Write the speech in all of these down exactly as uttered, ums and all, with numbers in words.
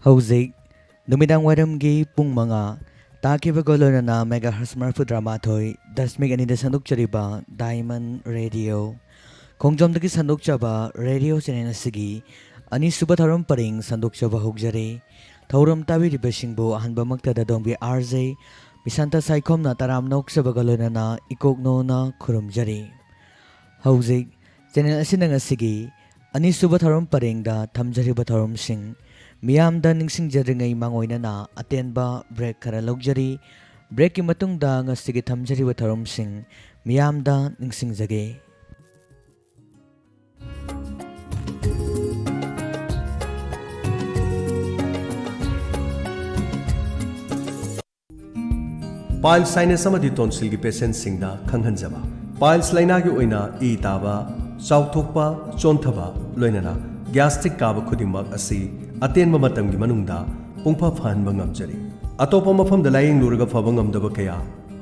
ꯍꯧꯖꯤꯛ ꯅꯨꯃꯤꯗꯥꯡ ꯋꯥꯏꯔꯝꯒꯤ ꯄꯨꯡ ꯃꯉꯥ ꯇꯥꯈꯤꯕꯒ ꯂꯣꯏꯅꯅ megahertz ꯃꯔꯤꯐꯨ ꯇꯔꯥꯃꯥꯊꯣꯏ ꯗꯁꯃꯤꯛ ꯑꯅꯤꯗ ꯁꯟꯗꯣꯛꯆꯔꯤꯕ Diamond Radio ꯈꯣꯡꯖꯣꯝꯗꯒꯤ ꯁꯟꯗꯣꯛꯆꯕ radio channel ꯑꯁꯤꯒꯤ ꯑꯅꯤꯁꯨꯕ ꯊꯧꯔꯝ ꯄꯔꯤꯡ ꯁꯟꯗꯣꯛꯆꯕ ꯍꯧꯖꯔꯤ꯫ ꯊꯧꯔꯝ ꯇꯥꯕꯤꯔꯤꯕꯁꯤꯡꯕꯨ ꯑꯍꯥꯟꯕꯃꯛꯇꯗ ꯗꯣꯝꯕꯤ R J ꯕꯤꯁꯥꯟꯇ ꯁꯥꯏꯈꯣꯝꯅ ꯇꯔꯥꯝꯅ ꯑꯣꯛꯆꯕꯒ ꯂꯣꯏꯅꯅ ꯏꯀꯣꯛꯅꯣꯅ ꯈꯨꯔꯨꯝꯖꯔꯤ꯫ ꯍꯧꯖꯤꯛ channel ꯑꯁꯤꯅ ꯉꯁꯤꯒꯤ ꯑꯅꯤꯁꯨꯕ ꯊꯧꯔꯝ ꯄꯔꯦꯡꯗ ꯊꯝꯖꯔꯤꯕ ꯊꯧꯔꯝꯁꯤꯡ ꯃꯤꯌꯥꯝꯗ ꯅꯤꯡꯁꯤꯡꯖꯗ꯭ꯔꯤꯉꯩ ꯃꯥꯡꯑꯣꯏꯅꯅ ꯑꯇꯦꯟꯕ break ꯈꯔ ꯂꯧꯖꯔꯤ꯫ Breakꯀꯤ ꯃꯇꯨꯡꯗ ꯉꯁꯤꯒꯤ ꯊꯝꯖꯔꯤꯕ ꯊꯧꯔꯝꯁꯤꯡ ꯃꯤꯌꯥꯝꯗ ꯅꯤꯡꯁꯤꯡꯖꯒꯦ꯫ Pile sinus ꯑꯃꯗꯤ tonsils ꯒꯤ patients ꯁꯤꯡꯗ ꯈꯪꯍꯟꯖꯕ꯫ Piles ꯂꯥꯏꯅꯥꯒꯤ ꯑꯣꯏꯅ ꯏ ꯇꯥꯕ, ꯆꯥꯎꯊꯣꯛꯄ, ꯆꯣꯟꯊꯕ, ꯂꯣꯏꯅꯅ gastric ꯀꯥꯕ ꯈꯨꯗꯤꯡꯃꯛ ꯑꯁꯤ ꯑꯇꯦꯟꯕ ꯃꯇꯝꯒꯤ ꯃꯅꯨꯡꯗ ꯄꯨꯡꯐ ꯐꯍꯟꯕ ꯉꯝꯖꯔꯤ꯫ ꯑꯇꯣꯞꯄ ꯃꯐꯝꯗ ꯂꯥꯌꯦꯡꯂꯨꯔꯒ ꯐꯕ ꯉꯝꯗꯕ ꯀꯌꯥ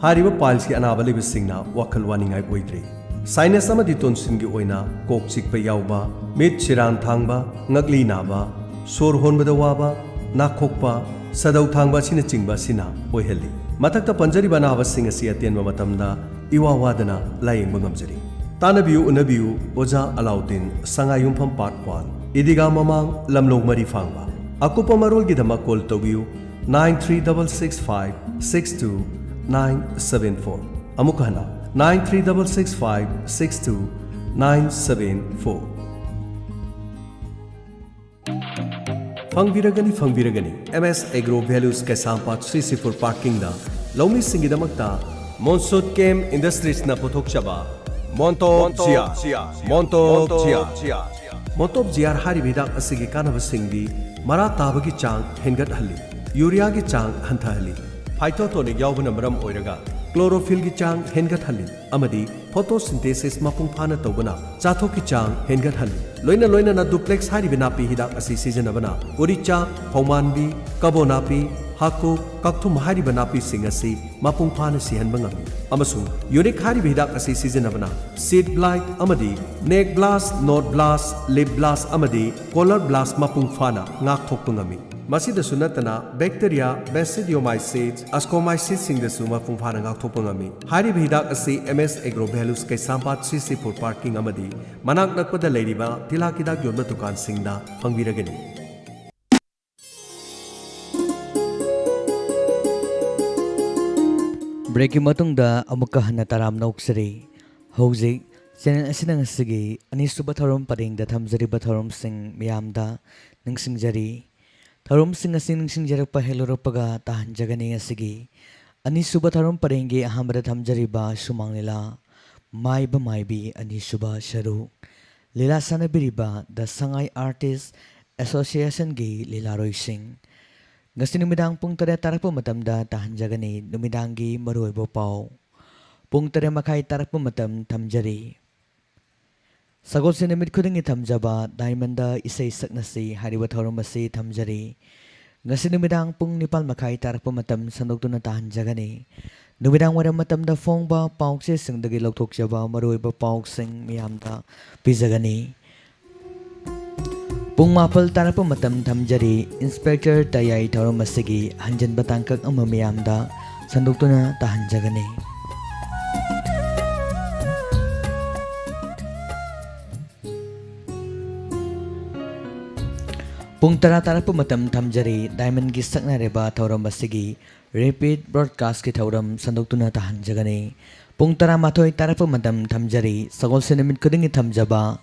ꯍꯥꯏꯔꯤꯕ piles ꯀꯤ ꯑꯅꯥꯕ ꯂꯩꯕꯁꯤꯡꯅ ꯋꯥꯈꯜ ꯋꯥꯅꯤꯡꯉꯥꯏ ꯑꯣꯏꯗ꯭ꯔꯤ꯫ Sinus ꯑꯃꯗꯤ tonsils ꯒꯤ ꯑꯣꯏꯅ ꯀꯣꯛ ꯆꯤꯛꯄ ꯌꯥꯎꯕ, ꯃꯤꯠ ꯁꯤꯔꯥꯟ ꯊꯥꯡꯕ, ꯉꯛꯂꯤ ꯅꯥꯕ, ꯁꯣꯔ ꯍꯣꯟꯕꯗ ꯋꯥꯕ, ꯅꯥꯈꯣꯛꯄ, ꯁꯥꯗꯧ ꯊꯥꯡꯕ ꯑꯁꯤꯅꯆꯤꯡꯕ ꯑꯁꯤꯅ ꯑꯣꯏꯍꯜꯂꯤ꯫ ꯃꯊꯛꯇ ꯄꯟꯖꯔꯤꯕ ꯑꯅꯥꯕꯁꯤꯡ ꯑꯁꯤ ꯑꯇꯦꯟꯕ ꯃꯇꯝꯗ ꯏꯋꯥ ꯋꯥꯗꯅ ꯂꯥꯌꯦꯡꯕ ꯉꯝꯖꯔꯤ꯫ ꯇꯥꯟꯅꯕꯤꯌꯨ, ꯎꯅꯕꯤꯌꯨ, ꯑꯣꯖꯥ ꯑꯂꯥꯎꯗꯤꯟ, ꯁꯉꯥꯏꯌꯨꯝꯐꯝ Part one, ꯏꯗꯤꯒꯥ ꯃꯃꯥꯡ, ꯂꯝꯂꯧ ꯃꯔꯤ ꯐꯥꯡꯕ꯫ ꯑꯀꯨꯞꯄ ꯃꯔꯣꯜꯒꯤꯗꯃꯛ call ꯇꯧꯕꯤꯌꯨ, nine three double six five six two nine seven four꯫ ꯑꯃꯨꯛ ꯍꯟꯅ, nine three double six five six two nine seven four꯫ ꯐꯪꯕꯤꯔꯒꯅꯤ, ꯐꯪꯕꯤꯔꯒꯅꯤ꯫ M S Agro Values ꯀꯩꯁꯥꯝꯄꯥꯠ ꯁꯤꯁꯤꯐꯨꯔ parking ꯗ ꯂꯧꯃꯤꯁꯤꯡꯒꯤꯗꯃꯛꯇ ꯃꯣꯟꯁꯨꯠ ꯀꯦꯝ ꯏꯟꯗꯁꯇ꯭ꯔꯤꯁꯅ ꯄꯨꯊꯣꯛꯆꯕ ꯃꯣꯟꯇꯣꯞ ꯖꯤꯌꯥ, ꯃꯣꯟꯇꯣꯞ ꯖꯤꯌꯥ꯫ ꯃꯣꯟꯇꯣꯞ ꯖꯤꯌꯥ ꯍꯥꯏꯔꯤꯕ ꯍꯤꯗꯥꯛ ꯑꯁꯤꯒꯤ ꯀꯥꯟꯅꯕꯁꯤꯡꯗꯤ ꯃꯔꯥ ꯇꯥꯕꯒꯤ ꯆꯥꯡ ꯍꯦꯟꯒꯠꯍꯜꯂꯤ, ꯌꯨꯔꯤꯌꯥꯒꯤ ꯆꯥꯡ ꯍꯟꯊꯍꯜꯂꯤ, phytotonic ꯌꯥꯎꯕꯅ ꯃꯔꯝ ꯑꯣꯏꯔꯒ chlorophyll ꯒꯤ ꯆꯥꯡ ꯍꯦꯟꯒꯠꯍꯜꯂꯤ ꯑꯃꯗꯤ photosynthesis ꯃꯄꯨꯡ ꯐꯥꯅ ꯇꯧꯕꯅ ꯆꯥꯊꯣꯛꯀꯤ ꯆꯥꯡ ꯍꯦꯟꯒꯠꯍꯜꯂꯤ꯫ ꯂꯣꯏꯅ ꯂꯣꯏꯅꯅ ꯗꯨꯄ꯭ꯂꯦꯛꯁ ꯍꯥꯏꯔꯤꯕ ꯅꯥꯄꯤ ꯍꯤꯗꯥꯛ ꯑꯁꯤ ꯁꯤꯖꯤꯟꯅꯕꯅ ꯎꯔꯤꯆꯥ, ꯐꯧꯃꯥꯟꯕꯤ, ꯀꯕꯣ ꯅꯥꯄꯤ, ꯍꯥꯀꯨꯛ, ꯀꯛꯊꯨꯝ ꯍꯥꯏꯔꯤꯕ ꯅꯥꯄꯤꯁꯤꯡ ꯑꯁꯤ ꯃꯄꯨꯡ ꯐꯥꯅ ꯁꯤꯍꯟꯕ ꯉꯝꯃꯤ꯫ ꯑꯃꯁꯨꯡ ꯌꯨꯅꯤꯛ ꯍꯥꯏꯔꯤꯕ ꯍꯤꯗꯥꯛ ꯑꯁꯤ ꯁꯤꯖꯤꯟꯅꯕꯅ seed blight ꯑꯃꯗꯤ neck blast, node blast, lip blast ꯑꯃꯗꯤ collar blast ꯃꯄꯨꯡ ꯐꯥꯅ ꯉꯥꯛꯊꯣꯛꯄ ꯉꯝꯃꯤ꯫ ꯃꯁꯤꯗꯁꯨ ꯅꯠꯇꯅ bacteria, basidiomycetes, ascomycetesꯁꯤꯡꯗꯁꯨ ꯃꯄꯨꯡ ꯐꯥꯅ ꯉꯥꯛꯊꯣꯛꯄ ꯉꯝꯃꯤ꯫ ꯍꯥꯏꯔꯤꯕ ꯍꯤꯗꯥꯛ ꯑꯁꯤ M S Agro Values ꯀꯩꯁꯥꯝꯄꯥꯠ C C Food Parking ꯑꯃꯗꯤ ꯃꯅꯥꯛ ꯅꯛꯄꯗ ꯂꯩꯔꯤꯕ ꯇꯤꯜꯍꯥꯠ ꯍꯤꯗꯥꯛ ꯌꯣꯟꯕ ꯗꯨꯀꯥꯟꯁꯤꯡꯗ ꯐꯪꯕꯤꯔꯒꯅꯤ꯫ Breakꯀꯤ ꯃꯇꯨꯡꯗ ꯑꯃꯨꯛꯀ ꯍꯟꯅ ꯇꯔꯥꯝꯅ ꯑꯣꯛꯆꯔꯤ꯫ ꯍꯧꯖꯤꯛ channel ꯑꯁꯤꯅ ꯉꯁꯤꯒꯤ ꯑꯅꯤꯁꯨꯕ ꯊꯧꯔꯝ ꯄꯔꯦꯡꯗ ꯊꯝꯖꯔꯤꯕ ꯊꯧꯔꯝꯁꯤꯡ ꯃꯤꯌꯥꯝꯗ ꯅꯤꯡꯁꯤꯡꯖꯔꯤ꯫ ꯊꯧꯔꯝꯁꯤꯡ ꯑꯁꯤ ꯅꯤꯡꯁꯤꯡꯖꯔꯛꯄ ꯍꯦꯛ ꯂꯧꯔꯛꯄꯒ ꯇꯥꯍꯟꯖꯒꯅꯤ꯫ ꯉꯁꯤꯒꯤ ꯑꯅꯤꯁꯨꯕ ꯊꯧꯔꯝ ꯄꯔꯦꯡꯒꯤ ꯑꯍꯥꯟꯕꯗ ꯊꯝꯖꯔꯤꯕ ꯁꯨꯃꯥꯡ ꯂꯤꯂꯥ ꯃꯥꯏꯕ ꯃꯥꯏꯕꯤ ꯑꯅꯤꯁꯨꯕ ꯁꯔꯨꯛ꯫ ꯂꯤꯂꯥ ꯁꯥꯟꯅꯕꯤꯔꯤꯕ The Sangai Artist Associationꯒꯤ ꯂꯤꯂꯥꯔꯣꯏꯁꯤꯡ꯫ ꯉꯁꯤ ꯅꯨꯃꯤꯗꯥꯡ ꯄꯨꯡ ꯇꯔꯦꯠ ꯇꯥꯔꯛꯄ ꯃꯇꯝꯗ ꯇꯥꯍꯟꯖꯒꯅꯤ ꯅꯨꯃꯤꯗꯥꯡꯒꯤ ꯃꯔꯨꯑꯣꯏꯕ ꯄꯥꯎ꯫ ꯄꯨꯡ ꯇꯔꯦꯠ ꯃꯈꯥꯏ ꯇꯥꯔꯛꯄ ꯃꯇꯝ ꯊꯝꯖꯔꯤ꯫ ꯁꯒꯣꯜꯁꯦꯟ ꯅꯨꯃꯤꯠ ꯈꯨꯗꯤꯡꯒꯤ ꯊꯝꯖꯕ Diamondꯗ ꯏꯁꯩ ꯁꯛꯅꯁꯤ ꯍꯥꯏꯔꯤꯕ ꯊꯧꯔꯝ ꯑꯁꯤ ꯊꯝꯖꯔꯤ꯫ ꯉꯁꯤ ꯅꯨꯃꯤꯗꯥꯡ ꯄꯨꯡ ꯅꯤꯄꯥꯜ ꯃꯈꯥꯏ ꯇꯥꯔꯛꯄ ꯃꯇꯝ ꯁꯟꯗꯣꯛꯇꯨꯅ ꯇꯥꯍꯟꯖꯒꯅꯤ꯫ ꯅꯨꯃꯤꯗꯥꯡ ꯋꯥꯏꯔꯝ ꯃꯇꯝꯗ ꯐꯣꯡꯕ ꯄꯥꯎꯆꯦꯁꯤꯡꯗꯒꯤ ꯂꯧꯊꯣꯛꯆꯕ ꯃꯔꯨꯑꯣꯏꯕ ꯄꯥꯎꯁꯤꯡ ꯃꯤꯌꯥꯝꯗ ꯄꯤꯖꯒꯅꯤ꯫ ꯄꯨꯡ ꯃꯥꯄꯜ ꯇꯥꯔꯛꯄ ꯃꯇꯝ ꯊꯝꯖꯔꯤ꯫ Inspector ꯇꯌꯥꯏ ꯊꯧꯔꯝ ꯑꯁꯤꯒꯤ ꯍꯟꯖꯤꯟꯕ ꯇꯥꯡꯀꯛ ꯑꯃ ꯃꯤꯌꯥꯝꯗ ꯁꯟꯗꯣꯛꯇꯨꯅ ꯇꯥꯍꯟꯖꯒꯅꯤ꯫ ꯄꯨꯡ ꯇꯔꯥ ꯇꯥꯔꯛꯄ ꯃꯇꯝ ꯊꯝꯖꯔꯤ꯫ Diamondꯒꯤ ꯁꯛꯅꯥꯏꯔꯕ ꯊꯧꯔꯝ ꯑꯁꯤꯒꯤ repeat broadcastꯀꯤ ꯊꯧꯔꯝ ꯁꯟꯗꯣꯛꯇꯨꯅ ꯇꯥꯍꯟꯖꯒꯅꯤ꯫ ꯄꯨꯡ ꯇꯔꯥꯃꯥꯊꯣꯏ ꯇꯥꯔꯛꯄ ꯃꯇꯝ ꯊꯝꯖꯔꯤ꯫ ꯁꯒꯣꯜꯁꯦꯟ ꯅꯨꯃꯤꯠ ꯈꯨꯗꯤꯡꯒꯤ ꯊꯝꯖꯕ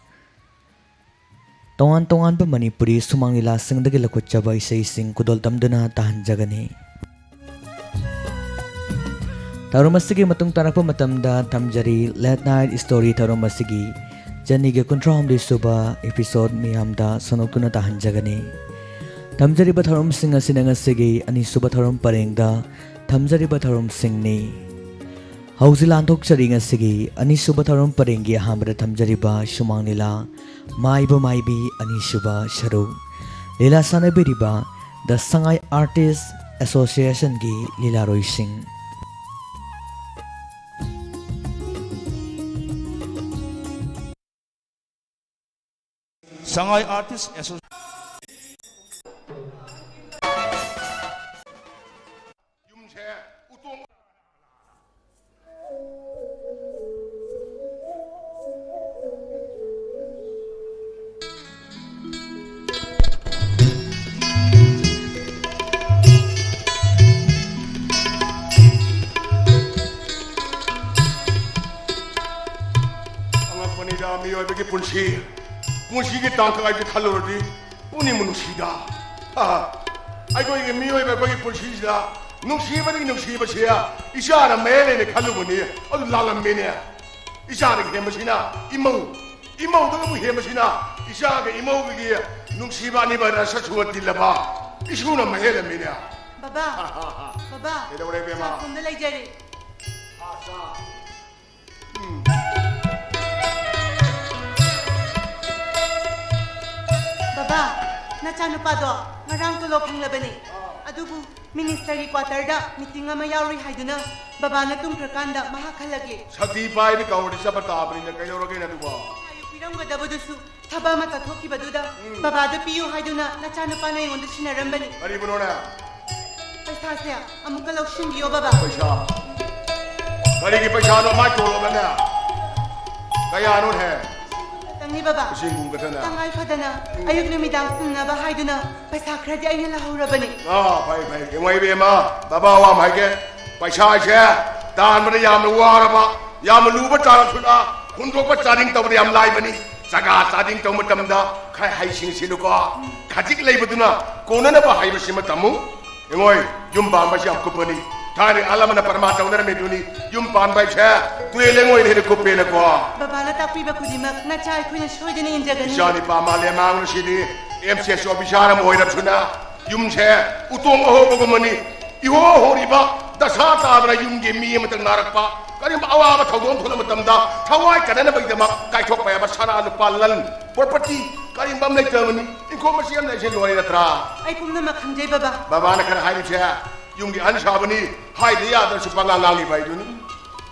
ꯇꯣꯉꯥꯟ ꯇꯣꯉꯥꯟꯕ ꯃꯅꯤꯄꯨꯔꯤ ꯁꯨꯃꯥꯡ ꯂꯤꯂꯥꯁꯤꯡꯗꯒꯤ ꯂꯧꯈꯠꯆꯕ ꯏꯁꯩꯁꯤꯡ ꯈꯨꯗꯣꯜ ꯇꯝꯗꯨꯅ ꯇꯥꯍꯟꯖꯒꯅꯤ꯫ ꯊꯧꯔꯝ ꯑꯁꯤꯒꯤ ꯃꯇꯨꯡ ꯇꯥꯔꯛꯄ ꯃꯇꯝꯗ ꯊꯝꯖꯔꯤ Late Night Story ꯊꯧꯔꯝ ꯑꯁꯤꯒꯤ ꯆꯅꯤꯒ ꯀꯨꯟꯊ꯭ꯔꯥꯍꯨꯝꯗꯣꯏ ꯁꯨꯕ episode ꯃꯤꯌꯥꯝꯗ ꯁꯟꯗꯣꯛꯇꯨꯅ ꯇꯥꯍꯟꯖꯒꯅꯤ꯫ ꯊꯝꯖꯔꯤꯕ ꯊꯧꯔꯝꯁꯤꯡ ꯑꯁꯤꯅ ꯉꯁꯤꯒꯤ ꯑꯅꯤꯁꯨꯕ ꯊꯧꯔꯝ ꯄꯔꯦꯡꯗ ꯊꯝꯖꯔꯤꯕ ꯊꯧꯔꯝꯁꯤꯡꯅꯤ꯫ ꯍꯧꯖꯤꯛ ꯂꯥꯟꯊꯣꯛꯆꯔꯤ ꯉꯁꯤꯒꯤ ꯑꯅꯤꯁꯨꯕ ꯊꯧꯔꯝ ꯄꯔꯦꯡꯒꯤ ꯑꯍꯥꯟꯕꯗ ꯊꯝꯖꯔꯤꯕ ꯁꯨꯃꯥꯡ ꯂꯤꯂꯥ ꯃꯥꯏꯕ ꯃꯥꯏꯕꯤ ꯑꯅꯤꯁꯨꯕ ꯁꯔꯨꯛ꯫ ꯂꯤꯂꯥ ꯁꯥꯟꯅꯕꯤꯔꯤꯕ The Sangai Artist Associationꯒꯤ ꯂꯤꯂꯥꯔꯣꯏꯁꯤꯡ꯫ Sangai Artist Association. ꯃꯤꯑꯣꯏꯕꯒꯤ ꯄꯨꯟꯁꯤ, ꯄꯨꯟꯁꯤꯒꯤ ꯇꯥꯡꯀꯛ ꯍꯥꯏꯕꯁꯤ ꯈꯜꯂꯨꯔꯗꯤ ꯄꯨꯛꯅꯤꯡꯕꯨ ꯅꯨꯡꯁꯤꯗ꯫ ꯑꯩꯈꯣꯏꯒꯤ ꯃꯤꯑꯣꯏꯕ ꯑꯩꯈꯣꯏꯒꯤ ꯄꯨꯟꯁꯤꯁꯤꯗ ꯅꯨꯡꯁꯤꯕꯗꯒꯤ ꯅꯨꯡꯁꯤꯕꯁꯦ ꯏꯆꯥꯅ ꯃꯌꯥꯏ ꯂꯩꯅ ꯈꯜꯂꯨꯕꯅꯤ꯫ ꯑꯗꯨ ꯂꯥꯜꯂꯝꯃꯦꯅꯦ꯫ ꯏꯆꯥꯗꯒꯤ ꯍꯦꯟꯕꯁꯤꯅ ꯏꯃꯧ, ꯏꯃꯧꯗꯒꯤ ꯑꯃꯨꯛ ꯍꯦꯟꯕꯁꯤꯅ ꯏꯆꯥꯒ ꯏꯃꯧꯒꯒꯤ ꯅꯨꯡꯁꯤꯕ ꯑꯅꯤꯃꯛ ꯔꯁ ꯁꯨꯕ ꯇꯤꯜꯂꯕ ꯏꯁꯨꯅ ꯃꯍꯦꯜꯂꯝꯃꯤꯅꯦ꯫ ꯕꯕꯥ, ꯕꯕꯥ, ꯀꯩꯗꯧꯔꯦ, ꯏꯕꯦꯝꯃ? ꯆꯥꯛꯈꯨꯝꯗ ꯂꯩꯖꯔꯤ꯫ ꯕꯕꯥ, ꯅꯆꯥꯅꯨꯄꯥꯗꯣ ꯉꯔꯥꯡ ꯇꯣꯂꯣꯞ ꯐꯪꯂꯕꯅꯤ꯫ ꯑꯗꯨꯕꯨ ꯃꯤꯅꯤꯁꯇꯔꯒꯤ ꯀ꯭ꯋꯥꯇꯔꯗ ꯃꯤꯇꯤꯡ ꯑꯃ ꯌꯥꯎꯔꯨꯏ ꯍꯥꯏꯗꯨꯅ ꯕꯕꯥꯅ ꯇꯨꯝꯈ꯭ꯔꯀꯥꯟꯗ ꯃꯍꯥꯛ ꯍꯜꯂꯛꯏ꯫ ꯁꯇꯤ ꯄꯥꯏꯔꯗꯤ ꯀꯧꯔꯗꯤ ꯆꯠꯄ ꯇꯥꯕꯅꯤꯅ ꯀꯩꯗꯧꯔꯒꯦꯅꯦ ꯑꯗꯨꯕꯣ? ꯄꯥꯏꯌꯨ ꯄꯤꯔꯝꯒꯗꯕꯗꯨꯁꯨ ꯊꯕꯛ ꯑꯃ ꯆꯠꯊꯣꯛꯈꯤꯕꯗꯨꯗ ꯎꯝ꯫ ꯕꯕꯥꯗ ꯄꯤꯌꯨ ꯍꯥꯏꯗꯨꯅ ꯅꯆꯥꯅꯨꯄꯥꯅ ꯑꯩꯉꯣꯟꯗ ꯁꯤꯟꯅꯔꯝꯕꯅꯤ꯫ ꯀꯔꯤꯕꯨꯅꯣꯅꯦ? ꯄꯩꯁꯥꯁꯦ ꯑꯃꯨꯛꯀ ꯂꯧꯁꯤꯟꯕꯤꯌꯣ ꯕꯕꯥ꯫ ꯄꯩꯁꯥ? ꯀꯔꯤꯒꯤ ꯄꯩꯁꯥꯅꯣ? ꯃꯥꯏ ꯇꯣꯂꯣꯞꯅꯅꯦ꯫ ꯀꯌꯥꯅꯣ ꯍꯦ? ꯈꯛꯇꯪꯅꯤ ꯕꯕꯥ꯫ ꯂꯤꯁꯤꯡ ꯀꯨꯟ ꯈꯛꯇꯅ? ꯇꯉꯥꯏ ꯐꯗꯅ ꯑꯌꯨꯛ ꯅꯨꯃꯤꯗꯥꯡ ꯁꯤꯟꯅꯕ ꯍꯥꯏꯗꯨꯅ ꯄꯩꯁꯥ ꯈꯔꯗꯤ ꯑꯩꯅ ꯂꯧꯍꯧꯔꯕꯅꯤ꯫ ꯑꯥ, ꯐꯩ, ꯐꯩ꯫ ꯌꯦꯡꯉꯣ ꯏꯕꯦꯝꯃ, ꯕꯕꯥ ꯋꯥ ꯑꯃ ꯍꯥꯏꯒꯦ꯫ ꯄꯩꯁꯥꯁꯦ ꯇꯥꯟꯕꯗ ꯌꯥꯝꯅ ꯋꯥꯔꯕ, ꯌꯥꯝꯅ ꯂꯨꯕ ꯇꯥꯔꯁꯨꯅ ꯍꯨꯟꯗꯣꯛꯄ ꯆꯥꯗꯤꯡ ꯇꯧꯕꯗ ꯌꯥꯝ ꯂꯥꯏꯕꯅꯤ꯫ ꯆꯒꯥ ꯆꯥꯗꯤꯡ ꯇꯧꯕ ꯃꯇꯝꯗ ꯈꯔ ꯍꯩꯁꯤꯡꯁꯤꯜꯂꯨꯀꯣ꯫ ꯈꯖꯤꯛ ꯂꯩꯕꯗꯨꯅ ꯀꯣꯟꯅꯅꯕ ꯍꯥꯏꯕꯁꯤꯃ ꯇꯝꯃꯨ꯫ ꯌꯦꯡꯉꯣꯏ, ꯌꯨꯝ ꯄꯥꯟꯕꯁꯤ ꯌꯥꯝ ꯀꯨꯞꯄꯅꯤ꯫ ꯊꯥꯏꯅ ꯑꯍꯜ ꯂꯃꯟꯅ ꯄꯔꯃꯥꯟ ꯇꯧꯅꯔꯝꯃꯤꯗꯨꯅꯤ, ꯌꯨꯝ ꯄꯥꯟꯕ ꯍꯥꯏꯁꯦ ꯇꯨꯔꯦꯜ ꯂꯦꯡꯉꯣꯏꯅ ꯍꯦꯟꯅ ꯀꯨꯞꯄꯦꯅꯀꯣ꯫ ꯕꯕꯥꯅ ꯇꯥꯛꯄꯤꯕ ꯈꯨꯗꯤꯡꯃꯛ ꯅꯆꯥ ꯑꯩꯈꯣꯏꯅ ꯁꯣꯏꯗꯅ ꯏꯟꯖꯒꯅꯤ꯫ ꯏꯆꯥ ꯅꯤꯄꯥ ꯃꯥꯂꯦꯝ ꯃꯥꯡꯂꯨꯁꯤꯗꯤ ꯑꯦꯝ ꯁꯤ ꯑꯦꯁ ꯑꯣꯐꯤꯁꯥꯔ ꯑꯃ ꯑꯣꯏꯔꯕꯁꯨꯅ ꯌꯨꯝꯁꯦ ꯎꯇꯣꯡ ꯑꯍꯣꯕꯒꯨꯝꯕꯅꯤ꯫ ꯏꯍꯣ ꯍꯣꯔꯤꯕ ꯗꯁꯥ ꯇꯥꯗꯅ ꯌꯨꯝꯒꯤ ꯃꯤ ꯑꯃꯇꯪ ꯅꯥꯔꯛꯄ, ꯀꯔꯤꯒꯨꯝꯕ ꯑꯋꯥꯕ ꯊꯧꯗꯣꯛ ꯑꯃ ꯊꯣꯛꯂꯛꯄ ꯃꯇꯝꯗ ꯊꯋꯥꯏ ꯀꯟꯅꯅꯕꯒꯤꯗꯃꯛ ꯀꯥꯏꯊꯣꯛꯄ ꯌꯥꯕ ꯁꯅꯥ ꯂꯨꯄꯥ ꯂꯟ, property ꯀꯔꯤꯒꯨꯝꯕ ꯑꯃ ꯂꯩꯇꯕꯅꯤ꯫ ꯏꯪꯈꯣꯜ ꯃꯆꯦ ꯑꯃ ꯂꯩꯁꯦ ꯂꯣꯏꯔꯦ ꯅꯠꯇ꯭ꯔꯥ? ꯑꯩ ꯄꯨꯝꯅꯃꯛ ꯈꯪꯖꯩ ꯕꯕꯥ꯫ ꯕꯕꯥꯅ ꯈꯔ ꯍꯥꯏꯔꯤꯁꯦ ꯌꯨꯝꯒꯤ ꯑꯍꯟ ꯁꯥꯕꯅꯤ, ꯍꯥꯏꯗ ꯌꯥꯗ꯭ꯔꯁꯨ ꯄꯉꯥꯡ ꯉꯥꯡꯂꯤꯕ ꯍꯥꯏꯗꯨꯅꯤ꯫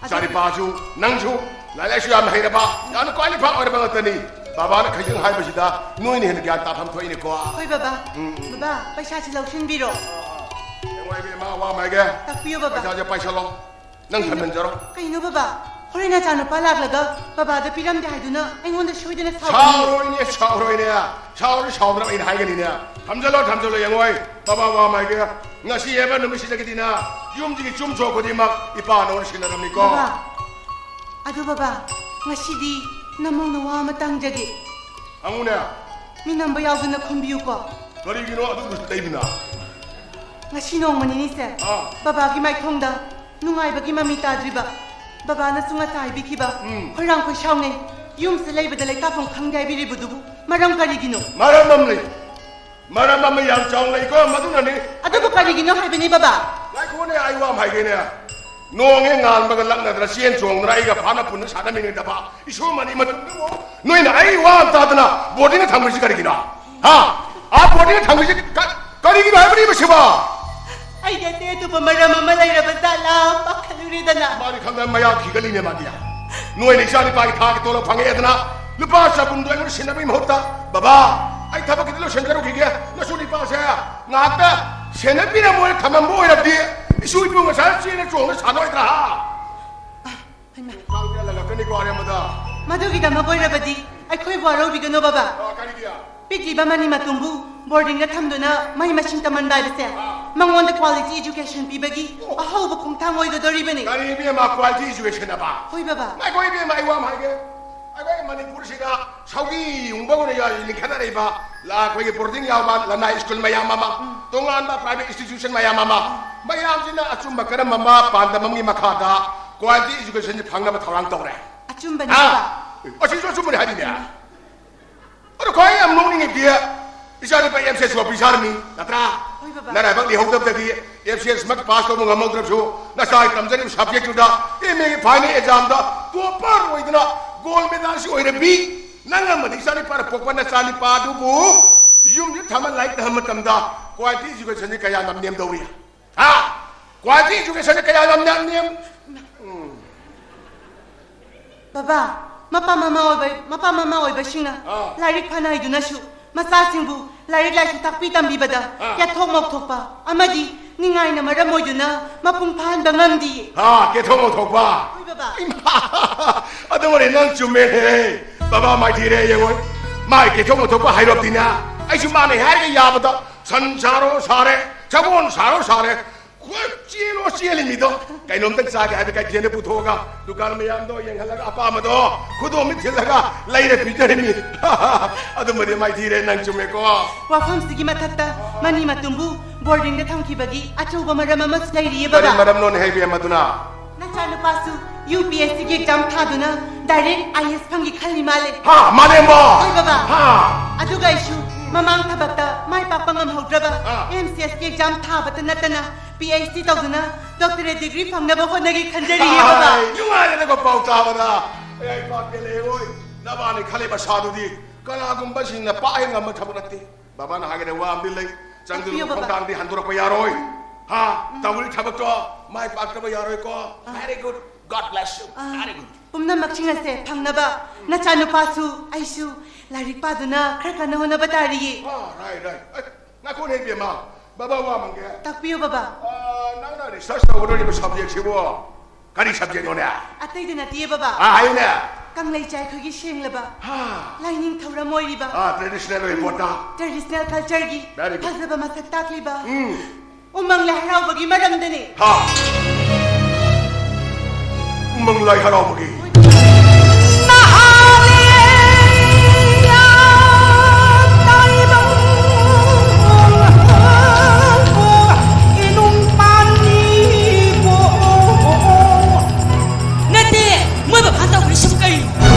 ꯑꯗꯨ ꯏꯆꯥꯅꯤꯄꯥꯁꯨ ꯅꯪꯁꯨ ꯂꯥꯏꯔꯤꯛ ꯂꯥꯏꯁꯨ ꯌꯥꯝꯅ ꯍꯩꯔꯕ, ꯌꯥꯝꯅ qualify ꯑꯣꯏꯔꯕ ꯉꯥꯛꯇꯅꯤ꯫ ꯕꯕꯥꯅ ꯈꯖꯤꯛ ꯍꯥꯏꯕꯁꯤꯗ ꯅꯣꯏꯅ ꯍꯦꯟꯅ ꯒ꯭ꯌꯥꯟ ꯇꯥꯐꯝ ꯊꯣꯛꯏꯅꯦꯀꯣ꯫ ꯍꯣꯏ ꯕꯕꯥ꯫ ꯎꯝ, ꯎꯝ꯫ ꯕꯕꯥ, ꯄꯩꯁꯥꯁꯤ ꯂꯧꯁꯤꯟꯕꯤꯔꯣ꯫ ꯌꯦꯡꯉꯣ ꯏꯕꯦꯝꯃ, ꯋꯥ ꯑꯃ ꯍꯥꯏꯒꯦ꯫ ꯇꯥꯛꯄꯤꯌꯨ ꯕꯕꯥ꯫ ꯄꯩꯁꯥꯁꯦ ꯄꯥꯏꯁꯜꯂꯣ꯫ ꯅꯪ ꯀꯩꯅꯣ, ꯊꯝꯖꯤꯟꯖꯔꯣ꯫ ꯀꯩꯅꯣ ꯕꯕꯥ? ꯍꯣꯔꯦꯟ ꯅꯆꯥꯅꯨꯄꯥ ꯂꯥꯛꯂꯒ ꯕꯕꯥꯗ ꯄꯤꯔꯝꯗꯦ ꯍꯥꯏꯗꯨꯅ ꯑꯩꯉꯣꯟꯗ ꯁꯣꯏꯗꯅ ꯁꯥꯎꯔꯅꯤ꯫ ꯁꯥꯎꯔꯣꯏꯅꯦ, ꯁꯥꯎꯔꯣꯏꯅꯦ꯫ ꯁꯥꯎꯔꯗꯤ ꯁꯥꯎꯗꯅꯕ ꯑꯩꯅ ꯍꯥꯏꯒꯅꯤꯅꯦ꯫ ꯊꯝꯖꯜꯂꯣ, ꯊꯝꯖꯜꯂꯣ, ꯌꯦꯡꯉꯣꯏ꯫ ꯕꯕꯥ ꯋꯥ ꯑꯃ ꯍꯥꯏꯒꯦ꯫ ꯉꯁꯤ ꯍꯥꯏꯕ ꯅꯨꯃꯤꯠꯁꯤꯗꯒꯤꯗꯤꯅ ꯌꯨꯝꯁꯤꯒꯤ ꯆꯨꯝ ꯁꯣꯛ ꯈꯨꯗꯤꯡꯃꯛ ꯏꯄꯥ ꯅꯉꯣꯟꯗ ꯁꯤꯟꯅꯔꯝꯅꯤꯀꯣ꯫ ꯕꯕꯥ, ꯑꯗꯨ ꯕꯕꯥ, ꯉꯁꯤꯗꯤ ꯅꯃꯧꯅ ꯋꯥ ꯑꯃ ꯇꯥꯡꯖꯒꯦ꯫ ꯍꯪꯉꯨꯅꯦ꯫ ꯃꯤꯅꯝꯕ ꯌꯥꯎꯗꯅ ꯈꯨꯝꯕꯤꯌꯨꯀꯣ꯫ ꯀꯔꯤꯒꯤꯅꯣ ꯑꯗꯨꯕꯨ ꯂꯩꯕꯅ? ꯉꯁꯤ ꯅꯣꯡꯃ ꯅꯤꯅꯤꯁꯦ ꯑꯥ꯫ ꯕꯕꯥꯒꯤ ꯃꯥꯏꯊꯣꯡꯗ ꯅꯨꯡꯉꯥꯏꯕꯒꯤ ꯃꯃꯤ ꯇꯥꯗ꯭ꯔꯤꯕ꯫ ꯕꯕꯥꯅꯁꯨ ꯉꯁꯥꯏ ꯍꯥꯏꯕꯤꯈꯤꯕ ꯎꯝ꯫ ꯈꯣꯏꯔꯥꯡ ꯈꯣꯏꯁꯥꯎꯅꯩ, ꯌꯨꯝꯁꯦ ꯂꯩꯕꯗ ꯂꯩꯇꯥꯐꯝ ꯈꯪꯗꯦ ꯍꯥꯏꯕꯤꯔꯤꯕꯗꯨꯕꯨ ꯃꯔꯝ ꯀꯔꯤꯒꯤꯅꯣ? ꯃꯔꯝ ꯑꯃ ꯂꯩ꯫ ꯃꯔꯝ ꯑꯃ ꯌꯥꯝ ꯆꯥꯎꯅ ꯂꯩꯀꯣ, ꯃꯗꯨꯅꯅꯤ꯫ ꯑꯗꯨꯕꯨ ꯀꯔꯤꯒꯤꯅꯣ ꯍꯥꯏꯕꯅꯤ ꯕꯕꯥ? ꯉꯥꯏꯈꯣꯅꯦ, ꯑꯩ ꯋꯥ ꯑꯃ ꯍꯥꯏꯒꯦꯅꯦ꯫ ꯅꯣꯡꯉꯦ ꯉꯥꯟꯕꯒ ꯂꯛꯅꯗꯅ ꯆꯦꯟ ꯆꯣꯡꯗꯅ ꯑꯩꯒ ꯐꯥꯅ ꯄꯨꯟꯅ ꯁꯥꯟꯅꯃꯤꯟꯅꯗꯕ ꯏꯁꯣꯔ ꯃꯅꯤ ꯃꯇꯨꯡꯗꯕꯨ ꯅꯣꯏꯅ ꯑꯩ ꯋꯥ ꯑꯃ ꯇꯥꯗꯅ ꯕꯣꯔꯗꯤꯡꯗ ꯊꯝꯈ꯭ꯔꯤꯁꯤ ꯀꯔꯤꯒꯤꯅꯣ? ꯍꯥ? ꯑꯥ, ꯕꯣꯔꯗꯤꯡꯗ ꯊꯝꯈ꯭ꯔꯤꯁꯤ ꯀ-, ꯀꯔꯤꯒꯤꯅꯣ ꯍꯥꯏꯕꯅꯤ ꯃꯁꯤꯕꯣ? ꯑꯩꯗꯤ ꯑꯇꯩ ꯑꯇꯣꯞꯄ ꯃꯔꯝ ꯑꯃ ꯂꯩꯔꯕ ꯖꯥꯠꯂꯥ ꯄꯥꯈꯠꯂꯨꯔꯦꯗꯅ꯫ ꯃꯥꯗꯤ ꯈꯪꯗꯅ ꯃꯌꯥ ꯈꯤꯒꯠꯂꯤꯅꯦ ꯃꯥꯗꯤ꯫ ꯅꯣꯏꯅ ꯏꯆꯥ ꯅꯨꯄꯥꯒꯤ ꯊꯥꯒꯤ ꯇꯣꯂꯣꯞ ꯐꯪꯉꯛꯑꯦꯗꯅ ꯂꯨꯄꯥ ꯆꯍꯨꯝꯗꯣ ꯑꯩꯉꯣꯟꯗ ꯁꯤꯟꯅꯕꯒꯤ ꯃꯍꯨꯠꯇ, "ꯕꯕꯥ, ꯑꯩ ꯊꯕꯛ ꯈꯤꯇ ꯂꯣꯏꯁꯤꯟꯖꯔꯨꯈꯤꯒꯦ, ꯅꯁꯨ ꯅꯨꯄꯥꯁꯦ ꯉꯥꯏꯍꯥꯛꯇ ꯁꯦꯟꯅꯕꯤꯔꯝꯃꯣꯅ ꯊꯝꯃꯝꯕ ꯑꯣꯏꯔꯕꯗꯤ ꯏꯁꯨ ꯏꯕꯨꯡ ꯉꯁꯥꯏ ꯆꯦꯟꯅ ꯆꯣꯡꯅ ꯁꯥꯟꯅꯔꯣꯏꯗ꯭ꯔꯥ?" ꯍꯥ? ꯍꯩꯃꯥ, ꯀꯥꯡꯗ ꯂꯜꯂꯛꯀꯅꯤꯀꯣ ꯑꯔꯦꯝꯕꯗ꯫ ꯃꯗꯨꯒꯤꯗꯃꯛ ꯑꯣꯏꯔꯕꯗꯤ ꯑꯩꯈꯣꯏꯕꯨ ꯋꯥꯔꯧꯕꯤꯒꯅꯨ ꯕꯕꯥ꯫ ꯑ, ꯀꯔꯤꯒꯤ? ꯄꯤꯛꯂꯤꯕ ꯃꯅꯤ ꯃꯇꯨꯝꯕꯨ ꯕꯣꯔꯗꯤꯡꯗ ꯊꯝꯗꯨꯅ ꯃꯍꯩ ꯃꯁꯤꯡ ꯇꯝꯍꯟꯕ ꯍꯥꯏꯕꯁꯦ ꯃꯉꯣꯟꯗ ꯀ꯭ꯋꯥꯂꯤꯇꯤ ꯏꯖꯨꯀꯦꯁꯟ ꯄꯤꯕꯒꯤ ꯑꯍꯧꯕ ꯈꯣꯡꯊꯥꯡ ꯑꯣꯏꯒꯗꯧꯔꯤꯕꯅꯤ꯫ ꯀꯔꯤ ꯏꯕꯦꯝꯃ, ꯀ꯭ꯋꯥꯂꯤꯇꯤ ꯏꯖꯨꯀꯦꯁꯟ ꯑꯕ? ꯍꯣꯏ ꯕꯕꯥ꯫ ꯉꯥꯏꯈꯣ ꯏꯕꯦꯝꯃ, ꯑꯩ ꯋꯥ ꯑꯃ ꯍꯥꯏꯒꯦ꯫ ꯑꯩꯈꯣꯏ ꯃꯅꯤꯄꯨꯔꯁꯤꯗ ꯁꯧꯒꯤ ꯌꯨꯡꯕ ꯑꯣꯏꯅ ꯌꯥ-, ꯂꯤꯡꯈꯠꯅꯔꯛꯏꯕ ꯂ-, ꯑꯩꯈꯣꯏꯒꯤ ꯕꯣꯔꯗꯤꯡ ꯌꯥꯎꯕ ꯂꯅꯥꯏ ꯁ꯭ꯀꯨꯜ ꯃꯌꯥꯝ ꯑꯃ, ꯇꯣꯉꯥꯟꯕ ꯄ꯭ꯔꯥꯏꯚꯦꯠ ꯏꯟꯁꯇꯤꯇ꯭ꯌꯨꯁꯟ ꯃꯌꯥꯝ ꯑꯃ, ꯃꯌꯥꯝꯁꯤꯅ ꯑꯆꯨꯝꯕ ꯀꯔꯝꯕ ꯑꯃ ꯄꯥꯟꯗꯝ ꯑꯃꯒꯤ ꯃꯈꯥꯗ ꯀ꯭ꯋꯥꯂꯤꯇꯤ ꯏꯖꯨꯀꯦꯁꯟꯁꯤ ꯐꯪꯅꯕ ꯊꯧꯔꯥꯡ ꯇꯧꯔꯦ? ꯑꯆꯨꯝꯕꯅꯤ ꯍꯥ? ꯕꯕꯥ꯫ ꯑꯁꯤꯁꯨ ꯑꯆꯨꯝꯕꯅꯤ ꯍꯥꯏꯔꯤꯅꯦ꯫ ꯑꯗꯣ ꯈ꯭ꯋꯥꯏ ꯌꯥꯝ ꯅꯣꯛꯅꯤꯡꯉꯤꯗꯤ ꯏꯆꯥ ꯅꯨꯄꯥ ꯑꯦꯝ ꯁꯤ ꯑꯦꯁ ꯁꯨ ꯑꯣꯐꯤꯁꯥꯔꯅꯤ, ꯅꯠꯇ꯭ꯔꯥ? ꯍꯣꯏ, ꯕꯕꯥ꯫ ꯅꯔꯥꯏꯕꯛ ꯂꯩꯍꯧꯗꯕꯗꯒꯤ ꯑꯦꯝ ꯁꯤ ꯑꯦꯁ ꯃꯛ ꯄꯥꯁ ꯇꯧꯕ ꯉꯝꯍꯧꯗ꯭ꯔꯕꯁꯨ ꯅꯁꯥꯒꯤ ꯇꯝꯖꯔꯤꯕ ꯁꯕꯖꯦꯛꯇꯨꯗ ꯑꯦꯝ ꯑꯦꯒꯤ ꯐꯥꯏꯅꯦꯜ ꯑꯦꯛꯖꯥꯝꯗ ꯇꯣꯞꯄꯔ ꯑꯣꯏꯗꯅ ꯒꯣꯜ ꯃꯦꯗꯥꯜꯁꯤ ꯑꯣꯏꯔꯕꯤ ꯅꯪ ꯑꯃꯗꯤ ꯏꯆꯥ ꯅꯨꯄꯥꯅ ꯄꯣꯛꯄ ꯅꯆꯥ ꯅꯨꯄꯥ ꯑꯗꯨꯕꯨ ꯌꯨꯝꯁꯤ ꯊꯝꯃ ꯂꯥꯏꯔꯤꯛ ꯇꯝꯍꯟꯕ ꯃꯇꯝꯗ ꯀ꯭ꯋꯥꯂꯤꯇꯤ ꯏꯖꯨꯀꯦꯁꯟꯁꯤ ꯀꯌꯥ ꯌꯥꯝ ꯅꯦꯝꯗꯧꯔꯤ? ꯍꯥ? ꯀ꯭ꯋꯥꯂꯤꯇꯤ ꯏꯖꯨꯀꯦꯁꯟꯁꯤ ꯀꯌꯥ ꯌꯥꯝ ꯅꯦꯝ, ꯅꯦꯝ? ꯕꯕꯥ, ꯃꯄꯥ ꯃꯃꯥ ꯑꯣꯏꯕ, ꯃꯄꯥ ꯃꯃꯥ ꯑꯣꯏꯕꯁꯤꯡꯅ ꯑꯥ꯫ ꯂꯥꯏꯔꯤꯛ ꯐꯅ ꯍꯩꯗꯨꯅꯁꯨ ꯃꯆꯥꯁꯤꯡꯕꯨ ꯂꯥꯏꯔꯤꯛ ꯂꯥꯏꯁꯨ ꯇꯥꯛꯄꯤ ꯇꯝꯕꯤꯕꯗ ꯑꯥ꯫ ꯌꯥꯊꯣꯛ ꯃꯧꯊꯣꯛꯄ ꯑꯃꯗꯤ ꯅꯤꯡꯉꯥꯏꯅ ꯃꯔꯝ ꯑꯣꯏꯗꯨꯅ ꯃꯄꯨꯡ ꯐꯥꯍꯟꯕ ꯉꯝꯗꯤꯌꯦ꯫ ꯍꯥ, ꯀꯦꯊꯣꯛ ꯃꯧꯊꯣꯛꯄ꯫ ꯍꯣꯏ, ꯕꯕꯥ꯫ ꯏꯃꯥ! ꯑꯗꯨꯃꯅꯤ ꯅꯪ ꯆꯨꯝꯃꯦꯍꯦ꯫ ꯕꯕꯥ ꯃꯥꯏꯊꯤꯔꯦ ꯌꯦꯡꯉꯣ꯫ ꯃꯥꯏ ꯀꯦꯊꯣꯛ ꯃꯧꯊꯣꯛꯄ ꯍꯥꯏꯔꯣꯞꯇꯤꯅꯦ꯫ ꯑꯩꯁꯨ ꯃꯥꯅ ꯍꯥꯏꯔꯒ ꯌꯥꯕꯗ ꯁꯟ ꯁꯥꯔꯣ ꯁꯥꯔꯦ, ꯁꯒꯣꯜ ꯁꯥꯔꯣ ꯁꯥꯔꯦ꯫ ꯀꯣꯏ ꯆꯦꯜꯂꯣ ꯆꯦꯜꯂꯤ ꯃꯤꯗꯣ꯫ ꯀꯩꯅꯣꯝꯇꯪ ꯆꯥꯒꯦ ꯍꯥꯏꯕ ꯀꯩꯊꯦꯜꯗ ꯄꯨꯊꯣꯛꯑꯒ ꯗꯨꯀꯥꯟ ꯃꯌꯥꯝꯗꯣ ꯌꯦꯡꯍꯜꯂꯒ ꯑꯄꯥꯝꯕꯗꯣ ꯈꯨꯗꯣꯝ ꯃꯤꯠ ꯊꯤꯜꯂꯒ ꯂꯩꯔ ꯄꯤꯖꯔꯤꯃꯤ꯫ ꯑꯗꯨꯃꯗꯤ ꯃꯥꯏꯊꯤꯔꯦ, ꯅꯪ ꯆꯨꯝꯃꯦꯀꯣ꯫ ꯋꯥꯐꯝꯁꯤꯒꯤ ꯃꯊꯛꯇ ꯃꯅꯤ ꯃꯇꯨꯝꯕꯨ ꯕꯣꯔꯗꯤꯡꯗ ꯊꯝꯈꯤꯕꯒꯤ ꯑꯆꯧꯕ ꯃꯔꯝ ꯑꯃꯁꯨ ꯂꯩꯔꯤꯌꯦ, ꯀꯔꯤ ꯕꯕꯥ꯫ ꯃꯔꯝꯅꯣꯅꯦ ꯍꯦ ꯏꯕꯦꯝ ꯑꯗꯨꯅ? ꯅꯆꯥꯅꯨꯄꯥꯁꯨ ꯌꯨ ꯄꯤ ꯑꯦꯁ ꯁꯤꯒꯤ ꯑꯦꯛꯖꯥꯝ ꯊꯥꯗꯨꯅ ꯗꯥꯏꯔꯦꯛ ꯑꯥꯏ ꯑꯦꯁ ꯐꯪꯒꯦ ꯈꯜꯂꯤ ꯃꯥꯜꯂꯦ꯫ ꯍꯥ, ꯃꯥꯂꯦꯝꯕ! ꯍꯣꯏ, ꯕꯕꯥ꯫ ꯍꯥ꯫ ꯑꯗꯨꯒ ꯑꯩꯁꯨ ꯃꯃꯥꯡ ꯊꯕꯛꯇ ꯃꯥꯏ ꯄꯥꯛꯄ ꯉꯝꯍꯧꯗ꯭ꯔꯕ ꯑꯥ꯫ ꯑꯦꯝ ꯁꯤ ꯑꯦꯁ ꯀꯤ ꯑꯦꯛꯖꯥꯝ ꯊꯥꯕꯇ ꯅꯠꯇꯅ ꯄꯤ ꯑꯩꯆ ꯗꯤ ꯇꯧꯗꯨꯅ ꯗꯣꯛꯇꯔꯦꯠ ꯗꯤꯒ꯭ꯔꯤ ꯐꯪꯅꯕ ꯍꯣꯠꯅꯒꯦ ꯈꯟꯖꯔꯤꯌꯦ, ꯕꯕꯥ꯫ ꯍꯥꯏ, ꯅꯨꯡꯉꯥꯏꯔꯦꯗꯀꯣ ꯄꯥꯎ ꯇꯥꯕꯗ꯫ ꯑꯩ ꯄꯥꯛ ꯄꯦꯜꯂꯦ, ꯑꯣꯏ꯫ ꯅꯕꯥꯅꯤ ꯈꯜꯂꯤꯕ ꯁꯥꯗꯨꯗꯤ ꯀꯅꯥꯒꯨꯝꯕꯁꯤꯡꯅ ꯄꯥꯛ ꯍꯦꯛ ꯉꯝꯕ ꯊꯕꯛ ꯅꯠꯇꯦ꯫ ꯕꯕꯥꯅ ꯍꯥꯏꯒꯗꯕ ꯋꯥ ꯑꯃꯗꯤ ꯂꯩ꯫ ꯆꯪꯗꯨꯅ ꯇꯥꯛꯄꯤꯌꯨ, ꯕꯕꯥ꯫ ꯈꯣꯡꯊꯥꯡꯗꯤ ꯍꯟꯗꯣꯔꯛꯄ ꯌꯥꯔꯣꯏ꯫ ꯍꯥ? ꯎꯝ꯫ ꯇꯧꯔꯤ ꯊꯕꯛꯇꯣ ꯃꯥꯏ ꯄꯥꯛꯇꯕ ꯌꯥꯔꯣꯏꯀꯣ꯫ ꯑꯥ꯫ Very good. God bless you. Ah. Very good. ꯄꯨꯝꯅꯃꯛꯁꯤꯡ ꯑꯁꯦ ꯐꯪꯅꯕ ꯅꯆꯥꯅꯨꯄꯥꯁꯨ ꯑꯩꯁꯨ ꯂꯥꯏꯔꯤꯛ ꯄꯥꯗꯨꯅ ꯈꯔ ꯀꯟꯅ ꯍꯣꯠꯅꯕ ꯇꯥꯔꯤꯌꯦ꯫ ꯑꯥ, right, right. ꯑꯦ, ꯉꯥꯏꯈꯣꯅꯦ ꯏꯕꯦꯝꯃ꯫ ꯕꯕꯥ ꯋꯥ ꯃꯪꯒꯦ꯫ ꯇꯥꯛꯄꯤꯌꯨ, ꯕꯕꯥ꯫ ꯑꯥ, ꯅꯪꯅ research ꯇꯧꯒꯗꯧꯔꯤꯕ subject ꯁꯤꯕꯨ ꯀꯔꯤ subject ꯅꯣꯅꯦ? ꯑꯇꯩꯗ ꯅꯠꯇꯤꯌꯦ, ꯕꯕꯥ꯫ ꯑꯥ, ꯍꯥꯏꯌꯨꯅꯦ꯫ ꯀꯪꯂꯩ ꯆꯥꯏꯈꯣꯏꯒꯤ ꯁꯦꯡꯂꯕ, ꯍꯥ꯫ ꯂꯥꯏꯅꯤꯡꯊꯧ ꯔꯝ ꯑꯣꯏꯔꯤꯕ, ꯑꯥ, traditional ꯑꯣꯏꯕ ꯄꯣꯠꯇ꯫ Traditional culture ꯒꯤ very good. ꯐꯖꯕ ꯃꯁꯛ ꯇꯥꯛꯂꯤꯕ ꯎꯝ꯫ ꯎꯃꯪ ꯂꯥꯏ ꯍꯔꯥꯎꯕꯒꯤ ꯃꯔꯝꯗꯅꯤ꯫ ꯍꯥ? ꯎꯃꯪ ꯂꯥꯏ ꯍꯔꯥꯎꯕꯒꯤ? ꯅꯠꯇꯦ, ꯃꯣꯏ ꯕꯕꯥꯅ ꯇꯧꯔꯤꯁꯤꯕꯨ ꯀꯩꯅꯣ?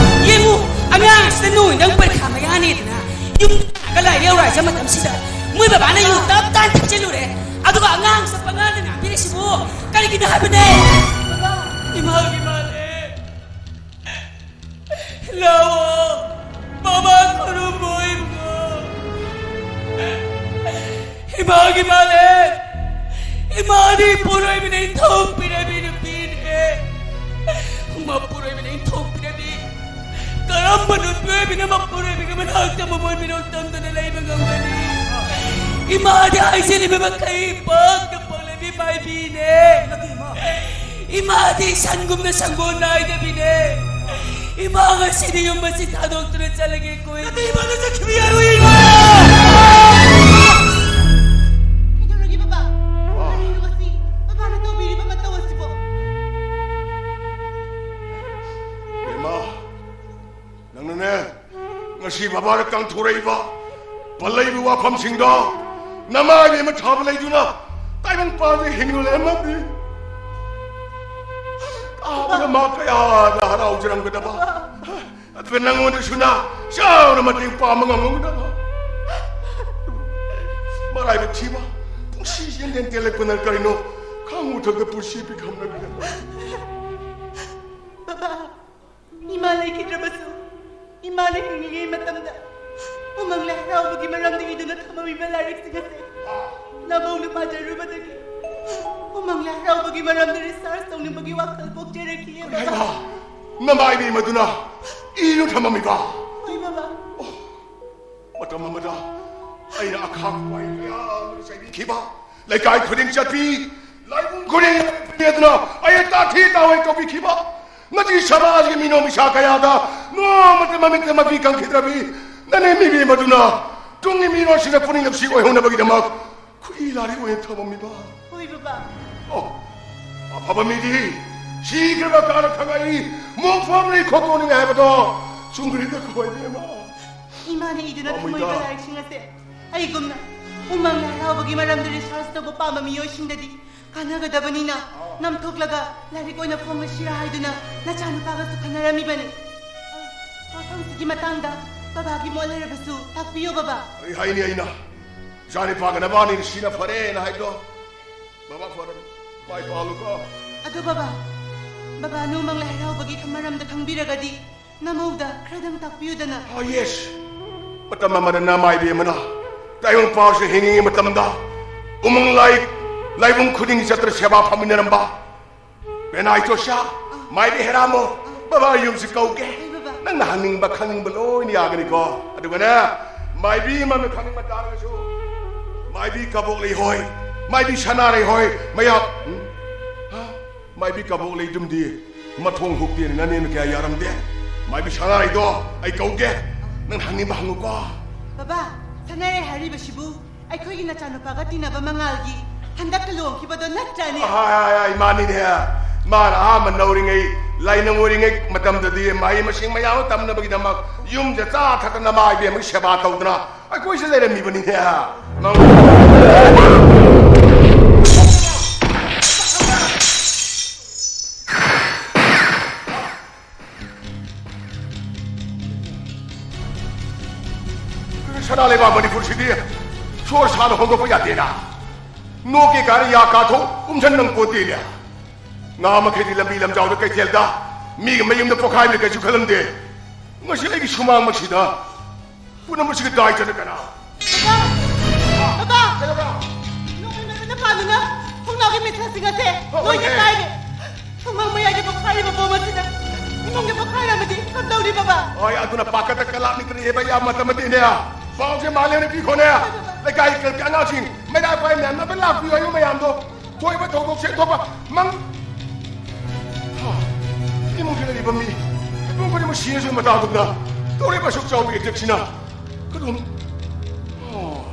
ꯌꯦꯡꯉꯨ, ꯑꯉꯥꯡꯁꯤꯗ ꯅꯣꯏ ꯅꯪ ꯄꯔꯤꯈꯥ ꯃꯌꯥꯅꯤꯗꯅ ꯌꯨꯝ ꯂꯥꯛꯑꯒ ꯂꯥꯏꯔꯤꯛ ꯌꯧꯔꯛꯏꯁꯦ ꯃꯇꯝꯁꯤꯗ ꯃꯣꯏ ꯕꯕꯥꯅ ꯌꯨ ꯇꯞ ꯇꯥꯅ ꯊꯛꯆꯤꯜꯂꯨꯔꯦ꯫ ꯑꯗꯨꯒ ꯑꯉꯥꯡꯁꯤꯗ ꯄꯉꯥꯡꯗ ꯉꯥꯡꯕꯤꯔꯤꯁꯤꯕꯨ ꯀꯔꯤꯒꯤꯅꯣ ꯍꯥꯏꯕꯅꯦ? ꯏꯃꯥꯒꯤ ꯃꯥꯜꯂꯦ꯫ ꯂꯥꯛꯑꯣ, ꯕꯕꯥ ꯈꯨꯔꯨꯝꯃꯣ ꯏꯕꯨꯡꯉꯣ꯫ ꯏꯃꯥꯒꯤ ꯃꯥꯜꯂꯦ꯫ ꯏꯃꯥꯗꯤ ꯏꯄꯨꯔꯣꯏꯕꯅ ꯏꯟꯊꯣꯛꯄꯤꯔꯕꯤ ꯅꯨꯄꯤꯅꯦ꯫ ꯃꯄꯨꯔꯣꯏꯕꯅ ꯏꯟꯊꯣꯛꯄꯤꯔꯕꯤ꯫ ꯀꯔꯝꯕ ꯅꯨꯄꯤ ꯑꯣꯏꯕꯅ ꯃꯄꯨꯔꯣꯏꯕꯒꯤ ꯃꯅꯥꯛꯇ ꯃꯃꯣꯟ ꯃꯤꯅꯣꯛ ꯇꯝꯗꯅ ꯂꯩꯕ ꯉꯝꯒꯅꯤ? ꯏꯃꯥꯗꯤ ꯍꯥꯏꯖꯔꯤꯕ ꯃꯈꯩ ꯄꯥꯛꯇ ꯄꯣꯛꯂꯕꯤ ꯃꯥꯏꯕꯤꯅꯦ꯫ ꯏꯃꯥꯗꯤ ꯁꯟꯒꯨꯝꯅ ꯁꯪꯒꯣꯜ ꯅꯥꯏꯗꯕꯤꯅꯦ꯫ ꯏꯃꯥ ꯉꯁꯤꯗꯤ ꯌꯨꯝ ꯑꯁꯤ ꯊꯥꯗꯣꯛꯇꯨꯅ ꯆꯠꯂꯒꯦ ꯀꯣꯏ꯫ ꯅꯠꯇꯦ, ꯏꯃꯥꯅ ꯆꯠꯈꯤꯕ ꯌꯥꯔꯣꯏ, ꯏꯃꯥ! ꯀꯩꯗꯧꯔꯒꯦ, ꯕꯕꯥ? ꯀꯔꯤꯅꯣ ꯃꯁꯤ? ꯉꯁꯤ ꯕꯕꯥꯗ ꯀꯥꯡꯊꯣꯔꯛꯏꯕ ꯄꯜꯂꯛꯏꯕ ꯋꯥꯐꯝꯁꯤꯡꯗꯣ ꯅꯃꯥꯏ ꯏꯕꯦꯝꯃ ꯊꯥꯕ ꯂꯩꯗꯨꯅ ꯇꯥꯏꯕꯪ ꯄꯥꯟꯕ ꯍꯤꯡꯉꯨ ꯂꯩꯔꯝꯃꯗꯤ ꯇꯥꯕꯗ ꯃꯥ ꯀꯌꯥꯗ ꯍꯔꯥꯎꯖꯔꯝꯒꯗꯕ꯫ ꯑꯗꯨꯒ ꯅꯪꯉꯣꯟꯗꯁꯨ ꯅ ꯆꯥꯎꯅ ꯃꯇꯦꯡ ꯄꯥꯡꯕ ꯉꯝꯒꯗꯕ꯫ ꯃꯔꯥꯏꯕꯛ ꯊꯤꯕ ꯄꯨꯟꯁꯤ ꯌꯦꯟꯗꯦꯟ ꯇꯦꯜꯂꯛꯄꯅ ꯀꯔꯤꯅꯣ ꯈꯪꯉꯨ ꯊꯛꯇ ꯄꯨꯟꯁꯤ ꯄꯤꯈꯝꯅꯕꯤꯔꯝꯕ꯫ ꯕꯕꯥ, ꯏꯃꯥ ꯂꯩꯈꯤꯗ꯭ꯔꯕꯁꯨ ꯏꯃꯥꯅ ꯍꯤꯡꯂꯤꯉꯩ ꯃꯇꯝꯗ ꯎꯃꯪ ꯂꯥꯏ ꯍꯔꯥꯎꯕꯒꯤ ꯃꯔꯝꯗ ꯏꯗꯨꯅ ꯊꯝꯃꯝꯃꯤꯕ ꯂꯥꯏꯔꯤꯛꯁꯤꯡ ꯑꯁꯦ ꯅꯕꯧꯅ ꯄꯥꯖꯔꯨꯕꯗꯒꯤ ꯎꯃꯪ ꯂꯥꯏ ꯍꯔꯥꯎꯕꯒꯤ ꯃꯔꯝꯗ ꯔꯤꯁꯥꯔꯁ ꯇꯧꯅꯤꯡꯕꯒꯤ ꯋꯥꯈꯜ ꯄꯣꯛꯆꯔꯛꯈꯤꯌꯦ ꯕꯕꯥ꯫ ꯍꯩꯃꯥ, ꯅꯃꯥꯏꯕꯤ ꯃꯗꯨꯅ ꯏꯗꯨꯅ ꯊꯝꯃꯝꯃꯤꯕ꯫ ꯍꯣꯏ ꯕꯕꯥ꯫ ꯃꯇꯝ ꯑꯃꯗ ꯑꯩꯅ ꯑꯈꯥꯛ ꯋꯥꯏ ꯀꯌꯥ ꯑꯃ ꯆꯩꯕꯤꯈꯤꯕ, ꯂꯩꯀꯥꯏ ꯈꯨꯗꯤꯡ ꯆꯠꯄꯤ, ꯂꯥꯏꯕꯨꯡ ꯈꯨꯗꯤꯡ ꯆꯠꯄꯤ ꯑꯗꯨꯅ ꯑꯩꯅ ꯇꯥꯊꯤ ꯇꯥꯑꯣꯏ ꯀꯧꯕꯤꯈꯤꯕ꯫ ꯃꯁꯤ ꯁꯃꯥꯖꯒꯤ ꯃꯤꯅꯣꯛ ꯃꯤꯁꯥ ꯀꯌꯥꯗ ꯅꯣꯡꯃꯇ ꯃꯃꯤꯠꯇ ꯃꯄꯤ ꯀꯪꯈꯤꯗ꯭ꯔꯕꯤ ꯅꯅꯦ ꯃꯤꯕꯤ ꯃꯗꯨꯅ ꯇꯨꯡꯒꯤ ꯃꯤꯔꯣꯜꯁꯤꯡꯗ ꯄꯨꯛꯅꯤꯡ ꯅꯨꯡꯁꯤ ꯑꯣꯏꯍꯧꯅꯕꯒꯤꯗꯃꯛ ꯈꯨꯠꯏ ꯂꯥꯏꯔꯤꯛ ꯑꯣꯏꯅ ꯊꯝꯃꯝꯃꯤꯕ꯫ ꯍꯣꯏ ꯕꯕꯥ꯫ ꯑꯣ, ꯑꯐꯕ ꯃꯤꯗꯤ ꯁꯤꯈ꯭ꯔꯕ ꯀꯥꯟꯗ ꯈꯪꯉꯛꯏ, ꯃꯣꯡ ꯐꯝꯂꯤ ꯈꯣꯠꯇꯣꯛꯅꯤꯡꯉꯥꯏ ꯍꯥꯏꯕꯗꯣ ꯆꯨꯝꯈ꯭ꯔꯦꯗ ꯈꯣꯏꯕꯦꯝꯃ꯫ ꯏꯃꯥꯅ ꯏꯗꯨꯅ ꯄꯥꯝꯃꯨꯏꯗ꯫ ꯊꯝꯃꯣꯏꯕ ꯂꯥꯏꯔꯤꯛꯁꯤꯡ ꯑꯁꯦ ꯑꯩꯒꯨꯝꯅ ꯎꯃꯪ ꯂꯥꯏ ꯍꯔꯥꯎꯕꯒꯤ ꯃꯔꯝꯗ ꯔꯤꯁꯥꯔꯁ ꯇꯧꯕ ꯄꯥꯝꯕ ꯃꯤꯑꯣꯏꯁꯤꯡꯗꯗꯤ ꯀꯥꯟꯅꯒꯗꯕꯅꯤꯅ ꯅꯝꯊꯣꯛꯂꯒ ꯂꯥꯏꯔꯤꯛ ꯑꯣꯏꯅ ꯐꯣꯡꯂꯁꯤꯔꯥ ꯍꯥꯏꯗꯨꯅ ꯅꯆꯥꯅꯨꯄꯥꯒꯁꯨ ꯈꯟꯅꯔꯝꯃꯤꯕꯅꯤ꯫ ꯋꯥꯐꯝꯁꯤꯒꯤ ꯃꯇꯥꯡꯗ ꯕꯕꯥꯒꯤ ꯃꯣꯠ ꯂꯩꯔꯕꯁꯨ ꯇꯥꯛꯄꯤꯌꯨ ꯕꯕꯥ꯫ ꯀꯔꯤ ꯍꯥꯏꯅꯤ ꯑꯩꯅ? ꯏꯆꯥ ꯅꯨꯄꯥꯒ ꯅꯕꯥꯅꯤꯅ ꯁꯤꯅ ꯐꯔꯦꯅ ꯍꯥꯏꯗꯣ꯫ ꯕꯕꯥ ꯐꯔꯦ꯫ ꯃꯥꯏ ꯄꯥꯛꯂꯨꯀꯣ꯫ ꯑꯗꯣ ꯕꯕꯥ, ꯕꯕꯥꯅ ꯎꯃꯪ ꯂꯥꯏ ꯍꯔꯥꯎꯕꯒꯤ ꯃꯔꯝꯗ ꯈꯪꯕꯤꯔꯒꯗꯤ ꯅꯃꯧꯗ ꯈꯔꯗꯪ ꯇꯥꯛꯄꯤꯌꯨꯗꯅ꯫ ꯑꯥ, ꯌꯦꯁ꯫ ꯃꯇꯝ ꯑꯃꯗ ꯅꯃꯥꯏꯕꯤ ꯑꯃꯅ ꯇꯥꯏꯕꯪ ꯄꯥꯎꯁꯦ ꯍꯤꯡꯉꯤꯉꯩ ꯃꯇꯝꯗ ꯎꯃꯪ ꯂꯥꯏ, ꯂꯥꯏꯕꯨꯡ ꯈꯨꯗꯤꯡꯒꯤ ꯆꯠꯇ꯭ꯔ ꯁꯦꯕꯥ ꯐꯝꯃꯤꯟꯅꯔꯝꯕ꯫ ꯕꯦꯅꯥꯏ ꯆꯣꯁꯥ, ꯃꯥꯏꯕꯤ ꯍꯦꯔꯥꯃꯣ, ꯕꯕꯥ ꯌꯨꯝꯁꯤ ꯀꯧꯒꯦ꯫ ꯍꯣꯏ, ꯕꯕꯥ꯫ ꯅꯪꯅ ꯍꯪꯅꯤꯡꯕ ꯈꯪꯅꯤꯡꯕ ꯂꯣꯏꯅ ꯌꯥꯒꯅꯤꯀꯣ꯫ ꯑꯗꯨꯒꯅꯦ, ꯃꯥꯏꯕꯤ ꯑꯃꯅ ꯈꯪꯅꯤꯡꯕ ꯇꯥꯔꯒꯁꯨ, ꯃꯥꯏꯕꯤ ꯀꯕꯣꯛꯂꯩ ꯍꯣꯏ, ꯃꯥꯏꯕꯤ ꯁꯅꯥꯔꯩ ꯍꯣꯏ, ꯃꯌꯥꯝ, ꯎꯝ? ꯍꯥ? ꯃꯥꯏꯕꯤ ꯀꯕꯣꯛꯂꯩ ꯗꯨꯝꯗꯤ ꯃꯊꯣꯡ ꯍꯨꯛꯇꯦꯅ ꯅꯅꯦꯅ ꯀꯌꯥ ꯌꯥꯔꯝꯗꯦ꯫ ꯃꯥꯏꯕꯤ ꯁꯅꯥꯔꯩꯗꯣ ꯑꯩ ꯀꯧꯒꯦ꯫ ꯅꯪ ꯍꯪꯅꯤꯡꯕ ꯍꯪꯉꯨꯀꯣ꯫ ꯕꯕꯥ, ꯁꯅꯥꯔꯩ ꯍꯥꯏꯔꯤꯕꯁꯤꯕꯨ ꯑꯩꯈꯣꯏꯒꯤ ꯅꯆꯥꯅꯨꯄꯥꯒ ꯇꯤꯟꯅꯕ ꯃꯉꯥꯜꯒꯤ ꯍꯟꯗꯛꯇ ꯂꯨꯍꯣꯡꯈꯤꯕꯗꯣ ꯅꯠꯇ꯭ꯔꯅꯦ? ꯑꯍꯥꯏ, ꯍꯥꯏ, ꯍꯥꯏ, ꯃꯥꯅꯤꯅꯦ꯫ ꯃꯥꯅ ꯑꯍꯥꯟꯕ ꯅꯧꯔꯤꯉꯩ, ꯂꯥꯏꯅꯪ ꯑꯣꯏꯔꯤꯉꯩ ꯃꯇꯝꯗꯗꯤ ꯃꯍꯩ ꯃꯁꯤꯡ ꯃꯌꯥꯝ ꯑꯃ ꯇꯝꯅꯕꯒꯤꯗꯃꯛ ꯌꯨꯝꯗ ꯆꯥ ꯊꯛꯇꯅ ꯃꯃꯥ ꯏꯕꯦꯝꯃꯒꯤ ꯁꯦꯕꯥ ꯇꯧꯗꯅ ꯑꯩꯈꯣꯏꯁꯦ ꯂꯩꯔꯝꯃꯤꯕꯅꯤꯅꯦ꯫ ꯃꯉꯣꯟ- ꯁꯅꯥ ꯂꯩꯕꯥꯛ ꯃꯅꯤꯄꯨꯔꯁꯤꯗꯤ ꯁꯣꯔ ꯁꯥꯅ ꯍꯣꯡꯗꯣꯛꯄ ꯌꯥꯗꯦꯅ꯫ ꯅꯣꯛꯀꯦ ꯀꯥꯏꯅ ꯌꯥ ꯀꯥꯊꯣꯛ ꯎꯝꯁꯟ ꯅꯪ ꯄꯣꯠꯇꯦꯅꯦ꯫ ꯉꯥ ꯃꯈꯩꯗꯤ ꯂꯝꯕꯤ ꯂꯝꯖꯥꯎꯗ ꯀꯩꯊꯦꯜꯗ ꯃꯤꯒꯤ ꯃꯌꯨꯝꯗ ꯄꯣꯈꯥꯏꯕꯅꯤ ꯀꯩꯁꯨ ꯈꯜꯂꯝꯗꯦ꯫ ꯉꯁꯤ ꯑꯩꯒꯤ ꯁꯨꯃꯥꯡꯃꯛꯁꯤꯗ ꯄꯨꯝꯅꯃꯛꯁꯤꯒꯤ ꯗꯥꯏꯇꯅ ꯀꯅꯥ? ꯕꯕꯥ! ꯕꯕꯥ! ꯀꯩꯗꯧꯔꯕ? ꯅꯣꯡꯃꯩ ꯃꯔꯨꯅ ꯄꯥꯟꯗꯨꯅ ꯊꯣꯡꯅꯥꯎꯒꯤ ꯃꯤꯊꯜꯁꯤꯡ ꯑꯁꯦ ꯍꯣꯏ, ꯂꯣꯏꯅ ꯍꯣꯏ꯫ ꯀꯥꯏꯔꯦ꯫ ꯁꯨꯃꯥꯡ ꯃꯌꯥꯏꯗ ꯄꯣꯈꯥꯏꯔꯤꯕ ꯕꯣꯝ ꯑꯁꯤꯅ ꯏꯃꯨꯡꯒꯤ ꯄꯣꯈꯥꯏꯔꯝꯃꯗꯤ ꯀꯝꯗꯧꯅꯤ ꯕꯕꯥ? ꯍꯣꯏ, ꯑꯗꯨꯅ ꯄꯥꯈꯠꯇ ꯀꯂꯥꯞꯅꯤꯡꯗ꯭ꯔꯦ ꯍꯦꯕ ꯌꯥꯝ ꯃꯇꯝ ꯑꯃꯗꯤꯅꯦ꯫ ꯄꯥꯎꯁꯦ ꯃꯥꯂꯦꯝꯗ ꯄꯤꯈꯣꯅꯦ꯫ ꯂꯩꯀꯥꯏꯒꯤ ꯑꯉꯥꯡꯁꯤꯡ, ꯃꯩꯔꯥ ꯄꯥꯏ ꯃꯌꯥꯝ ꯅꯝꯕ ꯂꯥꯛꯄꯤꯌꯨ ꯍꯥꯏꯌꯨ ꯃꯌꯥꯝꯗꯣ꯫ ꯊꯣꯛꯏꯕ ꯊꯧꯗꯣꯛꯁꯦ ꯊꯣꯛꯄ ꯃꯪ-, ꯍꯥ, ꯏꯃꯨꯡꯗ ꯂꯩꯔꯤꯕ ꯃꯤ ꯃꯤꯄꯨꯝ ꯈꯨꯗꯤꯡꯃꯛ ꯁꯤꯔꯁꯨ ꯃꯇꯥꯒꯨꯝꯅ ꯇꯧꯔꯤꯕ ꯑꯁꯨꯛ ꯆꯥꯎꯕ ꯑꯦꯇꯦꯛꯁꯤꯅ ꯀꯔꯝ-, ꯑꯣ꯫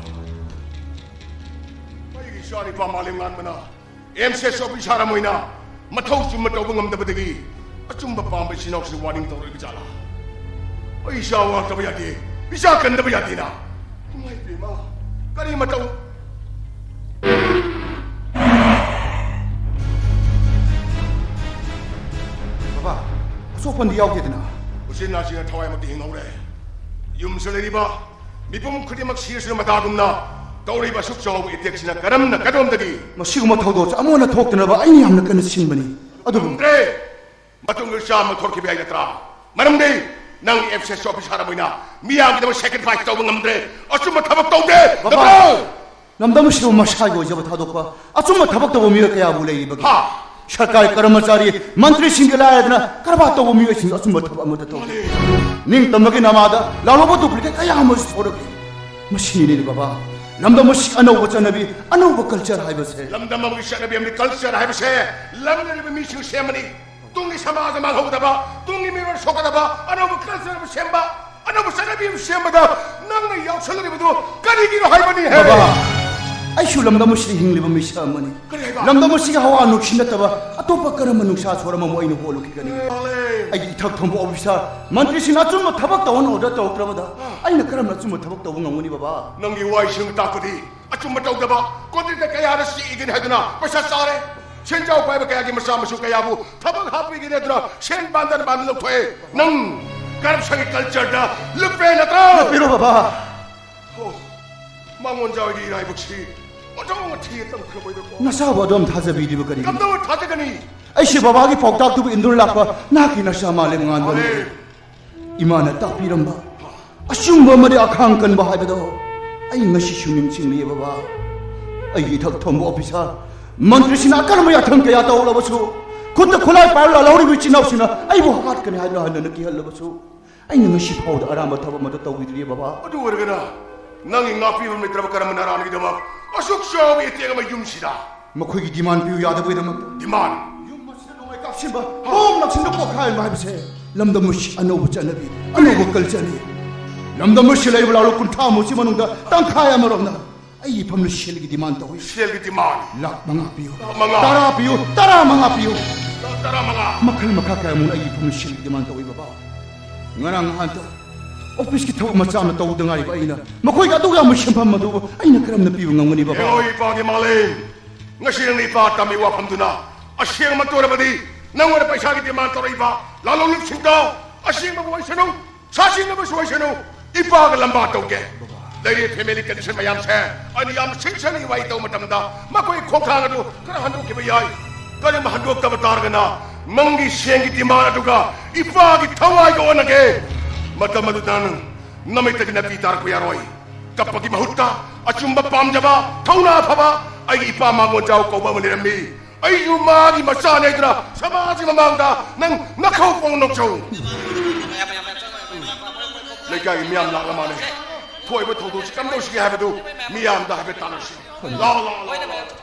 ꯑꯩꯒꯤ ꯏꯆꯥ ꯅꯤꯄꯥ ꯃꯥꯂꯦꯝ ꯉꯥꯟꯕꯅ ꯑꯦꯝ ꯁꯤ ꯑꯦꯁ ꯑꯣꯐꯤꯁꯥꯔ ꯑꯃ ꯑꯣꯏꯅ ꯃꯊꯧ ꯆꯨꯝꯕ ꯇꯧꯕ ꯉꯝꯗꯕꯗꯒꯤ ꯑꯆꯨꯝꯕ ꯄꯥꯝꯕ ꯏꯆꯤꯟ ꯏꯅꯥꯎꯁꯤꯡ ꯋꯥꯔꯅꯤꯡ ꯇꯧꯔꯛꯏꯕ ꯖꯥꯠꯂꯥ? ꯑꯩ ꯏꯆꯥ ꯋꯥꯔꯛꯇꯕ ꯌꯥꯗꯦ, ꯏꯆꯥ ꯀꯟꯗꯕ ꯌꯥꯗꯦꯅ꯫ ꯏꯃꯥ ꯏꯕꯦꯝꯃ, ꯀꯔꯤ ꯃꯇꯧ? ꯕꯕꯥ, ꯑꯁꯣꯛꯄꯟꯗꯤ ꯌꯥꯎꯗꯦꯗꯅ? ꯎꯆꯤꯟ ꯅꯥꯆꯤꯟꯅ ꯊꯋꯥꯏꯃꯛꯇꯤ ꯍꯤꯡꯍꯧꯔꯦ꯫ ꯌꯨꯝꯁꯤꯗ ꯂꯩꯔꯤꯕ ꯃꯤꯄꯨꯝ ꯈꯨꯗꯤꯡꯃꯛ ꯁꯤꯔꯁꯨ ꯃꯇꯥꯒꯨꯝꯅ ꯇꯧꯔꯤꯕ ꯑꯁꯨꯛ ꯆꯥꯎꯕ ꯑꯦꯇꯦꯛꯁꯤꯅ ꯀꯔꯝꯅ ꯀꯗꯣꯝꯗꯒꯤ? ꯃꯁꯤꯒꯨꯝꯕ ꯊꯧꯗꯣꯛꯁꯦ ꯑꯃꯨꯛ ꯍꯟꯅ ꯊꯣꯛꯇꯅꯕ ꯑꯩꯅ ꯌꯥꯝꯅ ꯀꯟꯅ ꯁꯤꯟꯕꯅꯤ꯫ ꯑꯗꯨꯕꯨ ꯉꯝꯗ꯭ꯔꯦ꯫ ꯃꯇꯨꯡꯗ ꯆꯥꯝꯃ ꯊꯣꯛꯈꯤꯕ ꯌꯥꯏ ꯅꯠꯇ꯭ꯔꯥ? ꯃꯔꯝꯗꯤ ꯅꯪ ꯑꯦꯝ ꯁꯤ ꯑꯦꯁ ꯑꯣꯐꯤꯁꯥꯔ ꯑꯃ ꯑꯣꯏꯅ ꯃꯤꯌꯥꯝꯒꯤꯗꯃꯛ ꯁꯦꯀ꯭ꯔꯤꯐꯥꯏꯁ ꯇꯧꯕ ꯉꯝꯗ꯭ꯔꯦ꯫ ꯑꯆꯨꯝꯕ ꯊꯕꯛ ꯇꯧꯗꯦ꯫ ꯕꯕꯥ! ꯅꯠꯇ꯭ꯔꯣ? ꯂꯝꯗꯝ ꯑꯁꯤꯕꯨ ꯃꯁꯥꯒꯤ ꯑꯣꯏꯖꯕ ꯊꯥꯗꯣꯛꯄ ꯑꯆꯨꯝꯕ ꯊꯕꯛ ꯇꯧꯕ ꯃꯤꯑꯣꯏ ꯀꯌꯥꯕꯨ ꯂꯩꯔꯤꯕꯒꯦ? ꯍꯥ? ꯁꯔꯀꯥꯔꯒꯤ ꯀꯔꯃꯆꯥꯔꯤ, ꯃꯟꯇ꯭ꯔꯤꯁꯤꯡꯒꯤ ꯂꯥꯏꯔꯗꯅ ꯀꯔꯕꯥꯔ ꯇꯧꯕ ꯃꯤꯑꯣꯏꯁꯤꯡꯁꯨ ꯑꯆꯨꯝꯕ ꯊꯕꯛ ꯑꯃꯠꯇ ꯇꯧꯗꯦ꯫ ꯃꯥꯅꯦ꯫ ꯅꯤꯡꯇꯝꯕꯒꯤ ꯅꯃꯥꯗ ꯂꯥꯜꯍꯧꯕ ꯗꯨꯄ꯭ꯂꯤꯀꯦꯠ ꯀꯌꯥ ꯑꯃꯁꯨ ꯊꯣꯔꯛꯂꯤ꯫ ꯃꯁꯤꯅꯤꯅꯦ ꯕꯕꯥ, ꯂꯝꯗꯝ ꯑꯁꯤ ꯑꯅꯧꯕ ꯆꯠꯅꯕꯤ, ꯑꯅꯧꯕ ꯀꯜꯆꯔ ꯍꯥꯏꯕꯁꯦ꯫ ꯂꯝꯗꯝ ꯑꯃꯒꯤ ꯆꯠꯅꯕꯤ ꯑꯃꯗꯤ ꯀꯜꯆꯔ ꯍꯥꯏꯕꯁꯦ ꯂꯝ ꯂꯩꯔꯤꯕ ꯃꯤꯁꯤꯡ ꯁꯦꯝꯕꯅꯤ꯫ ꯇꯨꯡꯒꯤ ꯁꯃꯥꯖ ꯃꯥꯡꯍꯧꯗꯕ, ꯇꯨꯡꯒꯤ ꯃꯤꯔꯣꯜ ꯁꯣꯛꯀꯗꯕ ꯑꯅꯧꯕ ꯀꯜꯆꯔ ꯑꯃ ꯁꯦꯝꯕ, ꯑꯅꯧꯕ ꯆꯠꯅꯕꯤ ꯑꯃ ꯁꯦꯝꯕꯗ ꯅꯪꯅ ꯌꯥꯎꯁꯜꯂꯛꯂꯤꯕꯗꯨ ꯀꯔꯤꯒꯤꯅꯣ ꯍꯥꯏꯕꯅꯤ ꯍꯦ? ꯕꯕꯥ, ꯑꯩꯁꯨ ꯂꯝꯗꯝ ꯑꯁꯤꯗ ꯍꯤꯡꯂꯤꯕ ꯃꯤꯁꯛ ꯑꯃꯅꯤ꯫ ꯀꯔꯤ ꯍꯥꯏꯕ? ꯂꯝꯗꯝ ꯑꯁꯤꯒꯤ ꯍꯋꯥ ꯅꯨꯡꯁꯤꯠ ꯅꯠꯇꯕ ꯑꯇꯣꯞꯄ ꯀꯔꯝꯕ ꯅꯨꯡꯁꯥ ꯁꯣꯔ ꯑꯃꯃꯨꯛ ꯑꯩꯅ ꯍꯣꯜꯂꯨꯈꯤꯒꯅꯤ? ꯑꯩꯒꯤ ꯏꯊꯛ ꯊꯣꯡꯕ ꯑꯣꯐꯤꯁꯥꯔ ꯃꯟꯇ꯭ꯔꯤꯁꯤꯡꯅ ꯑꯆꯨꯝꯕ ꯊꯕꯛ ꯇꯧꯍꯟꯅ ꯑꯣꯔꯗꯔ ꯇꯧꯔꯛꯇ꯭ꯔꯕꯗ ꯑꯩꯅ ꯀꯔꯝꯅ ꯑꯆꯨꯝꯕ ꯊꯕꯛ ꯇꯧꯕ ꯉꯝꯒꯅꯤ, ꯕꯕꯥ? ꯅꯪꯒꯤ ꯋꯥꯍꯩꯁꯤꯡ ꯇꯥꯛꯄꯗꯤ ꯑꯆꯨꯝꯕ ꯇꯧꯗꯕ ꯀꯣꯟꯇ꯭ꯔꯦꯛꯇ ꯀꯌꯥꯗ ꯁꯤꯛꯏꯒꯅꯤ ꯍꯥꯏꯗꯨꯅ ꯄꯩꯁꯥ ꯆꯥꯔꯦ꯫ ꯁꯦꯟꯖꯥꯎ ꯄꯥꯏꯕ ꯀꯌꯥꯒꯤ ꯃꯆꯥ ꯃꯁꯨ ꯀꯌꯥꯕꯨ ꯊꯕꯛ ꯍꯥꯞꯄꯤꯒꯅꯤ ꯍꯥꯏꯗꯨꯅ ꯁꯦꯟ ꯕꯟꯗꯟ ꯕꯟꯗꯟ ꯂꯧꯊꯣꯛꯑꯦ꯫ ꯅꯪ ꯀꯔꯞꯁꯟꯒꯤ ꯀꯜꯆꯔꯗ ꯂꯨꯞꯄꯦ ꯅꯠꯇ꯭ꯔꯣ? ꯂꯨꯞꯄꯤꯔꯣ, ꯕꯕꯥ꯫ ꯑꯣ, ꯃꯉꯣꯟꯖꯥꯎꯒꯤ ꯏꯔꯥꯏꯕꯛꯁꯤ ꯑꯣꯟꯊꯣꯛꯅ ꯊꯤꯅ ꯇꯝꯈ꯭ꯔꯕꯣꯏꯗꯀꯣ꯫ ꯅꯆꯥꯕꯨ ꯑꯗꯨꯝ ꯊꯥꯖꯕꯤꯔꯤꯕ ꯀꯔꯤꯒꯤꯅꯣ? ꯀꯝꯗꯧꯅ ꯊꯥꯖꯒꯅꯤ? ꯑꯩꯁꯦ ꯕꯕꯥꯒꯤ ꯄꯥꯎꯇꯥꯛꯇꯨꯕꯨ ꯏꯟꯗꯨꯅ ꯂꯥꯛꯄ ꯅꯍꯥꯛꯀꯤ ꯅꯆꯥ ꯃꯥꯂꯦꯝꯉꯥꯟꯕꯅꯤ꯫ ꯃꯥꯂꯦꯝ꯫ ꯏꯃꯥꯅ ꯇꯥꯛꯄꯤꯔꯝꯕ ꯑꯆꯨꯝꯕ ꯑꯃꯗꯤ ꯑꯈꯥꯡ ꯀꯟꯕ ꯍꯥꯏꯕꯗꯣ ꯑꯩ ꯉꯁꯤꯁꯨ ꯅꯤꯡꯁꯤꯡꯂꯤꯌꯦ, ꯕꯕꯥ꯫ ꯑꯩꯒꯤ ꯏꯊꯛ ꯊꯣꯡꯕ ꯑꯣꯐꯤꯁꯥꯔ ꯃꯟꯇ꯭ꯔꯤꯁꯤꯡꯅ ꯑꯀꯟꯕ ꯌꯥꯊꯪ ꯀꯌꯥ ꯇꯧꯔꯕꯁꯨ, ꯈꯨꯠꯇ ꯈꯨꯠꯂꯥꯏ ꯄꯥꯏꯔ ꯂꯥꯜꯍꯧꯔꯤꯕ ꯏꯆꯤꯟ ꯏꯅꯥꯎꯁꯤꯡꯅ ꯑꯩꯕꯨ ꯍꯥꯠꯀꯅꯤ ꯍꯥꯏꯗꯨꯅ ꯍꯟꯗꯅ ꯀꯤꯍꯜꯂꯕꯁꯨ, ꯑꯩꯅ ꯉꯁꯤ ꯐꯥꯎꯕꯗ ꯑꯔꯥꯟꯕ ꯊꯕꯛ ꯑꯃꯠꯇ ꯇꯧꯈꯤꯗ꯭ꯔꯤꯌꯦ, ꯕꯕꯥ꯫ ꯑꯗꯨ ꯑꯣꯏꯔꯒꯅ ꯅꯪꯒꯤ ꯉꯥꯛꯄꯤꯐꯝ ꯂꯩꯇ꯭ꯔꯕ ꯀꯔꯝꯕ ꯅꯔꯥꯟꯒꯤꯗꯃꯛ ꯑꯁꯨꯛ ꯆꯥꯎꯕ ꯏꯇꯦꯛ ꯑꯃ ꯌꯨꯝꯁꯤꯗ? ꯃꯈꯣꯏꯒꯤ ꯗꯤꯃꯥꯟ ꯄꯤꯌꯨ ꯌꯥꯗꯕꯒꯤꯗꯃꯛꯇ꯫ ꯗꯤꯃꯥꯟ? ꯌꯨꯝ ꯑꯁꯤꯗ ꯅꯣꯡꯃꯩ ꯀꯥꯞꯁꯤꯟꯕ, ꯕꯣꯝ ꯂꯪꯁꯤꯟꯕ ꯄꯣꯈꯥꯏꯍꯟꯕ ꯍꯥꯏꯕꯁꯦ ꯂꯝꯗꯝ ꯑꯁꯤ ꯑꯅꯧꯕ ꯆꯠꯅꯕꯤ, ꯑꯅꯧꯕ ꯀꯜꯆꯔꯅꯤ꯫ ꯂꯝꯗꯝ ꯑꯁꯤ ꯂꯩꯕ ꯂꯥꯂꯣꯡ ꯀꯨꯟꯊ꯭ꯔꯥꯃꯨꯛꯁꯤ ꯃꯅꯨꯡꯗ ꯇꯪꯈꯥꯏ ꯑꯃꯔꯣꯝꯅ ꯑꯩꯒꯤ ꯏꯐꯝꯅ ꯁꯦꯜꯒꯤ ꯗꯤꯃꯥꯟ ꯇꯧꯏ꯫ ꯁꯦꯜꯒꯤ ꯗꯤꯃꯥꯟ? ꯂꯥꯈ ꯃꯉꯥ ꯄꯤꯌꯨ꯫ ꯂꯥꯈ ꯃꯉꯥ? ꯇꯔꯥ ꯄꯤꯌꯨ, ꯇꯔꯥ ꯃꯉꯥ ꯄꯤꯌꯨ꯫ ꯂꯥꯈ ꯇꯔꯥ ꯃꯉꯥ? ꯃꯈꯜ ꯃꯈꯥ ꯀꯌꯥꯃꯨꯛꯅ ꯑꯩꯒꯤ ꯏꯐꯝꯅ ꯁꯦꯜꯒꯤ ꯗꯤꯃꯥꯟ ꯇꯧꯏ, ꯕꯕꯥ꯫ ꯉꯔꯥꯡ ꯅꯍꯥꯟꯇ ꯑꯣꯐꯤꯁꯀꯤ ꯊꯕꯛ ꯃꯆꯥ ꯑꯃ ꯇꯧꯗ ꯉꯥꯏꯔꯤꯕ ꯑꯩꯅ ꯃꯈꯣꯏꯒꯤ ꯑꯗꯨꯛ ꯌꯥꯝꯕ ꯁꯦꯟꯐꯝ ꯑꯗꯨꯕꯨ ꯑꯩꯅ ꯀꯔꯝꯅ ꯄꯤꯕ ꯉꯝꯒꯅꯤ, ꯕꯕꯥ? ꯍꯦꯔꯣ ꯏꯄꯥꯒꯤ ꯃꯥꯂꯦꯝ, ꯉꯁꯤ ꯅꯪꯅ ꯏꯄꯥ ꯇꯝꯃꯤ ꯋꯥꯐꯝꯗꯨꯅ ꯑꯁꯦꯡꯕ ꯑꯣꯏꯔꯕꯗꯤ ꯅꯪꯉꯣꯟꯗ ꯄꯩꯁꯥꯒꯤ ꯗꯤꯃꯥꯟ ꯇꯧꯔꯛꯏꯕ ꯂꯥꯂꯣꯡ ꯂꯨꯞꯁꯤꯡꯗꯣ ꯑꯁꯦꯡꯕꯕꯨ ꯑꯣꯏꯁꯅꯨ, ꯁꯥꯁꯤꯡꯅꯕꯁꯨ ꯑꯣꯏꯁꯅꯨ, ꯏꯄꯥꯒ ꯂꯝꯕꯥ ꯇꯧꯒꯦ꯫ ꯂꯩꯔꯤꯕ ꯐꯦꯃꯤꯂꯤ ꯀꯟꯗꯤꯁꯟ ꯃꯌꯥꯝꯁꯦ ꯑꯩꯅ ꯌꯥꯝ ꯁꯤꯡꯁꯟꯅ ꯋꯥꯔꯤ ꯇꯧꯕ ꯃꯇꯝꯗ ꯃꯈꯣꯏ ꯈꯣꯡꯊꯥꯡ ꯑꯗꯨ ꯈꯔ ꯍꯟꯗꯣꯛꯈꯤꯕ ꯌꯥꯏ꯫ ꯀꯔꯤꯒꯨꯝꯕ ꯍꯟꯗꯣꯛꯇꯕ ꯇꯥꯔꯒꯅ ꯅꯪꯒꯤ ꯁꯦꯟꯒꯤ ꯗꯤꯃꯥꯟ ꯑꯗꯨꯒ ꯏꯄꯥꯒꯤ ꯊꯋꯥꯏꯒ ꯑꯣꯟꯅꯒꯦ꯫ ꯃꯇꯝ ꯑꯗꯨꯗ ꯅꯪ ꯅꯃꯤꯠꯇꯒꯤ ꯅꯥꯄꯤ ꯇꯥꯔꯛꯄ ꯌꯥꯔꯣꯏ꯫ ꯀꯞꯄꯒꯤ ꯃꯍꯨꯠꯇ ꯑꯆꯨꯝꯕ ꯄꯥꯝꯖꯕ, ꯊꯧꯅꯥ ꯐꯕ ꯑꯩꯒꯤ ꯏꯄꯥ ꯃꯥꯡꯒꯣꯟꯖꯥꯎ ꯀꯧꯕ ꯑꯃ ꯂꯩꯔꯝꯃꯤ꯫ ꯑꯩꯁꯨ ꯃꯥꯒꯤ ꯃꯆꯥꯅꯦ ꯍꯥꯏꯗꯨꯅ ꯁꯃꯥꯖꯒꯤ ꯃꯃꯥꯡꯗ ꯅꯪ ꯅꯈꯧ ꯄꯣꯡ ꯅꯣꯛꯆꯧ꯫ ꯂꯩꯀꯥꯏꯒꯤ ꯃꯤꯌꯥꯝ ꯂꯥꯛꯂ ꯃꯥꯜꯂꯦ꯫ ꯊꯣꯛꯏꯕ ꯊꯧꯗꯣꯛꯁꯤ ꯀꯝꯗꯧꯁꯤꯒꯦ ꯍꯥꯏꯕꯗꯨ ꯃꯤꯌꯥꯝꯗ ꯍꯥꯏꯐꯦꯠ ꯇꯥꯟꯅꯁꯤ꯫ ꯂꯥꯛꯑꯣ, ꯂꯥꯛꯑꯣ, ꯂꯥꯛꯑꯣ, ꯂꯥꯛꯑꯣ꯫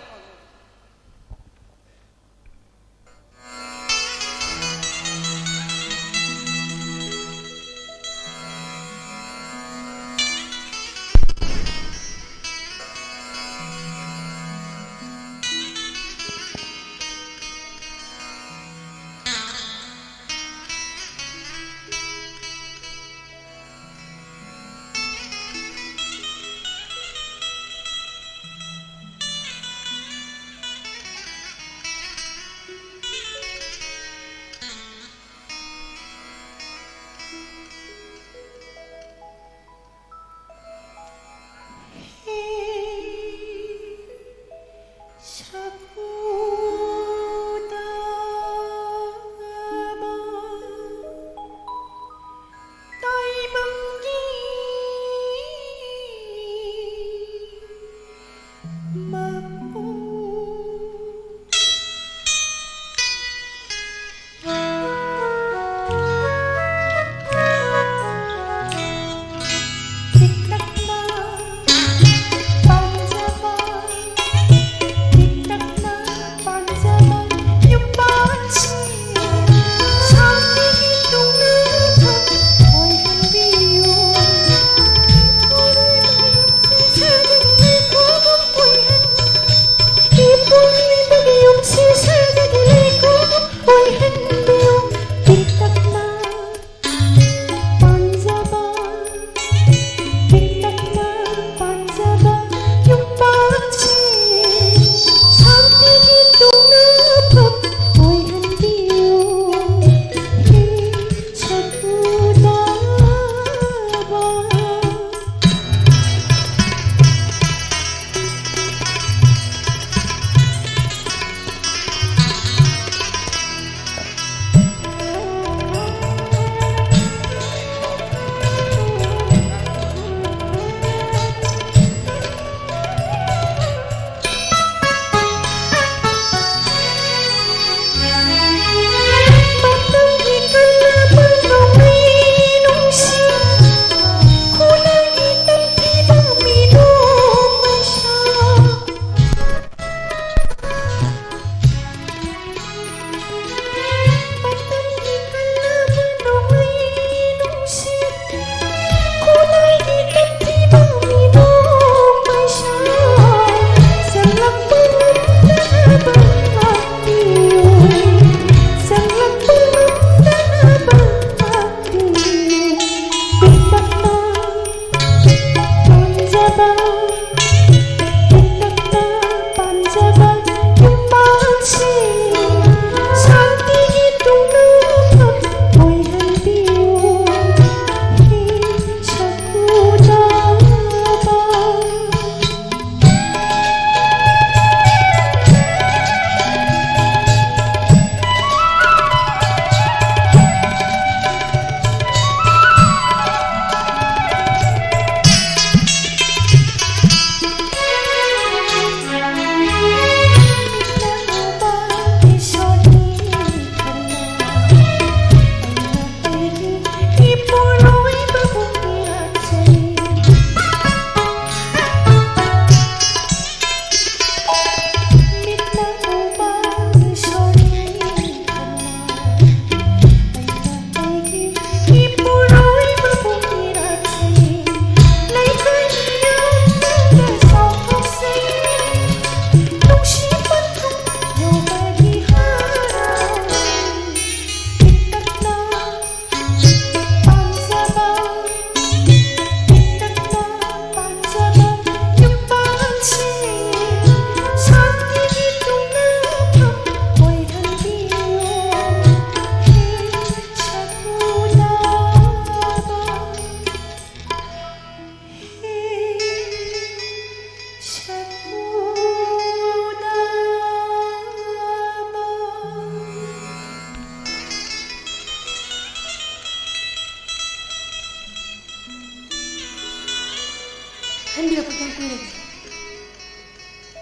ꯍꯟꯕꯤꯔꯛꯄ ꯀꯌꯥꯝ ꯀꯨꯏꯔꯒꯦ?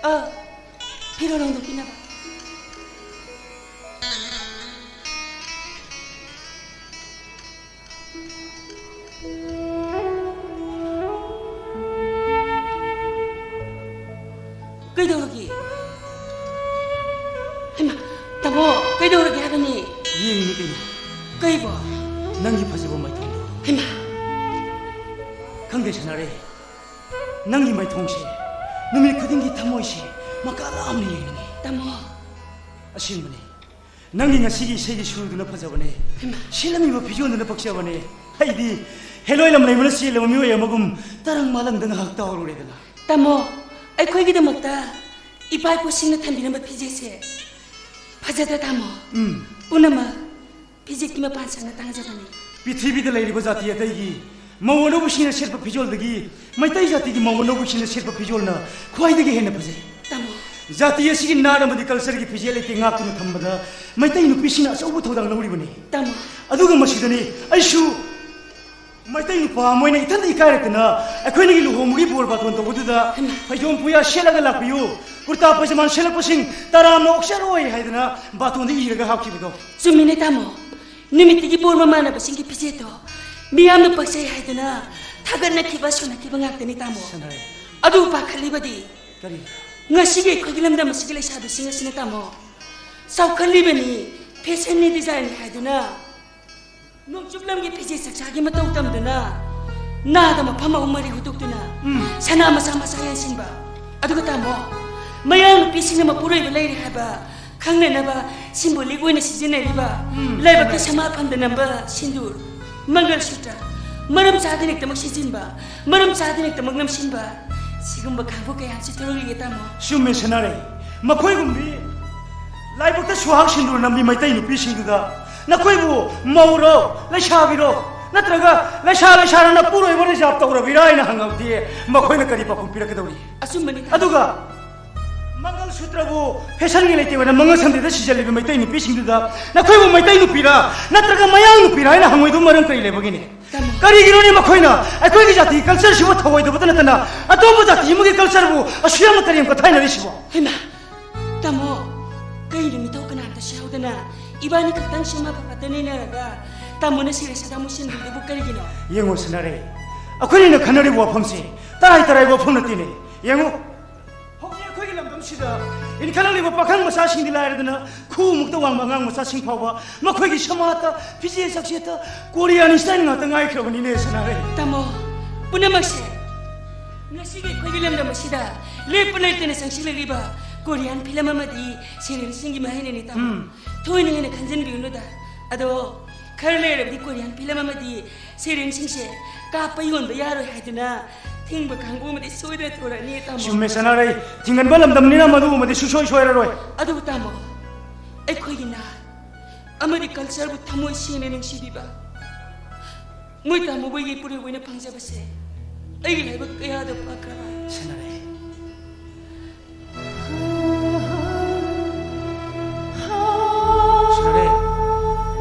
ꯑ, ꯐꯤꯔꯣꯜ ꯍꯣꯡꯗꯣꯛꯄꯤꯅꯕ꯫ ꯀꯩꯗꯧꯔꯒꯦ? ꯍꯩꯃꯥ, ꯇꯥꯃꯣ, ꯀꯩꯗꯧꯔꯒꯦ ꯍꯥꯏꯕꯅꯤ? ꯌꯦꯡꯉꯤꯅꯤ ꯀꯩꯅꯣ꯫ ꯀꯩꯕꯣ? ꯅꯪꯒꯤ ꯐꯖꯕ ꯃꯥꯏꯊꯣꯡꯗꯣ꯫ ꯍꯩꯃꯥ꯫ ꯈꯪꯗꯦ ꯁꯅꯥꯔꯩ, ꯅꯪꯒꯤ ꯃꯥꯏꯊꯣꯡꯁꯦ ꯅꯨꯃꯤꯠ ꯈꯨꯗꯤꯡꯒꯤ ꯊꯃꯣꯏꯁꯦ ꯃꯀꯥ ꯂꯥꯝꯅ ꯌꯦꯡꯉꯤꯅꯦ꯫ ꯇꯥꯃꯣ꯫ ꯑꯁꯦꯡꯕꯅꯦ, ꯅꯪꯒꯤ ꯉꯁꯤꯒꯤ ꯏꯁꯩꯒꯤ ꯁꯨꯔꯗꯨꯅ ꯐꯖꯕꯅꯦ꯫ ꯍꯩꯃꯥ꯫ ꯁꯦꯠꯂꯝꯃꯤꯕ ꯐꯤꯖꯣꯜꯗꯨꯅ ꯄꯛꯆꯕꯅꯦ꯫ ꯑꯩꯗꯤ ꯍꯦꯂꯣꯏ ꯂꯝꯂꯩꯃꯅ ꯆꯦꯜꯂꯕ ꯃꯤꯑꯣꯏ ꯑꯃꯒꯨꯝ ꯇꯔꯪ ꯃꯥꯂꯪꯗ ꯉꯥꯏꯍꯥꯛ ꯇꯥꯎꯔꯨꯔꯦꯗꯅ꯫ ꯇꯥꯃꯣ, ꯑꯩꯈꯣꯏꯒꯤꯗꯃꯛꯇ ꯏꯄꯥ ꯏꯄꯨꯁꯤꯡꯅ ꯊꯝꯕꯤꯔꯝꯕ ꯐꯤꯖꯦꯠꯁꯦ ꯐꯖꯗ꯭ꯔ, ꯇꯥꯃꯣ? ꯎꯝ꯫ ꯄꯨꯝꯅꯃꯛ ꯐꯤꯖꯦꯠꯀꯤ ꯃꯄꯥꯟ ꯁꯪꯅ ꯇꯥꯡꯖꯕꯅꯤ꯫ ꯄ꯭ꯔꯤꯊꯤꯕꯤꯗ ꯂꯩꯔꯤꯕ ꯖꯥꯇꯤ ꯑꯇꯩꯒꯤ ꯃꯧ ꯑꯅꯧꯕꯁꯤꯡꯅ ꯁꯦꯠꯄ ꯐꯤꯖꯣꯜꯗꯒꯤ ꯃꯩꯇꯩ ꯖꯥꯇꯤꯒꯤ ꯃꯧ ꯑꯅꯧꯕꯁꯤꯡꯅ ꯁꯦꯠꯄ ꯐꯤꯖꯣꯜꯅ ꯈ꯭ꯋꯥꯏꯗꯒꯤ ꯍꯦꯟꯅ ꯐꯖꯩ꯫ ꯇꯥꯃꯣ꯫ ꯖꯥꯇꯤ ꯑꯁꯤꯒꯤ ꯅꯥꯠ ꯑꯃꯗꯤ ꯀꯜꯆꯔꯒꯤ ꯐꯤꯖꯦꯠ ꯂꯩꯇꯦꯡ ꯉꯥꯛꯇꯨꯅ ꯊꯝꯕꯗ ꯃꯩꯇꯩ ꯅꯨꯄꯤꯁꯤꯡꯅ ꯑꯆꯧꯕ ꯊꯧꯗꯥꯡ ꯂꯧꯔꯤꯕꯅꯤ꯫ ꯇꯥꯃꯣ꯫ ꯑꯗꯨꯒ ꯃꯁꯤꯗꯅꯤ ꯑꯩꯁꯨ ꯃꯩꯇꯩ ꯅꯨꯄꯥ ꯑꯃ ꯑꯣꯏꯅ ꯏꯊꯟꯇ ꯏꯀꯥꯏꯔꯛꯇꯅ ꯑꯩꯈꯣꯏꯅꯒꯤ ꯂꯨꯍꯣꯡꯕꯒꯤ ꯕꯣꯔ ꯕꯥꯇꯣꯟ ꯇꯧꯕꯗꯨꯗ ꯍꯩꯃꯥ꯫ ꯐꯩꯖꯣꯝ ꯄꯨꯌꯥ ꯁꯦꯠꯂꯒ ꯂꯥꯛꯄꯤꯌꯨ, ꯀꯨꯔꯇꯥ ꯄꯩꯖꯃꯥꯟ ꯁꯦꯠꯂꯛꯄꯁꯤꯡ ꯇꯔꯥꯝꯅ ꯑꯣꯛꯆꯔꯣꯏ ꯍꯥꯏꯗꯅ ꯕꯥꯇꯣꯟꯗ ꯏꯔꯒ ꯍꯥꯞꯈꯤꯕꯗꯣ꯫ ꯆꯨꯝꯃꯤꯅꯦ ꯇꯥꯃꯣ, ꯅꯨꯃꯤꯠꯇꯨꯒꯤ ꯕꯣꯔ ꯃꯃꯥꯟꯅꯕꯁꯤꯡꯒꯤ ꯐꯤꯖꯦꯠꯇꯣ ꯃꯤꯌꯥꯝꯅ ꯄꯛꯆꯩ ꯍꯥꯏꯗꯨꯅ ꯊꯥꯒꯠꯅꯈꯤꯕ ꯁꯣꯟꯅꯈꯤꯕ ꯉꯥꯛꯇꯅꯤ ꯇꯥꯃꯣ꯫ ꯁꯅꯥꯔꯩ꯫ ꯑꯗꯨ ꯄꯥꯈꯠꯂꯤꯕꯗꯤ ꯀꯔꯤ? ꯉꯁꯤꯒꯤ ꯑꯩꯈꯣꯏꯒꯤ ꯂꯝꯗꯝ ꯑꯁꯤꯒꯤ ꯂꯩꯁꯥꯕꯤꯁꯤꯡ ꯑꯁꯤꯅ ꯇꯥꯃꯣ, ꯆꯥꯎꯈꯠꯂꯤꯕꯅꯤ, ꯐꯦꯁꯟꯅꯤ, ꯗꯤꯖꯥꯏꯟꯅꯤ ꯍꯥꯏꯗꯨꯅ ꯅꯣꯡꯆꯨꯞ ꯂꯝꯒꯤ ꯐꯤꯖꯦꯠ ꯆꯛꯆꯥꯒꯤ ꯃꯇꯧ ꯇꯝꯗꯨꯅ ꯅꯥꯗ ꯃꯐꯝ ꯑꯍꯨꯝ ꯃꯔꯤ ꯍꯨꯠꯇꯣꯛꯇꯨꯅ ꯎꯝ꯫ ꯁꯅꯥ ꯃꯆꯥ ꯃꯆꯥ ꯌꯥꯟꯁꯤꯟꯕ꯫ ꯑꯗꯨꯒ ꯇꯥꯃꯣ, ꯃꯌꯥꯡ ꯅꯨꯄꯤꯁꯤꯡꯅ ꯃꯄꯨꯔꯣꯏꯕ ꯂꯩꯔꯦ ꯍꯥꯏꯕ ꯈꯪꯅꯅꯕ ꯁꯤꯝꯕꯣꯂꯤꯛ ꯑꯣꯏꯅ ꯁꯤꯖꯤꯟꯅꯔꯤꯕ ꯎꯝ꯫ ꯂꯥꯏꯕꯛꯀꯤ ꯁꯃꯥꯐꯝꯗ ꯅꯝꯕ ꯁꯤꯟꯗꯨꯔ, ꯃꯪꯒꯜ ꯁꯨꯇ꯭ꯔ, ꯃꯔꯝ ꯆꯥꯗꯅ ꯍꯦꯛꯇꯃꯛ ꯁꯤꯖꯤꯟꯕ, ꯃꯔꯝ ꯆꯥꯗꯅ ꯍꯦꯛꯇꯃꯛ ꯅꯝꯁꯤꯟꯕ, ꯁꯤꯒꯨꯝꯕ ꯀꯥꯡꯕꯨ ꯀꯌꯥ ꯑꯃꯁꯨ ꯊꯣꯛꯂꯛꯂꯤꯌꯦ ꯇꯥꯃꯣ꯫ ꯆꯨꯝꯃꯦ ꯁꯅꯥꯔꯩ, ꯃꯈꯣꯏꯒꯨꯝꯕꯤ ꯂꯥꯏꯕꯛꯇ ꯁꯨꯍꯥꯛ ꯁꯤꯟꯗꯨꯔ ꯅꯝꯕꯤ ꯃꯩꯇꯩ ꯅꯨꯄꯤꯁꯤꯡꯗꯨꯗ ꯅꯈꯣꯏꯕꯨ ꯃꯧꯔꯣ, ꯂꯩꯁꯥꯕꯤꯔꯣ, ꯅꯠꯇ꯭ꯔꯒ ꯂꯩꯁꯥ ꯂꯩꯁꯥꯔ ꯅꯄꯨꯔꯣꯏꯕ ꯔꯤꯖꯥꯕ ꯇꯧꯔꯕꯤꯔꯥ ꯍꯥꯏꯅ ꯍꯪꯉꯕꯗꯤ ꯃꯈꯣꯏꯅ ꯀꯔꯤ ꯄꯥꯎꯈꯨꯝ ꯄꯤꯔꯛꯀꯗꯧꯔꯤ? ꯑꯆꯨꯝꯕꯅꯤ ꯇꯥꯃꯣ꯫ ꯑꯗꯨꯒ ꯃꯪꯒꯜ ꯁꯨꯇ꯭ꯔꯕꯨ ꯐꯦꯁꯟꯒꯤ ꯂꯩꯇꯦꯡ ꯑꯣꯏꯅ ꯃꯪꯒꯜ ꯁꯟꯗꯦꯗ ꯁꯤꯖꯜꯂꯤꯕ ꯃꯩꯇꯩ ꯅꯨꯄꯤꯁꯤꯡꯗꯨꯗ ꯅꯈꯣꯏꯕꯨ ꯃꯩꯇꯩ ꯅꯨꯄꯤꯔꯥ ꯅꯠꯇ꯭ꯔꯒ ꯃꯌꯥꯡ ꯅꯨꯄꯤꯔꯥ ꯍꯥꯏꯅ ꯍꯪꯉꯣꯏꯗꯨ ꯃꯔꯝ ꯀꯔꯤ ꯂꯩꯕꯒꯤꯅꯤ? ꯀꯔꯤꯒꯤꯅꯣꯅꯦ ꯃꯈꯣꯏꯅ ꯑꯩꯈꯣꯏꯒꯤ ꯖꯥꯇꯤꯒꯤ cultureꯁꯤꯕꯨ ꯊꯧꯑꯣꯏꯗꯕꯇ ꯅꯠꯇꯅ ꯑꯇꯣꯞꯄ ꯖꯥꯇꯤ ꯑꯃꯒꯤ cultureꯕꯨ ꯑꯁꯨꯛ ꯌꯥꯝꯅ ꯀꯔꯦꯝ ꯀꯊꯥꯏꯅꯔꯤꯁꯤꯕꯣ? ꯍꯩꯃꯥ, ꯇꯥꯃꯣ, ꯀꯩꯅꯣ ꯃꯤꯊꯧ ꯀꯅꯥꯝꯇꯁꯨ ꯌꯥꯎꯗꯅ ꯏꯕꯥꯅꯤ ꯈꯛꯇꯪ ꯁꯨꯝ ꯑꯐ ꯐꯠꯇ ꯅꯩꯅꯔꯒ ꯇꯥꯃꯣꯅ serious ꯑꯃꯨꯛ ꯁꯤꯟꯕꯤꯗꯨꯕꯨ ꯀꯔꯤꯒꯤꯅꯣ? ꯌꯦꯡꯉꯣ ꯁꯅꯥꯔꯩ, ꯑꯩꯈꯣꯏꯅꯤꯅ ꯈꯟꯅꯔꯤꯕ ꯋꯥꯐꯝꯁꯤ ꯇꯔꯥꯏ ꯇꯔꯥꯏꯕ ꯋꯥꯐꯝ ꯅꯠꯇꯦꯅꯦ꯫ ꯌꯦꯡꯉꯨ, ꯍꯧꯖꯤꯛ ꯑꯩꯈꯣꯏꯒꯤ ꯂꯝꯗꯝꯁꯤꯗ ꯏꯟꯈꯠꯂꯛꯂꯤꯕ ꯄꯥꯈꯪ ꯃꯆꯥꯁꯤꯡꯗꯤ ꯂꯥꯏꯔꯗꯅ ꯈꯨꯃꯨꯛꯇ ꯋꯥꯡꯕ ꯑꯉꯥꯡ ꯃꯆꯥꯁꯤꯡ ꯐꯥꯎꯕ ꯃꯈꯣꯏꯒꯤ ꯁꯃꯥꯖꯇ ꯐꯤꯖꯦꯠ ꯆꯥꯛꯁꯦꯠꯇ Korean style ꯉꯥꯛꯇ ꯉꯥꯏꯈ꯭ꯔꯕꯅꯤꯅꯦ ꯁꯅꯥꯔꯩ꯫ ꯇꯥꯃꯣ, ꯄꯨꯝꯅꯃꯛꯁꯦ ꯉꯁꯤꯒꯤ ꯑꯩꯈꯣꯏꯒꯤ ꯂꯝꯗꯝ ꯑꯁꯤꯗ ꯂꯦꯞꯄ ꯂꯩꯇꯅ ꯆꯪꯁꯤꯜꯂꯛꯂꯤꯕ Korean film ꯑꯃꯗꯤ serialꯁꯤꯡꯒꯤ ꯃꯍꯩꯅꯅꯤ ꯇꯥꯃꯣ꯫ ꯎꯝ꯫ ꯊꯣꯏꯅ ꯍꯦꯟꯅ ꯈꯟꯖꯤꯟꯕꯤꯒꯅꯨꯗ꯫ ꯑꯗꯣ ꯈꯔ ꯂꯩꯔꯕꯗꯤ Korean film ꯑꯃꯗꯤ serialꯁꯤꯡꯁꯦ ꯀꯥꯞꯄ ꯌꯣꯟꯕ ꯌꯥꯔꯣꯏ ꯍꯥꯏꯗꯅ ꯊꯤꯡꯕ ꯀꯥꯡꯕꯨ ꯑꯃꯗꯤ ꯁꯣꯏꯗꯅ ꯊꯣꯔꯛꯑꯅꯤ ꯇꯥꯃꯣ꯫ ꯆꯨꯝꯃꯦ ꯁꯅꯥꯔꯩ, ꯊꯤꯡꯒꯟꯕ ꯂꯝꯗꯝꯅꯤꯅ ꯃꯗꯨꯒꯨꯝꯕꯗꯤ ꯁꯨꯡꯁꯣꯏ ꯁꯣꯏꯔꯔꯣꯏ꯫ ꯑꯗꯨꯕꯨ ꯇꯥꯃꯣ, ꯑꯩꯈꯣꯏꯒꯤ ꯅꯥꯠ ꯑꯃꯗꯤ cultureꯕꯨ ꯊꯃꯣꯏ ꯁꯦꯡꯅ ꯅꯨꯡꯁꯤꯕꯤꯕ ꯃꯣꯏ ꯇꯥꯃꯣꯕꯨ ꯌꯦꯛꯄꯨꯔꯦ ꯑꯣꯏꯅ ꯐꯪꯖꯕꯁꯦ ꯑꯩꯒꯤ ꯂꯥꯏꯕꯛ ꯀꯌꯥꯗ ꯄꯥꯛꯈ꯭ꯔꯕ꯫ ꯁꯅꯥꯔꯩ꯫ ꯁꯅꯥꯔꯩ꯫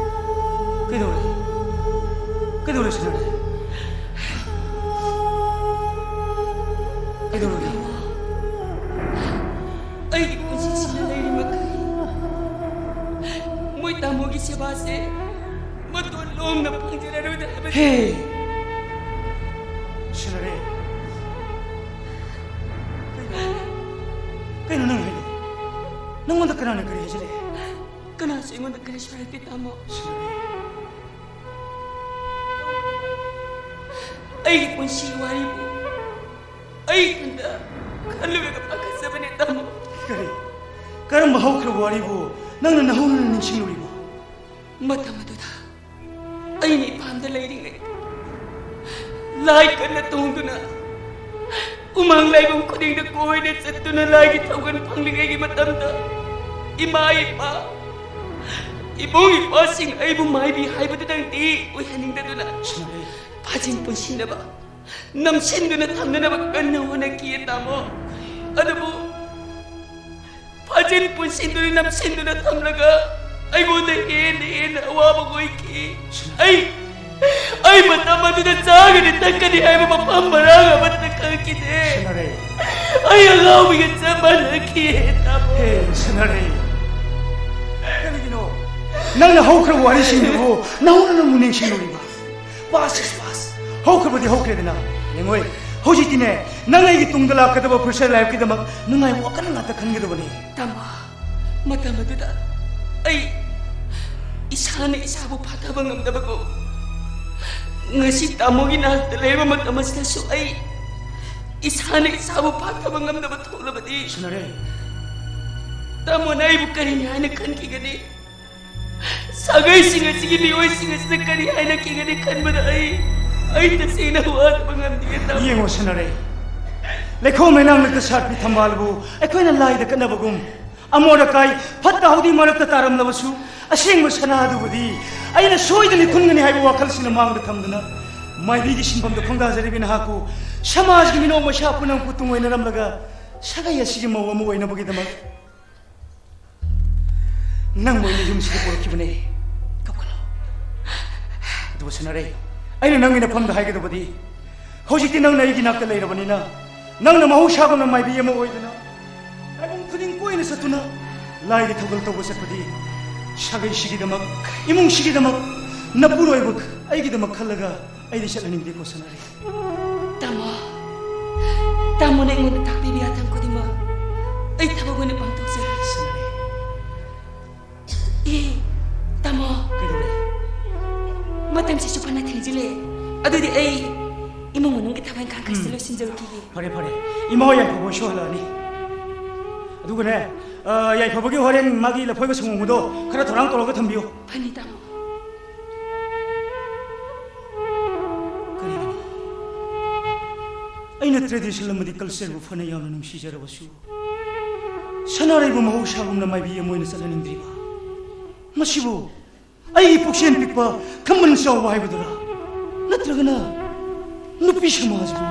ꯀꯩꯗꯧꯔꯦ? ꯀꯩꯗꯧꯔꯦ ꯁꯅꯥꯔꯩ? ꯀꯩꯗꯧꯔꯒꯦ? ꯑꯩꯒꯤ ꯄꯨꯟꯁꯤꯁꯤꯗ ꯂꯩꯔꯤ ꯃꯈꯩ ꯃꯣꯏ ꯇꯥꯃꯣꯒꯤ ꯁꯦꯕꯥꯁꯦ ꯃꯇꯣꯟ ꯂꯣꯝꯅ ꯐꯪꯖꯔꯔꯣꯏꯗ ꯍꯥꯏꯕꯁꯦ꯫ ꯍꯦ! ꯁꯅꯥꯔꯩ꯫ ꯀꯩꯅꯣ? ꯀꯩꯅꯣ ꯅꯪ ꯍꯥꯏꯗꯣ? ꯅꯪꯉꯣꯟꯗ ꯀꯅꯥꯅ ꯀꯔꯤ ꯍꯥꯏꯖꯤꯜꯂꯦ? ꯀꯅꯥꯁꯨ ꯑꯩꯉꯣꯟꯗ ꯀꯔꯤꯁꯨ ꯍꯥꯏꯔꯛꯇꯦ, ꯇꯥꯃꯣ꯫ ꯁꯅꯥꯔꯩ꯫ ꯑꯩꯒꯤ ꯄꯨꯟꯁꯤꯒꯤ ꯋꯥꯔꯤꯕꯨ ꯑꯩ ꯏꯊꯟꯇ ꯈꯜꯂꯨꯔꯒ ꯄꯥꯈꯠꯆꯕꯅꯦ, ꯇꯥꯃꯣ꯫ ꯀꯔꯤ? ꯀꯔꯝꯕ ꯍꯧꯈ꯭ꯔꯕ ꯋꯥꯔꯤꯕꯨ ꯅꯪꯅ ꯅꯧꯍꯧꯅꯅ ꯅꯤꯡꯁꯤꯡꯂꯨꯔꯤꯕ? ꯃꯇꯝ ꯑꯗꯨꯗ ꯑꯩꯅ ꯏꯄꯥꯝꯗ ꯂꯩꯔꯤꯉꯩ, ꯂꯥꯏ ꯀꯟꯅ ꯇꯣꯡꯗꯨꯅ, ꯎꯃꯪ ꯂꯥꯏꯕꯨꯡ ꯈꯨꯗꯤꯡꯗ ꯀꯣꯏꯅ ꯆꯠꯇꯨꯅ ꯂꯥꯏꯒꯤ ꯊꯧꯒꯜ ꯐꯪꯂꯤꯉꯩꯒꯤ ꯃꯇꯝꯗ, ꯏꯃꯥ ꯏꯄꯥ, ꯏꯕꯨꯡ ꯏꯄ꯭ꯋꯥꯁꯤꯡ ꯑꯩꯕꯨ ꯃꯥꯏꯕꯤ ꯍꯥꯏꯕꯗꯨꯗꯪꯗꯤ ꯑꯣꯏꯍꯟꯅꯤꯡꯗꯗꯨꯅ, ꯁꯅꯥꯔꯩ꯫ ꯐꯥꯖꯤꯟ ꯄꯨꯟꯁꯤꯟꯅꯕ, ꯅꯝꯁꯤꯟꯗꯨꯅ ꯊꯝꯅꯅꯕ ꯀꯟꯅ ꯍꯣꯠꯅꯈꯤ, ꯇꯥꯃꯣ꯫ ꯑꯗꯨꯕꯨ ꯐꯥꯖꯤꯟ ꯄꯨꯟꯁꯤꯟꯗꯨꯅ ꯅꯝꯁꯤꯟꯗꯨꯅ ꯊꯝꯂꯒ ꯑꯩꯉꯣꯟꯗ ꯍꯦꯟꯅ ꯍꯦꯟꯅ ꯑꯋꯥꯕ ꯑꯣꯏꯈꯤ꯫ ꯑꯩ, ꯑꯩ ꯃꯇꯝ ꯑꯗꯨꯗ ꯆꯥꯒꯅꯤ ꯊꯛꯀꯅꯤ ꯍꯥꯏꯕ ꯃꯐꯝ ꯃꯔꯥꯡ ꯑꯃꯠꯇ ꯈꯪꯈꯤꯗꯦ꯫ ꯁꯅꯥꯔꯩ꯫ ꯑꯩ ꯑꯉꯥꯎꯕꯤꯒ ꯆꯞ ꯃꯥꯟꯅꯈꯤ, ꯇꯥꯃꯣ꯫ ꯍꯦ, ꯁꯅꯥꯔꯩ꯫ ꯀꯔꯤꯒꯤꯅꯣ ꯅꯪꯅ ꯍꯧꯈ꯭ꯔꯕ ꯋꯥꯔꯤꯁꯤꯡꯗꯨꯕꯨ ꯅꯧꯅ ꯅꯧꯅ ꯅꯤꯡꯁꯤꯡꯂꯨꯔꯤꯕ? Past is past. ꯍꯧꯈ꯭ꯔꯕꯗꯤ ꯍꯧꯈ꯭ꯔꯦꯗꯅ꯫ ꯌꯦꯡꯉꯣꯏ, ꯍꯧꯖꯤꯛꯇꯤꯅꯦ, ꯅꯪ ꯑꯩꯒꯤ ꯇꯨꯡꯗ ꯂꯥꯛꯀꯗꯕ future lifeꯀꯤꯗꯃꯛ ꯅꯨꯡꯉꯥꯏꯕ ꯋꯥꯈꯜ ꯉꯥꯛꯇ ꯈꯟꯒꯗꯕꯅꯤ꯫ ꯇꯥꯃꯣ, ꯃꯇꯝ ꯑꯗꯨꯗ ꯑꯩ ꯏꯁꯥꯅ ꯏꯁꯥꯕꯨ ꯐꯥꯊꯕ ꯉꯝꯗꯕꯒꯨꯝ, ꯉꯁꯤ ꯇꯥꯃꯣꯒꯤ ꯅꯥꯛꯇ ꯂꯩꯔꯤꯕ ꯃꯇꯝ ꯑꯁꯤꯗꯁꯨ ꯑꯩ ꯏꯁꯥꯅ ꯏꯁꯥꯕꯨ ꯐꯥꯊꯕ ꯉꯝꯗꯕ ꯊꯣꯛꯂꯕꯗꯤ, ꯁꯅꯥꯔꯩ꯫ ꯇꯥꯃꯣꯅ ꯑꯩꯕꯨ ꯀꯔꯤꯅꯤ ꯍꯥꯏꯅ ꯈꯟꯈꯤꯒꯅꯤ? ꯁꯥꯒꯩꯁꯤꯡ ꯑꯁꯤꯒꯤ ꯃꯤꯑꯣꯏꯁꯤꯡ ꯑꯁꯤꯅ ꯀꯔꯤ ꯍꯥꯏꯅꯈꯤꯒꯅꯤ ꯈꯟꯕꯗ ꯑꯩ, ꯑꯩ ꯇꯁꯦꯡꯅ ꯋꯥꯗꯕ ꯉꯝꯗꯦ, ꯇꯥꯃꯣ꯫ ꯌꯦꯡꯉꯣ, ꯁꯅꯥꯔꯩ, ꯂꯩꯈꯣꯝ ꯂꯩꯅꯥꯡ ꯅꯠꯇ ꯁꯥꯠꯄꯤ ꯊꯝꯕꯥꯜꯕꯨ ꯑꯩꯈꯣꯏꯅ ꯂꯥꯏꯗ ꯀꯠꯅꯕꯒꯨꯝ, ꯑꯃꯣꯠ ꯑꯀꯥꯏ ꯐꯠꯇ ꯍꯥꯎꯗꯤ ꯃꯔꯛꯇ ꯇꯥꯔꯝꯂꯕꯁꯨ, ꯑꯁꯦꯡꯕ ꯁꯅꯥ ꯑꯗꯨꯕꯨꯗꯤ ꯑꯩꯅ ꯁꯣꯏꯗꯅ ꯈꯨꯟꯒꯅꯤ ꯍꯥꯏꯕ ꯋꯥꯈꯜꯁꯤꯅ ꯃꯥꯡꯗ ꯊꯝꯗꯨꯅ, ꯃꯥꯏꯕꯤꯒꯤ ꯁꯤꯟꯐꯝꯗ ꯈꯣꯡꯗꯥꯖꯔꯤꯕꯤ ꯅꯍꯥꯛꯄꯨ, ꯁꯃꯥꯖꯒꯤ ꯃꯤꯅꯣꯛ ꯃꯩꯁꯥ ꯄꯨꯝꯅꯃꯛꯄꯨ ꯇꯨꯡꯑꯣꯏꯅꯔꯝꯂꯒ, ꯁꯥꯒꯩ ꯑꯁꯤꯒꯤ ꯃꯧ ꯑꯃ ꯑꯣꯏꯅꯕꯒꯤꯗꯃꯛ ꯅꯪꯕꯨ ꯑꯩꯅ ꯌꯨꯝꯁꯤꯗ ꯄꯨꯔꯛꯈꯤꯕꯅꯦ꯫ ꯀꯞꯀꯅꯨ꯫ ꯑꯗꯨꯕꯨ ꯁꯅꯥꯔꯩ, ꯑꯩꯅ ꯅꯪꯒꯤ ꯅꯐꯝꯗ ꯍꯥꯏꯒꯗꯕꯗꯤ, ꯍꯧꯖꯤꯛꯇꯤ ꯅꯪꯅ ꯑꯩꯒꯤ ꯅꯥꯛꯇ ꯂꯩꯔꯕꯅꯤꯅ, ꯅꯪꯅ ꯃꯍꯧꯁꯥꯒꯨꯝꯅ ꯃꯥꯏꯕꯤ ꯑꯃ ꯑꯣꯏꯗꯨꯅ, ꯇꯥꯏꯕꯪ ꯈꯨꯗꯤꯡ ꯀꯣꯏꯅ ꯆꯠꯇꯨꯅ, ꯂꯥꯏꯒꯤ ꯊꯧꯒꯜ ꯇꯧꯕ ꯆꯠꯄꯗꯤ, ꯁꯥꯒꯩꯁꯤꯒꯤꯗꯃꯛ, ꯏꯃꯨꯡꯁꯤꯒꯤꯗꯃꯛ, ꯅꯄꯨꯔꯣꯏꯕ ꯑꯩꯒꯤꯗꯃꯛ ꯈꯜꯂꯒ ꯑꯩꯗꯤ ꯆꯠꯍꯟꯅꯤꯡꯗꯦꯀꯣ, ꯁꯅꯥꯔꯩ꯫ ꯇꯥꯃꯣ, ꯇꯥꯃꯣꯅ ꯑꯩꯉꯣꯟꯗ ꯇꯥꯛꯄꯤꯕ ꯌꯥꯊꯪ ꯈꯨꯗꯤꯡꯃꯛ ꯑꯩ ꯊꯕꯛ ꯑꯣꯏꯅ ꯄꯥꯡꯊꯣꯛꯆꯒꯦ꯫ ꯁꯅꯥꯔꯩ꯫ ꯑꯦ, ꯇꯥꯃꯣ꯫ ꯀꯩꯗꯧꯔꯦ? ꯃꯇꯝꯁꯤꯁꯨ ꯐꯅ ꯊꯦꯡꯖꯤꯜꯂꯦ꯫ ꯑꯗꯨꯗꯤ ꯑꯩ ꯏꯃꯨꯡ ꯃꯅꯨꯡꯒꯤ ꯊꯕꯛ ꯏꯪꯈꯥꯡ ꯈꯔꯁꯤꯗ ꯎꯝ꯫ ꯂꯣꯏꯁꯤꯟꯖꯔꯨꯈꯤꯒꯦ꯫ ꯐꯔꯦ, ꯐꯔꯦ꯫ ꯏꯃꯥ ꯍꯣꯏ ꯌꯥꯏꯐꯕ ꯍꯣꯏꯁꯨ ꯍꯜꯂꯛꯑꯅꯤ꯫ ꯑꯗꯨꯒꯅꯦ, ꯑ, ꯌꯥꯏꯐꯕꯒꯤ ꯍꯣꯔꯦꯟ ꯃꯥꯒꯤ ꯂꯐꯣꯏꯒ ꯁꯪꯒꯣꯝꯒꯗꯣ ꯈꯔ ꯊꯧꯔꯥꯡ ꯇꯧꯔꯒ ꯊꯝꯕꯤꯌꯨ꯫ ꯐꯅꯤ, ꯇꯥꯃꯣ꯫ ꯀꯔꯤꯒꯤꯅꯣ? ꯑꯩꯅ tradition ꯑꯃꯗꯤ cultureꯕꯨ ꯐꯅ ꯌꯥꯝꯅ ꯅꯨꯡꯁꯤꯖꯔꯕꯁꯨ, ꯁꯅꯥꯔꯩꯕꯨ ꯃꯍꯧꯁꯥꯒꯨꯝꯅ ꯃꯥꯏꯕꯤ ꯑꯃ ꯑꯣꯏꯅ ꯆꯠꯍꯟꯅꯤꯡꯗ꯭ꯔꯤꯕ? ꯃꯁꯤꯕꯨ ꯑꯩꯒꯤ ꯄꯨꯛꯆꯦꯜ ꯄꯤꯛꯄ, ꯈꯝꯕꯟ ꯆꯥꯎꯕ ꯍꯥꯏꯕꯗꯨꯔꯥ? ꯅꯠꯇ꯭ꯔꯒꯅ ꯅꯨꯄꯤ ꯁꯃꯥꯖꯕꯨ?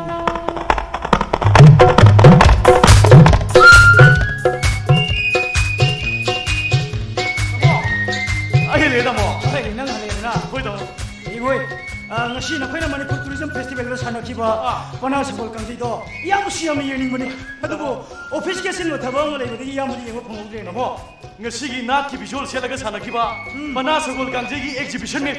ꯑꯩ ꯂꯩꯔꯦ, ꯇꯥꯃꯣ꯫ ꯑꯩ ꯅꯪ ꯍꯜꯂꯛꯑꯦꯗꯅ? ꯍꯣꯏ, ꯇꯥꯃꯣ꯫ ꯌꯦꯡꯉꯣꯏ, ꯑ, ꯉꯁꯤ ꯅꯈꯣꯏꯅ ꯃꯅꯤꯄꯨꯔ ꯇꯨꯔꯤꯖꯝ ꯐꯦꯁꯇꯤꯚꯦꯜꯗ ꯁꯥꯟꯅꯈꯤꯕ ꯑꯥ꯫ ꯄꯅꯥ ꯁꯒꯣꯜ ꯀꯥꯡꯖꯩꯗꯣ ꯏꯌꯥꯝꯕꯁꯨ ꯌꯥꯝꯅ ꯌꯦꯡꯅꯤꯡꯕꯅꯤ꯫ ꯑꯗꯨꯕꯨ ꯑꯣꯐꯤꯁꯀꯤ ꯑꯆꯤꯟꯕ ꯊꯕꯛ ꯑꯃ ꯂꯩꯕꯗꯒꯤ ꯏꯌꯥꯝꯕꯗꯤ ꯌꯦꯡꯕ ꯐꯪꯍꯧꯗ꯭ꯔꯦꯅꯦ꯫ ꯇꯥꯃꯣ, ꯉꯁꯤꯒꯤ ꯅꯥꯠꯀꯤ ꯐꯤꯖꯣꯜ ꯁꯦꯠꯂꯒ ꯁꯥꯟꯅꯈꯤꯕ ꯎꯝ꯫ ꯄꯅꯥ ꯁꯒꯣꯜ ꯀꯥꯡꯖꯩꯒꯤ ꯑꯦꯛꯖꯤꯕꯤꯁꯟꯅꯤ꯫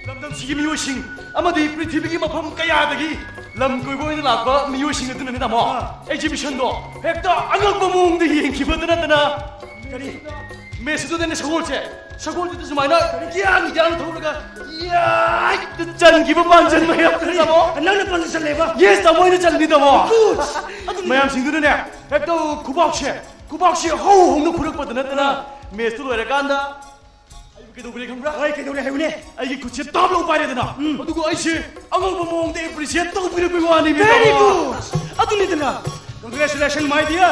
ꯂꯝꯗꯝꯁꯤꯒꯤ ꯃꯤꯑꯣꯏꯁꯤꯡ ꯑꯃꯗꯤ ꯄ꯭ꯔꯤꯊꯤꯕꯤꯒꯤ ꯃꯐꯝ ꯀꯌꯥꯗꯒꯤ ꯂꯝ ꯀꯣꯏꯕ ꯑꯣꯏꯅ ꯂꯥꯛꯄ ꯃꯤꯑꯣꯏꯁꯤꯡ ꯑꯗꯨꯅꯅꯤ, ꯇꯥꯃꯣ꯫ ꯑꯥ꯫ ꯑꯦꯛꯖꯤꯕꯤꯁꯟꯗꯣ ꯍꯦꯛꯇ ꯑꯉꯛꯄ ꯃꯑꯣꯡꯗ ꯌꯦꯡꯈꯤꯕꯗ ꯅꯠꯇꯅ ꯀꯔꯤ? ꯃꯦꯁ ꯑꯗꯨꯗꯅꯦ ꯁꯒꯣꯜꯁꯦ, ꯁꯒꯣꯜꯁꯤꯗ ꯁꯨꯃꯥꯏꯅ ꯒ꯭ꯌꯥꯟ ꯒ꯭ꯌꯥꯟ ꯊꯧꯔꯒ ꯌꯥꯏꯗ ꯆꯟꯈꯤꯕ ꯄꯥꯟꯖꯟ ꯃꯌꯥꯝ, ꯀꯔꯤ? ꯇꯥꯃꯣ꯫ ꯅꯪꯅ ꯄꯥꯟꯖꯟ ꯆꯜꯂꯦꯕ? Yes, ꯇꯥꯃꯣ, ꯑꯩꯅ ꯆꯜꯂꯤꯅꯤ, ꯇꯥꯃꯣ꯫ Good. ꯑꯗꯨꯅꯦ꯫ ꯃꯌꯥꯝꯁꯤꯡꯗꯨꯅꯅꯦ ꯍꯦꯛꯇ ꯈꯨꯕꯥꯛꯁꯦ, ꯈꯨꯕꯥꯛꯁꯦ ꯍꯧ ꯍꯧꯅ ꯈꯨꯔꯛꯄꯗ ꯅꯠꯇꯅ ꯃꯦꯁꯇꯨ ꯂꯣꯏꯔꯀꯥꯟꯗ ꯑꯩꯕꯨ ꯀꯩꯗꯧꯈ꯭ꯔꯦ ꯈꯪꯕ꯭ꯔꯥ? ꯍꯣꯏ, ꯀꯩꯗꯧꯔꯦ ꯍꯥꯏꯌꯨꯅꯦ꯫ ꯑꯩꯒꯤ ꯈꯨꯠꯁꯦ ꯇꯥꯞ ꯂꯧ ꯄꯥꯏꯔꯦꯗꯅ, ꯎꯝ꯫ ꯑꯗꯨꯒ ꯑꯩꯁꯦ ꯑꯉꯧꯕ ꯃꯑꯣꯡꯗ ꯑꯦꯄ꯭ꯔꯤꯁꯤꯌꯦꯠ ꯇꯧꯕꯤꯔꯛꯄꯒꯤ ꯋꯥꯅꯤ, Very ꯇꯥꯃꯣ꯫ Good. ꯑꯗꯨꯅꯤꯗꯅ꯫ Congratulations, my dear.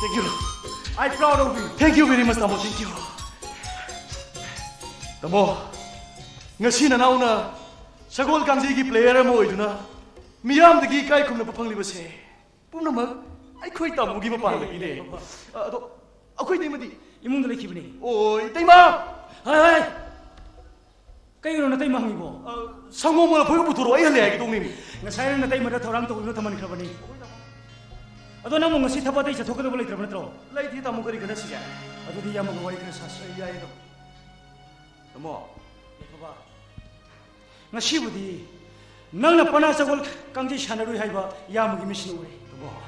Thank you. I proud of you. Thank you very much, ꯇꯥꯃꯣ, thank you. ꯇꯥꯃꯣ, ꯉꯁꯤ ꯅꯅꯥꯎꯅ ꯁꯒꯣꯜ ꯀꯥꯡꯖꯩꯒꯤ ꯄ꯭ꯂꯦꯌꯔ ꯑꯃ ꯑꯣꯏꯗꯨꯅ ꯃꯤꯌꯥꯝꯗꯒꯤ ꯏꯀꯥꯏ ꯈꯨꯝꯅꯕ ꯐꯪꯂꯤꯕꯁꯦ ꯄꯨꯝꯅꯃꯛ ꯑꯩꯈꯣꯏ ꯇꯥꯃꯣꯒꯤ ꯃꯄꯥꯟꯗꯒꯤꯅꯦ꯫ ꯑꯗꯣ ꯑꯩꯈꯣꯏ ꯏꯇꯩꯃꯗꯤ? ꯏꯃꯨꯡꯗ ꯂꯩꯈꯤꯕꯅꯦ꯫ ꯑꯣ, ꯏꯇꯩꯃ! ꯍꯥꯏ, ꯍꯥꯏ! ꯀꯩꯒꯤꯅꯣ ꯅꯇꯩꯃ ꯍꯪꯉꯤꯕꯣ? ꯑ, ꯁꯪꯒꯣꯝꯒ ꯂꯐꯣꯏꯒ ꯄꯨꯊꯣꯔꯛꯑꯣ, ꯑꯩ ꯍꯜꯂꯦ ꯍꯥꯏꯒꯦ ꯇꯧꯅꯤꯅꯦ꯫ ꯉꯁꯥꯏꯅ ꯅꯇꯩꯃꯗ ꯊꯧꯔꯥꯡ ꯇꯧꯗꯨꯅ ꯊꯝꯍꯟꯈ꯭ꯔꯕꯅꯤ꯫ ꯑꯗꯣ ꯅꯪꯕꯨ ꯉꯁꯤ ꯊꯕꯛ ꯑꯇꯩ ꯆꯠꯊꯣꯛꯀꯗꯕ ꯂꯩꯇ꯭ꯔꯕ ꯅꯠꯇ꯭ꯔꯣ? ꯂꯩꯇꯦ ꯇꯥꯃꯣ, ꯀꯔꯤ ꯈꯟꯅꯁꯤꯒꯦ? ꯑꯗꯨꯗꯤ ꯏꯌꯥꯝꯕꯒ ꯋꯥꯔꯤ ꯈꯔ ꯁꯥꯁꯤ꯫ ꯑꯩ ꯌꯥꯏꯌꯦ ꯇꯥꯃꯣ꯫ ꯇꯥꯃꯣ꯫ ꯌꯥꯏꯐꯕ꯫ ꯉꯁꯤꯕꯨꯗꯤ ꯅꯪꯅ ꯄꯅꯥ ꯁꯒꯣꯜ ꯀꯥꯡꯖꯩ ꯁꯥꯟꯅꯔꯨꯏ ꯍꯥꯏꯕ ꯏꯌꯥꯝꯕꯒꯤ ꯃꯤꯠꯁꯤꯅ ꯎꯔꯦ꯫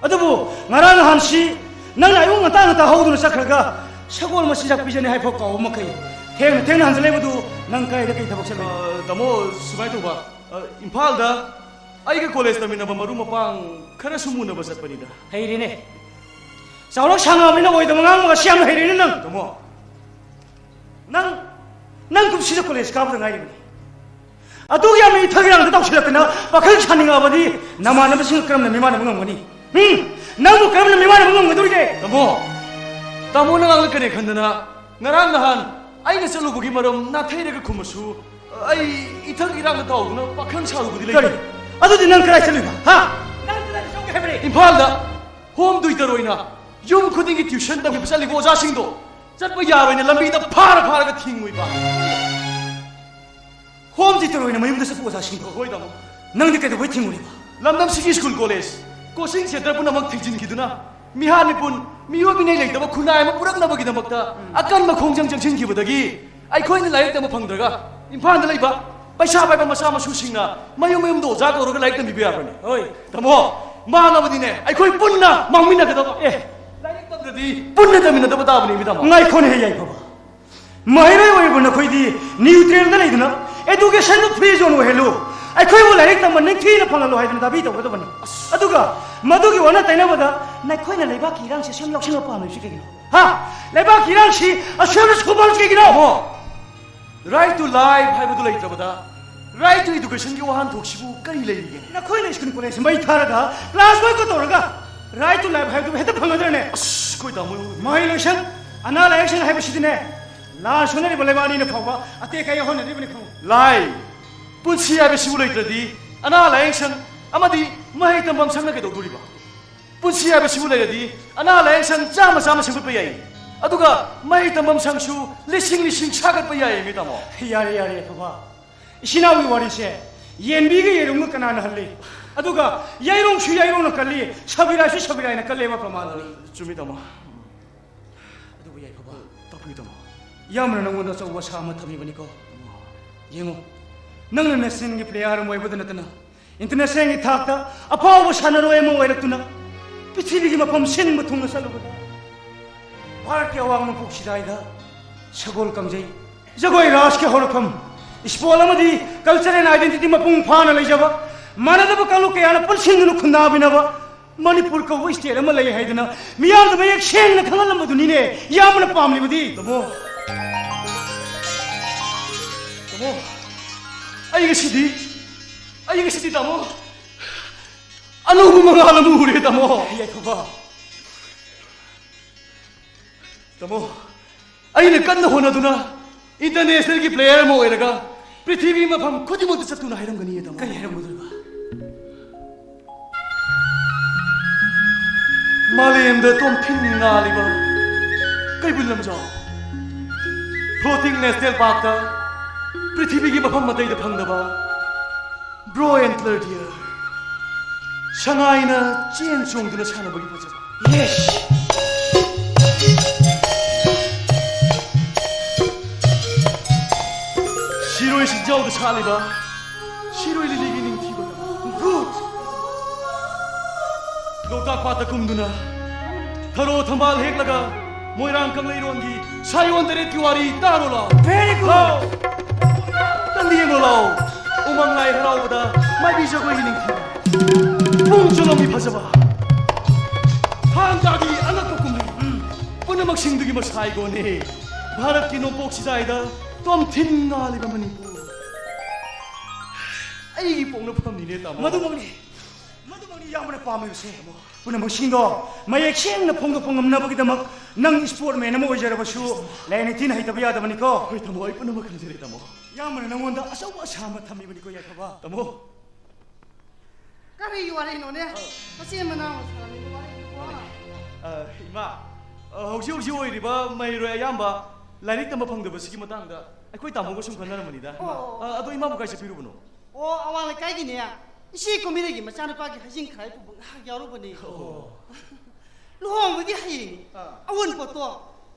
ꯑꯗꯨꯕꯨ ꯉꯔꯥꯡ ꯅꯍꯥꯟꯁꯤ ꯅꯪꯅ ꯑꯌꯨꯛ ꯉꯟꯇꯥ ꯉꯟꯇꯥ ꯍꯧꯗꯨꯅ ꯆꯠꯈ꯭ꯔꯒ ꯁꯒꯣꯜ ꯃꯆꯤꯟꯖꯥꯛ ꯄꯤꯖꯅꯤ ꯍꯥꯏꯐꯥꯎ ꯀꯥꯎꯕ ꯃꯈꯩ ꯊꯦꯡꯅ ꯊꯦꯡꯅ ꯍꯟꯖꯤꯜꯂꯛꯏꯕꯗꯨ ꯅꯪ ꯀꯥꯏꯗ ꯀꯩ ꯊꯕꯛ ꯆꯠꯂꯨꯏ? ꯑ, ꯇꯥꯃꯣ, ꯁꯨꯃꯥꯏꯅ ꯇꯧꯕ, ꯑ, ꯏꯝꯐꯥꯜꯗ ꯑꯩꯒ ꯀꯣꯂꯦꯖ ꯇꯝꯃꯤꯟꯅꯕ ꯃꯔꯨꯞ ꯃꯄꯥꯡ ꯈꯔ ꯁꯨꯝ ꯎꯅꯕ ꯆꯠꯄꯅꯤꯗ꯫ ꯍꯩꯔꯦꯅꯦ꯫ ꯆꯥꯎꯔꯛ ꯁꯥꯡꯉꯕꯅꯤꯅ ꯑꯣꯏꯗꯕ ꯉꯥꯡꯕꯒ ꯁꯤ ꯌꯥꯝꯅ ꯍꯩꯔꯦꯅꯦ ꯅꯪ꯫ ꯇꯥꯃꯣ꯫ ꯅꯪ, ꯅꯪ ꯀꯨꯝꯁꯤꯗ ꯀꯣꯂꯦꯖ ꯀꯥꯕꯗ ꯉꯥꯏꯔꯤꯕꯅꯤ꯫ ꯑꯗꯨ ꯌꯥꯝꯅ ꯏꯊꯛ ꯏꯔꯥꯡꯗ ꯇꯧꯁꯤꯜꯂꯛꯇꯅ ꯄꯥꯈꯪ ꯁꯥꯅꯤꯡꯉꯛꯑꯕꯗꯤ ꯅꯃꯥꯟꯅꯕꯁꯤꯡꯒ ꯀꯔꯝꯅ ꯃꯤꯃꯥꯟꯅꯕ ꯉꯝꯒꯅꯤ? ꯍꯨꯝ? ꯅꯪꯕꯨ ꯀꯔꯝꯅ ꯃꯤꯃꯥꯟꯅꯕ ꯉꯝꯒꯗꯧꯔꯤꯒꯦ? ꯇꯥꯃꯣ, ꯇꯥꯃꯣꯅ ꯉꯥꯡꯂꯛꯀꯅꯤ ꯈꯟꯗꯅ ꯉꯔꯥꯡ ꯅꯍꯥꯟ ꯑꯩꯅ ꯆꯠꯂꯨꯕꯒꯤ ꯃꯔꯝ ꯅꯥꯊꯩꯔꯒ ꯈꯨꯝꯃꯁꯨ ꯑꯩ ꯏꯊꯛ ꯏꯔꯥꯡꯗ ꯇꯥꯎꯗꯨꯅ ꯄꯥꯈꯪ ꯁꯥꯔꯨꯕꯗꯤ ꯂꯩꯇꯦ꯫ ꯀꯔꯤ? ꯑꯗꯨꯗꯤ ꯅꯪ ꯀꯗꯥꯏ ꯆꯠꯂꯨꯏꯕ? ꯍꯥ? ꯅꯪ ꯀꯗꯥꯏꯗ ꯆꯠꯂꯨꯒꯦ ꯍꯥꯏꯕꯅꯦ? ꯏꯝꯐꯥꯜꯗ ꯍꯣꯝ ꯇ꯭ꯌꯨꯇꯔ ꯑꯣꯏꯅ ꯌꯨꯝ ꯈꯨꯗꯤꯡꯒꯤ ꯇ꯭ꯌꯨꯁꯟ ꯇꯧꯕꯤꯕ ꯆꯠꯂꯤꯕ ꯑꯣꯖꯥꯁꯤꯡꯗꯣ ꯆꯠꯄ ꯌꯥꯔꯣꯏꯅ ꯂꯝꯕꯤꯗ ꯐꯥꯔ ꯐꯥꯔꯒ ꯊꯤꯡꯉꯨꯏꯕ꯫ ꯇꯤꯇꯔ ꯑꯣꯏꯅ ꯃꯌꯨꯝꯗ ꯆꯠꯄ ꯑꯣꯖꯥꯁꯤꯡꯗꯣ꯫ ꯍꯣꯏ, ꯇꯥꯃꯣ꯫ ꯅꯪꯗꯤ ꯀꯩꯗꯧꯕꯩ ꯊꯤꯡꯉꯨꯔꯤꯕ? ꯂꯝꯗꯝꯁꯤꯒꯤ ꯁ꯭ꯀꯨꯜ, ꯀꯣꯂꯦꯖ, ꯀꯣꯆꯤꯡ ꯁꯦꯟꯇꯔ ꯄꯨꯝꯅꯃꯛ ꯊꯤꯡꯖꯤꯟꯈꯤꯗꯨꯅ, ꯃꯤꯍꯥꯠ ꯃꯤꯄꯨꯟ, ꯃꯤꯑꯣꯏ ꯃꯤꯅꯩ ꯂꯩꯇꯕ ꯈꯨꯟꯅꯥꯏ ꯑꯃ ꯄꯨꯔꯛꯅꯕꯒꯤꯗꯃꯛꯇ ꯎꯝ꯫ ꯑꯀꯟꯕ ꯈꯣꯡꯖꯪ ꯆꯪꯁꯤꯟꯈꯤꯕꯗꯒꯤ ꯑꯩꯈꯣꯏꯅ ꯂꯥꯏꯔꯤꯛ ꯇꯝꯕ ꯐꯪꯗ꯭ꯔꯒ ꯏꯝꯐꯥꯜꯗ ꯂꯩꯕ ꯄꯩꯁꯥ ꯄꯥꯏꯕ ꯃꯆꯥ ꯃꯁꯨꯁꯤꯡꯅ ꯃꯌꯨꯝ ꯃꯌꯨꯝꯗ ꯑꯣꯖꯥ ꯀꯧꯔꯒ ꯂꯥꯏꯔꯤꯛ ꯇꯝꯕꯤꯕ ꯌꯥꯕ꯭ꯔꯅꯦ? ꯍꯣꯏ꯫ ꯇꯥꯃꯣ, ꯃꯥꯡꯉꯕꯗꯤꯅꯦ ꯑꯩꯈꯣꯏ ꯄꯨꯟꯅ ꯃꯥꯡꯃꯤꯟꯅꯒꯗꯕ꯫ ꯑꯦ꯫ ꯂꯥꯏꯔꯤꯛ ꯇꯝꯗ꯭ꯔꯗꯤ ꯄꯨꯟꯅ ꯇꯝꯃꯤꯟꯅꯗꯕ ꯇꯥꯕꯅꯦ, ꯃꯤ ꯇꯥꯃꯣ꯫ ꯉꯥꯏꯈꯣꯅꯦ, ꯍꯦ ꯌꯥꯏꯐꯕ꯫ ꯃꯍꯩꯔꯣꯏ ꯑꯣꯏꯔꯤꯕ ꯅꯈꯣꯏꯗꯤ ꯅ꯭ꯌꯨꯇ꯭ꯔꯦꯜꯗ ꯂꯩꯗꯨꯅ ꯑꯦꯗꯨꯀꯦꯁꯟꯗꯨ ꯐ꯭ꯔꯤ ꯖꯣꯟ ꯑꯣꯏꯍꯜꯂꯨ, ꯑꯩꯈꯣꯏꯕꯨ ꯂꯥꯏꯔꯤꯛ ꯇꯝꯕ ꯅꯤꯡꯊꯤꯅ ꯐꯪꯍꯜꯂꯨ ꯍꯥꯏꯗꯨꯅ ꯗꯥꯕꯤ ꯇꯧꯒꯗꯕꯅꯤ꯫ ꯑꯗꯨꯒ ꯃꯗꯨꯒꯤ ꯑꯣꯟꯅ ꯇꯩꯅꯕꯗ ꯅꯈꯣꯏꯅ ꯂꯩꯕꯥꯛꯀꯤ ꯏꯔꯥꯡꯁꯦ ꯁꯦꯝ ꯂꯧꯁꯤꯟꯕ ꯄꯥꯝꯂꯤꯕꯁꯤ ꯀꯩꯒꯤꯅꯣ? ꯍꯥ? ꯂꯩꯕꯥꯛꯀꯤ ꯏꯔꯥꯡꯁꯤ ꯑꯁꯣꯏꯕ ꯁꯨꯕ ꯄꯥꯝꯂꯤꯕꯁꯤ ꯀꯩꯒꯤꯅꯣ? ꯇꯥꯃꯣ, right to life ꯍꯥꯏꯕꯗꯨ ꯂꯩꯇ꯭ꯔꯕꯗ right to educationꯒꯤ ꯋꯥꯍꯟꯊꯣꯛꯁꯤꯕꯨ ꯀꯔꯤ ꯂꯩꯔꯤꯒꯦ? ꯅꯈꯣꯏꯅ ꯁ꯭ꯀꯨꯜ ꯀꯣꯂꯦꯖ ꯃꯩ ꯊꯥꯔꯒ ꯀ꯭ꯂꯥꯁ ꯕꯣꯏꯀꯣꯠ ꯇꯧꯔꯒ right to life ꯍꯥꯏꯕꯗꯨ ꯍꯦꯛꯇ ꯐꯪꯒꯗ꯭ꯔꯅꯦ? ꯑꯁ, ꯑꯩꯈꯣꯏ ꯇꯥꯃꯣ꯫ ꯃꯍꯩ ꯂꯣꯏꯁꯪ, ꯑꯅꯥ ꯂꯥꯏꯌꯦꯡꯁꯪ ꯍꯥꯏꯕꯁꯤꯗꯤꯅꯦ, ꯂꯥꯟ ꯁꯣꯛꯅꯔꯤꯕ ꯂꯩꯕꯥꯛ ꯑꯅꯤꯅ ꯐꯥꯎꯕ ꯑꯇꯦꯛ ꯑꯀꯥꯏ ꯌꯥꯎꯍꯟꯅꯔꯤꯕꯅꯤ ꯈꯪꯉꯨ꯫ ꯂꯥꯏ, ꯄꯨꯟꯁꯤ ꯍꯥꯏꯕꯁꯤꯕꯨ ꯂꯩꯇ꯭ꯔꯗꯤ ꯑꯅꯥ ꯂꯥꯏꯌꯦꯡꯁꯪ ꯑꯃꯗꯤ ꯃꯍꯩ ꯇꯝꯐꯝ ꯁꯪꯅ ꯀꯩꯗꯧꯗꯣꯔꯤꯕ? ꯄꯨꯟꯁꯤ ꯍꯥꯏꯕꯁꯤꯕꯨ ꯂꯩꯔꯗꯤ ꯑꯅꯥ ꯂꯥꯏꯌꯦꯡꯁꯪ ꯆꯥꯝꯃ ꯆꯥꯝꯃ ꯁꯦꯝꯒꯠꯄ ꯌꯥꯏ, ꯑꯗꯨꯒ ꯃꯍꯩ ꯇꯝꯐꯝ ꯁꯪꯁꯨ ꯂꯤꯁꯤꯡ ꯂꯤꯁꯤꯡ ꯁꯥꯒꯠꯄ ꯌꯥꯏ, ꯃꯤ ꯇꯥꯃꯣ꯫ ꯌꯥꯔꯦ, ꯌꯥꯔꯦ, ꯌꯥꯏꯐꯕ꯫ ꯏꯆꯤꯟ ꯏꯅꯥꯎꯒꯤ ꯋꯥꯔꯤꯁꯦ ꯌꯦꯟꯕꯤꯒ ꯌꯦꯔꯨꯝꯒ ꯀꯅꯥꯅ ꯍꯜꯂꯤ? ꯑꯗꯨꯒ ꯌꯥꯏꯔꯣꯡꯁꯨ ꯌꯥꯏꯔꯣꯡꯅ ꯀꯜꯂꯤ, ꯁꯕꯤꯔꯥꯏꯁꯨ ꯁꯕꯤꯔꯥꯏꯅ ꯀꯜꯂꯦꯕ ꯄ꯭ꯔꯃꯥꯟꯗꯨꯅꯤ꯫ ꯆꯨꯝꯃꯤ, ꯇꯥꯃꯣ꯫ ꯑꯗꯨꯕꯨ ꯌꯥꯏꯐꯕ, ꯇꯥꯛꯄꯤꯌꯨ, ꯇꯥꯃꯣ꯫ ꯏꯌꯥꯝꯕꯅ ꯅꯪꯉꯣꯟꯗ ꯑꯆꯧꯕ ꯑꯁꯥ ꯑꯃ ꯊꯝꯃꯤꯕꯅꯤꯀꯣ꯫ ꯌꯦꯡꯉꯨ, ꯅꯪꯅ ꯅꯦꯁꯅꯦꯜꯒꯤ ꯄ꯭ꯂꯦꯌꯥꯔ ꯑꯃ ꯑꯣꯏꯕꯗ ꯅꯠꯇꯅ ꯏꯟꯇꯔꯅꯦꯁꯅꯦꯜꯒꯤ ꯊꯥꯛꯇ ꯑꯐꯥꯎꯕ ꯁꯥꯟꯅꯔꯣꯏ ꯑꯃ ꯑꯣꯏꯔꯛꯇꯨꯅ ꯄ꯭ꯔꯤꯊꯤꯕꯤꯒꯤ ꯃꯐꯝ ꯁꯤꯟꯕ ꯊꯨꯡꯅ ꯆꯠꯂꯨꯕꯗ, ꯚꯥꯔꯠꯀꯤ ꯑꯋꯥꯡ ꯅꯣꯡꯄꯣꯛ ꯆꯤꯔꯥꯏꯗ ꯁꯒꯣꯜ ꯀꯥꯡꯖꯩ, ꯖꯒꯣꯏ ꯔꯥꯁꯀꯤ ꯍꯧꯔꯛꯐꯝ, ꯏꯁꯄꯣꯔꯠ ꯑꯃꯗꯤ ꯀꯜꯆꯔꯦꯜ ꯑꯥꯏꯗꯦꯟꯇꯤꯇꯤ ꯃꯄꯨꯡ ꯐꯥꯅ ꯂꯩꯖꯕ, ꯃꯥꯟꯅꯗꯕ ꯀꯥꯡꯂꯨꯞ ꯀꯌꯥꯅ ꯄꯨꯟꯁꯤꯟꯗꯨꯅ ꯈꯨꯟꯗꯥꯃꯤꯟꯅꯕ ꯃꯅꯤꯄꯨꯔ ꯀꯧꯕ ꯁ꯭ꯇꯦꯠ ꯑꯃ ꯂꯩ ꯍꯥꯏꯗꯅ ꯃꯤꯌꯥꯝꯗ ꯃꯌꯦꯛ ꯁꯦꯡꯅ ꯈꯪꯍꯜꯂꯝꯕꯗꯨꯅꯤꯅꯦ ꯏꯌꯥꯝꯕꯅ ꯄꯥꯝꯂꯤꯕꯗꯤ꯫ ꯇꯥꯃꯣ, ꯇꯥꯃꯣ, ꯑꯩ ꯉꯁꯤꯗꯤ, ꯑꯩ ꯉꯁꯤꯗꯤ, ꯇꯥꯃꯣ, ꯑꯅꯧꯕ ꯃꯉꯥꯜ ꯑꯃ ꯎꯔꯦ, ꯇꯥꯃꯣ꯫ ꯌꯥꯏꯐꯕ꯫ ꯇꯥꯃꯣ, ꯑꯩꯅ ꯀꯟꯅ ꯍꯣꯠꯅꯗꯨꯅ ꯏꯟꯇꯔꯅꯦꯁꯅꯦꯜꯒꯤ ꯄ꯭ꯂꯦꯌꯔ ꯑꯃ ꯑꯣꯏꯔꯒ ꯄ꯭ꯔꯤꯊꯤꯕꯤ ꯃꯐꯝ ꯈꯨꯗꯤꯡꯃꯛꯇ ꯆꯠꯇꯨꯅ ꯍꯥꯏꯔꯝꯒꯅꯤ, ꯇꯥꯃꯣ꯫ ꯀꯔꯤ ꯍꯥꯏꯔꯝꯒꯗꯣꯏꯕ? ꯃꯥꯂꯦꯝꯗ ꯇꯣꯝꯊꯤꯟ ꯉꯥꯜꯂꯤꯕ ꯀꯩꯕꯨꯜ ꯂꯝꯖꯥꯎ, floating national parkꯇ ꯄ꯭ꯔꯤꯊꯤꯕꯤꯒꯤ ꯃꯐꯝ ꯑꯇꯩꯗ ꯐꯪꯗꯕ ꯕ꯭ꯔꯣ ꯑꯦꯟꯇꯂꯔ ꯗꯤꯌꯔ, ꯁꯉꯥꯏꯅ ꯆꯦꯟ ꯆꯣꯡꯗꯨꯅ ꯁꯥꯟꯅꯕꯒꯤ ꯐꯖꯕ꯫ ꯌꯦꯁ! ꯁꯤꯔꯣꯏ ꯁꯤꯡꯖꯥꯎꯗ ꯁꯥꯠꯂꯤꯕ ꯁꯤꯔꯣꯏ ꯂꯤꯂꯤꯒꯤ ꯅꯤꯡꯊꯤꯕ ꯇꯝꯃꯣ꯫ ꯒꯨꯗ! ꯂꯣꯛꯇꯥꯛ ꯄꯥꯠꯇ ꯀꯨꯝꯗꯨꯅ ꯊꯔꯣ ꯊꯝꯕꯥꯜ ꯍꯦꯛꯂꯒ ꯃꯣꯏꯔꯥꯡ ꯀꯪꯂꯩꯔꯣꯟꯒꯤ ꯁꯥꯌꯣꯟ ꯇꯔꯦꯠꯀꯤ ꯋꯥꯔꯤ ꯇꯥꯔꯣ ꯂꯥꯎ꯫ Very good! ꯂꯥꯎ! ꯅꯪꯗꯤ ꯌꯦꯡꯉꯣ ꯂꯥꯎ꯫ ꯎꯃꯪ ꯂꯥꯏ ꯍꯔꯥꯎꯕꯗ ꯃꯥꯏꯕꯤ ꯖꯒꯣꯏꯒꯤ ꯅꯤꯡꯊꯤꯕ, ꯄꯨꯡ ꯆꯣꯂꯣꯝꯒꯤ ꯐꯖꯕ, ꯊꯥꯡ ꯇꯥꯒꯤ ꯑꯉꯛꯄ ꯀꯨꯝꯍꯩ, ꯄꯨꯝꯅꯃꯛꯁꯤꯡꯗꯨꯒꯤ ꯃꯁꯥꯏꯒꯣꯅꯦ꯫ ꯚꯥꯔꯠꯀꯤ ꯅꯣꯡꯄꯣꯛ ꯁꯤꯖꯥꯏꯗ ꯇꯣꯝꯊꯤꯟ ꯉꯥꯜꯂꯤꯕ ꯃꯅꯤꯄꯨꯔ꯫ ꯑꯩꯒꯤ ꯄꯣꯛꯅꯐꯝꯅꯤꯅꯦ, ꯇꯥꯃꯣ꯫ ꯃꯗꯨꯃꯛꯅꯤ꯫ ꯃꯗꯨꯃꯛꯅꯤ ꯏꯌꯥꯝꯕꯅ ꯄꯥꯝꯃꯤꯕꯁꯦ꯫ ꯄꯨꯝꯅꯃꯛꯁꯤꯡꯗꯣ ꯃꯌꯦꯛ ꯁꯦꯡꯅ ꯐꯣꯡꯗꯣꯛꯄ ꯉꯝꯅꯕꯒꯤꯗꯃꯛ ꯅꯪ ꯏꯁꯄꯣꯔꯠꯃꯦꯟ ꯑꯃ ꯑꯣꯏꯖꯔꯕꯁꯨ ꯂꯥꯏꯔꯤꯛ ꯅꯤꯡꯊꯤꯅ ꯍꯩꯇꯕ ꯌꯥꯗꯕꯅꯤꯀꯣ꯫ ꯍꯣꯏ, ꯇꯥꯃꯣ, ꯑꯩ ꯄꯨꯝꯅꯃꯛ ꯈꯪꯖꯔꯦ, ꯇꯥꯃꯣ꯫ ꯏꯌꯥꯝꯕꯅ ꯅꯪꯉꯣꯟꯗ ꯑꯆꯧꯕ ꯑꯁꯥ ꯑꯃ ꯊꯝꯃꯤꯕꯅꯤꯀꯣ, ꯌꯥꯏꯐꯕ꯫ ꯇꯥꯃꯣ꯫ ꯀꯔꯤ ꯋꯥꯔꯤꯅꯣꯅꯦ? ꯃꯆꯤꯟ ꯃꯅꯥꯎꯅ ꯁꯥꯟꯅꯅꯤꯡꯕ ꯋꯥꯔꯤꯗꯨꯕꯣ? ꯑ, ꯏꯃꯥ, ꯑ, ꯍꯧꯖꯤꯛ ꯍꯧꯖꯤꯛ ꯑꯣꯏꯔꯤꯕ ꯃꯍꯩꯔꯣꯏ ꯑꯌꯥꯝꯕ ꯂꯥꯏꯔꯤꯛ ꯇꯝꯕ ꯐꯪꯗꯕꯁꯤꯒꯤ ꯃꯇꯥꯡꯗ ꯑꯩꯈꯣꯏ ꯇꯥꯃꯣꯒ ꯁꯨꯝ ꯈꯟꯅꯔꯝꯕꯅꯤꯗ꯫ ꯑꯣ꯫ ꯑ, ꯑꯗꯣ ꯏꯃꯥꯕꯨ ꯀꯥꯏ ꯆꯠꯄꯤꯔꯨꯕꯅꯣ? ꯑꯣ, ꯑꯋꯥꯡ ꯂꯩꯀꯥꯏꯒꯤꯅꯦ, ꯏꯆꯦ ꯀꯨꯝꯕꯤꯔꯩꯒꯤ ꯃꯆꯥꯅꯨꯄꯥꯒꯤ ꯍꯩꯖꯤꯡ ꯈꯔꯥꯏ ꯄꯨꯕ ꯉꯥꯏꯍꯥꯛ ꯌꯥꯎꯔꯨꯕꯅꯦ꯫ ꯑꯣ꯫ ꯂꯨꯍꯣꯡꯕꯒꯤ ꯍꯌꯦꯡꯅꯤ꯫ ꯑꯥ꯫ ꯑꯋꯨꯟꯄꯣꯠꯇꯣ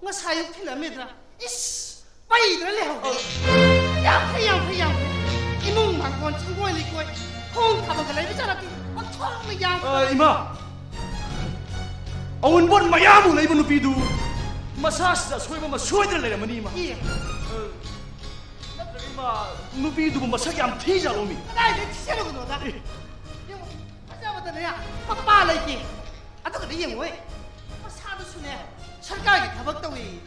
ꯉꯁꯥꯏ ꯑꯌꯨꯛ ꯊꯤꯜꯂꯛꯑꯝꯃꯦꯗ꯭ꯔꯥ? ꯏꯁ! ꯄꯩꯗ꯭ꯔꯥ ꯂꯩꯍꯧꯔꯦ꯫ ꯑꯣ꯫ ꯌꯥꯝ ꯐꯩ, ꯌꯥꯝ ꯐꯩ, ꯌꯥꯝ ꯐꯩ꯫ ꯏꯃꯨꯡ ꯃꯥꯡꯒꯣꯟ ꯁꯪꯒꯣꯏ ꯂꯩꯀꯣꯏ ꯈꯣꯡ ꯊꯥꯕꯝꯒ ꯂꯩꯕ ꯖꯥꯠ ꯅꯠꯇꯦ꯫ ꯑꯣꯟꯊꯣꯛꯅ ꯌꯥꯝ ꯑ, ꯏꯃꯥ! ꯑꯋꯨꯟꯄꯣꯠ ꯃꯌꯥꯝ ꯑꯃ ꯂꯩꯕ ꯅꯨꯄꯤꯗꯨ ꯃꯁꯥꯁꯤꯗ ꯑꯁꯣꯏꯕ ꯑꯃ ꯁꯣꯏꯗꯅ ꯂꯩꯔꯝꯃꯅꯤ, ꯏꯃꯥ꯫ ꯏ꯫ ꯑ, ꯅꯠꯇ꯭ꯔꯒ, ꯏꯃꯥ, ꯅꯨꯄꯤꯗꯨꯕꯨ ꯃꯁꯛ ꯌꯥꯝ ꯊꯤꯖꯥꯠꯂꯣ, ꯃꯤ? ꯀꯗꯥꯏꯗ ꯊꯤꯖꯔꯨꯕꯅꯣꯗ? ꯑꯦ꯫ ꯌꯦꯡꯉꯨ, ꯐꯖꯕꯗꯅꯦ ꯃꯄꯥ ꯂꯩꯇꯦ꯫ ꯑꯗꯨꯒꯗꯤ ꯌꯦꯡꯉꯣꯏ, ꯃꯁꯥꯗꯨꯁꯨꯅꯦ ꯁꯔꯀꯥꯔꯒꯤ ꯊꯕꯛ ꯇꯧꯏ꯫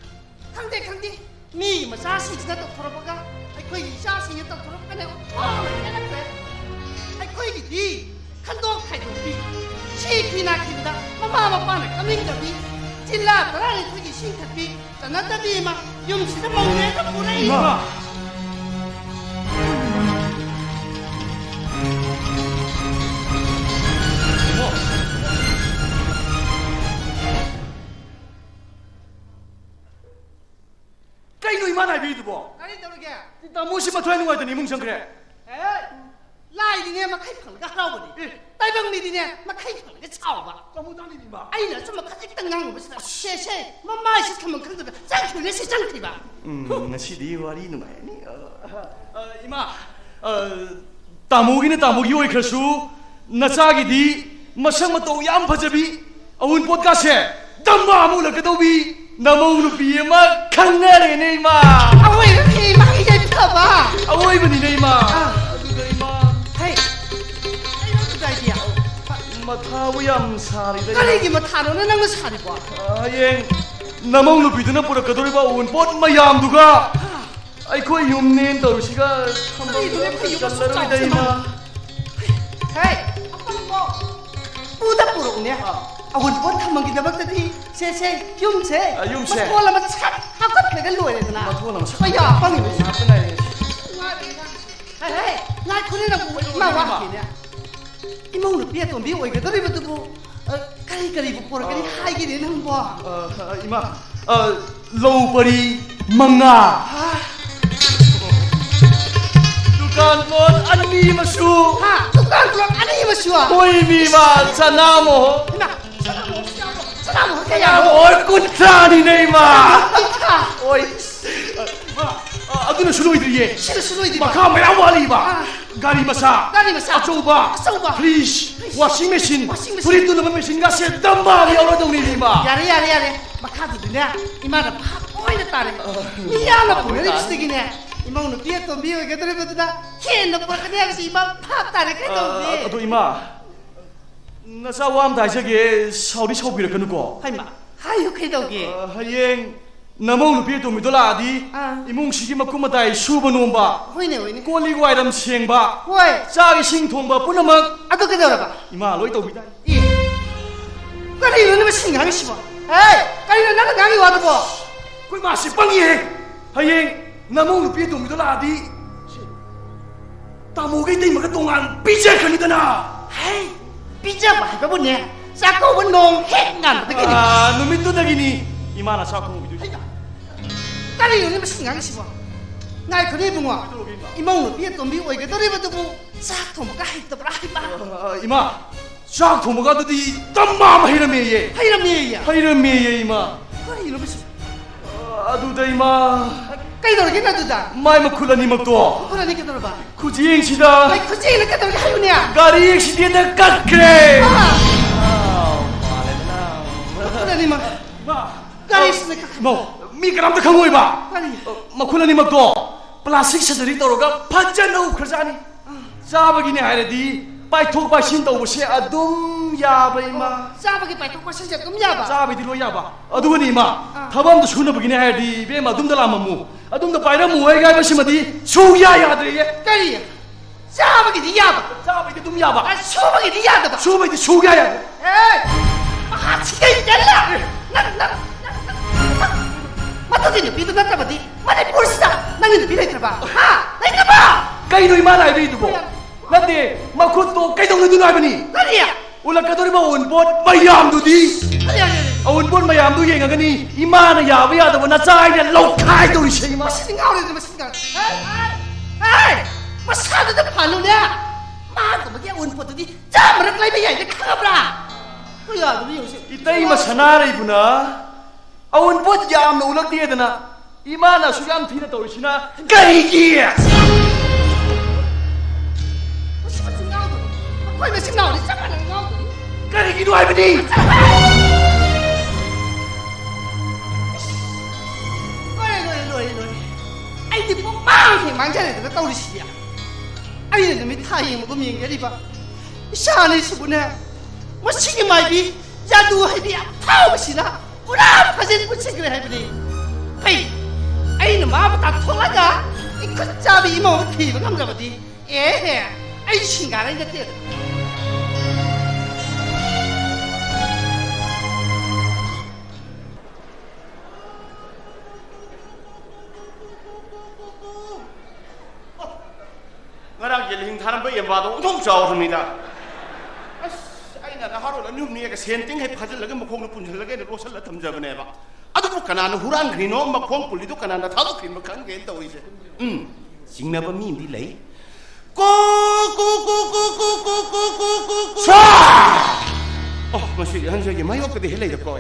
ꯈꯪꯗꯦ, ꯈꯪꯗꯦ, ꯃꯤꯒꯤ ꯃꯆꯥꯁꯤꯡꯁꯤꯅ ꯇꯧꯊꯣꯔꯛꯄꯒ ꯑꯩꯈꯣꯏꯒꯤ ꯏꯆꯥꯁꯤꯡꯅ ꯇꯧꯊꯣꯔꯛꯄꯒꯅꯦ ꯑꯣꯟꯊꯣꯛꯅ ꯈꯦꯠꯅꯈ꯭ꯔꯦ꯫ ꯑꯩꯈꯣꯏꯒꯤꯗꯤ ꯈꯟꯗꯣꯛ ꯈꯥꯏꯗꯣꯛꯄꯤ, ꯁꯤ ꯐꯤ ꯅꯥꯈꯤꯕꯗ ꯃꯃꯥ ꯃꯄꯥꯅ ꯀꯞꯅꯤꯡꯗꯕꯤ, ꯖꯤꯜꯂꯥ ꯇꯔꯥꯅꯤꯊꯣꯏꯒꯤ ꯏꯁꯤꯡ ꯊꯛꯄꯤ, ꯆꯠꯅꯗꯕꯤ ꯑꯃ ꯌꯨꯝꯁꯤꯗ ꯃꯧꯅꯦꯅ ꯄꯨꯔꯛꯏ꯫ ꯏꯃꯥ! ꯀꯩꯅꯣ ꯏꯃꯥꯅ ꯍꯥꯏꯕꯤꯔꯤꯗꯨꯕꯣ? ꯀꯔꯤ ꯀꯩꯗꯧꯔꯒꯦ? ꯇꯥꯃꯣꯁꯤ ꯃꯊ꯭ꯋꯥꯏ ꯅꯨꯡꯉꯥꯏꯇꯅ ꯏꯃꯨꯡ ꯆꯪꯈ꯭ꯔꯦ꯫ ꯑꯦ, ꯂꯥꯏꯗꯤꯅꯦ ꯃꯈꯩ ꯐꯪꯂꯒ ꯍꯔꯥꯎꯕꯅꯤ꯫ ꯑꯦ꯫ ꯇꯥꯏꯕꯪ ꯃꯤꯗꯤꯅꯦ ꯃꯈꯩ ꯐꯪꯂꯒ ꯁꯥꯎꯕ꯫ ꯇꯥꯃꯣ ꯇꯥꯅꯤꯡꯉꯤꯕ? ꯑꯩꯅ ꯑꯆꯨꯝꯕ ꯈꯖꯤꯛꯇꯪ ꯉꯥꯡꯉꯨꯕꯁꯤꯗ ꯁꯦ, ꯁꯦ, ꯃꯃꯥꯏꯁꯤ ꯊꯝꯐꯝ ꯈꯪꯗꯕ ꯆꯪꯈ꯭ꯔꯤꯕꯅꯦ ꯁꯤ ꯆꯪꯈ꯭ꯔꯤꯕ꯫ ꯎꯝ, ꯉꯁꯤꯗꯤ ꯋꯥꯔꯤ ꯅꯨꯡꯉꯥꯏꯔꯅꯤ꯫ ꯑ, ꯑ, ꯏꯃꯥ, ꯑ, ꯇꯥꯃꯣꯒꯤꯅ ꯇꯥꯃꯣꯒꯤ ꯑꯣꯏꯈ꯭ꯔꯁꯨ, ꯅꯆꯥꯒꯤꯗꯤ ꯃꯁꯛ ꯃꯇꯧ ꯌꯥꯝ ꯐꯖꯕꯤ, ꯑꯋꯨꯟꯄꯣꯠꯀꯥꯁꯦ ꯗꯝꯃ ꯑꯃ ꯎꯠꯂꯛꯀꯗꯧꯕꯤ ꯅꯃꯧ ꯅꯨꯄꯤ ꯑꯃ ꯈꯪꯅꯔꯦꯅꯦ, ꯏꯃꯥ꯫ ꯑꯋꯣꯏꯕ ꯐꯤ ꯏꯃꯥꯒꯤ ꯌꯥꯏꯐꯕ꯫ ꯑꯋꯣꯏꯕꯅꯤꯅꯦ, ꯏꯃꯥ꯫ ꯑꯥ꯫ ꯑꯗꯨꯒ, ꯏꯃꯥ, ꯍꯩ, ꯀꯩꯅꯣ ꯑꯗꯨꯗ idea? ꯃꯊꯥꯕꯨ ꯌꯥꯝ ꯁꯥꯔꯤꯗ, ꯏꯃꯥ꯫ ꯀꯔꯤꯒꯤ ꯃꯊꯥꯅꯣꯅꯦ ꯅꯪꯅ ꯁꯥꯔꯤꯕꯣ? ꯍꯌꯦꯡ ꯅꯃꯧ ꯅꯨꯄꯤꯗꯨꯅ ꯄꯨꯔꯛꯀꯗꯧꯔꯤꯕ ꯑꯋꯨꯟꯄꯣꯠ ꯃꯌꯥꯝꯗꯨꯒ ꯑꯩꯈꯣꯏ ꯌꯨꯝꯅꯦꯅ ꯇꯧꯔꯤꯁꯤꯒ ꯊꯝꯐꯝ ꯀꯔꯤꯅꯣꯅꯦ ꯑꯝꯇ ꯑꯩꯈꯣꯏ ꯌꯨꯝ ꯑꯁꯨꯛ ꯆꯜꯂꯔꯣꯏꯗ, ꯆꯥꯎꯁꯤꯅ? ꯏꯃꯥ꯫ ꯍꯦ, ꯑꯄꯪꯕꯣ! ꯄꯨꯗ ꯄꯨꯔꯛꯎꯅꯦ꯫ ꯑꯥ꯫ ꯑꯋꯨꯟꯄꯣꯠ ꯊꯝꯃꯒꯤꯗꯃꯛꯇꯗꯤ ꯁꯦ, ꯁꯦ, ꯌꯨꯝꯁꯦ ꯑ, ꯌꯨꯝꯁꯦ꯫ ꯃꯊꯣꯜ ꯑꯃ ꯁꯠ ꯍꯥꯞꯀꯠꯈ꯭ꯔꯒ ꯂꯣꯏꯔꯦꯗꯅ꯫ ꯃꯊꯣꯜ ꯑꯃ ꯁꯠ꯫ ꯑꯌꯥ, ꯑꯄꯪꯕ꯫ ꯉꯥꯏꯈꯣꯅꯦ ꯅꯪꯕꯨ, ꯏꯃꯥ ꯋꯥ ꯍꯪꯒꯦꯅꯦ꯫ ꯏꯃꯧ ꯅꯨꯄꯤ ꯑꯇꯣꯝꯕꯤ ꯑꯣꯏꯒꯗꯧꯔꯤꯕꯗꯨꯕꯨ, ꯑ, ꯀꯔꯤ ꯀꯔꯤꯕꯨ ꯄꯨꯔꯛꯀꯅꯤ ꯑ, ꯍꯥꯏꯒꯦꯅꯦ ꯅꯪꯕꯣ? ꯑ, ꯑ, ꯏꯃꯥ, ꯑ, ꯂꯧ ꯄꯔꯤ ꯃꯉꯥ꯫ ꯍꯥ? ꯗꯨꯀꯥꯟ ꯄꯣꯠ ꯑꯅꯤ ꯑꯃꯁꯨ꯫ ꯍꯥ? ꯗꯨꯀꯥꯟ ꯄꯣꯠ ꯑꯅꯤ ꯑꯃꯁꯨ? ꯍꯣꯏ, ꯃꯤ ꯏꯃꯥ, ꯆꯅꯥ ꯃꯣꯍꯣ꯫ ꯏꯃꯥ, ꯆꯅꯥ ꯃꯣꯍꯣ ꯀꯌꯥꯅꯣ? ꯆꯅꯥ ꯃꯣꯍꯣ ꯀꯌꯥꯅꯣ? ꯆꯅꯥ ꯃꯣꯍꯣ ꯀꯨꯟꯊ꯭ꯔꯥꯅꯤꯅꯦ, ꯏꯃꯥ꯫ ꯀꯨꯟꯊ꯭ꯔꯥ? ꯍꯣꯏ꯫ ꯏꯃꯥ, ꯑ, ꯑꯗꯨꯅꯁꯨ ꯂꯣꯏꯗ꯭ꯔꯤꯌꯦ꯫ ꯁꯤꯅꯁꯨ ꯂꯣꯏꯗ꯭ꯔꯤꯕ? ꯃꯈꯥ ꯃꯌꯥꯝ ꯋꯥꯠꯂꯤꯕ꯫ ꯑꯥ꯫ ꯒꯥꯔꯤ ꯃꯆꯥ, ꯒꯥꯔꯤ ꯃꯆꯥ, ꯑꯆꯧꯕ, ꯑꯆꯧꯕ, fridge, fridge, washing machine, washing machine, ꯐꯨꯔꯤꯠ ꯇꯨꯅꯕ machineꯒꯁꯦ ꯗꯝꯕꯥ ꯑꯃ ꯌꯥꯎꯔꯗꯧꯅꯤ, ꯏꯃꯥ꯫ ꯌꯥꯔꯦ, ꯌꯥꯔꯦ, ꯌꯥꯔꯦ꯫ ꯃꯈꯥꯗꯨꯗꯤꯅꯦ, ꯏꯃꯥꯅ ꯚꯥꯞ ꯂꯣꯏꯅ ꯇꯥꯔꯦ꯫ ꯑ, ꯃꯤ ꯌꯥꯝꯅ ꯚꯥꯞ ꯂꯣꯏ ꯇꯥꯔꯦ꯫ ꯄꯨꯅꯔꯤꯕꯁꯤꯗꯒꯤꯅꯦ, ꯏꯃꯧ ꯅꯨꯄꯤ ꯑꯇꯣꯝꯕꯤ ꯑꯣꯏꯒꯗꯧꯔꯤꯕꯗꯨꯅ ꯍꯦꯟꯅ ꯄꯨꯔꯛꯀꯅꯤ ꯍꯥꯏꯕꯁꯤ ꯏꯃꯥ ꯚꯥꯞ ꯇꯥꯔꯦ꯫ ꯀꯩꯗꯧꯅꯤ? ꯑ, ꯑꯗꯣ ꯏꯃꯥ, ꯅꯆꯥ ꯋꯥ ꯑꯝꯇ ꯍꯥꯏꯖꯒꯦ, ꯁꯥꯎꯗꯤ ꯁꯥꯎꯕꯤꯔꯛꯀꯅꯨꯀꯣ꯫ ꯍꯩꯃꯥ, ꯍꯥꯏꯌꯨ, ꯀꯩꯗꯧꯒꯦ? ꯑ, ꯍꯌꯦꯡ ꯅꯃꯧ ꯅꯨꯄꯤ ꯑꯇꯣꯝꯕꯤꯗꯣ ꯂꯥꯛꯑꯗꯤ, ꯑꯥ꯫ ꯏꯃꯨꯡꯁꯤꯒꯤ ꯃꯀꯨꯞ ꯃꯇꯥꯏ ꯁꯨꯕ ꯅꯣꯝꯕ, ꯍꯣꯏꯅꯦ, ꯍꯣꯏꯅꯦ꯫ ꯀꯣꯜ ꯂꯤꯛ ꯋꯥꯏꯔꯝ ꯁꯦꯡꯕ, ꯍꯣꯏ꯫ ꯆꯥꯛ ꯏꯁꯤꯡ ꯊꯣꯡꯕ ꯄꯨꯝꯅꯃꯛ ꯑꯗꯨ ꯀꯩꯗꯧꯔꯕ? ꯏꯃꯥ ꯂꯣꯏ ꯇꯧꯕꯤ ꯇꯥꯏ꯫ ꯑꯦ, ꯀꯔꯤꯅꯣꯅꯦ ꯃꯁꯤ ꯉꯥꯡꯉꯤꯁꯤꯕꯣ? ꯑꯦ, ꯀꯔꯤꯅꯣ ꯅꯪꯅ ꯉꯥꯡꯉꯤ ꯋꯥꯗꯨꯕꯣ? ꯑꯩꯈꯣꯏ ꯃꯥꯁꯤ ꯄꯪꯉꯤꯍꯦ꯫ ꯍꯌꯦꯡ ꯅꯃꯧ ꯅꯨꯄꯤ ꯑꯇꯣꯝꯕꯤꯗꯣ ꯂꯥꯛꯑꯗꯤ, ꯇꯥꯃꯣꯒꯤ ꯏꯇꯩꯃꯒ ꯇꯣꯉꯥꯟ ꯄꯤꯖꯈ꯭ꯔꯅꯤꯗꯅ꯫ ꯍꯩ, ꯄꯤꯖꯕ ꯍꯥꯏꯕꯕꯨꯅꯦ, ꯆꯥꯛꯀꯧꯕ ꯅꯣꯡ ꯍꯦꯛ ꯉꯥꯟꯕꯗꯒꯤꯅꯤ꯫ ꯑꯥ, ꯅꯨꯃꯤꯠꯇꯨꯗꯒꯤꯅꯤ ꯏꯃꯥꯅ ꯆꯥꯛ ꯊꯣꯡꯕꯤꯗꯣꯏꯁꯦ꯫ ꯍꯩꯃꯥ, ꯀꯔꯤꯅꯣꯅꯦ ꯃꯁꯤ ꯉꯥꯡꯉꯤꯁꯤꯕꯣ? ꯉꯥꯏꯈꯣꯅꯦ ꯏꯕꯨꯡꯉꯣ, ꯀꯩꯗꯧꯔꯒꯦ, ꯏꯃꯥ? ꯏꯃꯧ ꯅꯨꯄꯤ ꯑꯇꯣꯝꯕꯤ ꯑꯣꯏꯒꯗꯧꯔꯤꯕꯗꯨꯕꯨ ꯆꯥꯛ ꯊꯣꯡꯕꯒ ꯍꯩꯇꯕ꯭ꯔꯥ ꯍꯥꯏꯕ? ꯑ, ꯏꯃꯥ, ꯆꯥꯛ ꯊꯣꯡꯕꯒ ꯑꯗꯨꯗꯤ ꯇꯝꯃꯥ ꯑꯃ ꯍꯩꯔꯝꯃꯦꯌꯦ꯫ ꯍꯩꯔꯝꯃꯦꯌꯦ? ꯍꯩꯔꯝꯃꯦꯌꯦ, ꯏꯃꯥ꯫ ꯀꯔꯤꯅꯣ ꯃꯁꯤ? ꯑ, ꯑꯗꯨꯗ, ꯏꯃꯥ꯫ ꯀꯩꯗꯧꯔꯒꯦ ꯅꯪ ꯑꯗꯨꯗ? ꯃꯥꯏ ꯃꯈꯨꯠ ꯑꯅꯤꯃꯛꯇꯣ꯫ ꯃꯈꯨꯠ ꯑꯅꯤ ꯀꯩꯗꯧꯔꯕ? ꯈꯨꯖꯦꯡꯁꯤꯗ꯫ ꯃꯥꯏ ꯈꯨꯖꯦꯡꯅ ꯀꯩꯗꯧꯔꯒꯦ ꯍꯥꯏꯌꯨꯅꯦ? ꯒꯥꯔꯤ ꯑꯦꯛꯁꯤꯗꯦꯟꯗ ꯀꯛꯈ꯭ꯔꯦ꯫ ꯑꯥ! ꯑꯥ, ꯃꯥꯜꯂꯦꯗꯅ꯫ ꯃꯈꯨꯠ ꯑꯅꯤꯃꯛ꯫ ꯏꯃꯥ꯫ ꯒꯥꯔꯤ ꯑꯦꯛꯁꯤꯗꯦꯟꯗ ꯀꯛꯈ꯭ꯔꯦ꯫ ꯏꯃꯥ, ꯃꯤ ꯀꯅꯥꯝꯇ ꯈꯪꯉꯣꯏꯕ꯫ ꯀꯔꯤ? ꯃꯈꯨꯠ ꯑꯅꯤꯃꯛꯇꯣ ꯄ꯭ꯂꯥꯁꯇꯤꯛ ꯁꯔꯖꯔꯤ ꯇꯧꯔꯒ ꯐꯖꯅ ꯎꯞꯈ꯭ꯔꯖꯥꯠꯅꯤ꯫ ꯆꯥꯕꯒꯤꯅꯦ ꯍꯥꯏꯔꯗꯤ ꯄꯥꯏꯊꯣꯛ ꯄꯥꯏꯁꯤꯟ ꯇꯧꯕꯁꯦ ꯑꯗꯨꯝ ꯌꯥꯕ, ꯏꯃꯥ꯫ ꯆꯥꯕꯒꯤ ꯄꯥꯏꯊꯣꯛ ꯄꯥꯏꯁꯤꯟꯁꯦ ꯑꯗꯨꯝ ꯌꯥꯕ? ꯆꯥꯕꯩꯗꯤ ꯂꯣꯏ ꯌꯥꯕ꯫ ꯑꯗꯨꯒꯅꯤ, ꯏꯃꯥ, ꯑꯥ꯫ ꯊꯕꯛ ꯑꯝꯇ ꯁꯨꯅꯕꯒꯤꯅꯦ ꯍꯥꯏꯔꯗꯤ, ꯏꯕꯦꯝꯃ, ꯑꯗꯨꯝꯗ ꯂꯥꯝꯃꯝꯃꯨ, ꯑꯗꯨꯝꯗ ꯄꯥꯏꯔꯝꯃꯨ ꯍꯥꯏ ꯍꯥꯏꯕꯁꯤꯃꯗꯤ ꯁꯨꯡꯌꯥ ꯌꯥꯗ꯭ꯔꯦꯌꯦ꯫ ꯀꯔꯤ? ꯆꯥꯕꯒꯤꯗꯤ ꯌꯥꯕ? ꯆꯥꯕꯩꯗꯤ ꯑꯗꯨꯝ ꯌꯥꯕ꯫ ꯑ, ꯁꯨꯕꯒꯤꯗꯤ ꯌꯥꯗꯕ? ꯁꯨꯕꯩꯗꯤ ꯁꯨꯡꯌꯥ ꯌꯥꯗꯦ꯫ ꯑꯦ! ꯃꯍꯥꯛꯁꯤ ꯀꯩ ꯀꯜꯂ? ꯅꯪ, ꯅꯪ, ꯅꯪ, ꯅꯪ, ꯅꯪ, ꯃꯗꯨꯒꯤ ꯅꯨꯄꯤꯗꯨ ꯅꯠꯇꯕꯗꯤ ꯃꯅꯤꯄꯨꯔꯁꯤꯗ ꯅꯪꯒꯤ ꯅꯨꯄꯤ ꯂꯩꯇ꯭ꯔꯕ? ꯍꯥ? ꯂꯩꯇ꯭ꯔꯕ? ꯀꯩꯅꯣ ꯏꯃꯥꯅ ꯍꯥꯏꯕꯤꯗꯨꯕꯣ? ꯅꯠꯇꯦ, ꯃꯈꯨꯠꯇꯣ ꯀꯩꯗꯧꯅꯗꯣꯏꯅꯣ ꯍꯥꯏꯕꯅꯤ꯫ ꯀꯔꯤ? ꯎꯠꯂꯛꯀꯗꯧꯔꯤꯕ ꯑꯋꯨꯟꯄꯣꯠ ꯃꯌꯥꯝꯗꯨꯗꯤ꯫ ꯀꯔꯤ, ꯀꯔꯤ, ꯀꯔꯤ? ꯑꯋꯨꯟꯄꯣꯠ ꯃꯌꯥꯝꯗꯨ ꯌꯦꯡꯉꯒꯅꯤ ꯏꯃꯥꯅ ꯌꯥꯕ ꯌꯥꯗꯕ ꯅꯆꯥ ꯑꯩꯅ ꯂꯧꯈꯥꯏꯗꯧꯔꯤꯁꯦ, ꯏꯃꯥ꯫ ꯃꯁꯤꯗꯤ ꯉꯥꯎꯔꯦꯗ, ꯃꯁꯤꯗꯤ ꯉꯥꯎꯔꯦ꯫ ꯍꯦ, ꯍꯦ, ꯍꯦ! ꯃꯁꯥꯗꯨꯗ ꯐꯍꯜꯂꯨꯅꯦ꯫ ꯃꯥꯒꯨꯝꯕꯒꯤ ꯑꯋꯨꯟꯄꯣꯠꯇꯨꯗꯤ ꯆꯥꯝꯃꯔꯛ ꯂꯩꯕ ꯌꯥꯏꯅ ꯈꯪꯉꯕ꯭ꯔꯥ? ꯀꯌꯥꯗꯨꯅ ꯌꯦꯡꯉꯨꯁꯦ꯫ ꯏꯇꯩꯃ ꯁꯅꯥꯔꯩꯕꯨꯅ ꯑꯋꯨꯟꯄꯣꯠ ꯌꯥꯝꯅ ꯎꯠꯂꯛꯇꯦꯗꯅ ꯏꯃꯥꯅ ꯑꯁꯨꯛ ꯌꯥꯝ ꯊꯤꯅ ꯇꯧꯔꯤꯁꯤꯅ ꯀꯔꯤꯒꯤ? ꯃꯁꯤ ꯃꯆꯤꯟ ꯉꯥꯎꯗꯣꯔꯤ꯫ ꯃꯈꯣꯏ ꯃꯆꯤꯟ ꯉꯥꯎꯗꯤ ꯆꯞ ꯃꯥꯟꯅꯅ ꯉꯥꯎꯗꯣꯔꯤ꯫ ꯀꯔꯤꯒꯤꯅꯣ ꯍꯥꯏꯕꯅꯤ? ꯂꯣꯏꯔꯦ, ꯂꯣꯏꯔꯦ, ꯂꯣꯏꯔꯦ, ꯂꯣꯏꯔꯦ꯫ ꯑꯩꯗꯤ ꯄꯨꯡꯃꯥꯡ ꯍꯦꯛ ꯃꯥꯡꯖꯔꯦꯗꯅ ꯇꯧꯔꯤꯁꯤꯗꯤ꯫ ꯑꯩꯅ ꯅꯨꯃꯤꯠ ꯊꯥ ꯌꯦꯡꯕꯒꯨꯝ ꯌꯦꯡꯖꯔꯤꯕ ꯏꯆꯥ ꯑꯅꯤꯁꯤꯕꯨꯅꯦ, ꯃꯁꯤꯒꯤ ꯃꯥꯏꯕꯤ ꯖꯥꯗꯨ ꯍꯩꯕꯤ ꯑꯐꯥꯎꯕꯁꯤꯅ ꯄꯨꯔꯥ ꯐꯖꯤꯟ ꯄꯨꯟꯁꯤꯟꯈ꯭ꯔꯦ ꯍꯥꯏꯕꯅꯤ꯫ ꯐꯩ, ꯑꯩꯅ ꯃꯥꯕꯨ ꯇꯥꯟꯊꯣꯛꯂꯒ ꯏꯈꯨꯠ ꯆꯥꯕꯤ ꯏꯃꯧ ꯑꯃ ꯊꯤꯕ ꯉꯝꯗ꯭ꯔꯕꯗꯤ, ꯑꯦꯍꯦ, ꯑꯩ ꯁꯤꯡꯒꯥꯔꯩ ꯅꯠꯇꯦꯗ꯫ ꯉꯔꯥꯡ ꯌꯦꯜꯍꯤꯡ ꯊꯥꯔꯝꯕ ꯌꯦꯟꯕꯥꯗꯣ ꯑꯣꯟꯊꯣꯛ ꯆꯥꯎꯔꯝꯃꯤꯗ꯫ ꯑꯁ, ꯑꯩꯅ ꯅꯍꯥꯔꯣꯜ ꯑꯅꯤ ꯑꯍꯨꯝꯅꯤꯒ ꯁꯦꯟ ꯇꯤꯡꯈꯩ ꯐꯥꯖꯤꯜꯂꯒ ꯃꯈꯣꯡꯗ ꯄꯨꯟꯁꯤꯜꯂꯒ ꯑꯩꯅ ꯂꯣꯠꯁꯤꯜꯂ ꯊꯝꯖꯕꯅꯦꯕ꯫ ꯑꯗꯨ ꯀꯅꯥꯅ ꯍꯨꯔꯥꯟꯈ꯭ꯔꯤꯅꯣ, ꯃꯈꯣꯡ ꯄꯨꯜꯂꯤꯗꯣ ꯀꯅꯥꯅ ꯊꯥꯗꯣꯛꯈ꯭ꯔꯤꯅꯣ ꯈꯪꯗꯦꯅ ꯇꯧꯔꯤꯁꯦ꯫ ꯎꯝ, ꯆꯤꯡꯅꯕ ꯃꯤ ꯑꯃꯗꯤ ꯂꯩ꯫ ꯀꯣ, ꯀꯣ, ꯀꯣ, ꯀꯣ, ꯀꯣ, ꯀꯣ, ꯀꯣ, ꯀꯣ, ꯀꯣ, ꯀꯣ꯫ ꯁ꯭ꯋꯥ! ꯑꯣ, ꯃꯁꯤ ꯑꯍꯟꯁꯤꯒꯤ ꯃꯥꯌꯣꯛꯇꯗꯤ ꯍꯦꯛ ꯂꯩꯗꯀꯣ꯫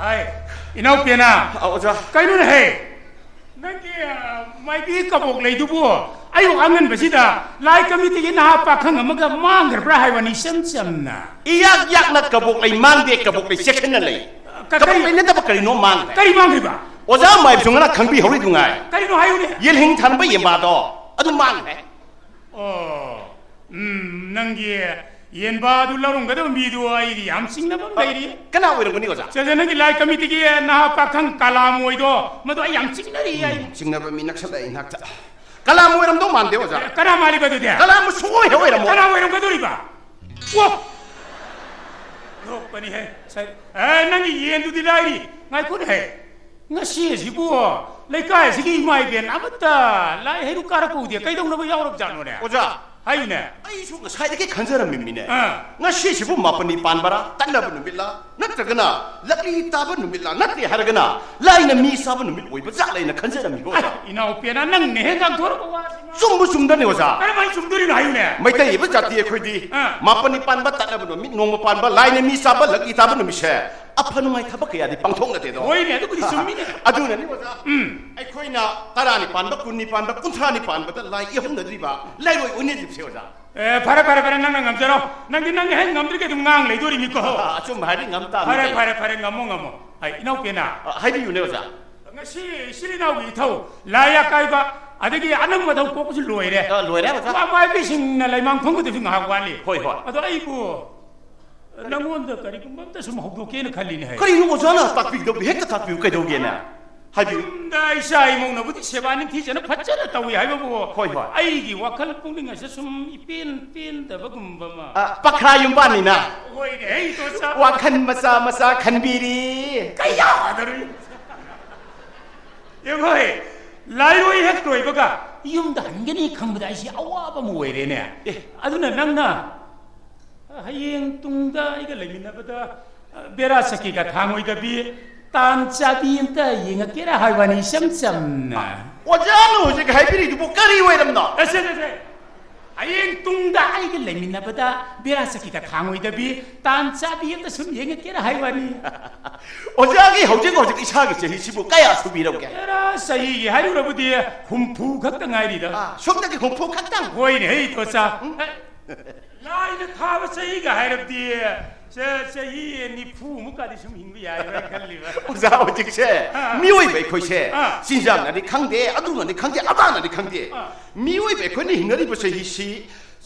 ꯑꯩ, ꯏꯅꯥꯎ ꯄꯦꯅꯥ꯫ ꯑ, ꯑꯣꯖꯥ꯫ ꯀꯩꯅꯣꯅꯦꯍꯦ? ꯅꯪꯒꯤ, ꯑ, ꯃꯥꯏꯕꯤ ꯀꯕꯣꯛ ꯂꯩꯗꯨꯕꯨ ꯑꯌꯨꯛ ꯑꯉꯟꯕꯁꯤꯗ ꯂꯥꯏ ꯀꯃꯤꯇꯤꯒꯤ ꯅꯍꯥ ꯄꯥꯈꯪ ꯑꯃꯒ ꯃꯥꯡꯈ꯭ꯔꯕ꯭ꯔꯥ ꯍꯥꯏꯕꯅꯤ, ꯏꯆꯝ ꯆꯝꯅ꯫ ꯏꯌꯥꯛ ꯌꯥꯛꯅ ꯀꯕꯣꯛ ꯂꯩ ꯃꯥꯡꯗꯦ, ꯀꯕꯣꯛ ꯂꯩ ꯆꯦꯛꯁꯤꯟꯅ ꯂꯩ꯫ ꯀ-, ꯀꯕꯣꯛ ꯀꯔꯤ, ꯂꯩ ꯅꯠꯇꯕ ꯀꯔꯤꯅꯣ ꯃꯥꯡꯈ꯭ꯔꯦ꯫ ꯀꯔꯤ ꯃꯥꯡꯈ꯭ꯔꯤꯕ? ꯑꯣꯖꯥ ꯃꯥꯏꯕꯁꯨ ꯉꯔꯥꯡ ꯈꯪꯕꯤꯍꯧꯔꯤꯗꯨ ꯉꯥꯏ꯫ ꯀꯔꯤꯅꯣ ꯍꯥꯏꯌꯨꯅꯦ꯫ ꯌꯦꯜꯍꯤꯡ ꯊꯥꯟꯕ ꯌꯦꯟꯕꯥꯗꯣ ꯑꯗꯨ ꯃꯥꯡꯈ꯭ꯔꯦ꯫ ꯑꯣ, ꯎꯝ, ꯅꯪꯒꯤ ꯌꯦꯟꯕꯥꯗꯨ ꯂꯧꯔꯝꯒꯗꯕ ꯃꯤꯗꯨ ꯑꯩꯗꯤ ꯌꯥꯝ ꯆꯤꯡꯅꯕ ꯑꯃ ꯂꯩꯔꯤ꯫ ꯀꯅꯥ ꯑꯣꯏꯔꯝꯒꯅꯤ, ꯑꯣꯖꯥ? ꯆꯦꯆꯦ, ꯅꯪꯒꯤ ꯂꯥꯏ ꯀꯃꯤꯇꯤꯒꯤ ꯅꯍꯥ ꯄꯥꯈꯪ ꯀꯂꯥꯃꯣꯏꯗꯣ, ꯃꯗꯨ ꯑꯩ ꯌꯥꯝ ꯆꯤꯡꯅꯔꯤ ꯑꯩ꯫ ꯎꯝ, ꯆꯤꯡꯅꯕ ꯃꯤ ꯅꯛꯁꯜꯂꯛꯑꯦ ꯏꯅꯥꯛꯇ꯫ ꯀꯂꯥꯃꯣꯏ ꯑꯣꯏꯔꯝꯗꯧ ꯃꯥꯟꯗꯦ, ꯑꯣꯖꯥ꯫ ꯑꯦ, ꯀꯅꯥ ꯃꯥꯜꯂꯤꯕ ꯑꯗꯨꯗꯤ? ꯀꯂꯥꯃꯣꯏ ꯁꯨꯡꯑꯣꯏ ꯍꯦꯛ ꯑꯣꯏꯔꯝꯃꯣꯏ꯫ ꯀꯅꯥ ꯑꯣꯏꯔꯝꯒꯗꯣꯔꯤꯕ? ꯋꯥ! ꯅꯣꯛꯄꯅꯤꯍꯦ꯫ ꯁꯥꯏ-, ꯑꯦ, ꯅꯪꯒꯤ ꯌꯦꯟꯗꯨꯗꯤ ꯂꯥꯏꯔꯤ꯫ ꯉꯥꯏꯈꯣꯅꯦꯍꯦ꯫ ꯉꯁꯤ ꯑꯁꯤꯕꯨ ꯂꯩꯀꯥꯏ ꯑꯁꯤꯒꯤ ꯏꯃꯥ ꯏꯕꯦꯟ ꯑꯃꯠꯇ ꯂꯥꯏ ꯍꯩꯔꯨꯛ ꯀꯥꯔꯛꯄ ꯎꯗꯦ꯫ ꯀꯩꯗꯧꯅꯕ ꯌꯥꯎꯔꯕꯖꯥꯠꯅꯣꯅꯦ? ꯑꯣꯖꯥ, ꯍꯥꯏꯌꯨꯅꯦ꯫ ꯑꯩꯁꯨ ꯉꯁꯥꯏꯗꯒꯤ ꯈꯟꯖꯔꯝꯃꯤꯅꯤꯅꯦ꯫ ꯑꯥ꯫ ꯉꯁꯤꯁꯤꯕꯨ ꯃꯥꯄꯅꯤ ꯄꯥꯟꯕꯔꯥ, ꯇꯠꯅꯕ ꯅꯨꯃꯤꯠꯂꯥ, ꯅꯠꯇ꯭ꯔꯒꯅ ꯂꯛꯂꯤ ꯇꯥꯕ ꯅꯨꯃꯤꯠꯂꯥ, ꯅꯠꯇꯦ ꯍꯥꯏꯔꯒꯅ ꯂꯥꯏꯅ ꯃꯤ ꯆꯥꯕ ꯅꯨꯃꯤꯠ ꯑꯣꯏꯕ ꯖꯥꯠꯂ ꯍꯥꯏꯅ ꯈꯟꯖꯔꯝꯃꯤꯕ, ꯑꯣꯖꯥ꯫ ꯑꯩ, ꯏꯅꯥꯎ ꯄꯦꯅꯥ, ꯅꯪꯅ ꯍꯦꯛ ꯉꯥꯡꯊꯣꯔꯛꯄ ꯋꯥꯁꯤꯅ꯫ ꯆꯨꯝꯕ ꯆꯨꯝꯗꯅꯤ, ꯑꯣꯖꯥ꯫ ꯀꯔꯝꯍꯥꯏꯅ ꯆꯨꯝꯗꯣꯔꯤꯅꯣ ꯍꯥꯏꯌꯨꯅꯦ? ꯃꯩꯇꯩ ꯑꯣꯏꯕ ꯖꯥꯇꯤ ꯑꯩꯈꯣꯏꯗꯤ ꯑꯥ꯫ ꯃꯥꯄꯅꯤ ꯄꯥꯟꯕ, ꯇꯠꯅꯕ ꯅꯨꯃꯤꯠ, ꯅꯣꯡꯃ ꯄꯥꯟꯕ, ꯂꯥꯏꯅ ꯃꯤ ꯆꯥꯕ, ꯂꯛꯂꯤ ꯇꯥꯕ ꯅꯨꯃꯤꯠꯁꯦ ꯑꯐ ꯅꯨꯡꯉꯥꯏ ꯊꯕꯛ ꯀꯌꯥꯗꯤ ꯄꯥꯡꯊꯣꯛꯅꯗꯦꯗꯣ꯫ ꯍꯣꯏꯅꯦ, ꯑꯗꯨꯕꯨꯗꯤ ꯆꯨꯝꯃꯤꯅꯦ꯫ ꯑꯗꯨꯅꯅꯤ, ꯑꯣꯖꯥ꯫ ꯎꯝ꯫ ꯑꯩꯈꯣꯏꯅ ꯇꯔꯥꯅꯤ ꯄꯥꯟꯕ, ꯀꯨꯟꯅꯤ ꯄꯥꯟꯕ, ꯀꯨꯟꯊ꯭ꯔꯥꯅꯤ ꯄꯥꯟꯕꯗ ꯂꯥꯏ ꯏꯍꯧꯅꯗ꯭ꯔꯤꯕ, ꯂꯥꯏꯔꯣꯏ ꯑꯣꯏꯅꯗ꯭ꯔꯤꯕꯁꯦ, ꯑꯣꯖꯥ꯫ ꯑꯦ, ꯐꯔꯦ, ꯐꯔꯦ, ꯐꯔꯦ, ꯅꯪꯅ ꯉꯝꯖꯔꯣ꯫ ꯅꯪꯗꯤ ꯅꯪꯅ ꯍꯦꯛ ꯉꯝꯗ꯭ꯔꯤꯒꯩ ꯑꯗꯨꯝ ꯉꯥꯡ ꯂꯩꯗꯣꯔꯤꯅꯤꯀꯣ꯫ ꯑ, ꯑꯆꯨꯝꯕ ꯍꯥꯏꯔꯗꯤ ꯉꯝ ꯇꯥꯕꯅꯤ ꯐꯔꯦ, ꯀꯩꯅꯣ꯫ ꯐꯔꯦ, ꯐꯔꯦ, ꯉꯝꯃꯣ, ꯉꯝꯃꯣ꯫ ꯑꯩ, ꯏꯅꯥꯎꯄꯦꯅ꯫ ꯑ, ꯍꯥꯏꯕꯤꯌꯨꯅꯦ, ꯑꯣꯖꯥ꯫ ꯉꯁꯤ ꯏꯆꯤꯜ ꯏꯅꯥꯎꯒꯤ ꯏꯊꯧ, ꯂꯥꯏ ꯑꯀꯥꯏꯕ, ꯑꯗꯒꯤ ꯑꯅꯪꯕ ꯊꯧ ꯀꯣꯛꯄꯁꯨ ꯂꯣꯏꯔꯦ꯫ ꯑ, ꯂꯣꯏꯔꯦ, ꯑꯣꯖꯥ꯫ ꯑꯃꯥꯏꯕꯤꯁꯤꯡꯅ ꯂꯩꯃꯥꯡ ꯐꯝꯒꯗꯕꯁꯨ ꯉꯥꯏꯍꯥꯛ ꯋꯥꯠꯂꯤ꯫ ꯍꯣꯏ, ꯍꯣꯏ꯫ ꯑꯗꯣ ꯑꯩꯕꯨ ꯅꯪꯉꯣꯟꯗ ꯀꯔꯤꯒꯨꯝꯕ ꯑꯝꯇ ꯁꯨꯝ ꯍꯧꯗꯣꯛꯀꯦꯅ ꯈꯜꯂꯤꯅꯦ ꯍꯥꯏ꯫ ꯀꯔꯤꯅꯣ ꯑꯣꯖꯥꯅ ꯇꯥꯛꯄꯤꯒꯗꯕꯗꯤ ꯍꯦꯛꯇ ꯇꯥꯛꯄꯤꯌꯨ, ꯀꯩꯗꯧꯒꯦꯅꯦ? ꯍꯥꯏꯕꯤꯌꯨ꯫ ꯌꯨꯝꯗ ꯏꯆꯥ ꯏꯃꯧꯅꯕꯨꯗꯤ ꯁꯦꯕꯥ ꯅꯤꯡꯊꯤꯖꯅ ꯐꯖꯅ ꯇꯧꯏ ꯍꯥꯏꯕꯕꯨ, ꯍꯣꯏ, ꯍꯣꯏ꯫ ꯑꯩꯒꯤ ꯋꯥꯈꯜ ꯄꯨꯛꯅꯤꯡ ꯑꯁꯦ ꯁꯨꯝ ꯏꯄꯦꯟ ꯄꯦꯟꯗꯕꯒꯨꯝꯕ ꯑꯃ꯫ ꯑ, ꯄꯈ꯭ꯔꯥ ꯌꯨꯝꯕꯥꯟꯅꯤꯅ꯫ ꯍꯣꯏꯅꯦ, ꯑꯩ ꯇꯣꯆꯥ꯫ ꯋꯥꯈꯜ ꯃꯆꯥ ꯃꯆꯥ ꯈꯟꯕꯤꯔꯤ꯫ ꯀꯌꯥꯗꯔꯨꯏ? ꯌꯦꯡꯉꯣꯏ, ꯂꯥꯏꯔꯣꯏ ꯍꯦꯛ ꯂꯣꯏꯕꯒ ꯌꯨꯝꯗ ꯍꯟꯒꯅꯤ ꯈꯪꯕꯗ ꯑꯩꯁꯤ ꯑꯋꯥꯕ ꯑꯃ ꯑꯣꯏꯔꯦꯅꯦ꯫ ꯑꯦ꯫ ꯑꯗꯨꯅ ꯅꯪꯅ ꯍꯌꯦꯡ ꯇꯨꯡꯗ ꯑꯩꯒ ꯂꯩꯃꯤꯟꯅꯕꯗ, ꯑ, ꯕꯦꯔꯥ ꯆꯀꯤꯒ ꯊꯥꯡꯉꯣꯏꯗꯕꯤ, ꯇꯥꯟ ꯆꯥꯕꯤ ꯑꯝꯇ ꯌꯦꯡꯉꯛꯀꯦꯔꯥ ꯍꯥꯏꯕꯅꯤ, ꯏꯆꯝ ꯆꯝꯅ꯫ ꯑꯣꯖꯥꯅ ꯍꯧꯖꯤꯛ ꯍꯥꯏꯕꯤꯔꯤꯗꯨꯕꯨ ꯀꯔꯤ ꯑꯣꯏꯔꯝꯅꯣ? ꯑꯁꯦ, ꯑꯁꯦ, ꯍꯌꯦꯡ ꯇꯨꯡꯗ ꯑꯩꯒ ꯂꯩꯃꯤꯟꯅꯕꯗ ꯕꯦꯔꯥ ꯆꯠꯈꯤꯗ ꯈꯥꯡꯉꯣꯏꯗꯕꯤ ꯇꯥꯟ ꯆꯥꯕꯤ ꯑꯝꯇ ꯁꯨꯝ ꯌꯦꯡꯉꯛꯀꯦꯔꯥ ꯍꯥꯏꯕꯅꯤ꯫ ꯑꯣꯖꯥꯒꯤ ꯍꯧꯖꯤꯛ ꯍꯧꯖꯤꯛ ꯏꯁꯥꯒꯤ ꯆꯍꯤꯁꯤꯕꯨ ꯀꯌꯥ ꯁꯨꯕꯤꯔꯕꯒꯦ? ꯑꯦꯔꯥ, ꯆꯍꯤꯒꯤ ꯍꯥꯏꯔꯨꯔꯕꯗꯤ ꯍꯨꯝꯐꯨ ꯈꯛꯇ ꯉꯥꯏꯔꯤꯗ꯫ ꯑꯥ, ꯁꯣꯝꯗꯒꯤ ꯍꯨꯝꯐꯨ ꯈꯛꯇꯪ? ꯍꯣꯏꯅꯦ, ꯍꯩ ꯇꯣꯆꯥ꯫ ꯎꯝ꯫ ꯂꯥꯏꯅ ꯊꯥꯕ ꯆꯍꯤꯒ ꯍꯥꯏꯔꯕꯗꯤ ꯆ-, ꯆꯍꯤ ꯅꯤꯐꯨ ꯃꯨꯛꯀꯗꯤ ꯁꯨꯝ ꯍꯤꯡꯕ ꯌꯥꯏꯕ꯭ꯔꯥ ꯈꯜꯂꯤꯕ꯫ ꯑꯣꯖꯥ, ꯍꯧꯖꯤꯛꯁꯦ ꯑꯥ꯫ ꯃꯤꯑꯣꯏꯕ ꯑꯩꯈꯣꯏꯁꯦ ꯑꯥ꯫ ꯆꯤꯟꯖꯥꯛꯅꯅꯤ ꯈꯪꯗꯦ, ꯑꯗꯨꯅꯅꯤ ꯈꯪꯗꯦ, ꯑꯗꯥꯅꯅꯤ ꯈꯪꯗꯦ꯫ ꯑꯥ꯫ ꯃꯤꯑꯣꯏꯕ ꯑꯩꯈꯣꯏꯅ ꯍꯤꯡꯅꯔꯤꯕ ꯆꯍꯤꯁꯤ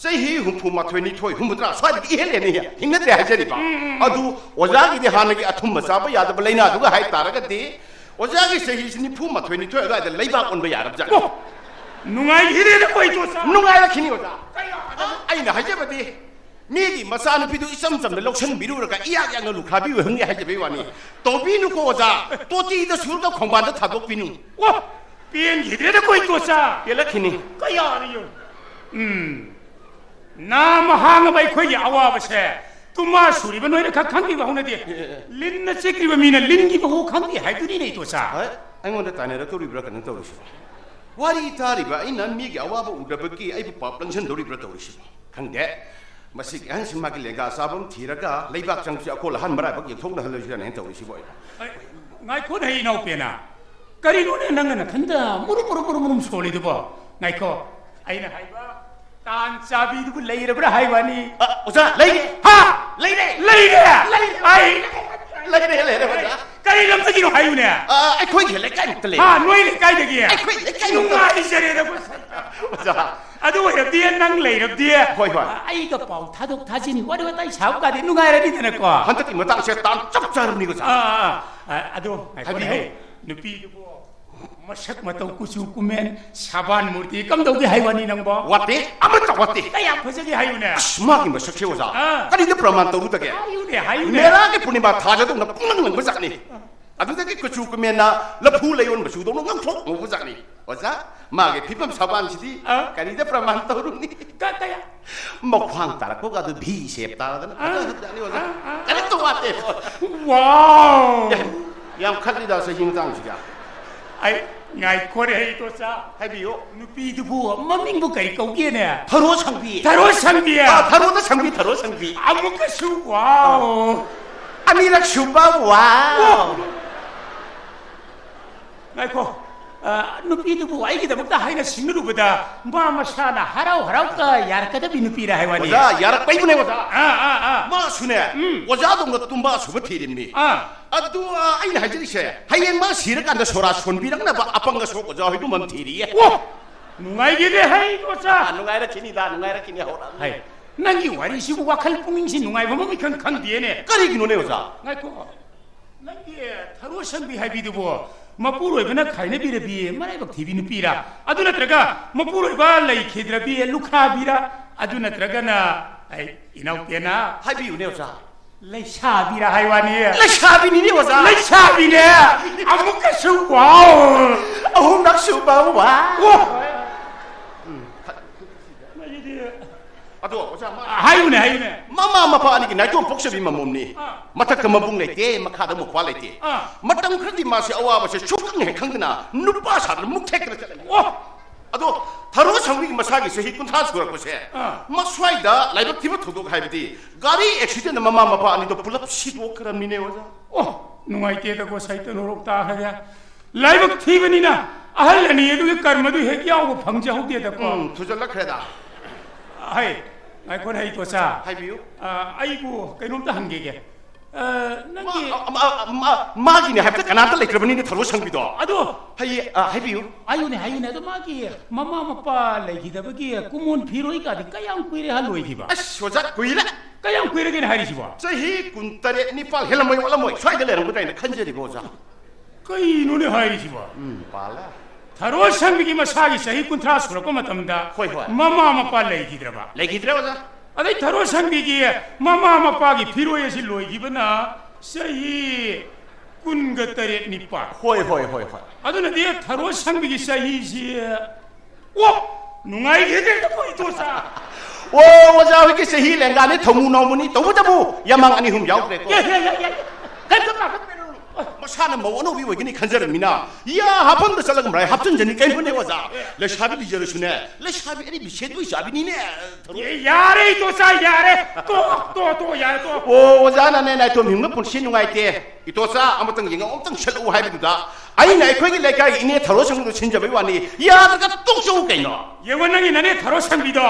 ꯆꯍꯤ ꯍꯨꯝꯐꯨ ꯃꯥꯊꯣꯏ, ꯅꯤꯊꯣꯏ, ꯍꯨꯝꯐꯨꯇꯔꯥ ꯁ꯭ꯋꯥꯏꯗꯒꯤ ꯏꯍꯦꯟ ꯍꯦꯟꯅ ꯍꯤꯡꯅꯗ꯭ꯔꯦ ꯍꯥꯏꯖꯔꯤꯕ꯫ ꯎꯝ, ꯎꯝ, ꯎꯝ꯫ ꯑꯗꯨ ꯑꯣꯖꯥꯒꯤ ꯍꯥꯟꯅꯒꯤ ꯑꯊꯨꯝꯕ ꯆꯥꯕ ꯌꯥꯗꯕ ꯂꯥꯏꯅꯥꯗꯨꯒ ꯍꯥꯏ ꯇꯥꯔꯒꯗꯤ ꯑꯣꯖꯥꯒꯤ ꯆꯍꯤꯁꯤ ꯅꯤꯐꯨ ꯃꯥꯊꯣꯏ, ꯅꯤꯊꯣꯏ ꯑꯗꯨꯋꯥꯏꯗ ꯂꯩꯕꯥꯛ ꯑꯣꯟꯕ ꯌꯥꯔꯕꯖꯥꯠꯅꯤ꯫ ꯑꯣ! ꯅꯨꯡꯉꯥꯏꯈꯤꯔꯦꯗꯀꯣ, ꯏꯇꯣꯆꯥ꯫ ꯅꯨꯡꯉꯥꯏꯔꯛꯈꯤꯅꯤ, ꯑꯣꯖꯥ꯫ ꯀꯌꯥꯗ? ꯑꯩꯅ ꯍꯥꯏꯖꯕꯗꯤ, ꯃꯤꯒꯤ ꯃꯆꯥꯅꯨꯄꯤꯗꯨ ꯏꯆꯝ ꯆꯝꯅ ꯂꯧꯁꯤꯟꯕꯤꯔꯨꯔꯒ ꯏꯌꯥꯛ ꯌꯥꯛꯅ ꯂꯨꯈ꯭ꯔꯥꯕꯤ ꯑꯣꯏꯍꯟꯒꯦ ꯍꯥꯏꯖꯕꯩ ꯋꯥꯅꯤ꯫ ꯇꯧꯕꯤꯅꯨꯀꯣ, ꯑꯣꯖꯥ꯫ ꯇꯣꯇꯤꯗ ꯁꯨꯔꯒ ꯈꯣꯡꯕꯥꯟꯗ ꯊꯥꯗꯣꯛꯄꯤꯅꯨ꯫ ꯋꯥ! ꯄꯦꯟꯈꯤꯗ꯭ꯔꯦꯗꯀꯣ, ꯏꯇꯣꯆꯥ꯫ ꯄꯦꯜꯂꯛꯈꯤꯅꯤ꯫ ꯀꯌꯥꯗ ꯌꯦꯡꯉꯨ꯫ ꯎꯝ꯫ ꯅꯥꯃ ꯍꯥꯡꯉꯕ ꯑꯩꯈꯣꯏꯒꯤ ꯑꯋꯥꯕꯁꯦ ꯇꯨꯃꯥ ꯁꯨꯔꯤꯕ ꯅꯣꯏꯅ ꯈꯛ ꯈꯪꯕꯤꯕ ꯍꯧꯅꯗꯦ꯫ ꯑꯦ, ꯑꯦ, ꯑꯦ꯫ ꯂꯤꯟꯅ ꯆꯤꯛꯂꯤꯕ ꯃꯤꯅ ꯂꯤꯟꯒꯤ ꯃꯍꯨ ꯈꯪꯗꯦ ꯍꯥꯏꯗꯨꯅꯤꯅꯦ, ꯏꯇꯣꯆꯥ꯫ ꯍꯣꯏ, ꯑꯩꯉꯣꯟꯗ ꯇꯥꯏꯅꯔꯛꯇꯧꯔꯤꯕ꯭ꯔꯥ ꯀꯩꯅꯣ ꯇꯧꯔꯤꯁꯤꯕꯣ? ꯋꯥꯔꯤ ꯇꯥꯔꯤꯕ ꯑꯩꯅ ꯃꯤꯒꯤ ꯑꯋꯥꯕ ꯎꯗꯕꯒꯤ ꯑꯩꯕꯨ ꯄꯥꯞ ꯂꯪꯁꯟꯗꯧꯔꯤꯕ꯭ꯔꯥ ꯇꯧꯔꯤꯁꯤꯕꯣ? ꯈꯪꯗꯦ꯫ ꯃꯁꯤꯒꯤ ꯑꯍꯟꯁꯤ ꯃꯥꯒꯤ ꯂꯦꯡꯒꯥ ꯆꯥꯕ ꯑꯃ ꯊꯤꯔꯒ ꯂꯩꯕꯥꯛ ꯆꯪꯕꯁꯤ ꯑꯀꯣꯜ ꯑꯍꯟ ꯃꯔꯥꯏꯕꯛ ꯌꯦꯡꯊꯣꯛꯅꯍꯜꯂꯣꯏꯁꯤꯔꯅ ꯍꯦꯟꯅ ꯇꯧꯔꯤꯁꯤꯕꯣ ꯑꯩ꯫ ꯑꯩ, ꯉꯥꯏꯈꯣꯅꯦ, ꯏꯅꯥꯎꯄꯦꯅ꯫ ꯀꯔꯤꯅꯣꯅꯦ ꯅꯪꯅ ꯅꯊꯟꯗ ꯃꯨꯔꯨꯝ ꯃꯨꯔꯨꯝ ꯃꯨꯔꯨꯝ ꯃꯨꯔꯨꯝ ꯁꯣꯜꯂꯤꯗꯨꯕꯣ? ꯉꯥꯏꯈꯣ, ꯑꯩꯅ ꯍꯥꯏꯕ ꯇꯥꯟ ꯆꯥꯕꯤꯗꯨꯕꯨ ꯂꯩꯔꯕ꯭ꯔꯥ ꯍꯥꯏꯕꯅꯤ꯫ ꯑ, ꯑꯣꯖꯥ, ꯂꯩꯔꯦ꯫ ꯍꯥ? ꯂꯩꯔꯦ꯫ ꯂꯩꯔꯦ? ꯂꯩꯔꯦ꯫ ꯑꯩ ꯂꯩꯔꯦ, ꯂꯩꯔꯦ, ꯑꯣꯖꯥ꯫ ꯀꯔꯤ ꯂꯝꯗꯒꯤꯅꯣ ꯍꯥꯏꯌꯨꯅꯦ? ꯑ, ꯑꯩꯈꯣꯏꯒꯤ ꯂꯩꯀꯥꯏꯃꯨꯛꯇ ꯂꯩꯔꯦ꯫ ꯍꯥ, ꯅꯣꯏ ꯂꯩꯀꯥꯏꯗꯒꯤ? ꯑꯩꯈꯣꯏ ꯂꯩꯀꯥꯏꯃꯨꯛꯇ꯫ ꯅꯨꯡꯉꯥꯏꯖꯔꯦꯗ, ꯑꯣꯖꯥ꯫ ꯑꯗꯨ ꯑꯣꯏꯔꯕꯗꯤ ꯅꯪ ꯂꯩꯔꯕꯗꯤ ꯍꯣꯏ, ꯍꯣꯏ꯫ ꯑꯩꯒ ꯄꯥꯎ ꯊꯥꯗꯣꯛ ꯊꯥꯖꯤꯟ ꯋꯥꯔꯤ ꯋꯥꯇꯥꯏ ꯁꯥꯕ ꯀꯥꯗꯤ ꯅꯨꯡꯉꯥꯏꯔꯅꯤꯗꯅꯀꯣ꯫ ꯍꯟꯗꯛꯀꯤ ꯃꯇꯥꯡꯁꯦ ꯇꯥꯟ ꯆꯞ ꯆꯥꯔꯕꯅꯤ, ꯑꯣꯖꯥ꯫ ꯑꯥ, ꯑꯥ, ꯑꯥ, ꯑꯗꯨ ꯉꯥꯏꯈꯣꯅꯦ, ꯍꯥꯏꯕꯤꯌꯨ꯫ ꯍꯦ, ꯅꯨꯄꯤꯗꯨꯕꯨ ꯃꯁꯛ ꯃꯇꯧ ꯀꯨꯆꯨ ꯀꯨꯃꯦꯟ ꯁꯥꯕꯥꯟ ꯃꯨꯔꯇꯤ ꯀꯝꯗꯧꯒꯦ ꯍꯥꯏꯕꯅꯤ ꯅꯪꯕꯣ? ꯋꯥꯠꯇꯦ, ꯑꯃꯠꯇ ꯋꯥꯠꯇꯦ꯫ ꯀꯌꯥꯝ ꯐꯖꯒꯦ ꯍꯥꯏꯌꯨꯅꯦ? ꯑꯁ, ꯃꯥꯒꯤ ꯃꯁꯛꯁꯦ, ꯑꯣꯖꯥ, ꯑꯥ꯫ ꯀꯔꯤꯗ ꯄ꯭ꯔꯃꯥꯟ ꯇꯧꯔꯨꯗꯒꯦ? ꯍꯥꯏꯌꯨꯅꯦ, ꯍꯥꯏꯌꯨꯅꯦ꯫ ꯃꯦꯔꯥꯒꯤ ꯄꯨꯔꯅꯤꯃꯥ ꯊꯥꯖꯗꯧꯅ ꯄꯨꯡꯉꯥꯡ ꯉꯥꯡꯕ ꯖꯥꯠꯅꯤ꯫ ꯑꯗꯨꯗꯒꯤ ꯀꯨꯆꯨ ꯀꯨꯃꯦꯟꯅ ꯂꯐꯨ ꯂꯩꯌꯣꯟ ꯃꯆꯨꯗꯧꯅ ꯉꯧꯊ꯭ꯔꯣꯛ ꯉꯧꯕ ꯖꯥꯠꯅꯤ꯫ ꯑꯣꯖꯥ, ꯃꯥꯒꯤ ꯐꯤꯕꯝ ꯁꯥꯕꯥꯟꯁꯤꯗꯤ ꯑ? ꯀꯔꯤꯗ ꯄ꯭ꯔꯃꯥꯟ ꯇꯧꯔꯨꯅꯤ? ꯀ-, ꯀꯌꯥ? ꯃꯈ꯭ꯋꯥꯡ ꯇꯥꯔꯛꯄꯒ ꯑꯗꯨ ꯚꯤ ꯁꯦꯞ ꯇꯥꯔꯗꯅ ꯑ? ꯐꯖꯈ꯭ꯔꯖꯥꯠꯅꯤ ꯑꯣꯖꯥ꯫ ꯑ? ꯑ? ꯀꯔꯤꯝꯇ ꯋꯥꯠꯇꯦ꯫ ꯋꯥꯎ! ꯌꯥꯝ ꯈꯠꯂꯤꯗ ꯆꯍꯤ ꯃꯇꯥꯡꯁꯤꯒ꯫ ꯑꯩ ꯉꯥꯏꯈꯣꯔꯦ, ꯍꯩ ꯇꯣꯆꯥ꯫ ꯍꯥꯏꯕꯤꯌꯨ꯫ ꯅꯨꯄꯤꯗꯨꯕꯨ ꯃꯃꯤꯡꯕꯨ ꯀꯔꯤ ꯀꯧꯒꯦꯅꯦ? ꯊꯔꯣ ꯁꯪꯕꯤ꯫ ꯊꯔꯣ ꯁꯪꯕꯤ꯫ ꯑꯥ, ꯊꯔꯣꯗ ꯁꯪꯕꯤ, ꯊꯔꯣ ꯁꯪꯕꯤ꯫ ꯑꯃꯨꯛꯀꯁꯨ ꯋꯥꯎ꯫ ꯑꯅꯤꯔꯛ ꯁꯨꯕ ꯋꯥꯎ꯫ ꯉꯥꯏꯈꯣ꯫ ꯑ, ꯅꯨꯄꯤꯗꯨꯕꯨ ꯑꯩꯒꯤꯗꯃꯛꯇ ꯍꯥꯏꯅ ꯁꯤꯡꯅꯔꯨꯕꯗ ꯃꯥ ꯃꯁꯥꯅ ꯍꯔꯥꯎ ꯍꯔꯥꯎꯒ ꯌꯥꯔꯛꯀꯗꯕꯤ ꯅꯨꯄꯤꯔ ꯍꯥꯏ ꯋꯥꯅꯤ꯫ ꯑꯣꯖꯥ, ꯌꯥꯔꯛꯄꯩꯕꯨꯅꯦ ꯑꯣꯖꯥ꯫ ꯑꯥ, ꯑꯥ, ꯑꯥ꯫ ꯃꯥꯁꯨꯅꯦ, ꯎꯝ꯫ ꯑꯣꯖꯥꯗꯧꯅ ꯇꯨꯝꯕ ꯑꯁꯨꯕ ꯊꯤꯔꯤꯕꯅꯤ꯫ ꯑꯥ꯫ ꯑꯗꯨ, ꯑ, ꯑꯩꯅ ꯍꯥꯏꯖꯔꯤꯁꯦ, ꯍꯌꯦꯡ ꯃꯥ ꯁꯤꯔꯀꯥꯟꯗ ꯁꯣꯔꯥ ꯁꯣꯟꯕꯤꯔꯛꯅꯕ ꯑꯄꯪ ꯑꯁꯣꯛ ꯑꯣꯖꯥ ꯍꯣꯏꯒꯨꯝꯕ ꯑꯃ ꯊꯤꯔꯤꯌꯦ꯫ ꯋꯥ! ꯅꯨꯡꯉꯥꯏꯒꯦꯅꯦ, ꯍꯩ ꯇꯣꯆꯥ꯫ ꯑ, ꯅꯨꯡꯉꯥꯏꯔꯛꯈꯤꯅꯤꯗ, ꯅꯨꯡꯉꯥꯏꯔꯛꯈꯤꯅꯤ, ꯍꯧꯔꯛꯑꯕꯅꯤ꯫ ꯍꯩ, ꯅꯪꯒꯤ ꯋꯥꯔꯤꯁꯤꯕꯨ ꯋꯥꯈꯜ ꯄꯨꯛꯅꯤꯡꯁꯤ ꯅꯨꯡꯉꯥꯏꯕ ꯑꯃ ꯏꯈꯪ ꯈꯪꯗꯦꯅꯦ꯫ ꯀꯔꯤꯒꯤꯅꯣꯅꯦ ꯑꯣꯖꯥ? ꯉꯥꯏꯈꯣ꯫ ꯅꯪꯒꯤ ꯊꯔꯣ ꯁꯪꯕꯤ ꯍꯥꯏꯕꯤꯗꯨꯕꯨ ꯃꯄꯨꯔꯣꯏꯕꯅ ꯈꯥꯏꯅꯕꯤꯔꯕꯤ ꯃꯔꯥꯏꯕꯛ ꯊꯤꯕꯤ ꯅꯨꯄꯤꯔꯥ? ꯑꯗꯨ ꯅꯠꯇ꯭ꯔꯒ ꯃꯄꯨꯔꯣꯏꯕ ꯂꯩꯈꯤꯗ꯭ꯔꯕꯤ ꯂꯨꯈ꯭ꯔꯥꯕꯤꯔꯥ? ꯑꯗꯨ ꯅꯠꯇ꯭ꯔꯒꯅ, ꯑꯩ, ꯏꯅꯥꯎꯄꯦꯅ ꯍꯥꯏꯕꯤꯌꯨꯅꯦ ꯑꯣꯖꯥ꯫ ꯂꯩꯁꯥꯕꯤꯔꯥ ꯍꯥꯏ ꯋꯥꯅꯤ? ꯂꯩꯁꯥꯕꯤꯅꯤꯅꯦ ꯑꯣꯖꯥ꯫ ꯂꯩꯁꯥꯕꯤꯅꯦ꯫ ꯑꯃꯨꯛꯀꯁꯨ ꯋꯥꯎ꯫ ꯑꯍꯨꯝꯂꯛ ꯁꯨꯕ ꯋꯥꯎ꯫ ꯋꯥ! ꯑꯗꯣ ꯑꯣꯖꯥ, ꯃꯥ ꯍꯥꯏꯌꯨꯅꯦ, ꯍꯥꯏꯌꯨꯅꯦ꯫ ꯃꯃꯥ ꯃꯄꯥ ꯑꯅꯤꯒꯤ ꯅꯥꯏꯇꯣꯝ ꯄꯣꯛꯆꯕꯤ ꯃꯃꯣꯝꯅꯤ꯫ ꯑꯥ꯫ ꯃꯊꯛꯇ ꯃꯕꯨꯡ ꯂꯩꯇꯦ, ꯃꯈꯥꯗ ꯃꯧꯄ꯭ꯋꯥ ꯂꯩꯇꯦ꯫ ꯑꯥ꯫ ꯃꯇꯝ ꯈꯔꯗꯤ ꯃꯥꯁꯦ ꯑꯋꯥꯕꯁꯦ ꯁꯨꯛꯈꯪ ꯍꯦꯛ ꯈꯪꯗꯅ ꯅꯨꯄꯥ ꯁꯥꯗꯅ ꯃꯨꯛ ꯊꯦꯛꯇꯅ ꯆꯠꯂꯝꯃꯤ꯫ ꯑꯣ! ꯑꯗꯣ ꯊꯔꯣ ꯁꯪꯕꯤꯒꯤ ꯃꯁꯥꯒꯤ ꯆꯍꯤ ꯀꯨꯟꯊ꯭ꯔꯥ ꯁꯨꯔꯛꯄꯁꯦ, ꯑꯥ꯫ ꯃꯁ꯭ꯋꯥꯏꯗ ꯂꯥꯏꯕꯛ ꯊꯤꯕ ꯊꯧꯗꯣꯛ ꯍꯥꯏꯕꯗꯤ ꯒꯥꯔꯤ ꯑꯦꯛꯁꯤꯗꯦꯟꯗ ꯃꯃꯥ ꯃꯄꯥ ꯑꯅꯤꯗꯣ ꯄꯨꯂꯞ ꯁꯤꯗꯣꯛꯈ꯭ꯔꯕꯅꯤꯅꯦ ꯑꯣꯖꯥ꯫ ꯑꯣ! ꯅꯨꯡꯉꯥꯏꯇꯦꯗꯀꯣ, ꯁꯥꯏꯇ ꯅꯣꯔꯣꯛ ꯇꯥꯈ꯭ꯔꯦ꯫ ꯂꯥꯏꯕꯛ ꯊꯤꯕꯅꯤꯅ ꯑꯍꯜ ꯑꯅꯤ ꯑꯗꯨꯒꯤ ꯀꯔꯃꯗꯨ ꯍꯦꯛ ꯌꯥꯎꯕ ꯐꯪꯖꯍꯧꯗꯦꯗꯀꯣ꯫ ꯎꯝ, ꯊꯨꯖꯜꯂꯛꯈ꯭ꯔꯦꯗ꯫ ꯍꯩ, ꯉꯥꯏꯈꯣꯅꯦ, ꯍꯩ ꯇꯣꯆꯥ꯫ ꯍꯥꯏꯕꯤꯌꯨ꯫ ꯑ, ꯑꯩꯕꯨ ꯀꯩꯅꯣꯝꯇ ꯍꯪꯒꯦꯒꯦ꯫ ꯑ, ꯅꯪꯒꯤ ꯃꯥ-, ꯃꯥ-, ꯃꯥ-, ꯃꯥꯒꯤꯅꯦ ꯍꯥꯏꯕꯗ ꯀꯅꯥꯝꯇ ꯂꯩꯇ꯭ꯔꯕꯅꯤꯅꯦ ꯊꯔꯣ ꯁꯪꯕꯤꯗꯣ꯫ ꯑꯗꯣ ꯍꯩ, ꯑ, ꯍꯥꯏꯕꯤꯌꯨ꯫ ꯍꯥꯏꯌꯨꯅꯦ, ꯍꯥꯏꯌꯨꯅꯦ꯫ ꯑꯗꯣ ꯃꯥꯒꯤ ꯃꯃꯥ ꯃꯄꯥ ꯂꯩꯈꯤꯗꯕꯒꯤ ꯀꯨꯃꯣꯟ ꯐꯤꯔꯣꯏꯒꯗꯤ ꯀꯌꯥꯝ ꯀꯨꯏꯔꯦ ꯍꯜꯂꯣꯏꯈꯤꯕ? ꯑꯁ, ꯑꯣꯖꯥ, ꯀꯨꯏꯔꯦ꯫ ꯀꯌꯥꯝ ꯀꯨꯏꯔꯒꯦꯅꯦ ꯍꯥꯏꯔꯤꯁꯤꯕꯣ? ꯆꯍꯤ ꯀꯨꯟꯇꯔꯦꯠ ꯅꯤꯄꯥꯜ ꯍꯦꯜꯂꯝꯃꯣꯏ, ꯋꯥꯠꯂꯝꯃꯣꯏ꯫ ꯁ꯭ꯋꯥꯏꯗ ꯂꯩꯔꯝꯒꯗ꯭ꯔꯥ ꯍꯥꯏꯅ ꯈꯟꯖꯔꯤꯕ ꯑꯣꯖꯥ꯫ ꯀꯩꯅꯣꯅꯦ ꯍꯥꯏꯔꯤꯁꯤꯕꯣ? ꯎꯝ, ꯄꯥꯜꯂꯦ꯫ ꯊꯔꯣ ꯁꯪꯕꯤꯒꯤ ꯃꯁꯥꯒꯤ ꯆꯍꯤ ꯀꯨꯟꯊ꯭ꯔꯥ ꯁꯨꯔꯛꯄ ꯃꯇꯝꯗ ꯍꯣꯏ, ꯍꯣꯏ꯫ ꯃꯃꯥ ꯃꯄꯥ ꯂꯩꯈꯤꯗ꯭ꯔꯕ? ꯂꯩꯈꯤꯗ꯭ꯔꯦ ꯑꯣꯖꯥ꯫ ꯑꯗꯩ ꯊꯔꯣ ꯁꯪꯕꯤꯒꯤ ꯃꯃꯥ ꯃꯄꯥꯒꯤ ꯐꯤꯔꯣꯏ ꯑꯁꯤ ꯂꯣꯏꯈꯤꯕꯅ ꯆꯍꯤ ꯀꯨꯟꯒ ꯇꯔꯦꯠ ꯅꯤꯄꯥꯜ꯫ ꯍꯣꯏ, ꯍꯣꯏ, ꯍꯣꯏ, ꯍꯣꯏ꯫ ꯑꯗꯨꯅꯗꯤ ꯊꯔꯣ ꯁꯪꯕꯤꯒꯤ ꯆꯍꯤꯁꯤ, ꯑꯣ, ꯅꯨꯡꯉꯥꯏꯈꯤꯗ꯭ꯔꯦꯗꯀꯣ, ꯏꯇꯣꯆꯥ꯫ ꯑꯣ, ꯑꯣꯖꯥ ꯍꯣꯏꯒꯤ ꯆꯍꯤ ꯂꯦꯡꯒꯥꯅꯤ, ꯊꯧꯃꯨ ꯅꯧꯃꯨꯅꯤ, ꯇꯧꯕꯇꯕꯨ ꯌꯥꯃꯥꯡ ꯑꯅꯤ ꯑꯍꯨꯝ ꯌꯥꯎꯈ꯭ꯔꯦꯀꯣ꯫ ꯌꯥ, ꯌꯥ, ꯌꯥ, ꯌꯥ꯫ ꯀꯩꯝꯇ ꯄꯥꯈꯠꯄꯤꯔꯨꯅꯨ꯫ ꯏꯁꯥꯅ ꯃꯧ ꯑꯅꯧꯕꯤ ꯑꯣꯏꯒꯅꯤ ꯈꯟꯖꯔꯝꯃꯤꯅ, ꯌꯥ ꯍꯥꯞꯐꯝꯗ ꯆꯠꯂꯒ ꯃꯔꯥꯏ ꯍꯥꯞꯆꯤꯟꯖꯅꯤ꯫ ꯀꯩꯅꯣꯅꯦ ꯑꯣꯖꯥ, ꯂꯩꯁꯥꯕꯤ ꯂꯤꯖꯔꯁꯨꯅꯦ, ꯂꯩꯁꯥꯕꯤ ꯑꯔꯤꯕꯤ ꯁꯦꯟꯗꯣꯏ ꯆꯥꯕꯤꯅꯤꯅꯦ꯫ ꯑꯦ, ꯌꯥꯔꯦ ꯏꯇꯣꯆꯥ, ꯌꯥꯔꯦ꯫ ꯇꯣꯛ, ꯇꯣꯛ, ꯇꯣꯛ, ꯌꯥꯔꯦ, ꯇꯣꯛ꯫ ꯑꯣ, ꯑꯣꯖꯥꯅꯅꯦ ꯅꯥꯏꯇꯣꯝ ꯍꯤꯡꯕ ꯄꯨꯟꯁꯤ ꯅꯨꯡꯉꯥꯏꯇꯦ, ꯏꯇꯣꯆꯥ ꯑꯃꯇꯪ ꯌꯦꯡꯉꯛꯑꯣ, ꯑꯃꯇꯪ ꯁꯠꯂꯛꯑꯣ ꯍꯥꯏꯕꯗꯨꯗ ꯑꯩꯅ ꯑꯩꯈꯣꯏꯒꯤ ꯂꯩꯀꯥꯏꯒꯤ ꯏꯅꯦ ꯊꯔꯣ ꯁꯪꯗꯨ ꯁꯤꯟꯖꯕꯩ ꯋꯥꯅꯤ꯫ ꯌꯥꯗ꯭ꯔꯒ ꯇꯣꯛꯆꯧ ꯀꯩꯅꯣ꯫ ꯌꯦꯡꯉꯣ ꯅꯪꯒꯤ ꯅꯅꯦ ꯊꯔꯣ ꯁꯪꯕꯤꯗꯣ꯫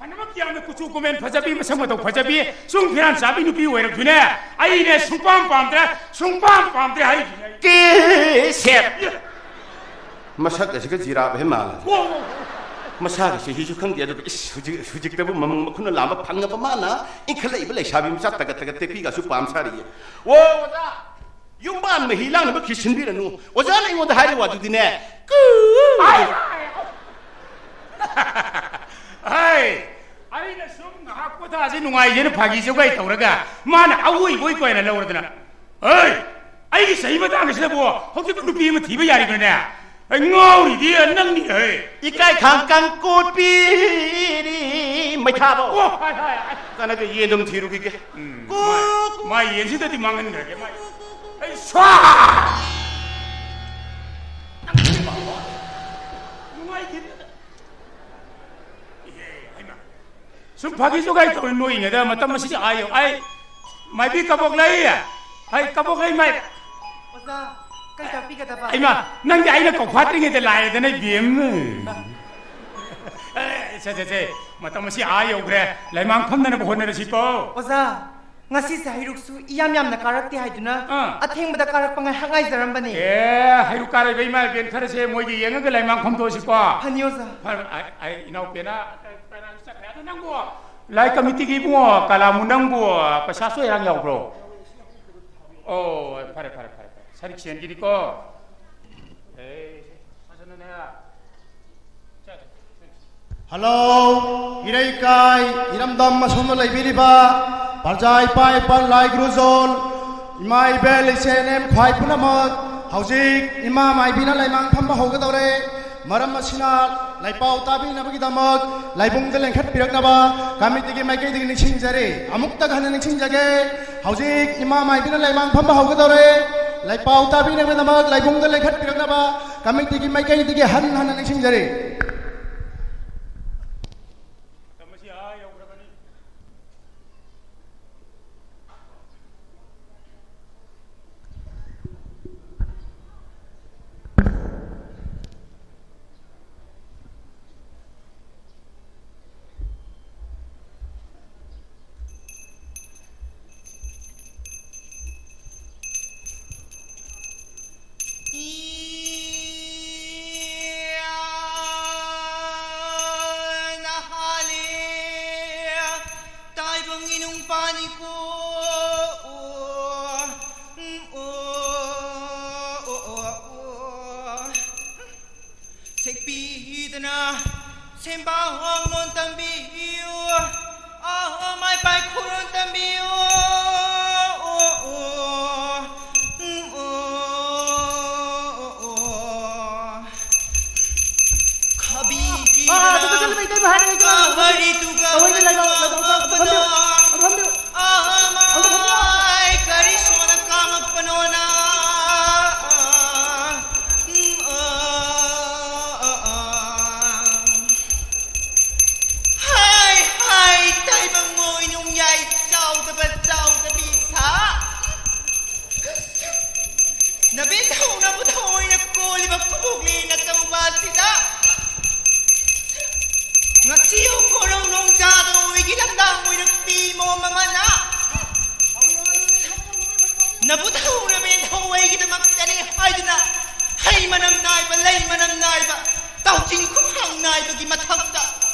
ꯐꯅꯃꯛ ꯌꯥꯝꯅ ꯀꯨꯆꯨ ꯀꯨꯃꯦꯟ ꯐꯖꯕꯤ, ꯃꯁꯛ ꯃꯇꯧ ꯐꯖꯕꯤ, ꯁꯨꯝ ꯐꯤꯔꯥꯟ ꯆꯥꯕꯤ ꯅꯨꯄꯤ ꯑꯣꯏꯔꯕꯗꯨꯅꯦ, ꯑꯩꯅꯦ ꯁꯨꯡꯄꯥꯝ ꯄꯥꯝꯗ꯭ꯔꯦ, ꯁꯨꯡꯄꯥꯝ ꯄꯥꯝꯗ꯭ꯔꯦ ꯍꯥꯏꯔꯤꯁꯤꯅꯦ ꯑꯩ꯫ ꯀꯦ ꯁꯦꯠ꯫ ꯃꯁꯛ ꯑꯁꯤꯒ ꯖꯤꯔꯥꯞ ꯍꯦꯛ ꯃꯥꯜꯂꯦ꯫ ꯋꯥ, ꯋꯥ, ꯋꯥ꯫ ꯃꯁꯥꯒꯤ ꯆꯍꯤꯁꯨ ꯈꯪꯗꯦ, ꯑꯗꯨꯒ ꯏꯁ, ꯍꯧꯖꯤꯛ, ꯍꯧꯖꯤꯛꯇꯕꯨ ꯃꯃꯪ ꯃꯈꯨꯠꯅ ꯂꯥꯝꯕ ꯐꯪꯉꯕ ꯃꯥꯅ ꯏꯟꯈꯠꯂꯛꯏꯕ ꯂꯩꯁꯥꯕꯤ ꯃꯆꯥ ꯇꯒꯠ ꯇꯒꯠ ꯇꯦꯛꯄꯤꯒꯁꯨ ꯄꯥꯝ ꯁꯥꯔꯤꯌꯦ꯫ ꯑꯣ, ꯑꯣꯖꯥ, ꯌꯨꯝꯕꯥꯟ ꯃꯍꯤ ꯂꯥꯡꯅꯕ ꯈꯤ ꯁꯤꯟꯕꯤꯔꯅꯨ꯫ ꯑꯣꯖꯥꯅ ꯑꯩꯉꯣꯟꯗ ꯍꯥꯏꯔꯤꯕ ꯋꯥꯗꯨꯗꯤꯅꯦ, ꯀꯨ-, ꯑꯥꯏ, ꯑꯥꯏ, ꯑꯥꯏ꯫ ꯑꯩꯅ ꯁꯨꯝ ꯉꯥꯏꯍꯥꯛ ꯄꯣꯊꯥꯁꯤ ꯅꯨꯡꯉꯥꯏꯁꯦꯅ ꯐꯥꯒꯤ ꯖꯣꯒꯥꯏ ꯇꯧꯔꯒ ꯃꯥꯅ ꯑꯋꯣꯏꯕꯣꯏ ꯀꯣꯏꯅ ꯂꯧꯔꯗꯅ꯫ ꯍꯩ! ꯑꯩꯒꯤ ꯆꯍꯤ ꯃꯇꯥꯡ ꯑꯁꯤꯗꯕꯨ ꯍꯧꯖꯤꯛ ꯅꯨꯄꯤ ꯑꯃ ꯊꯤꯕ ꯌꯥꯔꯤꯕ꯭ꯔꯅꯦ? ꯑꯩ ꯉꯥꯎꯔꯤꯗꯤ ꯅꯪꯅꯤ, ꯍꯩ! ꯏꯀꯥꯏ ꯈꯥꯡ ꯀꯪ ꯀꯣꯠꯄꯤꯔꯤ ꯃꯩꯊꯥꯕꯧ꯫ ꯑꯣ, ꯍꯥꯏ, ꯍꯥꯏ, ꯍꯥꯏ꯫ ꯆꯥꯟꯅꯗꯦ, ꯌꯦꯟ ꯑꯗꯨꯝ ꯊꯤꯔꯨꯈꯤꯒꯦ꯫ ꯎꯝ, ꯀꯣ-, ꯃꯥꯏ, ꯃꯥꯏ ꯌꯦꯟꯁꯤꯗꯗꯤ ꯃꯥꯡꯍꯟꯈ꯭ꯔꯒꯦ, ꯃꯥꯏ꯫ ꯑꯩ ꯁ꯭ꯋꯥ! ꯅꯨꯡꯉꯥꯏꯈꯤꯗꯦꯗ꯫ ꯏꯍꯦ, ꯍꯩꯃꯥ꯫ ꯁꯨꯝ ꯐꯥꯒꯤ ꯖꯣꯒꯥꯏ ꯇꯧꯔ ꯅꯣꯛꯏꯉꯩꯗ ꯃꯇꯝ ꯑꯁꯤꯗꯤ ꯑꯥ ꯌꯧ-, ꯑꯩ ꯃꯥꯏꯕꯤ ꯀꯕꯣꯛ ꯂꯩ꯫ ꯑꯩ ꯀꯕꯣꯛ ꯂꯩ ꯃꯥꯏ-, ꯑꯣꯖꯥ, ꯀꯩ ꯇꯥꯛꯄꯤꯒꯗꯕ? ꯏꯃꯥ, ꯅꯪꯗꯤ ꯑꯩꯅ ꯀꯧꯐꯥꯠꯇ꯭ꯔꯤꯉꯩꯗ ꯂꯥꯛꯑꯦꯗꯅ, ꯏꯕꯦꯝ꯫ ꯑꯦ, ꯁꯦ, ꯁꯦ, ꯁꯦ, ꯃꯇꯝ ꯑꯁꯤ ꯑꯥ ꯌꯧꯈ꯭ꯔꯦ꯫ ꯂꯩꯃꯥꯡ ꯐꯝꯅꯅꯕ ꯍꯣꯠꯅꯔꯁꯤꯀꯣ꯫ ꯑꯣꯖꯥ, ꯉꯁꯤꯁꯦ ꯍꯩꯔꯨꯛꯁꯨ ꯏꯌꯥꯝ ꯌꯥꯝꯅ ꯀꯥꯔꯛꯇꯦ ꯍꯥꯏꯗꯨꯅ ꯑꯥ꯫ ꯑꯊꯦꯡꯕꯗ ꯀꯥꯔꯛꯄ ꯉꯥꯏꯍꯥꯛ ꯉꯥꯏꯖꯔꯝꯕꯅꯦ꯫ ꯑꯦ, ꯍꯩꯔꯨꯛ ꯀꯥꯔꯛꯏꯕ ꯏꯃꯥ ꯏꯕꯦꯟ ꯈꯔꯁꯦ ꯃꯣꯏꯒꯤ ꯌꯦꯡꯉꯒ ꯂꯩꯃꯥꯡ ꯐꯝꯗꯣꯛꯑꯁꯤꯀꯣ꯫ ꯐꯅꯤ, ꯑꯣꯖꯥ꯫ ꯐꯔꯦ, ꯑꯩ, ꯑꯩ ꯏꯅꯥꯎꯄꯤꯅ ꯀꯅꯥꯁꯨ ꯆꯠꯈ꯭ꯔꯦ꯫ ꯑꯗꯣ ꯅꯪꯕꯨ ꯂꯥꯏ ꯀꯃꯤꯇꯤꯒꯤ ꯏꯕꯨꯡꯉꯣ ꯀꯂꯥꯃꯨ ꯅꯪꯕꯨ ꯄꯩꯁꯥ ꯆꯣꯏꯔꯥꯡ ꯌꯥꯎꯕ꯭ꯔꯣ? ꯑꯣ, ꯐꯔꯦ, ꯐꯔꯦ, ꯐꯔꯦ, ꯐꯔꯦ꯫ ꯁꯔꯤꯛ ꯁꯦꯟꯒꯤꯗꯤꯀꯣ꯫ ꯑꯦ, ꯁꯥꯁꯅꯨꯅꯦ꯫ ꯍꯜꯂꯣ, ꯏꯔꯩꯀꯥꯏ, ꯏꯔꯝꯗꯝ ꯑꯁꯣꯝꯗ ꯂꯩꯕꯤꯔꯤꯕ ꯄ꯭ꯔꯖꯥ ꯏꯄꯥ ꯏꯄꯥ ꯂꯥꯏ ꯒꯨꯔꯨꯖꯣꯟ, ꯏꯃꯥ ꯏꯕꯦꯜ ꯏꯆꯦ ꯏꯅꯦꯝ ꯈ꯭ꯋꯥꯏ ꯄꯨꯝꯅꯃꯛ, ꯍꯧꯖꯤꯛ ꯏꯃꯥ ꯃꯥꯏꯕꯤꯅ ꯂꯩꯃꯥꯡ ꯐꯝꯕ ꯍꯧꯒꯗꯧꯔꯦ꯫ ꯃꯔꯝ ꯑꯁꯤꯅ ꯂꯥꯏꯄꯥꯎ ꯇꯥꯕꯤꯅꯕꯒꯤꯗꯃꯛ ꯂꯥꯏꯕꯨꯡꯗ ꯂꯦꯡꯈꯠꯄꯤꯔꯛꯅꯕ ꯀꯃꯤꯇꯤꯒꯤ ꯃꯥꯏꯀꯩꯗꯒꯤ ꯅꯤꯡꯁꯤꯡꯖꯔꯤ꯫ ꯑꯃꯨꯛꯇ ꯍꯟꯅ ꯅꯤꯡꯁꯤꯡꯖꯒꯦ, ꯍꯧꯖꯤꯛ ꯏꯃꯥ ꯃꯥꯏꯕꯤꯅ ꯂꯩꯃꯥꯡ ꯐꯝꯕ ꯍꯧꯒꯗꯧꯔꯦ꯫ ꯂꯥꯏꯄꯥꯎ ꯇꯥꯕꯤꯅꯕꯒꯤꯗꯃꯛ ꯂꯥꯏꯕꯨꯡꯗ ꯂꯦꯡꯈꯠꯄꯤꯔꯛꯅꯕ ꯀꯃꯤꯇꯤꯒꯤ ꯃꯥꯏꯀꯩꯗꯒꯤ ꯍꯟꯅ ꯍꯟꯅ ꯅꯤꯡꯁꯤꯡꯖꯔꯤ꯫ ꯁꯦꯛꯄꯤꯗꯅ ꯁꯦꯝꯕ ꯍꯣꯡꯂꯣꯟ ꯇꯝꯕꯤꯌꯨ꯫ ꯑꯍꯣ ꯃꯥꯏ ꯄꯥꯏ ꯈꯨꯔꯣꯟ ꯇꯝꯕꯤꯌꯨ꯫ ꯑꯣ, ꯑꯣ, ꯎꯝ, ꯑꯣ, ꯑꯣ, ꯑꯣ꯫ ꯈꯕꯤ ꯑꯥ, ꯑꯗꯨ ꯆꯠꯂꯨ, ꯏꯇꯩꯃ ꯍꯥꯏꯔꯦ, ꯏꯇꯩꯃ꯫ ꯀꯍꯔꯤꯗꯨꯒ ꯇꯧꯍꯩꯗꯦ, ꯂꯥꯏꯕꯛ, ꯂꯥꯏꯕꯛ, ꯂꯥꯏꯕꯛ, ꯐꯝꯕꯤꯌꯨ, ꯑꯗꯨ ꯐꯝꯕꯤꯌꯨ꯫ ꯑꯃꯥꯏ ꯀꯔꯤ ꯁꯣꯅ ꯀꯥꯡꯉꯛꯄꯅꯣꯅ꯫ ꯍꯥꯏ, ꯍꯥꯏ, ꯇꯥꯏꯕꯪ ꯃꯣꯏ ꯅꯨꯡ ꯌꯥꯏ ꯆꯥꯎꯗꯕ ꯆꯥꯎꯗꯕꯤ ꯁꯥ꯫ ꯅꯕꯦꯟ ꯊꯧꯅꯕ ꯊꯑꯣꯏꯅ ꯀꯣꯜꯂꯤꯕ ꯈꯨꯕꯣꯛꯂꯦꯟ ꯑꯆꯧꯕ ꯑꯁꯤꯗ ꯉꯁꯤ ꯈꯣꯏꯔꯧ ꯅꯣꯡꯖꯥꯗ ꯑꯣꯏꯒꯤ ꯂꯝꯗꯥꯡ ꯑꯣꯏꯔꯛꯄꯤ ꯃꯣꯝ ꯑꯃꯅ ꯅꯕꯨ ꯊꯧꯅꯕꯦꯟ ꯊꯧꯋꯩꯒꯤꯗꯃꯛꯇꯅꯤ ꯍꯥꯏꯗꯨꯅ ꯍꯩ ꯃꯅꯝ ꯅꯥꯏꯕ, ꯂꯩ ꯃꯅꯝ ꯅꯥꯏꯕ, ꯇꯥꯎꯆꯤꯡ ꯈꯨꯐꯥꯡ ꯅꯥꯏꯕꯒꯤ ꯃꯊꯛꯇ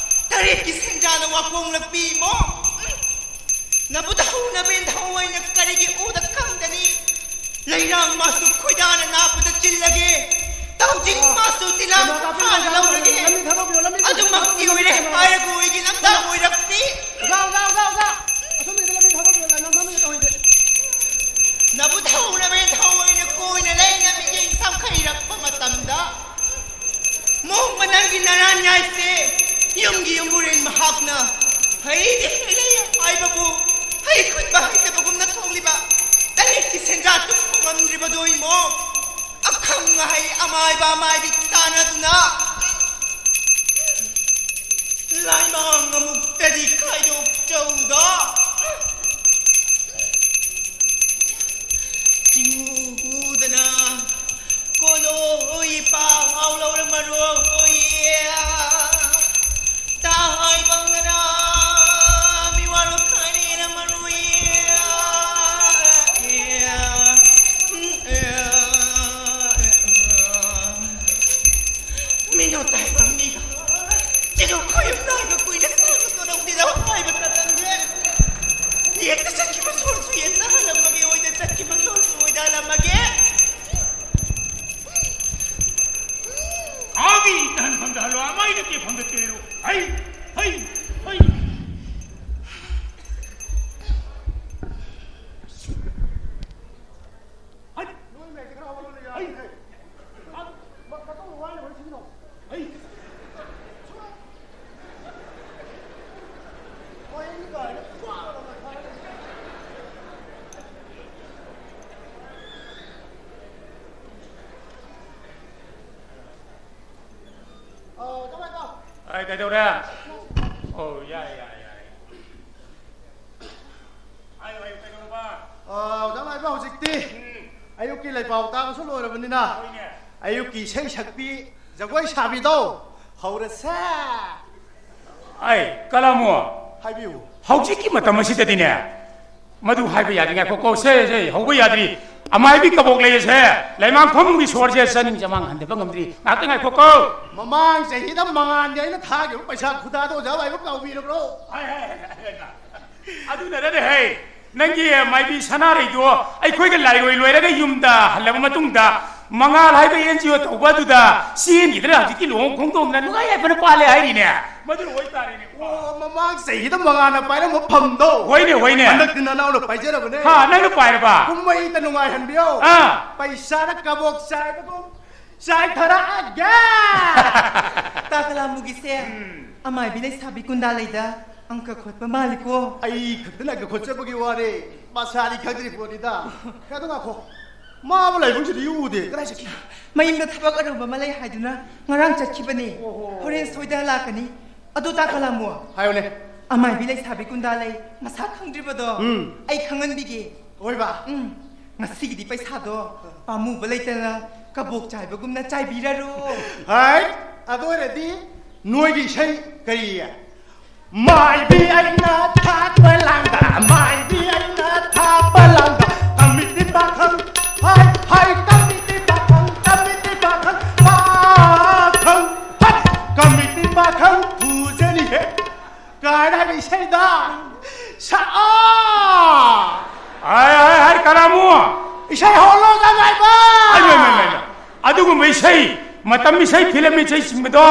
ꯇꯔꯦꯠꯀꯤ ꯁꯦꯟꯖꯥꯅ ꯋꯥꯈꯣꯡꯂꯛꯄꯤ ꯃꯣꯝ꯫ ꯅꯕꯨ ꯊꯧꯅꯕꯦꯟ ꯊꯧꯋꯩꯅ ꯀꯔꯤꯒꯤ ꯎꯗ ꯈꯪꯗꯅꯤ? ꯂꯩꯔꯥꯡ ꯃꯥꯁꯨ ꯈꯣꯏꯗꯥꯅ ꯅꯥꯄꯗ ꯆꯤꯜꯂꯒꯦ, ꯇꯥꯎꯖꯤꯡ ꯃꯥꯁꯨ ꯇꯤꯂꯥꯡ ꯈꯨꯐꯥꯅ ꯂꯧꯔꯒꯦ꯫ ꯑꯗꯨꯃꯛꯇꯤ ꯑꯣꯏꯔꯦ ꯍꯥꯏꯔꯒ ꯑꯣꯏꯒꯤ ꯂꯝꯗꯥꯡ ꯑꯣꯏꯔꯛꯄꯤ꯫ ꯑꯣꯖꯥ, ꯑꯣꯖꯥ, ꯑꯣꯖꯥ, ꯑꯣꯖꯥ꯫ ꯑꯁꯣꯝꯗ ꯂꯝꯕꯤ ꯊꯕꯛ ꯂꯩ, ꯂꯝ ꯑꯃ ꯇꯧꯔꯤꯁꯦ꯫ ꯅꯕꯨ ꯊꯧꯅꯕꯦꯟ ꯊꯧꯋꯩꯅ ꯀꯣꯏꯅ ꯂꯩꯅ ꯃꯤꯠꯌꯦꯡ ꯁꯝꯈꯩꯔꯛꯄ ꯃꯇꯝꯗ, ꯃꯣꯡꯕ ꯅꯪꯒꯤ ꯅꯔꯥꯟ ꯌꯥꯏꯁꯦ ꯌꯨꯝꯒꯤ ꯌꯨꯝꯕꯨꯔꯦꯟ ꯃꯍꯥꯛꯅ ꯍꯩꯗꯤ ꯍꯩꯂꯩ ꯍꯥꯏꯕꯕꯨ ꯍꯩ ꯈꯨꯟꯕ ꯍꯩꯇꯕꯒꯨꯝꯅ ꯊꯣꯛꯂꯤꯕ ꯇꯔꯦꯠꯀꯤ ꯁꯦꯟꯖꯥ ꯇꯨꯝꯕ ꯉꯝꯗ꯭ꯔꯤꯕꯗꯣ ꯏꯃꯣ, ꯑꯈꯪ ꯑꯍꯩ ꯑꯃꯥꯏꯕ ꯑꯃꯥꯏꯕꯤ ꯇꯥꯟꯅꯗꯨꯅ ꯂꯥꯏꯃꯥꯡ ꯑꯃꯨꯛꯇꯗꯤ ꯈꯥꯏꯗꯣꯛꯆꯧꯗꯣ꯫ ꯆꯤꯡꯎ ꯎꯗꯅ ꯀꯣꯂꯣꯏ ꯄꯥꯎ ꯍꯥꯎ ꯂꯧꯔꯝꯃꯔꯣꯏ꯫ ꯇꯥꯏꯕꯪꯗꯅ ꯃꯤꯋꯥ ꯂꯧꯈꯥꯏꯅꯔꯝꯃꯔꯣꯏ꯫ ꯃꯤꯅꯣ ꯇꯥꯏꯕꯪ ꯃꯤꯒ ꯆꯤꯔꯨ ꯈꯣꯏꯔꯨꯝ ꯅꯥꯏꯕ ꯀꯨꯏꯅ ꯁꯥꯡꯅ ꯇꯣꯔꯧꯗꯦꯗ ꯍꯥꯏꯕ ꯇꯥꯔꯝꯃꯦ꯫ ꯌꯦꯠꯇ ꯆꯠꯈꯤꯕ ꯁꯣꯔꯁꯨ ꯌꯦꯠꯇ ꯍꯜꯂꯝꯃꯒꯦ, ꯑꯣꯏꯗ ꯆꯠꯈꯤꯕ ꯁꯣꯔꯁꯨ ꯑꯣꯏꯗ ꯍꯜꯂꯝꯃꯒꯦ꯫ ꯍꯥꯎꯒꯤ ꯇꯍꯟꯐꯝꯗ ꯍꯜꯂꯣ, ꯑꯃꯥꯏꯅ ꯇꯦꯛꯐꯝꯗ ꯇꯦꯔꯣ꯫ ꯍꯩ, ꯍꯩ, ꯍꯩ꯫ ꯍꯩ꯫ ꯍꯩ꯫ ꯍꯩ꯫ ꯑꯥ, ꯀꯃꯥꯏ ꯇꯧ? ꯑꯩ ꯀꯩꯗꯧꯔꯦ? ꯑꯣ, ꯌꯥꯏ, ꯌꯥꯏ, ꯌꯥꯏ꯫ ꯍꯥꯏꯌꯨ, ꯍꯥꯏꯌꯨ, ꯀꯩꯗꯧꯔꯕ? ꯑꯥ, ꯑꯣꯖꯥ ꯃꯥꯏꯕ, ꯍꯧꯖꯤꯛꯇꯤ ꯎꯝ꯫ ꯑꯌꯨꯛꯀꯤ ꯂꯩꯄꯥꯎ ꯇꯥꯕꯁꯨ ꯂꯣꯏꯔꯕꯅꯤꯅ, ꯍꯣꯏꯅꯦ꯫ ꯑꯌꯨꯛꯀꯤ ꯏꯁꯩ ꯁꯛꯄꯤ, ꯖꯒꯣꯏ ꯁꯥꯕꯤꯗꯣ ꯍꯧꯔꯁꯦ꯫ ꯑꯩ, ꯀꯂꯥꯃꯣ꯫ ꯍꯥꯏꯕꯤꯌꯨ꯫ ꯍꯧꯖꯤꯛꯀꯤ ꯃꯇꯝ ꯑꯁꯤꯗꯗꯤꯅꯦ, ꯃꯗꯨ ꯍꯥꯏꯕ ꯌꯥꯗ꯭ꯔꯤ, ꯉꯥꯏꯈꯣꯀꯣ, ꯁꯦ, ꯁꯦ, ꯍꯧꯕ ꯌꯥꯗ꯭ꯔꯤ꯫ ꯑꯃꯥꯏꯕꯤ ꯀꯕꯣꯛ ꯂꯩꯌꯦꯁꯦ, ꯂꯩꯃꯥꯡ ꯐꯝꯒꯤ ꯁꯣꯔꯁꯦ ꯆꯥꯅꯤꯡ ꯆꯃꯥꯡ ꯍꯟꯊꯕ ꯉꯝꯗ꯭ꯔꯤ꯫ ꯉꯥꯛꯇ ꯉꯥꯏꯈꯣꯀꯣ꯫ ꯃꯃꯥꯡ ꯆꯍꯤꯗ ꯃꯉꯥꯜꯒꯤ ꯑꯩꯅ ꯊꯥꯈꯤꯕ ꯄꯩꯁꯥ ꯈꯨꯗꯥꯗꯣ ꯑꯣꯖꯥ ꯃꯥꯏꯕ ꯀꯥꯎꯕꯤꯔꯕ꯭ꯔꯣ? ꯍꯥꯏ, ꯍꯥꯏ, ꯍꯥꯏ, ꯍꯥꯏ, ꯍꯥꯏ꯫ ꯑꯗꯨꯅꯔꯅꯦ ꯍꯦ, ꯅꯪꯒꯤ ꯃꯥꯏꯕꯤ ꯁꯅꯥꯔꯩꯗꯣ ꯑꯩꯈꯣꯏꯒ ꯂꯥꯏꯔꯣꯏ ꯂꯣꯏꯔꯒ ꯌꯨꯝꯗ ꯍꯜꯂꯕ ꯃꯇꯨꯡꯗ, ꯃꯉꯥꯜ ꯍꯥꯏꯕ NGO ꯇꯧꯕ ꯑꯗꯨꯗ ꯆꯦꯟꯈꯤꯗꯅ ꯍꯧꯖꯤꯛꯇꯤ ꯂꯨꯍꯣꯡ ꯈꯣꯡꯗꯣꯡꯗꯅ ꯅꯨꯡꯉꯥꯏ ꯌꯥꯏꯐꯅ ꯄꯥꯜꯂꯦ ꯍꯥꯏꯔꯤꯅꯦ꯫ ꯃꯗꯨ ꯑꯣꯏꯇꯥꯔꯦꯅꯦ꯫ ꯑꯣ, ꯃꯃꯥꯡ ꯆꯍꯤꯗ ꯃꯉꯥꯜꯅ ꯄꯥꯏꯔꯝꯕ ꯐꯝꯗꯣ꯫ ꯍꯣꯏꯅꯦ, ꯍꯣꯏꯅꯦ꯫ ꯍꯟꯗꯛꯇꯤ ꯅꯅꯥꯎꯅ ꯄꯥꯏꯖꯔꯕꯅꯦ꯫ ꯍꯥ, ꯅꯪꯅ ꯄꯥꯏꯔꯕ? ꯀꯨꯝꯍꯩꯗ ꯅꯨꯡꯉꯥꯏꯍꯟꯕꯤꯌꯣ꯫ ꯑꯥ꯫ ꯄꯩꯁꯥꯅ ꯀꯕꯣꯛ ꯆꯥꯏꯕꯒꯨꯝ ꯆꯥꯏꯊꯔꯛꯑꯒꯦ꯫ ꯇꯥ ꯀꯂꯥꯃꯨꯒꯤꯁꯦ ꯎꯝ꯫ ꯑꯃꯥꯏꯕꯤ ꯂꯩꯁꯥꯕꯤ ꯀꯨꯟꯗꯥ ꯂꯩꯗ ꯑꯪꯀ ꯈꯣꯠꯄ ꯃꯥꯜꯂꯤꯀꯣ꯫ ꯑꯩ ꯈꯛꯇꯅ ꯑꯪꯀ ꯈꯣꯠꯆꯕꯒꯤ ꯋꯥꯅꯦ, ꯃꯁꯥꯗꯤ ꯈꯪꯗ꯭ꯔꯤ ꯄꯣꯠꯅꯤꯗ꯫ ꯈꯔ ꯑꯗꯨꯝ ꯉꯥꯏꯈꯣ, ꯃꯥꯕꯨ ꯂꯩꯐꯝꯁꯤꯗ ꯎꯗꯦ, ꯀꯗꯥꯏ ꯆꯠꯈꯤ? ꯃꯌꯨꯝꯗ ꯊꯕꯛ ꯑꯔꯨꯕ ꯑꯃ ꯂꯩ ꯍꯥꯏꯗꯨꯅ ꯉꯔꯥꯡ ꯆꯠꯈꯤꯕꯅꯤ꯫ ꯑꯣꯍꯣ꯫ ꯍꯣꯔꯦꯟ ꯁꯣꯏꯗꯅ ꯂꯥꯛꯀꯅꯤ꯫ ꯑꯗꯨ ꯇꯥ ꯀꯂꯥꯃꯣ, ꯍꯥꯏꯌꯨꯅꯦ꯫ ꯑꯃꯥꯏꯕꯤ ꯂꯩꯁꯥꯕꯤ ꯒꯨꯟꯗꯥ ꯂꯩ, ꯃꯁꯛ ꯈꯪꯗ꯭ꯔꯤꯕꯗꯣ꯫ ꯎꯝ꯫ ꯑꯩ ꯈꯪꯍꯟꯕꯤꯒꯦ꯫ ꯑꯣꯏꯕ? ꯎꯝ꯫ ꯉꯁꯤꯒꯤꯗꯤ ꯄꯩꯁꯥꯗꯣ ꯄꯥꯝꯃꯨꯕ ꯂꯩꯇꯅ ꯀꯕꯣꯛ ꯆꯥꯏꯕꯒꯨꯝꯅ ꯆꯥꯏꯕꯤꯔꯔꯣ꯫ ꯍꯥꯏ, ꯑꯗꯨ ꯑꯣꯏꯔꯗꯤ ꯅꯣꯏꯒꯤ ꯏꯁꯩ ꯀꯔꯤ? ꯃꯥꯏꯕꯤ ꯑꯩꯅ ꯊꯥꯛꯄ ꯂꯥꯡꯗ, ꯃꯥꯏꯕꯤ ꯑꯩꯅ ꯊꯥꯛꯄ ꯂꯥꯡꯗ, ꯀꯃꯤꯇꯤ ꯄꯥꯈꯪ, ꯍꯥꯏ, ꯍꯥꯏ, ꯀꯃꯤꯇꯤ ꯄꯥꯈꯪ, ꯀꯃꯤꯇꯤ ꯄꯥꯈꯪ, ꯄꯥꯈꯪ, ꯍꯥꯏ, ꯀꯃꯤꯇꯤ ꯄꯥꯈꯪ ꯐꯨꯖꯅꯤꯍꯦ꯫ ꯀꯥꯏꯅ ꯍꯥꯏꯕ ꯏꯁꯩꯗ ꯁꯛꯑꯣ꯫ ꯍꯥꯏ, ꯍꯥꯏ, ꯍꯥꯏ, ꯀꯔꯥꯃꯨ꯫ ꯏꯁꯩ ꯍꯧꯔꯣ, ꯉꯥꯏꯕ꯫ ꯑꯩ, ꯑꯩ, ꯑꯩ, ꯑꯩ, ꯑꯗꯨꯒꯨꯝꯕ ꯏꯁꯩ, ꯃꯇꯝ ꯏꯁꯩ, ꯐꯤꯂꯝ ꯏꯁꯩꯁꯤꯡꯕꯗꯣ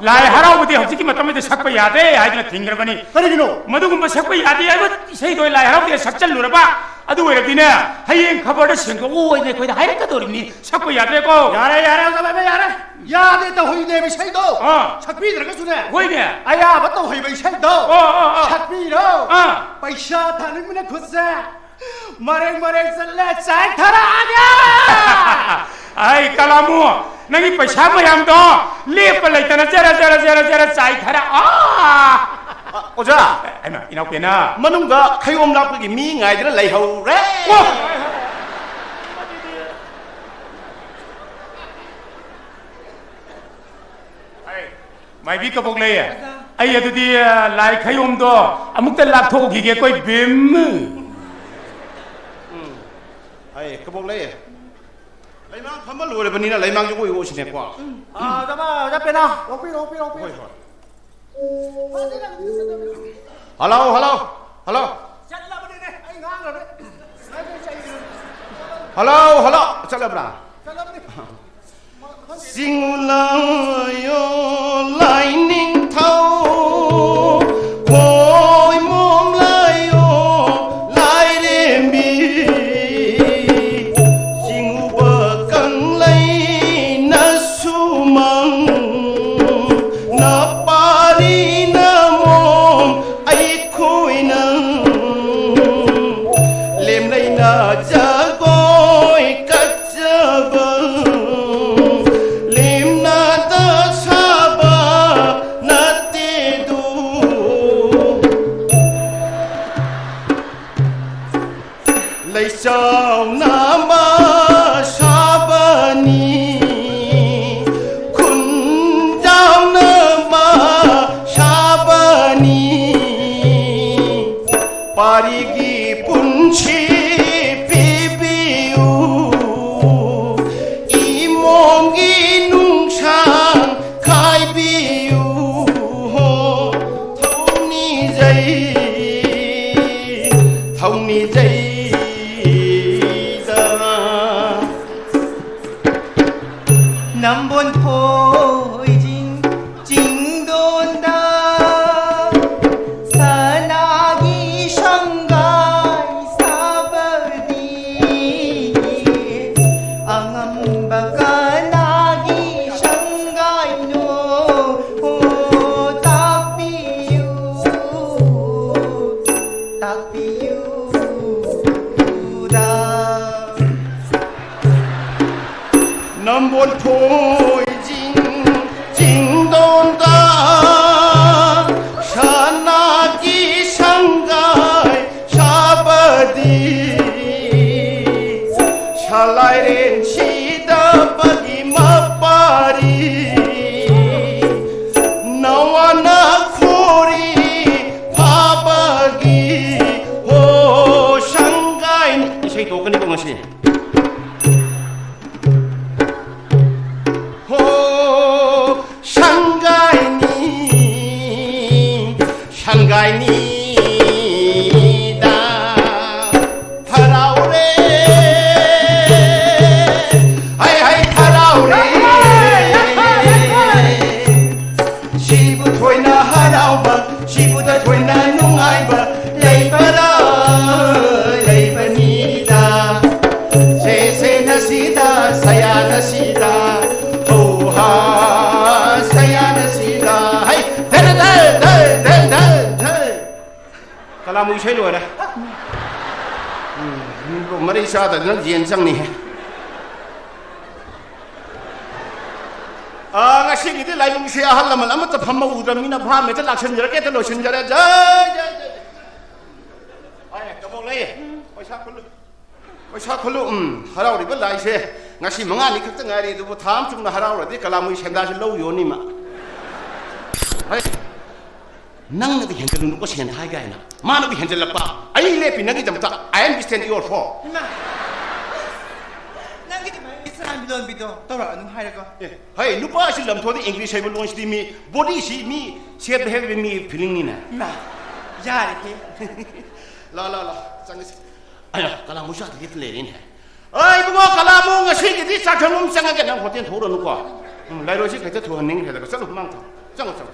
ꯂꯥꯏ ꯍꯔꯥꯎꯕꯗꯤ ꯍꯧꯖꯤꯛꯀꯤ ꯃꯇꯝꯗ ꯁꯛꯄ ꯌꯥꯗꯦ ꯍꯥꯏꯗꯨꯅ ꯊꯤꯡꯈ꯭ꯔꯕꯅꯤ꯫ ꯀꯔꯤꯒꯤꯅꯣ? ꯃꯗꯨꯒꯨꯝꯕ ꯁꯛꯄ ꯌꯥꯗꯦ ꯍꯥꯏꯕ ꯏꯁꯩꯗꯣ ꯂꯥꯏ ꯍꯔꯥꯎꯕꯗ ꯁꯛꯆꯜꯂꯨꯔꯕ, ꯑꯗꯨ ꯑꯣꯏꯔꯕꯗꯤꯅꯦ, ꯍꯌꯦꯡ ꯈꯕꯔꯗ ꯁꯦꯡꯗꯣꯛꯑꯣ ꯍꯥꯏꯅ ꯑꯩꯈꯣꯏꯗ ꯍꯥꯏꯔꯛꯀꯗꯧꯔꯤꯕꯅꯤ꯫ ꯁꯛꯄ ꯌꯥꯗ꯭ꯔꯦꯀꯣ꯫ ꯌꯥꯔꯦ, ꯌꯥꯔꯦ, ꯑꯣꯖꯥ ꯕꯥꯏꯕ, ꯌꯥꯔꯦ꯫ ꯌꯥꯗꯦ ꯇꯧꯍꯩꯗꯦꯕ ꯏꯁꯩꯗꯣ꯫ ꯑꯥ꯫ ꯁꯛꯄꯤꯗ꯭ꯔꯒꯁꯨꯅꯦ꯫ ꯍꯣꯏꯅꯦ꯫ ꯑꯌꯥꯕ ꯇꯧꯍꯩꯕ ꯏꯁꯩꯗꯣ꯫ ꯑꯣ, ꯑꯣ, ꯑꯣ꯫ ꯁꯛꯄꯤꯔꯣ꯫ ꯑꯥ꯫ ꯄꯩꯁꯥ ꯊꯥꯅꯤꯡꯕꯅ ꯈꯨꯠꯁꯦ ꯃꯔꯦꯡ ꯃꯔꯦꯡ ꯆꯠꯂꯦ, ꯆꯥꯏꯊꯔꯛꯑꯒꯦ꯫ ꯑꯩ ꯀꯂꯥꯃꯨ, ꯅꯪꯒꯤ ꯄꯩꯁꯥ ꯃꯌꯥꯝꯗꯣ ꯂꯦꯞꯄ ꯂꯩꯇꯅ ꯖꯔ, ꯖꯔ, ꯖꯔ, ꯖꯔ ꯆꯥꯏꯊꯔꯛꯑꯣ꯫ ꯑ, ꯑꯣꯖꯥ꯫ ꯍꯩꯃꯥ, ꯏꯅꯥꯎꯄꯦꯅ꯫ ꯃꯅꯨꯡꯗ ꯈꯩꯌꯣꯝ ꯂꯥꯛꯄꯒꯤ ꯃꯤ ꯉꯥꯏꯗꯅ ꯂꯩꯍꯧꯔꯦ꯫ ꯑꯣ! ꯑꯩ, ꯃꯥꯏꯕꯤ ꯀꯕꯣꯛ ꯂꯩ꯫ ꯑꯣꯖꯥ꯫ ꯑꯩ ꯑꯗꯨꯗꯤ, ꯑ, ꯂꯥꯏ ꯈꯩꯌꯣꯝꯗꯣ ꯑꯃꯨꯛꯇ ꯂꯥꯛꯊꯣꯛꯎꯈꯤꯒꯦꯀꯣ, ꯏꯕꯦꯝ꯫ ꯎꯝ꯫ ꯑꯩ ꯀꯕꯣꯛ ꯂꯩ꯫ ꯂꯩꯃꯥꯡ ꯐꯝꯕ ꯂꯣꯏꯔꯕꯅꯤꯅ ꯂꯩꯃꯥꯡꯁꯦ ꯑꯣꯏ ꯑꯣꯏꯁꯤꯅꯦꯀꯣ꯫ ꯎꯝ꯫ ꯑ, ꯑꯣꯖꯥ, ꯑꯣꯖꯥ ꯄꯦꯅꯥ, ꯂꯧꯕꯤꯔꯣ, ꯂꯧꯕꯤꯔꯣ, ꯂꯧꯕꯤꯔꯣ꯫ ꯍꯣꯏ, ꯍꯣꯏ꯫ Hello, hello, hello. ꯆꯠꯂꯕꯅꯤꯅꯦ, ꯑꯩ ꯉꯥꯡꯉꯔꯣꯏ꯫ Hello, hello. ꯆꯠꯂꯕ꯭ꯔꯥ? ꯆꯠꯂꯕꯅꯤ꯫ ꯆꯤꯡꯂꯥꯌꯣ ꯂꯥꯏꯅꯤꯡꯊꯧ, ꯈꯣꯏꯃꯣꯝ ꯂꯥꯏꯌꯣ ꯂꯥꯏꯔꯦꯝꯕꯤ꯫ ꯆꯤꯡꯎꯕ ꯀꯪꯂꯩꯅ ꯁꯨꯃꯪ, ꯅꯄꯥꯔꯤꯅ ꯃꯣꯝ, ꯀꯥꯏꯅꯤꯗ ꯍꯔꯥꯎꯔꯦ, ꯍꯩ ꯍꯩ ꯍꯔꯥꯎꯔꯦ꯫ ꯁꯤꯕꯨ ꯊꯣꯏꯅ ꯍꯔꯥꯎꯕ, ꯁꯤꯕꯨꯗ ꯊꯣꯏꯅ ꯅꯨꯡꯉꯥꯏꯕ ꯂꯩꯕꯔꯥ? ꯂꯩꯕꯅꯤꯗ꯫ ꯁꯦ ꯁꯦ ꯅꯁꯤꯗ, ꯁꯌꯥ ꯅꯁꯤꯗ, ꯍꯧ ꯍꯥ, ꯁꯌꯥ ꯅꯁꯤꯗ꯫ ꯍꯩ! ꯙꯦ ꯙꯦ ꯙꯦ ꯙꯦ ꯙꯦ ꯙꯦ꯫ ꯀꯂꯥꯃꯨ ꯏꯁꯩ ꯂꯣꯏꯔꯦ꯫ ꯎꯝ, ꯃꯔꯩ ꯆꯥꯗꯗꯅ ꯌꯦꯟ ꯆꯪꯅꯤꯍꯦ꯫ ꯑꯥ, ꯉꯁꯤꯒꯤꯗꯤ ꯂꯥꯏꯕꯨꯡꯁꯦ ꯑꯍꯜ ꯂꯃꯟ ꯑꯃꯠꯇ ꯐꯝꯕ ꯎꯗ꯭ꯔꯕꯅꯤꯅ ꯚꯥꯞ ꯍꯦꯛꯇ ꯂꯥꯛꯁꯤꯟꯖꯔꯒꯦ, ꯍꯦꯛꯇ ꯂꯣꯏꯁꯤꯟꯖꯔꯦ꯫ ꯖꯩ, ꯖꯩ, ꯖꯩ꯫ ꯑꯦ, ꯀꯕꯣꯛ ꯂꯩ꯫ ꯄꯩꯁꯥ ꯈꯨꯜꯂꯨ꯫ ꯄꯩꯁꯥ ꯈꯨꯜꯂꯨ꯫ ꯎꯝ, ꯍꯔꯥꯎꯔꯤꯕ ꯂꯥꯏꯁꯦ ꯉꯁꯤ ꯃꯉꯥꯅꯤ ꯈꯛꯇ ꯉꯥꯏꯔꯤ, ꯑꯗꯨꯕꯨ ꯊꯥ ꯑꯃ ꯆꯨꯝꯅ ꯍꯔꯥꯎꯔꯗꯤ ꯀꯂꯥꯃꯨꯒꯤ ꯁꯦꯟꯗꯥꯁꯦ ꯂꯧ ꯌꯣꯟꯅꯤꯃ꯫ ꯍꯩ, ꯅꯪꯅꯗꯤ ꯍꯦꯟꯖꯜꯂꯨꯅꯨꯀꯣ ꯁꯦꯟ ꯊꯥꯏ ꯀꯥꯏꯅ꯫ ꯃꯥꯅꯕꯨ ꯍꯦꯟꯖꯜꯂꯛꯄ꯫ ꯑꯩ ꯂꯦꯞꯄꯤ ꯅꯪꯒꯤꯗꯃꯛꯇ꯫ I am stand your for꯫ ꯏꯃꯥ! ꯅꯪꯒꯤ ꯑꯗꯨꯃꯥꯏꯅ ꯆꯥꯟꯕꯤ ꯂꯣꯟꯕꯤꯗꯣ ꯇꯧꯔꯛꯑꯅꯨ ꯍꯥꯏꯔꯒ꯫ ꯑꯦ, ꯍꯩ, ꯅꯨꯄꯥꯁꯤ ꯂꯝꯊꯣꯛꯗ English ꯍꯩꯕ ꯂꯣꯟꯁꯤꯗꯤ ꯃꯤ body ꯁꯤ ꯃꯤ shape ꯍꯩꯕ ꯃꯤ feeling ꯅꯤꯅꯦ꯫ ꯏꯃꯥ! ꯌꯥꯔꯦꯍꯦ꯫ ꯂꯥ, ꯂꯥ, ꯂꯥ, ꯆꯪꯉꯁꯤ꯫ ꯑꯌꯥ, ꯀꯂꯥ ꯃꯨꯁꯥꯗ ꯂꯦꯞꯇ ꯂꯩꯔꯦꯅꯦ꯫ ꯑꯩ ꯏꯕꯨꯡꯉꯣ, ꯀꯂꯥ ꯃꯨ ꯉꯁꯤꯒꯤꯗꯤ ꯆꯥꯛ ꯊꯣꯡꯕ ꯑꯃ ꯆꯪꯉꯒꯦ, ꯅꯪ ꯍꯣꯇꯦꯜ ꯊꯣꯛꯎꯔꯅꯨꯀꯣ꯫ ꯎꯝ, ꯂꯥꯏꯔꯣꯏꯁꯤ ꯈꯤꯇ ꯊꯨꯍꯟꯅꯤꯡꯈ꯭ꯔꯦꯗ꯫ ꯆꯠꯂꯨ, ꯃꯥꯡ ꯊꯣꯛ꯫ ꯆꯪꯉꯣ, ꯆꯪꯉꯣ꯫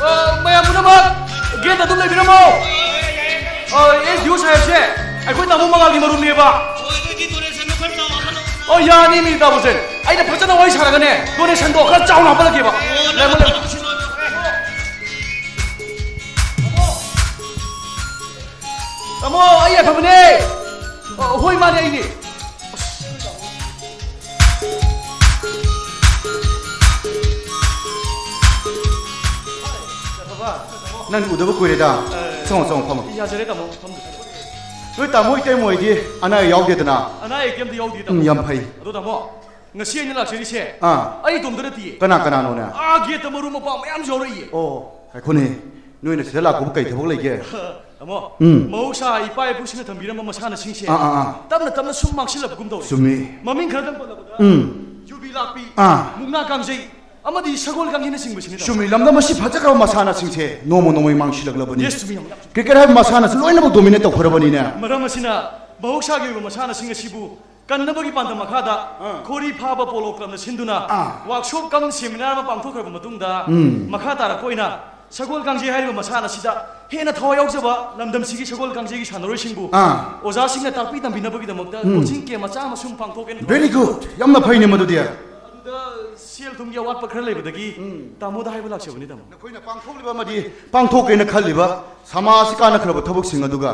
ꯑꯣ, ꯃꯌꯥꯝ ꯄꯨꯝꯅꯃꯛ ꯒꯦꯠꯇ ꯑꯗꯨꯝ ꯂꯩꯕꯤꯔꯝꯃꯣ꯫ ꯑꯣ, ꯑꯦꯁ ꯗꯤ ꯑꯣ ꯁꯥꯍꯦꯕꯁꯦ ꯑꯩꯈꯣꯏ ꯇꯥꯃꯣ ꯃꯉꯥꯜꯒꯤ ꯃꯔꯨꯞꯅꯦꯕ꯫ ꯑꯣ, ꯌꯥꯅꯤ, ꯃꯤ ꯇꯥꯃꯣꯁꯦ꯫ ꯑꯩꯅ ꯐꯖꯅ ꯋꯥꯔꯤ ꯁꯥꯔꯒꯅꯦ, ꯗꯣꯅꯦꯁꯟꯗꯣ ꯈꯔ ꯆꯥꯎꯅ ꯍꯥꯞꯄꯜꯂꯛꯀꯦꯕ꯫ ꯂꯩꯃꯣ, ꯂꯩꯃꯣ꯫ ꯇꯥꯃꯣ, ꯑꯩ ꯑꯐꯕꯅꯦ꯫ ꯑ, ꯍꯣꯏ, ꯃꯥꯅꯦ, ꯑꯩꯅꯦ꯫ ꯅꯪ ꯎꯗꯕ ꯀꯨꯏꯔꯦꯗ꯫ ꯑ, ꯆꯪꯉꯣ, ꯆꯪꯉꯣ, ꯐꯝꯃꯣ꯫ ꯌꯥꯖꯔꯦ, ꯇꯥꯃꯣ, ꯐꯝꯖꯔꯦ꯫ ꯅꯣꯏ ꯇꯥꯃꯣ ꯏꯇꯩꯃ ꯍꯣꯏꯗꯤ ꯑꯅꯥ ꯑꯌꯦꯛ ꯌꯥꯎꯗꯦꯗꯅ? ꯑꯅꯥ ꯑꯌꯦꯛ ꯀꯩꯝꯇ ꯌꯥꯎꯗꯦ, ꯇꯥꯃꯣ꯫ ꯎꯝ, ꯌꯥꯝ ꯐꯩ꯫ ꯑꯗꯣ, ꯇꯥꯃꯣ, ꯉꯁꯤ ꯑꯩꯅ ꯂꯥꯛꯆꯔꯤꯁꯦ, ꯑꯥ꯫ ꯑꯩ ꯏꯇꯣꯝꯇ ꯅꯠꯇꯤꯌꯦ꯫ ꯀꯅꯥ ꯀꯅꯥꯅꯣꯅꯦ? ꯑꯥ, ꯒꯦꯠꯇ ꯃꯔꯨꯞ ꯃꯄꯥꯡ ꯃꯌꯥꯝ ꯌꯥꯎꯔꯛꯏꯌꯦ꯫ ꯑꯣ, ꯉꯥꯏꯈꯣꯅꯦ꯫ ꯅꯣꯏꯅ ꯁꯤꯗ ꯂꯥꯛꯄꯕꯨ ꯀꯩ ꯊꯕꯛ ꯂꯩꯒꯦ? ꯇꯥꯃꯣ, ꯎꯝ꯫ ꯃꯍꯧꯁꯥ ꯏꯄꯥ ꯏꯄꯨꯁꯤꯡꯅ ꯊꯝꯕꯤꯔꯝꯕ ꯃꯁꯥꯟꯅꯁꯤꯡꯁꯦ ꯑꯥ, ꯑꯥ, ꯑꯥ꯫ ꯇꯞꯅ ꯇꯞꯅ ꯁꯨꯝ ꯃꯥꯡꯁꯤꯜꯂꯛꯄꯒꯨꯝ ꯇꯧꯔꯦ꯫ ꯆꯨꯝꯃꯤ꯫ ꯃꯃꯤꯡ ꯈꯔꯗꯪ ꯄꯜꯂꯕꯗ, ꯎꯝ꯫ ꯌꯨꯕꯤ ꯂꯥꯛꯄꯤ, ꯑꯥ꯫ ꯃꯨꯛꯅꯥ ꯀꯥꯡꯖꯩ, ꯑꯃꯗꯤ ꯁꯒꯣꯜ ꯀꯥꯡꯖꯩꯅꯆꯤꯡꯕꯁꯤꯅꯤ, ꯇꯥꯃꯣ꯫ ꯆꯨꯝꯃꯤ, ꯂꯝꯗꯝ ꯑꯁꯤ ꯐꯖꯈ꯭ꯔꯕ ꯃꯁꯥꯟꯅꯁꯤꯡꯁꯦ ꯅꯣꯡꯃ ꯅꯣꯡꯃꯒꯤ ꯃꯥꯡꯁꯤꯜꯂꯛꯂꯕꯅꯤ꯫ Yes, ꯆꯨꯝꯃꯤ, ꯌꯥꯝ, ꯌꯥꯝ ꯆꯨꯝꯃꯤ꯫ Cricket ꯍꯥꯏꯕ ꯃꯁꯥꯟꯅꯁꯤ ꯂꯣꯏꯅꯃꯛ dominate ꯇꯧꯈ꯭ꯔꯕꯅꯤꯅꯦ꯫ ꯃꯔꯝ ꯑꯁꯤꯅ ꯃꯍꯧꯁꯥꯒꯤ ꯑꯣꯏꯕ ꯃꯁꯥꯟꯅꯁꯤꯡ ꯑꯁꯤꯕꯨ ꯀꯟꯅꯕꯒꯤ ꯄꯥꯟꯗꯝ ꯃꯈꯥꯗ ꯑꯥ꯫ ꯈꯣꯔꯤ ꯐꯥꯕ ꯄꯣꯂꯣ ꯀ꯭ꯂꯕꯅ ꯁꯤꯟꯗꯨꯅ ꯑꯥ꯫ Workshop cum seminar ꯑꯃ ꯄꯥꯡꯊꯣꯛꯈ꯭ꯔꯕ ꯃꯇꯨꯡꯗ, ꯎꯝ꯫ ꯃꯈꯥ ꯇꯥꯔꯛꯄ ꯑꯣꯏꯅ ꯁꯒꯣꯜ ꯀꯥꯡꯖꯩ ꯍꯥꯏꯔꯤꯕ ꯃꯁꯥꯟꯅ ꯑꯁꯤꯗ ꯍꯦꯟꯅ ꯊꯋꯥꯏ ꯌꯥꯎꯖꯕ ꯂꯝꯗꯝꯁꯤꯒꯤ ꯁꯒꯣꯜ ꯀꯥꯡꯖꯩꯒꯤ ꯁꯥꯟꯅꯔꯣꯏꯁꯤꯡꯕꯨ ꯑꯥ꯫ ꯑꯣꯖꯥꯁꯤꯡꯅ ꯇꯥꯛꯄꯤ ꯇꯝꯕꯤꯅꯕꯒꯤꯗꯃꯛꯇ ꯎꯝ꯫ Coaching camp ꯃꯆꯥ ꯑꯃ ꯁꯨꯝ ꯄꯥꯡꯊꯣꯛꯀꯦꯅ ꯈꯜꯂꯤ꯫ Very good꯫ ꯌꯥꯝꯅ ꯐꯩꯅꯦ ꯃꯗꯨꯗꯤ꯫ ꯑꯗꯨꯗ ꯁꯦꯜ ꯊꯨꯝꯒꯤ ꯑꯋꯥꯠꯄ ꯈꯔ ꯂꯩꯕꯗꯒꯤ ꯎꯝ꯫ ꯇꯥꯃꯣꯗ ꯍꯥꯏꯕ ꯂꯥꯛꯆꯕꯅꯤ, ꯇꯥꯃꯣ꯫ ꯅꯈꯣꯏꯅ ꯄꯥꯡꯊꯣꯛꯂꯤꯕ ꯑꯃꯗꯤ ꯄꯥꯡꯊꯣꯛꯀꯦꯅ ꯈꯜꯂꯤꯕ ꯁꯃꯥꯖꯁꯤ ꯀꯥꯟꯅꯈ꯭ꯔꯕ ꯊꯕꯛꯁꯤꯡ ꯑꯗꯨꯒ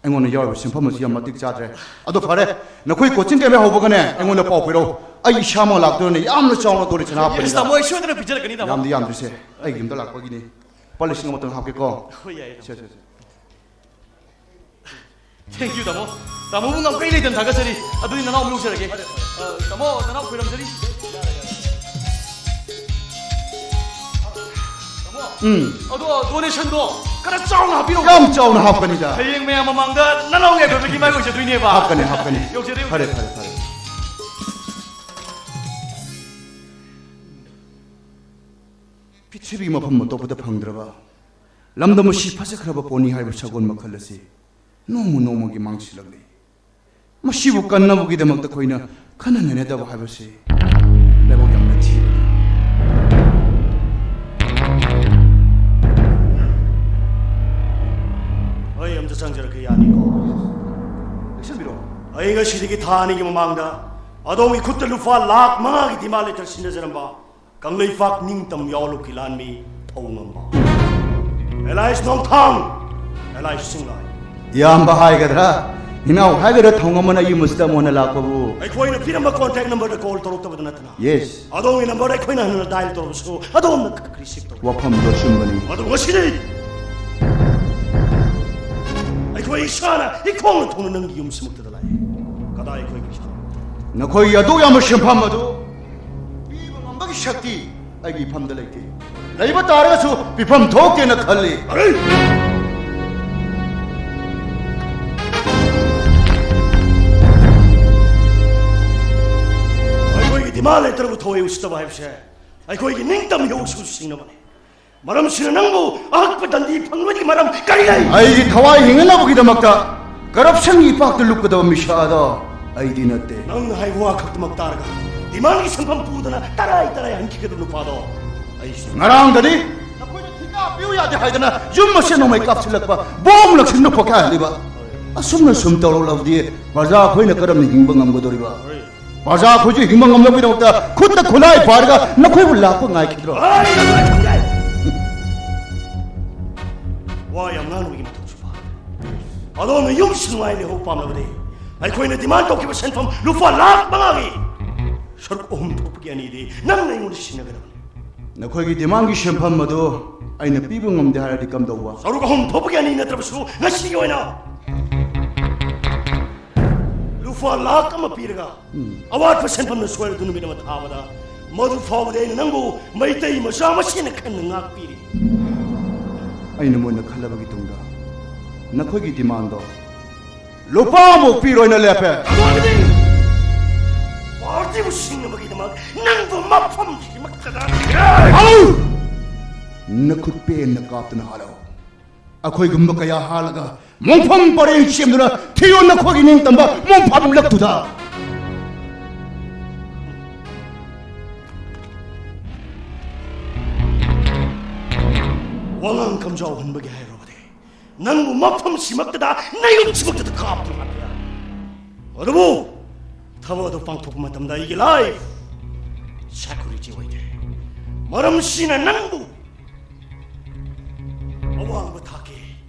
ꯑꯩꯉꯣꯟꯗ ꯌꯥꯎꯔꯤꯕ ꯁꯦꯟꯐꯝ ꯑꯁꯤ ꯌꯥꯝ ꯃꯇꯤꯛ ꯆꯥꯗ꯭ꯔꯦ꯫ ꯑꯗꯣ ꯐꯔꯦ, ꯅꯈꯣꯏ coaching camp ꯍꯧꯕꯒꯅꯦ ꯑꯩꯉꯣꯟꯗ ꯄꯥꯎ ꯄꯤꯔꯛꯎ꯫ ꯑꯩ ꯏꯁꯥꯃꯛ ꯂꯥꯛꯇꯣꯏꯅꯦ꯫ ꯌꯥꯝꯅ ꯆꯥꯎꯅ ꯇꯣꯂꯣꯞ ꯁꯅꯥ Yes, ꯍꯥꯞꯄꯅꯤꯗ꯫ ꯇꯥꯃꯣ, ꯑꯩ ꯁꯣꯏꯗꯅ ꯄꯤꯖꯔꯛꯀꯅꯤ, ꯇꯥꯃꯣ꯫ ꯌꯥꯝꯗꯤ ꯌꯥꯝꯗ꯭ꯔꯤꯁꯦ, ꯑꯩꯒꯤ ꯑꯝꯇ ꯂꯥꯛꯄꯒꯤꯅꯤ꯫ ꯂꯨꯄꯥ ꯂꯤꯁꯤꯡ ꯑꯃꯇꯪ ꯍꯥꯞꯀꯦꯀꯣ꯫ ꯍꯣꯏ, ꯌꯥꯏꯌꯦ, ꯇꯥꯃꯣ꯫ ꯁꯦ, ꯁꯦ, ꯁꯦ꯫ Thank you, ꯇꯥꯃꯣ꯫ ꯇꯥꯃꯣꯕꯨ ꯉꯝꯈꯩ ꯂꯩꯇꯅ ꯊꯥꯒꯠꯆꯔꯤ꯫ ꯑꯗꯨꯗꯤ ꯅꯅꯥꯎ ꯑꯃ ꯂꯧꯖꯔꯒꯦ꯫ ꯑ, ꯇꯥꯃꯣ, ꯅꯅꯥꯎ ꯈꯣꯏꯔꯝꯖꯔꯤ꯫ ꯇꯥꯃꯣ, ꯎꯝ꯫ ꯑꯗꯣ donationꯗꯣ ꯈꯔ ꯆꯥꯎꯅ ꯍꯥꯞꯄꯤꯔꯛꯎ꯫ ꯌꯥꯝ ꯆꯥꯎꯅ ꯍꯥꯞꯀꯅꯤꯗ꯫ ꯍꯌꯦꯡ ꯃꯌꯥꯝ ꯃꯃꯥꯡꯗ ꯅꯅꯥꯎ ꯌꯥꯏꯐꯕꯒꯤ ꯃꯥꯏ ꯑꯣꯏꯖꯗꯣꯏꯅꯦꯕ꯫ ꯍꯥꯞꯀꯅꯤ, ꯍꯥꯞꯀꯅꯤ꯫ ꯌꯧꯖꯔꯦ, ꯌꯧꯖꯔꯦ꯫ ꯐꯔꯦ, ꯐꯔꯦ, ꯐꯔꯦ꯫ ꯄ꯭ꯔꯤꯊꯤꯕꯤꯒꯤ ꯃꯐꯝ ꯑꯇꯣꯞꯄꯗ ꯐꯪꯗ꯭ꯔꯕ ꯂꯝꯗꯝ ꯑꯁꯤ ꯐꯖꯈ꯭ꯔꯕ ꯄꯣꯅꯤ ꯍꯥꯏꯕ ꯁꯒꯣꯜ ꯃꯈꯜ ꯑꯁꯤ ꯅꯣꯡꯃ ꯅꯣꯡꯃꯒꯤ ꯃꯥꯡꯁꯤꯜꯂꯛꯂꯤ꯫ ꯃꯁꯤꯕꯨ ꯀꯟꯅꯕꯒꯤꯗꯃꯛꯇ ꯑꯩꯈꯣꯏꯅ ꯈꯟꯅ ꯅꯩꯅꯗꯕ ꯍꯥꯏꯕꯁꯤ ꯂꯥꯏꯕꯛ ꯌꯥꯝꯅ ꯊꯤꯕꯅꯤ꯫ ꯑꯩ ꯑꯝꯇ ꯆꯪꯖꯔꯛꯀꯦ, ꯌꯥꯅꯤꯀꯣ? ꯂꯦꯡꯁꯤꯟꯕꯤꯔꯣ꯫ ꯑꯩ ꯉꯁꯤꯗꯒꯤ ꯊꯥ ꯑꯅꯤꯒꯤ ꯃꯃꯥꯡꯗ ꯑꯗꯣꯝꯒꯤ ꯈꯨꯠꯇ ꯂꯨꯄꯥ ꯂꯥꯈ ꯃꯉꯥꯒꯤ demand letter ꯁꯤꯟꯅꯖꯔꯝꯕ ꯀꯪꯂꯩꯄꯥꯛ ꯅꯤꯡꯇꯝ ꯌꯥꯑꯣꯟꯂꯨꯞꯀꯤ ꯂꯥꯟꯃꯤ ꯊꯧꯉꯝꯕ ꯑꯦꯂꯥꯏꯁ ꯅꯣꯡꯊꯥꯡ, ꯑꯦꯂꯥꯏꯁ ꯆꯤꯡꯂꯥꯏ꯫ ꯏꯌꯥꯝꯕ ꯍꯥꯏꯒꯗ꯭ꯔꯥ, ꯏꯅꯥꯎ ꯍꯥꯏꯒꯗ꯭ꯔꯥ, ꯊꯧꯉꯝꯕꯅ ꯌꯨꯝ ꯑꯁꯤꯗ ꯑꯃꯨꯛ ꯍꯟꯅ ꯂꯥꯛꯄꯕꯨ? ꯑꯩꯈꯣꯏꯅ ꯄꯤꯔꯝꯕ contact numberꯗ call ꯇꯧꯔꯛꯇꯕꯗ ꯅꯠꯇꯅ, Yes꯫ ꯑꯗꯣꯝꯒꯤ number ꯑꯩꯈꯣꯏꯅ ꯍꯟꯅ dial ꯇꯧꯔꯕꯁꯨ ꯑꯗꯣꯝꯅ receive ꯇꯧꯔꯛꯇꯦ꯫ ꯋꯥꯐꯝꯗꯨ ꯑꯆꯨꯝꯕꯅꯤ꯫ ꯑꯗꯨ ꯉꯁꯤꯗꯤ ꯑꯩꯈꯣꯏ ꯏꯁꯥꯅ ꯏꯈꯣꯡꯅ ꯊꯣꯡꯅ ꯅꯪꯒꯤ ꯌꯨꯝꯁꯤꯃꯛꯇꯗ ꯂꯥꯛꯏ꯫ ꯀꯗꯥꯏ ꯑꯩꯈꯣꯏꯒꯤ ꯏꯁꯥ? ꯅꯈꯣꯏꯒꯤ ꯑꯗꯨꯛ ꯌꯥꯝꯕ ꯁꯦꯟꯐꯝ ꯑꯗꯨ ꯄꯤꯕ ꯉꯝꯕꯒꯤ ꯁꯛꯇꯤ ꯑꯩꯒꯤ ꯏꯐꯝꯗ ꯂꯩꯇꯦ꯫ ꯂꯩꯕ ꯇꯥꯔꯒꯁꯨ ꯄꯤꯐꯝ ꯊꯣꯛꯇꯦꯅ ꯈꯜꯂꯤ꯫ ꯑꯔꯦ! ꯏꯃꯥ ꯂꯩꯇ꯭ꯔꯕꯨ ꯊꯋꯥꯏ ꯎꯁꯤꯠꯇꯕ ꯍꯥꯏꯕꯁꯦ ꯑꯩꯈꯣꯏꯒꯤ ꯅꯤꯡꯇꯝ ꯏꯍꯧꯁꯨ ꯁꯤꯡꯅꯕꯅꯤ꯫ ꯃꯔꯝꯁꯤꯅ ꯅꯪꯕꯨ ꯑꯍꯛꯄ ꯗꯟꯗꯤ ꯐꯪꯕꯒꯤ ꯃꯔꯝ ꯀꯔꯤ ꯂꯩ? ꯑꯩꯒꯤ ꯊꯋꯥꯏ ꯍꯤꯡꯅꯅꯕꯒꯤꯗꯃꯛꯇ ꯀꯔꯞꯁꯟꯒꯤ ꯏꯄꯥꯛꯇ ꯂꯨꯞꯀꯗꯕ ꯃꯤꯁꯛ ꯑꯗꯣ ꯑꯩꯗꯤ ꯅꯠꯇꯦ꯫ ꯅꯪꯅ ꯍꯥꯏꯕ ꯋꯥ ꯈꯛꯇꯃꯛ ꯇꯥꯔꯒ ꯗꯤꯃꯥꯟꯒꯤ ꯁꯦꯟꯐꯝ ꯄꯨꯗꯅ ꯇꯔꯥꯏ ꯇꯔꯥꯏ ꯍꯟꯈꯤꯒꯗꯕ ꯅꯨꯄꯥꯗꯣ ꯑꯩꯁꯨ꯫ ꯉꯔꯥꯡꯗꯗꯤ ꯅꯈꯣꯏꯅ ꯊꯤꯀꯥ ꯄꯤꯌꯨ ꯌꯥꯗꯦ ꯍꯥꯏꯗꯅ ꯌꯨꯝ ꯑꯁꯦ ꯅꯣꯡꯃꯩ ꯀꯥꯞꯁꯤꯜꯂꯛꯄ, ꯕꯣꯝ ꯂꯪꯁꯤꯟꯕ ꯄꯣꯈꯥꯏꯍꯜꯂꯤꯕ꯫ ꯑꯁꯨꯝꯅ ꯁꯨꯝ ꯇꯧꯔꯛꯂꯕꯗꯤ ꯄ꯭ꯔꯖꯥ ꯑꯩꯈꯣꯏꯅ ꯀꯔꯝꯅ ꯍꯤꯡꯕ ꯉꯝꯒꯗꯧꯔꯤꯕ? ꯄ꯭ꯔꯖꯥ ꯑꯩꯈꯣꯏꯁꯨ ꯍꯤꯡꯕ ꯉꯝꯅꯕꯒꯤꯗꯃꯛꯇ ꯈꯨꯠꯇ ꯈꯨꯠꯂꯥꯏ ꯄꯥꯏꯔꯒ ꯅꯈꯣꯏꯕꯨ ꯂꯥꯛꯄ ꯉꯥꯏꯈꯤꯗ꯭ꯔꯣ? ꯋꯥ ꯌꯥꯝ ꯉꯥꯡꯕꯒꯤ ꯃꯊꯧꯁꯨ ꯐꯥꯗꯦ꯫ ꯑꯗꯣꯝꯅ ꯌꯨꯝꯁꯨ ꯅꯨꯡꯉꯥꯏꯅ ꯂꯩꯍꯧꯕ ꯄꯥꯝꯂꯕꯗꯤ ꯑꯩꯈꯣꯏꯅ ꯗꯤꯃꯥꯟ ꯇꯧꯈꯤꯕ ꯁꯦꯟꯐꯝ ꯂꯨꯄꯥ ꯂꯥꯈ ꯃꯉꯥꯒꯤ ꯁꯔꯨꯛ ꯑꯍꯨꯝ ꯊꯣꯛꯄꯒꯤ ꯑꯅꯤꯗꯤ ꯅꯪꯅ ꯑꯩꯉꯣꯟꯗ ꯁꯤꯟꯅꯒꯗꯕꯅꯤ꯫ ꯅꯈꯣꯏꯒꯤ ꯗꯤꯃꯥꯟꯒꯤ ꯁꯦꯟꯐꯝ ꯑꯗꯨ ꯑꯩꯅ ꯄꯤꯕ ꯉꯝꯗꯦ ꯍꯥꯏꯔꯗꯤ ꯀꯝꯗꯧꯕ? ꯁꯔꯨꯛ ꯑꯍꯨꯝ ꯊꯣꯛꯄꯒꯤ ꯑꯅꯤ ꯅꯠꯇ꯭ꯔꯕꯁꯨ ꯉꯁꯤꯒꯤ ꯑꯣꯏꯅ ꯂꯨꯄꯥ ꯂꯥꯈ ꯑꯃ ꯄꯤꯔꯒ ꯑꯋꯥꯠꯄ ꯁꯦꯟꯐꯝꯅ ꯁꯣꯏꯔꯗꯨ ꯅꯨꯃꯤꯠ ꯑꯃ ꯊꯥꯕꯗ ꯃꯗꯨ ꯐꯥꯎꯕꯗꯤ ꯑꯩꯅ ꯅꯪꯕꯨ ꯃꯩꯇꯩ ꯃꯆꯥ ꯃꯁꯦꯅ ꯈꯟꯅ ꯉꯥꯛꯄꯤꯔꯤ꯫ ꯑꯩꯅ ꯃꯨꯟꯅ ꯈꯜꯂꯕꯒꯤ ꯇꯨꯡꯗ ꯅꯈꯣꯏꯒꯤ ꯗꯤꯃꯥꯟꯗꯣ ꯂꯨꯄꯥ ꯑꯃꯨꯛ ꯄꯤꯔꯣꯏꯅ ꯂꯦꯞꯄꯦ꯫ ꯑꯗꯨ ꯑꯣꯏꯔꯗꯤ ꯄꯥꯔꯇꯤꯕꯨ ꯁꯤꯡꯅꯕꯒꯤꯗꯃꯛ ꯅꯪꯕꯨ ꯃꯐꯝꯁꯤꯃꯛꯇꯗ ꯑꯧ! ꯅꯈꯨꯠ ꯄꯦꯟꯅ ꯀꯥꯞꯇꯨꯅ ꯍꯥꯠꯂꯣ꯫ ꯑꯩꯈꯣꯏꯒꯨꯝꯕ ꯀꯌꯥ ꯍꯥꯠꯂꯒ ꯃꯣꯡꯐꯝ ꯄꯔꯦꯡ ꯁꯦꯝꯗꯨꯅ ꯊꯤꯌꯣ ꯅꯈꯣꯏꯒꯤ ꯅꯤꯡꯇꯝꯕ ꯃꯣꯡꯐꯝ ꯂꯛꯇꯨꯗ꯫ ꯋꯥꯉꯥꯡ ꯀꯝꯖꯥꯎꯍꯟꯕꯒꯤ ꯍꯥꯏꯔꯨꯔꯕꯗꯤ ꯅꯪꯕꯨ ꯃꯐꯝꯁꯤꯃꯛꯇꯗ ꯅꯌꯨꯝꯁꯤꯃꯛꯇꯗ ꯀꯥꯞꯇꯨꯅ ꯍꯥꯠꯄ ꯌꯥꯏ꯫ ꯑꯗꯨꯕꯨ ꯊꯕꯛ ꯑꯗꯨ ꯄꯥꯡꯊꯣꯛꯄ ꯃꯇꯝꯗ ꯑꯩꯒꯤ ꯂꯥꯏꯐ ꯁꯦꯀ꯭ꯌꯨꯔꯤꯇꯤ ꯑꯣꯏꯗꯦ꯫ ꯃꯔꯝꯁꯤꯅ ꯅꯪꯕꯨ ꯑꯋꯥꯡꯕ ꯊꯥꯛꯀꯤ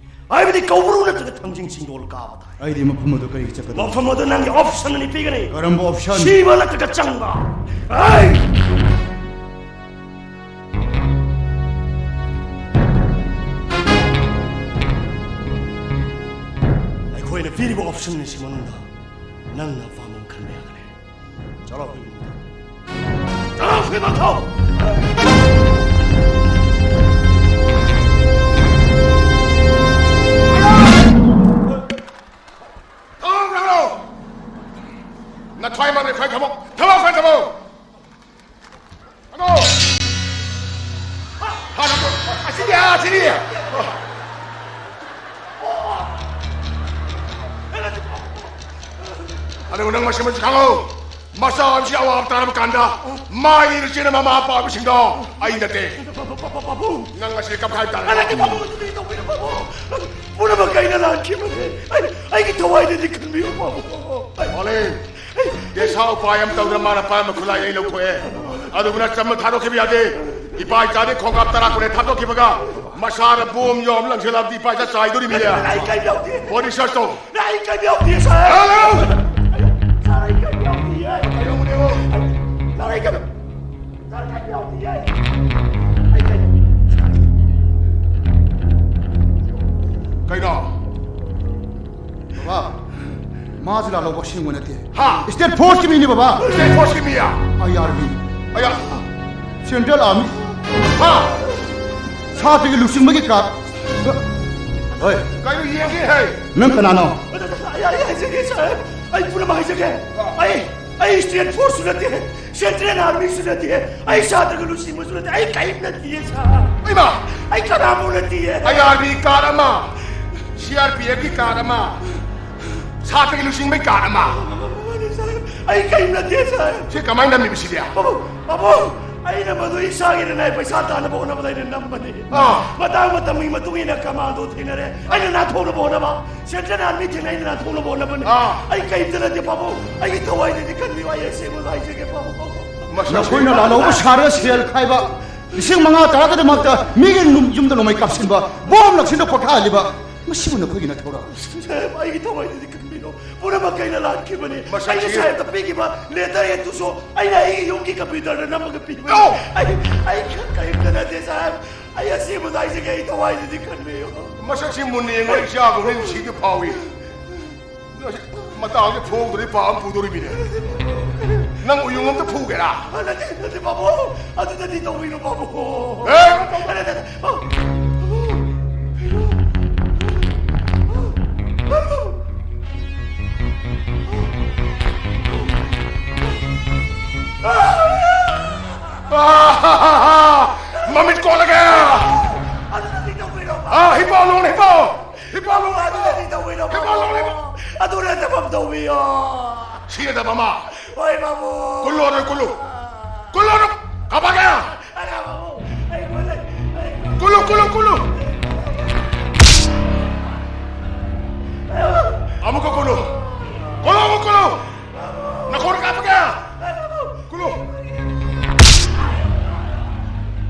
ꯍꯥꯏꯕꯗꯤ ꯀꯧꯕ꯭ꯔꯨ ꯅꯠꯇ꯭ꯔꯒ ꯊꯥꯡꯖꯤꯡ ꯆꯤꯡꯗꯣꯜ ꯀꯥꯕ ꯇꯥꯏ꯫ ꯑꯩꯗꯤ ꯃꯐꯝ ꯑꯗꯨ ꯀꯔꯤꯒꯤ ꯆꯠꯀꯗꯕ? ꯃꯐꯝ ꯑꯗꯨ ꯅꯪꯒꯤ ꯑꯣꯞꯁꯟ ꯑꯅꯤ ꯄꯤꯒꯅꯤ꯫ ꯀꯔꯝꯕ ꯑꯣꯞꯁꯟ? ꯁꯤꯕ ꯅꯠꯇ꯭ꯔꯒ ꯆꯪꯕ꯫ ꯑꯩ! ꯑꯩꯈꯣꯏꯅ ꯄꯤꯔꯤꯕ ꯑꯣꯞꯁꯟ ꯑꯁꯤ ꯃꯅꯨꯡꯗ ꯅꯪꯅ ꯑꯄꯥꯝꯕ ꯑꯃ ꯈꯟꯕ ꯌꯥꯒꯅꯤ꯫ ꯆꯠꯂꯣ, ꯍꯨꯏ ꯃꯊꯧ꯫ ꯆꯠꯂꯣ, ꯍꯨꯏ ꯃꯊꯧ꯫ ꯊꯣꯡ ꯍꯥꯡꯉꯣ꯫ ꯅꯊ꯭ꯋꯥꯏ ꯃꯥꯡꯗ ꯈ꯭ꯋꯥꯏ ꯊꯝꯃꯣ꯫ ꯊꯝꯃꯣ, ꯈ꯭ꯋꯥꯏ ꯊꯝꯃꯣ꯫ ꯑꯗꯨꯒ ꯅꯪ ꯃꯁꯤꯃꯁꯨ ꯈꯪꯉꯨ, ꯃꯆꯥ ꯑꯃꯁꯤ ꯑꯋꯥꯕ ꯇꯥꯔꯕ ꯀꯥꯟꯗ ꯃꯥꯒꯤ ꯏꯆꯦꯅ ꯃꯃꯥ ꯑꯄꯥꯕꯁꯤꯡꯗꯣ ꯑꯩ ꯅꯠꯇꯦ꯫ ꯄꯥꯕꯨꯡ, ꯄꯥꯕꯨꯡ, ꯄꯥꯕꯨꯡ, ꯄꯥꯕꯨꯡ꯫ ꯅꯪ ꯉꯁꯤ ꯀꯞꯈꯥꯏ ꯇꯥꯔꯦ꯫ ꯅꯠꯇꯦ, ꯄꯥꯕꯨꯡ, ꯑꯗꯨꯗꯤ ꯇꯧꯕꯤꯅꯨ, ꯄꯥꯕꯨꯡ꯫ ꯄꯨꯝꯅꯃꯛ ꯑꯩꯅ ꯂꯥꯟꯈꯤꯕꯅꯤ꯫ ꯑꯩ, ꯑꯩꯒꯤ ꯊꯋꯥꯏꯗꯗꯤ ꯈꯟꯕꯤꯌꯨ, ꯄꯥꯕꯨꯡ꯫ ꯑꯩ, ꯃꯥꯂꯦ, ꯑꯩ, ꯗꯦꯁꯥ ꯎꯄꯥꯏ ꯑꯃ ꯇꯧꯗꯅ ꯃꯥꯅ ꯄꯥꯏꯔꯝꯕ ꯈꯨꯠꯂꯥꯏ ꯑꯩ ꯂꯧꯊꯣꯛꯑꯦ꯫ ꯑꯗꯨꯕꯨ ꯅꯪ ꯆꯝꯅ ꯊꯥꯗꯣꯛꯈꯤꯕ ꯌꯥꯗꯦ꯫ ꯏꯄꯥ ꯏꯆꯥꯗꯤ ꯈꯣꯡꯀꯥꯞ ꯇꯔꯥ ꯀꯨꯟ ꯍꯦꯛ ꯊꯥꯗꯣꯛꯈꯤꯕꯒ ꯃꯁꯥꯗ ꯕꯣꯝ ꯌꯥꯎꯔꯝ ꯂꯪꯁꯤꯜꯂꯛꯑꯕꯗꯤ ꯏꯄꯥ ꯏꯆꯥ ꯆꯥꯏꯗꯣꯔꯤꯃꯤꯅꯦ꯫ ꯑꯩ ꯀꯩꯝ ꯌꯥꯎꯗꯦ꯫ ꯕꯣꯗꯤ ꯁꯔꯆ ꯇꯧ꯫ ꯑꯩ ꯀꯩꯝ ꯌꯥꯎꯗꯦ, ꯁꯥꯔ꯫ ꯍꯜꯂꯣ! ꯁꯥꯔ, ꯑꯩ ꯀꯩꯝ ꯌꯥꯎꯗꯤꯌꯦ꯫ ꯀꯩꯗꯧꯕꯅꯦꯕ? ꯁꯥꯔ, ꯑꯩ ꯀꯩꯝ, ꯁꯥꯔ, ꯀꯩꯝ ꯌꯥꯎꯗꯤꯌꯦ꯫ ꯑꯩ ꯀꯩꯝ, ꯀꯩꯅꯣ? ꯕꯕꯥ, ꯃꯥꯁꯦ ꯂꯥꯜꯍꯧꯕ ꯑꯁꯦꯡꯕ ꯅꯠꯇꯦ꯫ ꯍꯥ? ꯁ꯭ꯇꯦꯠ ꯐꯣꯔꯁꯀꯤ ꯃꯤꯅꯤ, ꯕꯕꯥ꯫ ꯁ꯭ꯇꯦꯠ ꯐꯣꯔꯁꯀꯤ ꯃꯤꯌꯥ? ꯑꯥꯏ ꯑꯥꯔ ꯕꯤ꯫ ꯑꯌꯥ! Central army. ꯍꯥ? ꯁꯥꯇ꯭ꯔꯒꯤ ꯂꯨꯆꯤꯡꯕꯒꯤ ꯀꯥꯔꯗ꯫ ꯍꯣꯏ꯫ ꯀꯩꯅꯣ ꯌꯦꯡꯒꯦ ꯍꯥꯏ? ꯅꯪ ꯀꯅꯥꯅꯣ? ꯑꯩ, ꯑꯩ ꯍꯥꯏꯖꯒꯦ, ꯁꯥꯔ꯫ ꯑꯩ ꯄꯨꯝꯅꯃꯛ ꯍꯥꯏꯖꯒꯦ꯫ ꯑꯩ, ꯑꯩ ꯁ꯭ꯇꯦꯠ ꯐꯣꯔꯁꯁꯨ ꯅꯠꯇꯦ, ꯁꯦꯟꯇ꯭ꯔꯦꯜ ꯑꯥꯔꯃꯤꯁꯨ ꯅꯠꯇꯦ, ꯑꯩ ꯁꯥꯇ꯭ꯔꯒꯤ ꯂꯨꯆꯤꯡꯕꯁꯨ ꯅꯠꯇꯦ, ꯑꯩ ꯀꯔꯤꯝ ꯅꯠꯇꯤꯌꯦ, ꯁꯥꯔ꯫ ꯏꯃꯥ! ꯑꯩ ꯀꯅꯥꯃꯨꯛ ꯅꯠꯇꯤꯌꯦ꯫ ꯑꯥꯏ ꯑꯥꯔ ꯕꯤ ꯀꯥꯔꯗ ꯑꯃ, ꯁꯤ ꯑꯥꯔ ꯄꯤ ꯑꯦꯐꯀꯤ ꯀꯥꯔꯗ ꯑꯃ, ꯁꯥꯇ꯭ꯔꯒꯤ ꯂꯨꯆꯤꯡꯕꯒꯤ ꯀꯥꯔꯗ ꯑꯃ꯫ ꯃꯥꯅꯤ, ꯁꯥꯔ꯫ ꯑꯩ ꯀꯔꯤꯝ ꯅꯠꯇꯦ, ꯁꯥꯔ꯫ ꯁꯤ ꯀꯃꯥꯏꯅ ꯅꯝꯃꯤꯕ ꯁꯤꯗꯤ? ꯄꯥꯕꯨꯡ, ꯄꯥꯕꯨꯡ, ꯑꯩꯅ ꯃꯗꯨ ꯏꯁꯥꯒꯤ ꯔꯅꯥꯏ ꯄꯩꯁꯥ ꯇꯥꯅꯕ ꯍꯣꯠꯅꯕꯗ ꯑꯩꯅ ꯅꯝꯕꯅꯤ꯫ ꯑꯥ꯫ ꯃꯇꯥꯡ ꯃꯇꯝꯒꯤ ꯃꯇꯨꯡ ꯏꯟꯅ ꯀꯃꯥꯟꯗꯣ ꯊꯦꯡꯅꯔꯦ꯫ ꯑꯩꯅ ꯅꯥꯟꯊꯣꯛꯅꯕ ꯍꯣꯠꯅꯕ, ꯁꯦꯟꯇ꯭ꯔꯦꯜ ꯑꯥꯔꯃꯤ ꯊꯦꯡꯅꯩꯅ ꯅꯥꯟꯊꯣꯛꯅꯕ ꯍꯣꯠꯅꯕꯅꯤ꯫ ꯑꯥ꯫ ꯑꯩ ꯀꯔꯤꯝꯇ ꯅꯠꯇꯦ, ꯄꯥꯕꯨꯡ꯫ ꯑꯩꯒꯤ ꯊꯋꯥꯏꯗꯗꯤ ꯈꯟꯕꯤꯌꯨ, ꯑꯩ ꯑꯁꯦꯡꯕꯗꯣ ꯍꯥꯏꯖꯒꯦ, ꯄꯥꯕꯨꯡ, ꯄꯥꯕꯨꯡ꯫ ꯃꯁꯛꯁꯤ ꯅꯈꯣꯏꯅ ꯂꯥꯜꯍꯧꯕ ꯁꯥꯔꯒ ꯁꯦꯜ ꯈꯥꯏꯕ, ꯂꯤꯁꯤꯡ ꯃꯉꯥ ꯇꯔꯥꯒꯤꯗꯃꯛꯇ ꯃꯤꯒꯤ ꯅꯨ-, ꯌꯨꯝꯗ ꯅꯣꯡꯃꯩ ꯀꯥꯞꯁꯤꯟꯕ, ꯕꯣꯝ ꯂꯪꯁꯤꯟꯕ, ꯄꯣꯈꯥꯏꯍꯜꯂꯤꯕ, ꯃꯁꯤꯕꯨ ꯅꯈꯣꯏꯒꯤ ꯅꯊꯧꯔꯣ? ꯁꯥꯍꯦꯕ, ꯑꯩꯒꯤ ꯊꯋꯥꯏꯗꯗꯤ ꯈꯟꯕꯤꯌꯨ꯫ ꯄꯨꯝꯅꯃꯛ ꯑꯩꯅ ꯂꯥꯟꯈꯤꯕꯅꯤ꯫ ꯃꯁꯛꯁꯤ ꯑꯩꯅ ꯁꯥꯍꯦꯕꯇ ꯄꯤꯈꯤꯕ ꯂꯦꯇꯔ ꯑꯦꯠꯇꯨꯁꯨ ꯑꯩꯅ ꯑꯩꯒꯤ ꯌꯨꯝꯒꯤ ꯀꯝꯄ꯭ꯌꯨꯇꯔꯗ ꯅꯝꯃꯒ ꯄꯤꯕꯅꯤ꯫ ꯑꯧ! ꯑꯩ, ꯑꯩ ꯀꯔꯤꯝꯇ ꯅꯠꯇꯦ, ꯁꯥꯍꯦꯕ꯫ ꯑꯩ ꯑꯁꯦꯡꯕꯗ ꯍꯥꯏꯖꯒꯦ, ꯑꯩ ꯊꯋꯥꯏꯗꯗꯤ ꯈꯟꯕꯤꯌꯨ꯫ ꯃꯁꯛꯁꯤ ꯃꯨꯟꯅ ꯌꯦꯡꯉꯨ, ꯏꯆꯥꯒꯨꯝꯅ ꯅꯨꯡꯁꯤꯕ ꯐꯥꯎꯏ꯫ ꯃꯇꯥꯡꯁꯦ ꯐꯣꯡꯗ꯭ꯔꯗꯤ ꯄꯥꯞ ꯑꯃ ꯄꯨꯗꯣꯔꯤꯃꯤꯅꯦ꯫ ꯅꯪ ꯎꯌꯨꯡ ꯑꯝꯇ ꯐꯨꯒꯦꯔꯥ? ꯅꯠꯇꯦ, ꯅꯠꯇꯦ, ꯄꯥꯕꯨꯡ꯫ ꯑꯗꯨꯗꯗꯤ ꯇꯧꯕꯤꯅꯨ, ꯄꯥꯕꯨꯡ꯫ ꯑꯦ! ꯅꯠꯇꯦ, ꯅꯠꯇꯦ, ꯄꯥꯕꯨꯡ꯫ ꯑꯥ! ꯃꯃꯤꯠ ꯀꯣꯠꯂꯒꯦ! ꯑꯗꯨꯗꯗꯤ ꯇꯧꯕꯤꯅꯨ, ꯄꯥꯕꯨꯡ꯫ ꯑꯥ, ꯍꯤꯞꯄꯣ, ꯂꯣꯡꯅ ꯍꯤꯞꯄꯣ! ꯍꯤꯞꯄꯣ, ꯂꯣꯡꯅ ꯍꯤꯞꯄꯣ! ꯑꯗꯨꯗꯗꯤ ꯇꯧꯕꯤꯅꯨ, ꯍꯤꯞꯄꯣ, ꯂꯣꯡꯅ ꯍꯤꯞꯄꯣ! ꯄꯥꯕꯨꯡ꯫ ꯑꯗꯨ ꯅꯠꯇꯕ ꯑꯃ ꯇꯧꯕꯤꯌꯣ꯫ ꯁꯤꯔꯗꯕ ꯑꯃ꯫ ꯍꯣꯏ ꯕꯥꯕꯨ꯫ ꯀꯨꯜꯂꯣ ꯑꯗꯨ ꯀꯨꯜꯂꯨ꯫ ꯀꯨꯜꯂꯣ ꯑꯗꯨ꯫ ꯀꯥꯄꯛꯀꯦ꯫ ꯑꯔꯦ ꯕꯥꯕꯨ, ꯑꯩ ꯀꯨꯜꯂꯦ, ꯑꯩ ꯀꯨꯜꯂꯦ꯫ ꯀꯨꯜꯂꯨ, ꯀꯨꯜꯂꯨ, ꯀꯨꯜꯂꯨ꯫ ꯑꯃꯨꯛꯀ ꯀꯨꯜꯂꯨ꯫ ꯀꯨꯜꯂꯨ, ꯑꯃꯨꯛ ꯀꯨꯜꯂꯨ꯫ ꯅꯈꯣꯡꯗ ꯀꯥꯄꯛꯀꯦ꯫ ꯀꯨꯜꯂꯨ꯫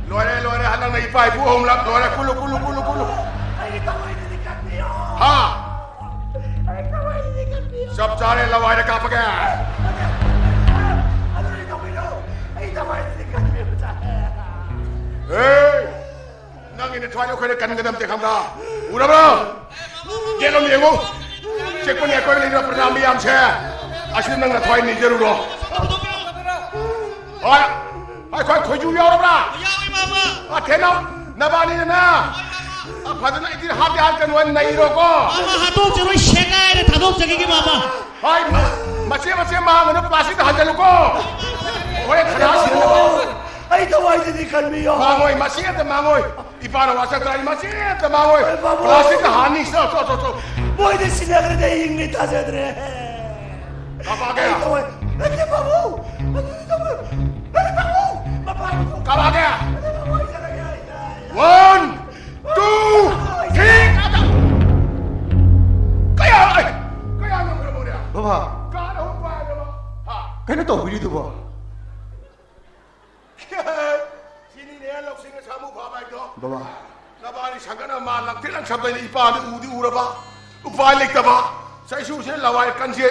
ꯂꯣꯏꯔꯦ, ꯂꯣꯏꯔꯦ꯫ ꯍꯟꯗꯛꯅ ꯏꯄꯥ ꯏꯄꯨ ꯑꯍꯨꯝꯂꯛ ꯂꯣꯏꯔꯦ꯫ ꯀꯨꯜꯂꯨ, ꯀꯨꯜꯂꯨ, ꯀꯨꯜꯂꯨ, ꯀꯨꯜꯂꯨ꯫ ꯑꯩꯒꯤ ꯊꯃꯣꯏꯁꯤꯗꯤ ꯀꯟꯕꯤꯌꯣ꯫ ꯍꯥ? ꯑꯩꯒꯤ ꯊꯃꯣꯏꯁꯤꯗꯤ ꯀꯟꯕꯤꯌꯣ꯫ ꯆꯞ ꯆꯥꯔꯦ, ꯂꯋꯥꯏꯗ ꯀꯥꯞꯄꯒꯦ꯫ ꯑꯗꯨꯗꯤ ꯇꯧꯕꯤꯔꯣ꯫ ꯑꯩ ꯊꯃꯣꯏꯁꯤꯗꯤ ꯀꯟꯕꯤꯌꯣ꯫ ꯑꯦ! ꯅꯪꯒꯤ ꯅꯊ꯭ꯋꯥꯏꯗꯣ ꯑꯩꯈꯣꯏꯅ ꯀꯟꯒꯗꯕꯅꯦ, ꯈꯪꯕ꯭ꯔꯥ? ꯎꯔꯕ꯭ꯔꯣ? ꯌꯦꯡꯉꯣ, ꯌꯦꯡꯉꯣ꯫ ꯆꯦꯛꯄꯅꯦ ꯑꯩꯈꯣꯏ ꯂꯩꯔꯤꯕ ꯄ꯭ꯔꯖꯥ ꯃꯌꯥꯝꯁꯦ꯫ ꯑꯁꯤ ꯅꯪ ꯅꯊ꯭ꯋꯥꯏ ꯅꯤꯖꯔꯨꯔꯣ꯫ ꯍꯣꯏ꯫ ꯍꯣꯏ, ꯑꯩꯈꯣꯏ ꯈꯣꯏꯖꯨ ꯌꯥꯎꯔꯕ꯭ꯔꯥ? ꯌꯥꯎꯏ ꯃꯥꯃ꯫ ꯑ, ꯊꯦꯅꯧ, ꯅꯕꯥꯅꯤꯅ ꯅ-, ꯑ, ꯐꯖꯅ ꯏꯗꯤꯠ ꯍꯥꯞꯇꯤ ꯍꯥꯞꯀꯅꯨ, ꯅꯩꯔꯣꯀꯣ꯫ ꯃꯥꯃ ꯍꯥꯠꯇꯣꯛꯆꯔꯣꯏ, ꯁꯦꯒꯥꯏꯔ ꯊꯥꯗꯣꯛꯆꯈꯤꯒꯦ ꯃꯥꯃ꯫ ꯍꯣꯏ, ꯃ-, ꯃꯆꯦ ꯃꯆꯦ ꯃꯥꯡꯉꯅꯨ, ꯄ꯭ꯂꯥꯁꯇꯤꯛꯇ ꯍꯟꯖꯜꯂꯨꯀꯣ꯫ ꯍꯣꯔꯦꯟ ꯈꯅꯥ ꯁꯤꯅꯅꯕ꯫ ꯑꯩ ꯊꯋꯥꯏꯁꯤꯗꯤ ꯀꯟꯕꯤꯌꯣ꯫ ꯃꯥꯡꯉꯣꯏ, ꯃꯆꯦ ꯑꯝꯇ ꯃꯥꯡꯉꯣꯏ꯫ ꯏꯄꯥꯅ ꯋꯥꯁꯛꯇ ꯑꯩ ꯃꯆꯦ ꯑꯝꯇ ꯃꯥꯡꯉꯣꯏ꯫ ꯑꯩ ꯕꯥꯕꯨ꯫ ꯄ꯭ꯂꯥꯁꯇꯤꯛꯇ ꯍꯥꯟꯅꯤ, ꯆꯣ, ꯆꯣ, ꯆꯣ, ꯆꯣ꯫ ꯃꯣꯏꯗꯤ ꯁꯤꯟꯅꯈ꯭ꯔꯗꯤ ꯑꯩ ꯍꯤꯡꯅꯤ ꯊꯥꯖꯗ꯭ꯔꯦ꯫ ꯀꯥꯄꯛꯀꯦ꯫ ꯑꯩ ꯊꯋꯥꯏ, ꯅꯠꯇꯦ ꯕꯥꯕꯨ꯫ ꯑꯗꯨꯗꯤ ꯇꯧꯕ-, ꯅꯠꯇꯦ ꯕꯥꯕꯨ꯫ ꯃꯄꯥꯟ ꯊꯣꯛ-, ꯀꯥꯄꯛꯀꯦ꯫ ꯅꯠꯇꯦ ꯕꯥꯕꯨ, ꯑꯩ ꯆꯠꯂꯒꯦ, ꯑꯩ ꯆꯠꯂꯒꯦ꯫ One, two, three, ꯑꯗ꯫ ꯀꯌꯥ, ꯑꯩ, ꯀꯌꯥ ꯉꯝꯈ꯭ꯔꯕꯅꯦ? ꯕꯕꯥ, ꯀꯥꯔ ꯑꯍꯨꯝ ꯄꯥꯏꯔꯕ? ꯍꯥ? ꯀꯩꯅꯣ ꯇꯧꯕꯤꯔꯤꯗꯨꯕꯣ? ꯁꯤꯅꯤꯅꯦ ꯂꯧꯁꯤꯡ ꯑꯁꯥꯡꯕ ꯐꯥꯕ ꯍꯥꯏꯗꯣ꯫ ꯕꯕꯥ, ꯅꯕꯥꯅꯤ ꯁꯪꯒꯅ ꯃꯥ ꯂꯪꯇ꯭ꯔꯤꯛ ꯂꯪꯁꯕꯗꯩꯅ ꯏꯄꯥꯗꯨ ꯎꯗꯤ ꯎꯔꯕ, ꯎꯄꯥꯏ ꯂꯩꯇꯕ, ꯆꯩꯁꯨꯁꯤꯅ ꯂꯋꯥꯏ ꯀꯟꯁꯦ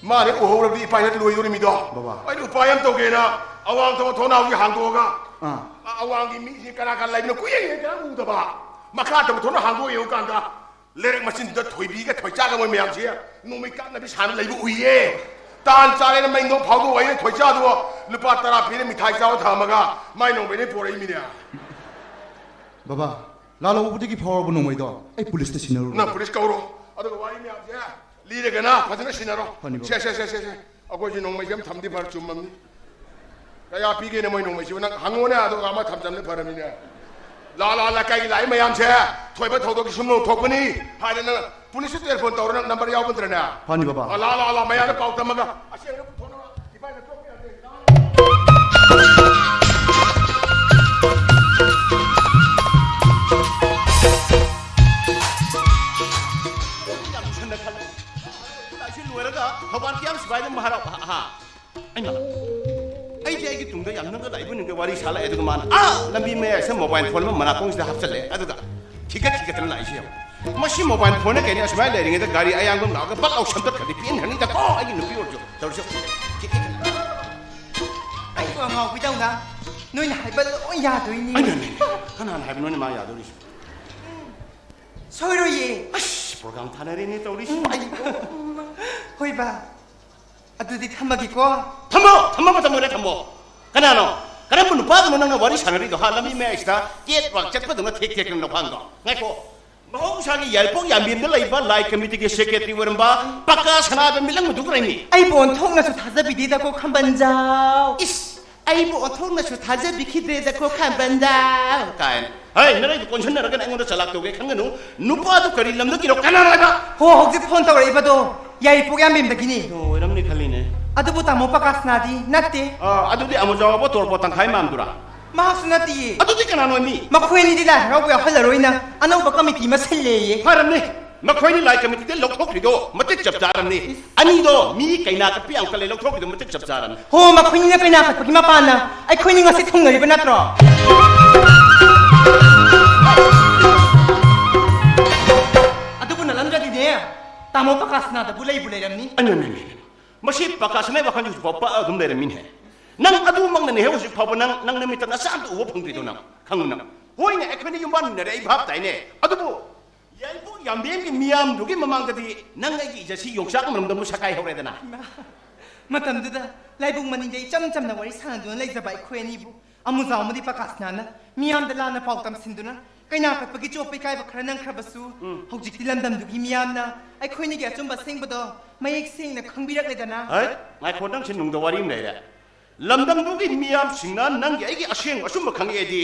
ꯃꯥꯅ ꯎꯍꯧꯔꯕꯗꯤ ꯏꯄꯥ ꯍꯦꯛ ꯂꯣꯏꯗꯣꯔꯤꯃꯤꯗꯣ꯫ ꯕꯕꯥ꯫ ꯑꯩꯅ ꯎꯄꯥꯏ ꯑꯃ ꯇꯧꯒꯦꯅ ꯑꯋꯥꯡ ꯊꯪꯕ ꯊꯣꯡꯅꯥꯎꯁꯤ ꯍꯥꯡꯗꯣꯛꯑꯒ, ꯑꯥ꯫ ꯑ-, ꯑꯋꯥꯡꯒꯤ ꯃꯤꯁꯤ ꯀꯅꯥ ꯀꯅꯥ ꯂꯩꯕꯅꯣ ꯀꯨꯏꯌꯦꯡ ꯌꯦꯡꯗꯅ ꯎꯗꯕ꯫ ꯃꯈꯥ ꯊꯪꯕ ꯊꯣꯡꯅꯥꯎ ꯍꯥꯡꯗꯣꯛꯑ ꯌꯦꯡꯉꯨꯀꯥꯟꯗ ꯂꯩꯔꯛ ꯃꯆꯤꯟꯗꯨꯗ ꯊꯣꯏꯕꯤꯒ ꯊꯣꯏꯆꯥꯒ ꯃꯣꯏ ꯃꯌꯥꯝꯁꯤ ꯅꯣꯡꯃꯩ ꯀꯥꯞꯅꯕꯤ ꯁꯥꯟꯅ ꯂꯩꯕ ꯎꯏꯌꯦ꯫ ꯇꯥꯟ ꯆꯥꯔꯦꯅ ꯃꯩ ꯅꯣꯡ ꯐꯥꯎꯗꯣꯛ ꯑꯩꯅ ꯊꯣꯏꯆꯥꯗꯣ ꯂꯨꯄꯥ ꯇꯔꯥ ꯄꯤꯔ ꯃꯤꯊꯥꯏ ꯆꯥꯎ ꯊꯝꯃꯒ ꯃꯥꯏ ꯅꯣꯡꯃꯩꯅ ꯄꯣꯔꯛꯏꯃꯤꯅꯦ꯫ ꯕꯕꯥ, ꯂꯥꯜꯍꯧꯕꯗꯒꯤ ꯐꯥꯎꯔꯕ ꯅꯣꯡꯃꯩꯗꯣ ꯑꯩ ꯄꯨꯂꯤꯁꯇ ꯁꯤꯟꯅꯔꯨꯔꯣ? ꯅꯪ ꯄꯨꯂꯤꯁ ꯀꯧꯔꯣ꯫ ꯑꯗꯨꯒ ꯋꯥꯔꯤ ꯃꯌꯥꯝꯁꯦ ꯂꯤꯔꯒꯅ ꯐꯖꯅ ꯁꯤꯟꯅꯔꯣ꯫ ꯐꯅꯤ, ꯕꯕꯥ꯫ ꯁꯦ, ꯁꯦ, ꯁꯦ, ꯁꯦ, ꯁꯦ꯫ ꯑꯩꯈꯣꯏꯁꯨ ꯅꯣꯡꯃꯩꯁꯦ ꯑꯃ ꯊꯝꯗꯤ ꯐꯔ ꯆꯨꯝꯃꯝꯅꯤ꯫ ꯀꯌꯥ ꯄꯤꯒꯦꯅꯦ ꯃꯣꯏ ꯅꯣꯡꯃꯩꯁꯤꯕꯨ? ꯅꯪ ꯍꯪꯉꯣꯅꯦ, ꯑꯗꯨꯒ ꯑꯃ ꯊꯝꯖꯟꯕꯅ ꯐꯔꯝꯅꯤꯅꯦ꯫ ꯂꯥ ꯂꯥ ꯂꯩꯀꯥꯏꯒꯤ ꯂꯥꯛꯏ ꯃꯌꯥꯝꯁꯦ ꯊꯣꯏꯕ ꯊꯧꯗꯣꯛꯀꯤ ꯁꯨꯝ ꯊꯣꯛꯄꯅꯤ ꯍꯥꯏꯗꯅ ꯄꯨꯂꯤꯁꯇ ꯇꯦꯂꯤꯐꯣꯟ ꯇꯧꯔ ꯅꯪ ꯅꯝꯕꯔ ꯌꯥꯎꯕ ꯅꯠꯇ꯭ꯔꯅꯦ? ꯐꯅꯤ ꯕꯕꯥ꯫ ꯑ, ꯂꯥ ꯂꯥ ꯂꯥ ꯃꯌꯥꯝꯗ ꯄꯥꯎ ꯇꯝꯃꯒ ꯑꯁꯦꯡꯕ ꯄꯨꯊꯣꯛꯅꯕ ꯏꯕꯥꯏꯅ ꯊꯣꯛꯄ ꯌꯥꯗꯦ꯫ ꯌꯥꯝ ꯊꯨꯅ ꯈꯜꯂꯦ꯫ ꯂꯥꯏꯁꯤ ꯂꯣꯏꯔꯒ ꯊꯧꯕꯥꯜ ꯀꯤꯌꯥꯝ ꯁꯤꯐꯥꯏꯗ ꯑꯃꯨꯛ ꯍꯥꯏꯔꯛꯑꯣ꯫ ꯑꯍꯥ꯫ ꯑꯩꯅ, ꯑꯩꯗꯤ ꯑꯩꯒꯤ ꯇꯨꯡꯗ ꯌꯥꯝ ꯅꯪꯒ ꯂꯥꯛꯏꯕ ꯅꯪꯒ ꯋꯥꯔꯤ ꯁꯥ ꯂꯥꯛꯑꯦ, ꯑꯗꯨꯒ ꯃꯥꯅ ꯑꯥ ꯂꯝꯕꯤ ꯃꯌꯥꯏꯁꯤꯗ ꯃꯣꯕꯥꯏꯜ ꯐꯣꯟ ꯑꯃ ꯃꯅꯥꯀꯣꯡꯁꯤꯗ ꯍꯥꯞꯆꯜꯂꯦ, ꯑꯗꯨꯒ ꯊꯤꯒꯠ ꯊꯤꯒꯠꯇꯅ ꯂꯥꯛꯏꯁꯦ ꯌꯦꯡꯉꯣ꯫ ꯃꯁꯤ ꯃꯣꯕꯥꯏꯜ ꯐꯣꯟꯅ ꯀꯩꯅꯣ ꯑꯁꯨꯃꯥꯏꯅ ꯂꯩꯔꯤꯉꯩꯗ ꯒꯥꯔꯤ ꯑꯌꯥꯡꯕ ꯑꯃ ꯂꯥꯛꯑꯒ ꯕꯛ ꯂꯥꯎ ꯁꯝꯇꯠꯈ꯭ꯔꯗꯤ ꯄꯦꯟꯈ꯭ꯔꯅꯤꯗꯀꯣ ꯑꯩꯒꯤ ꯅꯨꯄꯤ ꯑꯣꯏꯔꯁꯨ꯫ ꯇꯧꯔꯤꯁꯦ꯫ ꯊꯤꯒꯠ-, ꯑꯩꯕꯨ ꯑꯉꯥꯎꯕꯤꯗꯧꯅ ꯅꯣꯏꯅ ꯍꯥꯏꯕ ꯂꯣꯏ ꯌꯥꯗꯣꯏꯅꯤ꯫ ꯑꯩꯅꯅꯦ꯫ ꯀꯅꯥꯅ ꯍꯥꯏꯕꯅꯣꯅꯦ ꯃꯥ ꯌꯥꯗꯣꯔꯤꯁꯦ? ꯁꯣꯏꯔꯣꯏꯌꯦ꯫ ꯑꯁ, ꯄ꯭ꯔꯣꯒ꯭ꯔꯥꯝ ꯊꯥꯅꯔꯦꯅꯦ ꯇꯧꯔꯤꯁꯦ꯫ ꯎꯝ꯫ ꯑꯩ ꯍꯣꯏꯕ꯫ ꯑꯗꯨꯗꯤ ꯊꯝꯃꯒꯦꯀꯣ꯫ ꯊꯝꯃꯣ! ꯊꯝꯃꯣ, ꯃꯇꯝ ꯑꯣꯏꯔꯦ, ꯊꯝꯃꯣ꯫ ꯀꯅꯥꯅꯣ? ꯀꯔꯝꯕ ꯅꯨꯄꯥꯗꯨꯅꯣ ꯅꯪꯅ ꯋꯥꯔꯤ ꯁꯥꯟꯅꯔꯤꯗꯣ, ꯍꯥ? ꯂꯝꯕꯤ ꯃꯌꯥꯏꯁꯤꯗ ꯀꯦꯠ ꯋꯥꯛ ꯆꯠꯄꯗꯧꯅ ꯊꯦꯛ ꯊꯦꯛꯇꯅ ꯅꯈ꯭ꯋꯥꯡꯗꯣ꯫ ꯉꯥꯏꯈꯣ꯫ ꯃꯍꯧꯁꯥꯒꯤ ꯌꯥꯏꯔꯤꯄꯣꯛ ꯌꯥꯝꯕꯦꯝꯗ ꯂꯩꯕ ꯂꯥꯏ ꯀꯃꯤꯇꯤꯒꯤ ꯁꯦꯀ꯭ꯔꯦꯇꯔꯤ ꯑꯣꯏꯔꯝꯕ ꯄꯀꯥ ꯁꯅꯥꯗ ꯃꯤꯠꯂꯪꯕꯗꯨ ꯀꯔꯤꯅꯤ? ꯑꯩꯕꯨ ꯑꯣꯟꯊꯣꯛꯅꯁꯨ ꯊꯥꯖꯕꯤꯗꯦꯗꯀꯣ, ꯈꯝꯕꯟꯖꯥꯎ꯫ ꯏꯁ! ꯑꯩꯕꯨ ꯑꯣꯟꯊꯣꯛꯅꯁꯨ ꯊꯥꯖꯕꯤꯈꯤꯗ꯭ꯔꯦꯗꯀꯣ, ꯈꯝꯕꯟꯖꯥꯎ ꯀꯥꯏꯅ꯫ ꯍꯩ, ꯅꯔꯩꯗꯨ ꯀꯣꯟꯁꯤꯟꯅꯔꯒ ꯑꯩꯉꯣꯟꯗ ꯆꯂꯥꯛ ꯇꯧꯒꯦ ꯈꯟꯒꯅꯨ꯫ ꯅꯨꯄꯥꯗꯨ ꯀꯔꯤ ꯂꯝꯗꯒꯤꯅꯣ? ꯀꯅꯥꯅꯣ ꯍꯥꯏꯕ? ꯍꯣ, ꯍꯧꯖꯤꯛ ꯐꯣꯟ ꯇꯧꯔꯛꯏꯕꯗꯣ ꯌꯥꯏꯔꯤꯄꯣꯛ ꯌꯥꯝꯕꯦꯝꯗꯒꯤꯅꯤ꯫ ꯑꯣ, ꯑꯣꯏꯔꯝꯅꯤ ꯈꯜꯂꯤꯅꯦ꯫ ꯑꯗꯨꯕꯨ ꯇꯥꯃꯣ ꯄꯀꯥꯁꯅꯥꯗꯤ ꯅꯠꯇꯦ꯫ ꯑꯥ, ꯑꯗꯨꯗꯤ ꯑꯃꯨꯖꯥꯎꯕ ꯇꯣꯔꯕꯣꯠ ꯇꯪꯈꯥꯏ ꯃꯥꯟꯗꯨꯔꯥ? ꯃꯍꯥꯛꯁꯨ ꯅꯠꯇꯤꯌꯦ꯫ ꯑꯗꯨꯗꯤ ꯀꯅꯥꯅꯣ ꯃꯤ? ꯃꯈꯣꯏ ꯑꯅꯤꯗꯤ ꯂꯥꯏ ꯍꯔꯥꯎꯕ ꯌꯥꯎꯍꯜꯂꯔꯣꯏꯅ ꯑꯅꯧꯕ ꯀꯃꯤꯇꯤ ꯑꯃ ꯁꯤꯜꯂꯦꯌꯦ꯫ ꯐꯔꯝꯅꯤ꯫ ꯃꯈꯣꯏꯅꯤ ꯂꯥꯏ ꯀꯃꯤꯇꯤꯗ ꯂꯧꯊꯣꯛꯈ꯭ꯔꯤꯗꯣ ꯃꯇꯤꯛ ꯆꯞ ꯆꯥꯔꯝꯅꯤ꯫ ꯏꯁ꯫ ꯑꯅꯤꯗꯣ ꯃꯤ ꯀꯩꯅꯥ ꯀꯠꯄ ꯌꯥꯝ ꯀꯜꯂꯦ, ꯂꯧꯊꯣꯛꯈ꯭ꯔꯤꯗꯣ ꯃꯇꯤꯛ ꯆꯞ ꯆꯥꯔꯝꯅꯤ꯫ ꯍꯣ, ꯃꯈꯣꯏꯅꯤꯅ ꯀꯩꯅꯥ ꯀꯠꯄꯒꯤ ꯃꯄꯥꯟꯅ ꯑꯩꯈꯣꯏꯅꯤ ꯉꯁꯤ ꯊꯨꯡꯅꯔꯤꯕ ꯅꯠꯇ꯭ꯔꯣ? ꯑꯗꯨꯕꯨ ꯅꯠꯂꯝꯗ꯭ꯔꯗꯤꯅꯦ, ꯇꯥꯃꯣ ꯄꯀꯥꯁꯅꯥꯗꯕꯨ ꯂꯩꯕꯨ ꯂꯩꯔꯝꯅꯤ꯫ ꯑꯩꯅꯅꯦ, ꯃꯁꯤ ꯄꯀꯥꯁꯅꯥꯒꯤ ꯋꯥꯈꯜꯁꯦ ꯍꯧꯖꯤꯛ ꯐꯥꯎ ꯄꯛꯑ ꯑꯗꯨꯝ ꯂꯩꯔꯝꯃꯤꯅꯦ꯫ ꯅꯪ ꯑꯗꯨꯃꯛꯅꯅꯦ ꯍꯧꯖꯤꯛ ꯐꯥꯎꯕ ꯅꯪ, ꯅꯪ ꯅꯃꯤꯠꯇ ꯅꯆꯥ ꯑꯝꯇ ꯎꯕ ꯐꯪꯗ꯭ꯔꯤꯗꯣ ꯅꯪ, ꯈꯪꯉꯨ ꯅꯪ꯫ ꯍꯣꯏꯅꯦ, ꯑꯩꯈꯣꯏꯅ ꯌꯨꯝ ꯄꯥꯟꯃꯤꯟꯅꯔꯦ, ꯑꯩ ꯚꯥꯞ ꯇꯥꯏꯅꯦ꯫ ꯑꯗꯨꯕꯨ ꯌꯥꯏꯕꯣꯛ ꯌꯥꯝꯕꯦꯝꯒꯤ ꯃꯤꯌꯥꯝꯗꯨꯒꯤ ꯃꯃꯥꯡꯗꯗꯤ ꯅꯪ ꯑꯩꯒꯤ ꯏꯖꯠꯁꯤ ꯌꯣꯡꯆꯥꯛ ꯃꯔꯨꯝꯗ ꯁꯛꯀꯥꯏ ꯍꯧꯔꯦꯗꯅ꯫ ꯏꯃꯥ, ꯃꯇꯝꯗꯨꯗ ꯂꯥꯏꯕꯨꯡ ꯃꯅꯤꯡꯗ ꯏꯆꯝ ꯆꯝꯅ ꯋꯥꯔꯤ ꯁꯥꯟꯅꯗꯨꯅ ꯂꯩꯖꯕ ꯑꯩꯈꯣꯏ ꯑꯅꯤꯕꯨ ꯑꯃꯨꯖꯥꯎ ꯑꯃꯗꯤ ꯄꯀꯥꯁꯅꯥꯅ ꯃꯤꯌꯥꯝꯗ ꯂꯥꯟꯅ ꯄꯥꯎ ꯇꯝꯁꯤꯟꯗꯨꯅ ꯀꯩꯅꯥ ꯀꯠꯄꯒꯤ ꯆꯣꯞꯄ ꯏꯀꯥꯏꯕ ꯈꯔ ꯅꯪꯈ꯭ꯔꯕꯁꯨ, ꯎꯝ꯫ ꯍꯧꯖꯤꯛꯇꯤ ꯂꯝꯗꯝꯗꯨꯒꯤ ꯃꯤꯌꯥꯝꯅ ꯑꯩꯈꯣꯏꯅꯤꯒꯤ ꯑꯆꯨꯝꯕ ꯑꯁꯦꯡꯕꯗꯣ ꯃꯌꯦꯛ ꯁꯦꯡꯅ ꯈꯪꯕꯤꯔꯛꯂꯦꯗꯅ꯫ ꯍꯩ, ꯉꯥꯏꯈꯣ, ꯅꯪꯁꯦ ꯅꯨꯡꯗ ꯋꯥꯔꯤ ꯑꯃ ꯂꯩꯔꯦ꯫ ꯂꯝꯗꯝꯗꯨꯒꯤ ꯃꯤꯌꯥꯝꯁꯤꯡꯅ ꯅꯪꯒꯤ ꯑꯩꯒꯤ ꯑꯁꯦꯡꯕ ꯑꯆꯨꯝꯕ ꯈꯪꯉꯛꯑꯦꯗꯤ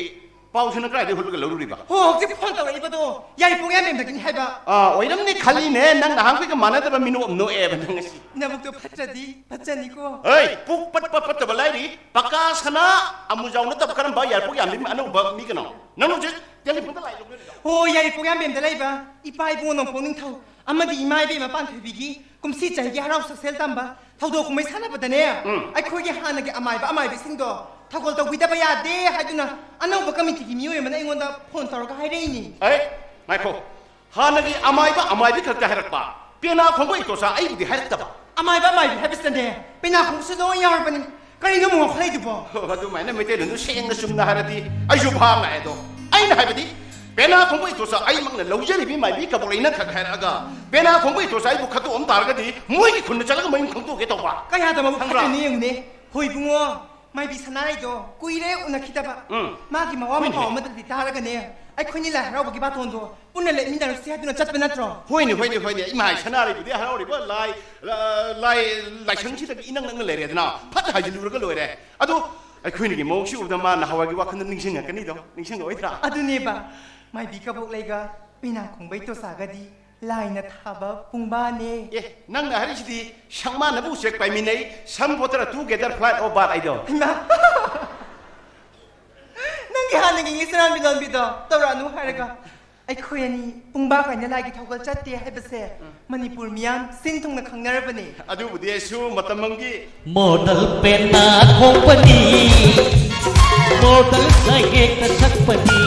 ꯄꯥꯎꯁꯤꯅ ꯀꯗꯥꯏꯗꯒꯤ ꯍꯨꯠꯂꯒ ꯂꯧꯔꯨꯔꯤꯕ? ꯍꯣ, ꯍꯧꯖꯤꯛ ꯐꯣꯟ ꯇꯧꯔꯛꯏꯕꯗꯣ ꯌꯥꯏꯔꯤꯄꯣꯛ ꯌꯥꯝꯕꯦꯝꯗꯒꯤꯅꯤ ꯍꯥꯏꯕ꯫ ꯑꯥ, ꯑꯣꯏꯔꯝꯅꯤ ꯈꯜꯂꯤꯅꯦ, ꯅꯪ ꯅꯍꯥꯟꯈꯩꯒ ꯃꯥꯟꯅꯗꯕ ꯃꯤꯅꯣꯛ ꯑꯃ ꯅꯣꯛꯑꯦꯕ ꯅꯪ ꯉꯁꯤ꯫ ꯅꯕꯨꯛꯇꯣ ꯐꯠꯇ꯭ꯔꯗꯤ ꯐꯠꯆꯅꯤꯀꯣ꯫ ꯍꯩ, ꯄꯨꯛ ꯄꯠꯄ ꯄꯠꯇꯕ ꯂꯥꯏꯔꯤ, ꯄꯀꯥ ꯁꯅꯥ, ꯑꯃꯨꯖꯥꯎ ꯅꯠꯇꯕ ꯀꯔꯝꯕ ꯌꯥꯏꯔꯤꯄꯣꯛ ꯌꯥꯝꯕꯦꯝ ꯑꯅꯧꯕ ꯃꯤ ꯀꯅꯥ? ꯅꯪ ꯍꯧꯖꯤꯛ ꯇꯦꯂꯤꯐꯣꯟꯗ ꯂꯥꯏ ꯂꯧꯅꯔꯤꯔꯣ? ꯍꯣ, ꯌꯥꯏꯔꯤꯄꯣꯛ ꯌꯥꯝꯕꯦꯝꯗ ꯂꯩꯕ ꯏꯄꯥ ꯏꯕꯨꯡꯉꯣ ꯅꯣꯡꯄꯣꯛ ꯅꯤꯡꯊꯧ ꯑꯃꯗꯤ ꯏꯃꯥ ꯏꯕꯦꯝꯃ ꯄꯥꯟꯊꯣꯏꯕꯤꯒꯤ ꯀꯨꯝꯁꯤ ꯆꯍꯤꯒꯤ ꯍꯔꯥꯎ ꯁꯛꯁꯦꯜ ꯇꯝꯕ ꯊꯧꯗꯣꯛ ꯀꯨꯝꯍꯩ ꯁꯥꯟꯅꯕꯗꯅꯦ, ꯎꯝ꯫ ꯑꯩꯈꯣꯏꯒꯤ ꯍꯥꯟꯅꯒꯤ ꯑꯃꯥꯏꯕ ꯑꯃꯥꯏꯕꯤꯁꯤꯡꯗꯣ ꯊꯧꯒꯜ ꯇꯧꯕꯤꯗꯕ ꯌꯥꯗꯦ ꯍꯥꯏꯗꯨꯅ ꯑꯅꯧꯕ ꯀꯃꯤꯇꯤꯒꯤ ꯃꯤꯑꯣꯏ ꯑꯃꯅ ꯑꯩꯉꯣꯟꯗ ꯐꯣꯟ ꯇꯧꯔꯒ ꯍꯥꯏꯔꯛꯏꯅꯤ꯫ ꯑꯦ, ꯉꯥꯏꯈꯣ꯫ ꯍꯥꯟꯅꯒꯤ ꯑꯃꯥꯏꯕ ꯑꯃꯥꯏꯕꯤ ꯈꯛꯇ ꯍꯥꯏꯔꯛꯄ, ꯄꯦꯅꯥ ꯈꯣꯡꯕ ꯏꯇꯣꯆꯥ ꯑꯩꯕꯨꯗꯤ ꯍꯥꯏꯔꯛꯇꯕ꯫ ꯑꯃꯥꯏꯕ ꯑꯃꯥꯏꯕꯤ ꯍꯥꯏꯕꯁꯤꯅꯅꯦ, ꯄꯦꯅꯥ ꯈꯣꯡꯕꯁꯨ ꯂꯣꯏ ꯌꯥꯎꯔꯕꯅꯤ꯫ ꯀꯔꯤꯅꯣ ꯑꯃꯨꯛ ꯉꯥꯎꯈꯠꯂꯛꯏꯗꯨꯕꯣ? ꯑꯣ, ꯑꯗꯨꯃꯥꯏꯅ ꯃꯩꯇꯩꯂꯣꯟꯗꯨ ꯁꯦꯡꯅ ꯆꯨꯝꯅ ꯍꯥꯏꯔꯗꯤ ꯑꯩꯁꯨ ꯚꯥꯞ ꯂꯥꯛꯑꯦ꯫ ꯑꯗꯣ ꯑꯩꯅ ꯍꯥꯏꯕꯗꯤ, ꯄꯦꯅꯥ ꯈꯣꯡꯕ ꯏꯇꯣꯆꯥ ꯑꯩꯃꯛꯅ ꯂꯧꯖꯔꯤꯕꯤ ꯃꯥꯏꯕꯤ ꯀꯕꯣꯛ ꯂꯩꯅ ꯈꯛ ꯍꯥꯏꯔꯛꯑꯒ, ꯄꯦꯅꯥ ꯈꯣꯡꯕ ꯏꯇꯣꯆꯥ ꯑꯩꯕꯨ ꯈꯠꯇꯣꯛꯑꯝ ꯇꯥꯔꯒꯗꯤ ꯃꯣꯏꯒꯤ ꯈꯨꯟꯗ ꯆꯠꯂꯒ ꯃꯌꯨꯝ ꯈꯪꯗꯣꯛꯀꯦ ꯇꯧꯕ꯫ ꯀꯌꯥꯗ ꯃꯕꯨꯛ ꯈꯪꯕ꯭ꯔꯥ? ꯐꯠꯇ꯭ꯔꯤꯅꯣ ꯌꯦꯡꯉꯨꯅꯦ꯫ ꯍꯣꯏ ꯏꯕꯨꯡꯉꯣ, ꯃꯥꯏꯕꯤ ꯁꯅꯥꯔꯩꯗꯣ ꯀꯨꯏꯔꯦ ꯎꯅꯈꯤꯗꯕ꯫ ꯎꯝ꯫ ꯃꯥꯒꯤ ꯃꯋꯥ ꯍꯣꯏꯅꯦ꯫ ꯃꯄꯥꯎ ꯑꯃꯗꯗꯤ ꯇꯥꯔꯒꯅꯦ, ꯑꯩꯈꯣꯏꯅꯤ ꯂꯥꯏ ꯍꯔꯥꯎꯕꯒꯤ ꯕꯥꯇꯣꯟꯗꯣ ꯄꯨꯟꯅ ꯂꯦꯛꯃꯤꯟꯅꯔꯨꯁꯤ ꯍꯥꯏꯗꯨꯅ ꯆꯠꯄ ꯅꯠꯇ꯭ꯔꯣ? ꯍꯣꯏꯅꯦ, ꯍꯣꯏꯅꯦ, ꯍꯣꯏꯅꯦ꯫ ꯏꯃꯥ ꯁꯅꯥꯔꯩꯕꯨꯗꯤ ꯍꯔꯥꯎꯔꯤꯕ ꯂꯥꯏ, ꯂꯥꯏ ꯂꯥꯏꯁꯪꯁꯤꯗꯒꯤ ꯏꯅꯛ ꯅꯛꯅ ꯂꯩꯔꯦꯗꯅ, ꯐꯠ ꯍꯥꯏꯖꯤꯜꯂꯨꯔꯒ ꯂꯣꯏꯔꯦ꯫ ꯑꯗꯣ ꯑꯩꯈꯣꯏꯅꯤꯒꯤ ꯃꯑꯣꯡꯁꯤ ꯎꯕꯗ ꯃꯥ ꯅꯍꯥꯟꯋꯥꯏꯒꯤ ꯋꯥꯈꯜꯗ ꯅꯤꯡꯁꯤꯡꯉꯛꯀꯅꯤꯗꯣ, ꯅꯤꯡꯁꯤꯡꯉꯛꯑꯣꯏꯗ꯭ꯔꯥ? ꯑꯗꯨꯅꯦꯕ, ꯃꯥꯏꯕꯤ ꯀꯕꯣꯛ ꯂꯩꯒ ꯄꯦꯅꯥ ꯈꯣꯡꯕ ꯏꯇꯣꯆꯥꯒꯗꯤ ꯂꯥꯏꯅ ꯊꯥꯕ ꯄꯨꯡꯕꯥꯅꯦ꯫ ꯑꯦ, ꯅꯪꯅ ꯍꯥꯏꯔꯤꯁꯤꯗꯤ ꯁꯪꯃꯥꯟꯅꯕ ꯎꯆꯦꯛ ꯄꯥꯏꯃꯤꯟꯅꯩ, some water together fly over ꯍꯥꯏꯗꯣ꯫ ꯍꯩꯃꯥ! ꯅꯪꯒꯤ ꯍꯥꯟꯅꯒꯤ ꯏꯪꯂꯤꯁ ꯑꯔꯥꯟꯕꯤ ꯂꯣꯟꯕꯤꯗꯣ ꯇꯧꯔꯛꯑꯅꯨ ꯍꯥꯏꯔꯒ꯫ ꯑꯩꯈꯣꯏ ꯑꯅꯤ ꯄꯨꯡꯕꯥ ꯀꯥꯏꯅ ꯂꯥꯏꯒꯤ ꯊꯧꯒꯜ ꯆꯠꯇꯦ ꯍꯥꯏꯕꯁꯦ ꯃꯅꯤꯄꯨꯔ ꯃꯤꯌꯥꯝ ꯁꯤꯟ ꯊꯨꯡꯅ ꯈꯪꯅꯔꯕꯅꯦ꯫ ꯑꯗꯨꯕꯨꯗꯤ ꯑꯩꯁꯨ ꯃꯇꯝ ꯑꯃꯒꯤ ꯃꯣꯗꯦꯜ ꯄꯦꯅꯥ ꯈꯣꯡꯕꯅꯤ, ꯃꯣꯗꯦꯜ ꯁꯩꯍꯦꯛꯇ ꯁꯛꯄꯅꯤ꯫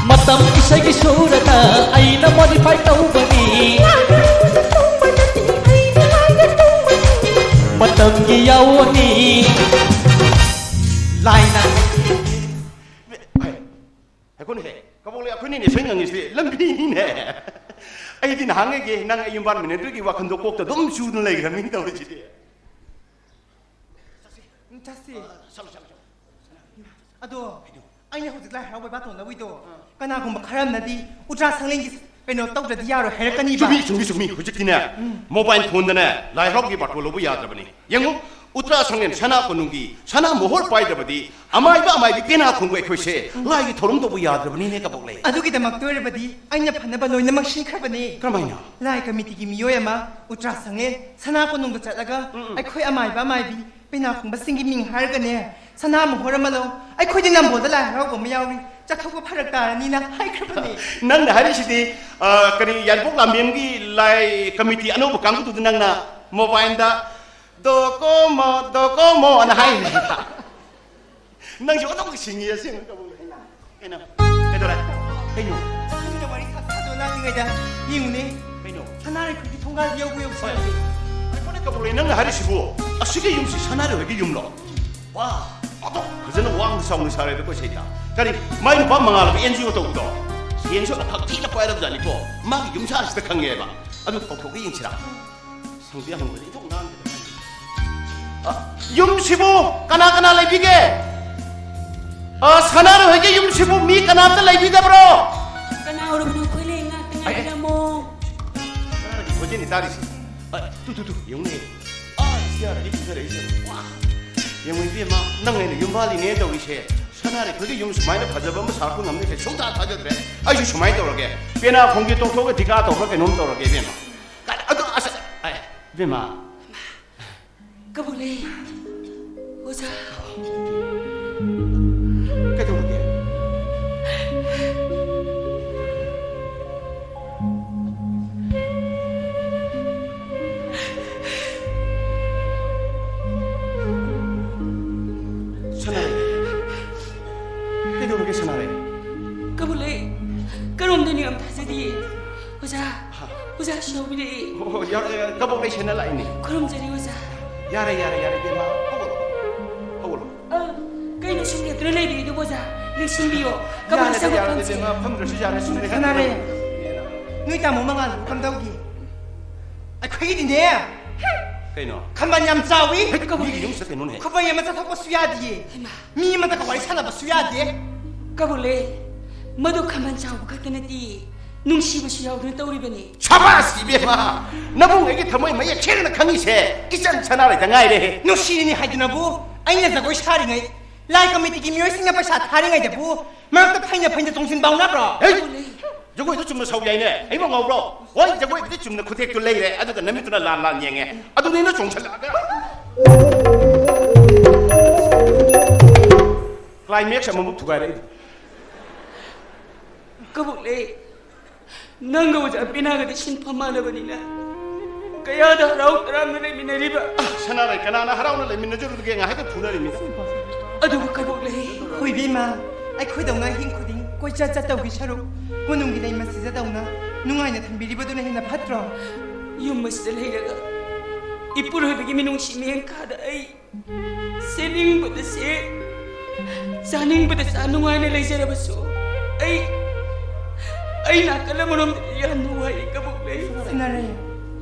ꯃꯇꯝ ꯏꯁꯩꯒꯤ ꯁꯨꯔꯗ ꯑꯩꯅ modify ꯇꯧꯕꯅꯤ꯫ ꯃꯇꯝꯒꯤ ꯌꯥꯑꯣꯅꯤ ꯂꯥꯏꯅ꯫ ꯍꯥꯏꯈꯣꯅꯦꯍꯦ, ꯀꯕꯣꯛꯂꯩ, ꯑꯩꯈꯣꯏꯅꯤꯅꯦ ꯁꯣꯏ ꯉꯪꯉꯤꯁꯤꯗꯤ ꯂꯝꯕꯤꯅꯤꯅꯦ꯫ ꯑꯩꯗꯤ ꯅꯍꯥꯟꯉꯩꯒꯤ ꯅꯪ ꯑꯩ ꯌꯨꯝꯕꯥꯟ ꯃꯤꯅꯤꯠꯇ꯭ꯔꯤꯒꯤ ꯋꯥꯈꯜꯗꯣ ꯀꯣꯛꯇ ꯑꯗꯨꯝ ꯆꯨꯗꯨꯅ ꯂꯩꯈ꯭ꯔꯃꯤꯅ ꯇꯧꯔꯤꯁꯤꯗꯤ꯫ ꯆꯠꯁꯤ꯫ ꯆꯠꯂꯣ, ꯆꯠꯂꯣ, ꯆꯠꯂꯣ꯫ ꯑꯗꯣ ꯑꯩꯅ ꯍꯧꯖꯤꯛ ꯂꯥꯏ ꯍꯔꯥꯎꯕꯩ ꯕꯥꯇꯣꯟ ꯂꯧꯏꯗꯣ, ꯀꯅꯥꯒꯨꯝꯕ ꯈꯔ ꯑꯃꯅꯗꯤ ꯎꯇ꯭ꯔꯥ ꯁꯪꯂꯦꯟꯒꯤ ꯀꯩꯅꯣ ꯇꯧꯗ꯭ꯔꯗꯤ ꯌꯥꯔꯣꯏ ꯍꯥꯏꯔꯛꯀꯅꯤꯕ꯫ ꯆꯨꯝꯃꯤ, ꯆꯨꯝꯃꯤ, ꯆꯨꯝꯃꯤ꯫ ꯍꯧꯖꯤꯛꯇꯤꯅꯦ, ꯎꯝ꯫ ꯃꯣꯕꯥꯏꯜ ꯐꯣꯟꯗꯅꯦ ꯂꯥꯏ ꯍꯔꯥꯎꯒꯤ ꯕꯥꯔꯇꯣꯟ ꯂꯧꯕ ꯌꯥꯗ꯭ꯔꯕꯅꯤ꯫ ꯌꯦꯡꯉꯨ, ꯎꯇ꯭ꯔꯥ ꯁꯪꯂꯦꯟ ꯁꯅꯥ ꯀꯣꯅꯨꯡꯒꯤ ꯁꯅꯥ ꯃꯣꯍꯣꯔ ꯄꯥꯏꯗ꯭ꯔꯕꯗꯤ ꯑꯃꯥꯏꯕ ꯑꯃꯥꯏꯕꯤ ꯄꯦꯅꯥ ꯈꯣꯡꯕ ꯑꯩꯈꯣꯏꯁꯦ ꯂꯥꯏꯒꯤ ꯊꯧꯔꯝ ꯇꯧꯕ ꯌꯥꯗ꯭ꯔꯕꯅꯤꯅꯦ, ꯀꯕꯣꯛꯂꯩ꯫ ꯑꯗꯨꯒꯤꯗꯃꯛꯇ ꯑꯣꯏꯔꯕꯗꯤ ꯑꯩꯅ ꯐꯅꯕ ꯂꯣꯏꯅꯃꯛ ꯁꯤꯟꯈ꯭ꯔꯕꯅꯦ꯫ ꯀꯔꯝꯍꯥꯏꯅ? ꯂꯥꯏ ꯀꯃꯤꯇꯤꯒꯤ ꯃꯤꯑꯣꯏ ꯑꯃ ꯎꯇ꯭ꯔꯥ ꯁꯪꯂꯦꯟ ꯁꯅꯥ ꯀꯣꯅꯨꯡꯗ ꯆꯠꯂꯒ ꯎꯝ, ꯎꯝ꯫ ꯑꯩꯈꯣꯏ ꯑꯃꯥꯏꯕ ꯑꯃꯥꯏꯕꯤ ꯄꯦꯅꯥ ꯈꯣꯡꯕꯁꯤꯡꯒꯤ ꯃꯤꯡ ꯍꯥꯏꯔꯒꯅꯦ, ꯁꯅꯥ ꯃꯣꯍꯣꯔ ꯑꯃ ꯂꯧ, ꯑꯩꯈꯣꯏꯗꯤ ꯅꯝꯕꯣꯜꯗ ꯂꯥꯏ ꯍꯔꯥꯎꯕ ꯑꯃ ꯌꯥꯎꯔꯤ, ꯆꯠꯊꯣꯛꯄ ꯐꯔꯛ ꯇꯥꯔꯅꯤꯅ ꯍꯥꯏꯈ꯭ꯔꯕꯅꯦ꯫ ꯅꯪꯅ ꯍꯥꯏꯔꯤꯁꯤꯗꯤ, ꯑ, ꯀꯔꯤ, ꯌꯥꯏꯔꯤꯄꯣꯛ ꯂꯥꯟꯕꯦꯝꯒꯤ ꯂꯥꯏ ꯀꯃꯤꯇꯤ ꯑꯅꯧꯕ ꯀꯥꯡꯕꯨꯗꯨꯗ ꯅꯪꯅ ꯃꯣꯕꯥꯏꯜꯗ "ꯗꯣꯀꯣꯃꯣ, ꯗꯣꯀꯣꯃꯣ" ꯑꯅ ꯍꯥꯏꯔꯤꯅꯦ꯫ ꯅꯪꯁꯨ ꯑꯣꯟꯊꯣꯛꯅ ꯁꯤꯡꯉꯤ ꯑꯁꯦꯡꯕ, ꯀꯕꯣꯛꯂꯩ꯫ ꯀꯩꯅꯣ? ꯀꯩꯗꯧꯔꯦ? ꯀꯩꯅꯣ? ꯑꯍꯟꯒ ꯋꯥꯔꯤ ꯁꯥ-, ꯁꯥꯗꯣ ꯂꯥꯡꯂꯤꯉꯩꯗ ꯌꯦꯡꯉꯨꯅꯦ꯫ ꯀꯩꯅꯣ? ꯁꯅꯥꯔꯩ ꯈꯨꯜꯒꯤ ꯊꯣꯡꯒꯥꯜꯗ ꯌꯧꯕ ꯌꯧꯁꯤꯜꯂꯛꯂꯦ꯫ ꯑꯩꯈꯣꯏꯅ ꯀꯕꯣꯛꯂꯩ ꯅꯪꯅ ꯍꯥꯏꯔꯤꯁꯤꯕꯨ ꯑꯁꯤꯒꯤ ꯌꯨꯝꯁꯤ ꯁꯅꯥꯔꯩ ꯍꯣꯏꯒꯤ ꯌꯨꯝꯂꯣ? ꯋꯥ! ꯑꯗꯣ ꯐꯖꯅ ꯋꯥꯡꯅ ꯆꯥꯎꯅ ꯁꯥꯔꯦꯗꯀꯣ ꯁꯩꯇ꯫ ꯀꯔꯤ? ꯃꯥꯏ ꯅꯨꯄꯥ ꯃꯉꯥꯜꯂꯕ ꯑꯦꯟ ꯖꯤ ꯑꯣ ꯇꯧꯕꯗꯣ? ꯁꯦꯟꯁꯨ ꯑꯐꯛ ꯊꯤꯅ ꯄꯥꯏꯔꯕꯖꯥꯠꯅꯤꯀꯣ꯫ ꯃꯥꯒꯤ ꯌꯨꯝ ꯁꯥꯔꯤꯁꯤꯗ ꯈꯪꯉꯦꯕ꯫ ꯑꯗꯨ ꯀꯧꯊꯣꯛꯑꯒ ꯌꯦꯡꯁꯤꯔꯥ? ꯁꯪꯗꯦ ꯍꯪꯕꯗꯤ ꯏꯊꯣꯛ ꯉꯥꯡꯗꯦ꯫ ꯑ, ꯌꯨꯝꯁꯤꯕꯨ ꯀꯅꯥ ꯀꯅꯥ ꯂꯩꯕꯤꯒꯦ? ꯑ, ꯁꯅꯥꯔꯩ ꯍꯣꯏꯒꯤ ꯌꯨꯝꯁꯤꯕꯨ ꯃꯤ ꯀꯅꯥꯝꯇ ꯂꯩꯕꯤꯗꯕ꯭ꯔꯣ? ꯀꯅꯥ ꯑꯣꯏꯔꯕꯅꯣ? ꯑꯩꯈꯣꯏ ꯂꯩ ꯉꯥꯛꯇ ꯑꯩ, ꯉꯥꯏꯔꯝꯃꯣ꯫ ꯀꯅꯥꯒꯤ ꯈꯣꯟꯖꯦꯜꯅꯤ ꯇꯥꯔꯤꯁꯤ? ꯑ, ꯇꯨ, ꯇꯨ, ꯇꯨ, ꯌꯦꯡꯉꯨꯅꯦ꯫ ꯑ, ꯁꯤ ꯌꯥꯔꯗꯤ ꯐꯖꯔꯛꯏꯁꯦ꯫ ꯋꯥ! ꯌꯦꯡꯉꯨ ꯏꯕꯦꯝꯃ, ꯅꯪ ꯑꯩꯅ ꯌꯨꯝ ꯄꯥꯜꯂꯤꯅꯦ ꯇꯧꯔꯤꯁꯦ꯫ ꯁꯅꯥꯔꯩ ꯈꯣꯏꯒꯤ ꯌꯨꯝ ꯁꯨꯃꯥꯏꯅ ꯐꯖꯕ ꯑꯃ ꯁꯥꯔꯛꯄ ꯉꯝꯅꯤꯁꯦ ꯁꯨꯡꯊꯥ ꯊꯥꯖꯗ꯭ꯔꯦ꯫ ꯑꯩꯁꯨ ꯁꯨꯃꯥꯏꯅ ꯇꯧꯔꯒꯦ꯫ ꯄꯦꯅꯥ ꯈꯣꯡꯒꯤ ꯇꯣꯛꯊꯣꯛꯑꯒ ꯙꯤꯀꯥ ꯇꯧꯕ꯭ꯔꯥ ꯀꯩꯅꯣꯝ ꯇꯧꯔꯒꯦ ꯏꯕꯦꯝꯃ꯫ ꯑꯗꯣ ꯑꯁ, ꯑꯦ, ꯏꯕꯦꯝꯃ꯫ ꯀꯕꯣꯛꯂꯩ꯫ ꯑꯣꯖꯥ꯫ ꯀꯩꯗꯧꯔꯒꯦ? ꯁꯅꯥꯔꯩ꯫ ꯀꯩꯗꯧꯔꯒꯦ, ꯁꯅꯥꯔꯩ? ꯀꯕꯣꯛꯂꯩ, ꯀꯔꯣꯝꯗꯅꯣ ꯌꯥꯝ ꯊꯥꯖꯗꯤꯌꯦ꯫ ꯑꯣꯖꯥ, ꯍꯥ? ꯑꯣꯖꯥ ꯁꯣꯕꯤꯔꯛꯑꯦ꯫ ꯑꯣ, ꯌꯥꯔꯦ, ꯌꯥꯔꯦ, ꯀꯕꯣꯛꯂꯩ ꯁꯦꯟꯅ ꯂꯥꯛꯏꯅꯦ꯫ ꯈꯨꯔꯨꯝꯖꯔꯤ, ꯑꯣꯖꯥ꯫ ꯌꯥꯔꯦ, ꯌꯥꯔꯦ, ꯌꯥꯔꯦ, ꯏꯕꯦꯝꯃ, ꯍꯧꯒꯠꯂꯣ, ꯍꯧꯒꯠꯂꯣ꯫ ꯑ, ꯀꯩꯅꯣ ꯁꯨꯝ ꯂꯦꯞꯇꯨꯅ ꯂꯩꯕꯤꯔꯤꯗꯨꯕꯨ, ꯑꯣꯖꯥ? ꯅꯤꯡꯁꯤꯡꯕꯤꯌꯣ꯫ ꯀꯕꯣꯛꯂꯩ ꯌꯥꯔꯦ, ꯆꯪꯉꯛꯐꯝꯁꯦ꯫ ꯌꯥꯔꯦ, ꯏꯕꯦꯝꯃ, ꯐꯝꯗ꯭ꯔꯁꯨ ꯌꯥꯔꯦ, ꯁꯨꯝ ꯂꯩ-, ꯁꯅꯥꯔꯩ, ꯅꯣꯏ ꯇꯥꯃꯣ ꯃꯉꯥꯜꯗꯨꯕꯨ ꯀꯝꯗꯧꯒꯦ? ꯑꯩꯈꯣꯏꯒꯤꯗꯤꯅꯦ, ꯀꯩꯅꯣ? ꯈꯝꯕꯜ ꯌꯥꯝ ꯆꯥꯎꯏ꯫ ꯍꯦꯛ ꯀꯕꯣꯛꯂꯩ꯫ ꯃꯤꯒꯤ ꯌꯨꯝꯁꯤꯗ ꯀꯩꯅꯣꯅꯦ? ꯈꯨꯕꯩ ꯑꯃ ꯆꯠꯊꯣꯛꯄꯁꯨ ꯌꯥꯗꯤꯌꯦ꯫ ꯍꯩꯃꯥ꯫ ꯃꯤ ꯑꯃꯠꯇꯒ ꯋꯥꯔꯤ ꯁꯥꯟꯅꯕꯁꯨ ꯌꯥꯗꯦ꯫ ꯀꯕꯣꯛꯂꯩ, ꯃꯗꯨ ꯈꯝꯕꯜ ꯆꯥꯎꯕ ꯈꯛꯇ ꯅꯠꯇꯦ, ꯅꯨꯡꯁꯤꯕꯁꯨ ꯌꯥꯎꯗꯨꯅ ꯇꯧꯔꯤꯕꯅꯤ꯫ ꯁꯕꯥꯁ ꯏꯕꯦꯝꯃ! ꯅꯕꯨꯡ ꯑꯩꯒꯤ ꯊꯃꯣꯏ ꯃꯌꯦꯛ ꯁꯦꯡꯅ ꯈꯪꯉꯤꯁꯦ ꯏꯆꯟ ꯁꯅꯥꯔꯩꯗ ꯉꯥꯏꯔꯦ꯫ ꯅꯨꯡꯁꯤꯔꯤꯅꯤ ꯍꯥꯏꯗꯨꯅꯕꯨ ꯑꯩꯅ ꯖꯒꯣꯏ ꯁꯥꯔꯤꯉꯩ, ꯂꯥꯏ ꯀꯃꯤꯇꯤꯒꯤ ꯃꯤꯑꯣꯏꯁꯤꯡꯅ ꯄꯩꯁꯥ ꯊꯥꯔꯤꯉꯩꯗꯕꯨ ꯃꯔꯛꯇ ꯐꯩꯅ ꯐꯩꯅ ꯆꯣꯡꯁꯤꯟ ꯕꯥꯎꯅꯕ꯭ꯔꯣ? ꯍꯦ! ꯖꯒꯣꯏꯗꯣ ꯆꯨꯝꯅ ꯁꯧ ꯌꯥꯏꯅꯦ꯫ ꯑꯩꯕꯨ ꯉꯥꯎꯕ꯭ꯔꯣ? ꯍꯣꯏ, ꯖꯒꯣꯏꯕꯨꯗꯤ ꯆꯨꯝꯅ ꯈꯨꯊꯦꯛꯇꯨ ꯂꯩꯔꯦ, ꯑꯗꯨꯒ ꯅꯃꯤꯠꯇꯨꯅ ꯂꯥꯟ ꯂꯥꯟ ꯌꯦꯡꯉꯦ꯫ ꯑꯗꯨꯅꯤꯅ ꯆꯣꯡꯁꯜꯂꯛꯑꯒ climax ꯑꯃꯃꯨꯛ ꯊꯨꯒꯥꯏꯔꯛꯏꯗꯣ꯫ ꯀꯕꯣꯛꯂꯩ, ꯅꯪꯒ ꯑꯣꯖꯥ ꯄꯦꯅꯥꯒꯗꯤ ꯁꯤꯟꯐꯝ ꯃꯥꯟꯅꯕꯅꯤꯅ ꯀꯌꯥꯗ ꯍꯔꯥꯎ ꯇꯔꯥꯝꯅ ꯂꯩꯃꯤꯟꯅꯔꯤꯕ꯫ ꯁꯅꯥꯔꯩ, ꯀꯅꯥꯅ ꯍꯔꯥꯎꯅ ꯂꯩꯃꯤꯟꯅꯖꯔꯨꯗꯒꯦ? ꯉꯥꯏꯍꯥꯛꯇ ꯐꯨꯅꯔꯤꯃꯤ꯫ ꯑꯗꯨꯕꯨ ꯀꯕꯣꯛꯂꯩ, ꯍꯣꯏ ꯏꯕꯦꯝꯃ, ꯑꯩꯈꯣꯏꯗꯧꯅ ꯑꯍꯤꯡ ꯈꯨꯗꯤꯡ ꯀꯣꯏꯆꯠ ꯆꯠꯇꯧꯒꯤ ꯁꯔꯨꯛ ꯀꯣꯅꯨꯡꯒꯤ ꯂꯩꯃ ꯁꯤꯖꯗꯧꯅ ꯅꯨꯡꯉꯥꯏꯅ ꯊꯝꯕꯤꯔꯤꯕꯗꯨꯅ ꯍꯦꯟꯅ ꯐꯠꯇ꯭ꯔꯣ? ꯌꯨꯝ ꯑꯁꯤꯗ ꯂꯩꯔꯒ ꯏꯄꯨꯔꯣꯏꯕꯒꯤ ꯃꯤꯅꯨꯡꯁꯤ ꯃꯤꯠꯌꯦꯡ ꯀꯥꯗ ꯑꯩ ꯁꯦꯠꯅꯤꯡꯕꯗ ꯁꯦꯠ, ꯆꯥꯅꯤꯡꯕꯗ ꯆꯥ ꯅꯨꯡꯉꯥꯏꯅ ꯂꯩꯖꯔꯕꯁꯨ ꯑꯩ, ꯑꯩ ꯅꯥꯀꯜ ꯑꯃꯔꯣꯝꯗꯗꯤ ꯌꯥꯝ ꯅꯨꯡꯉꯥꯏꯔꯦ ꯀꯕꯣꯛꯂꯩ꯫ ꯁꯅꯥꯔꯩ,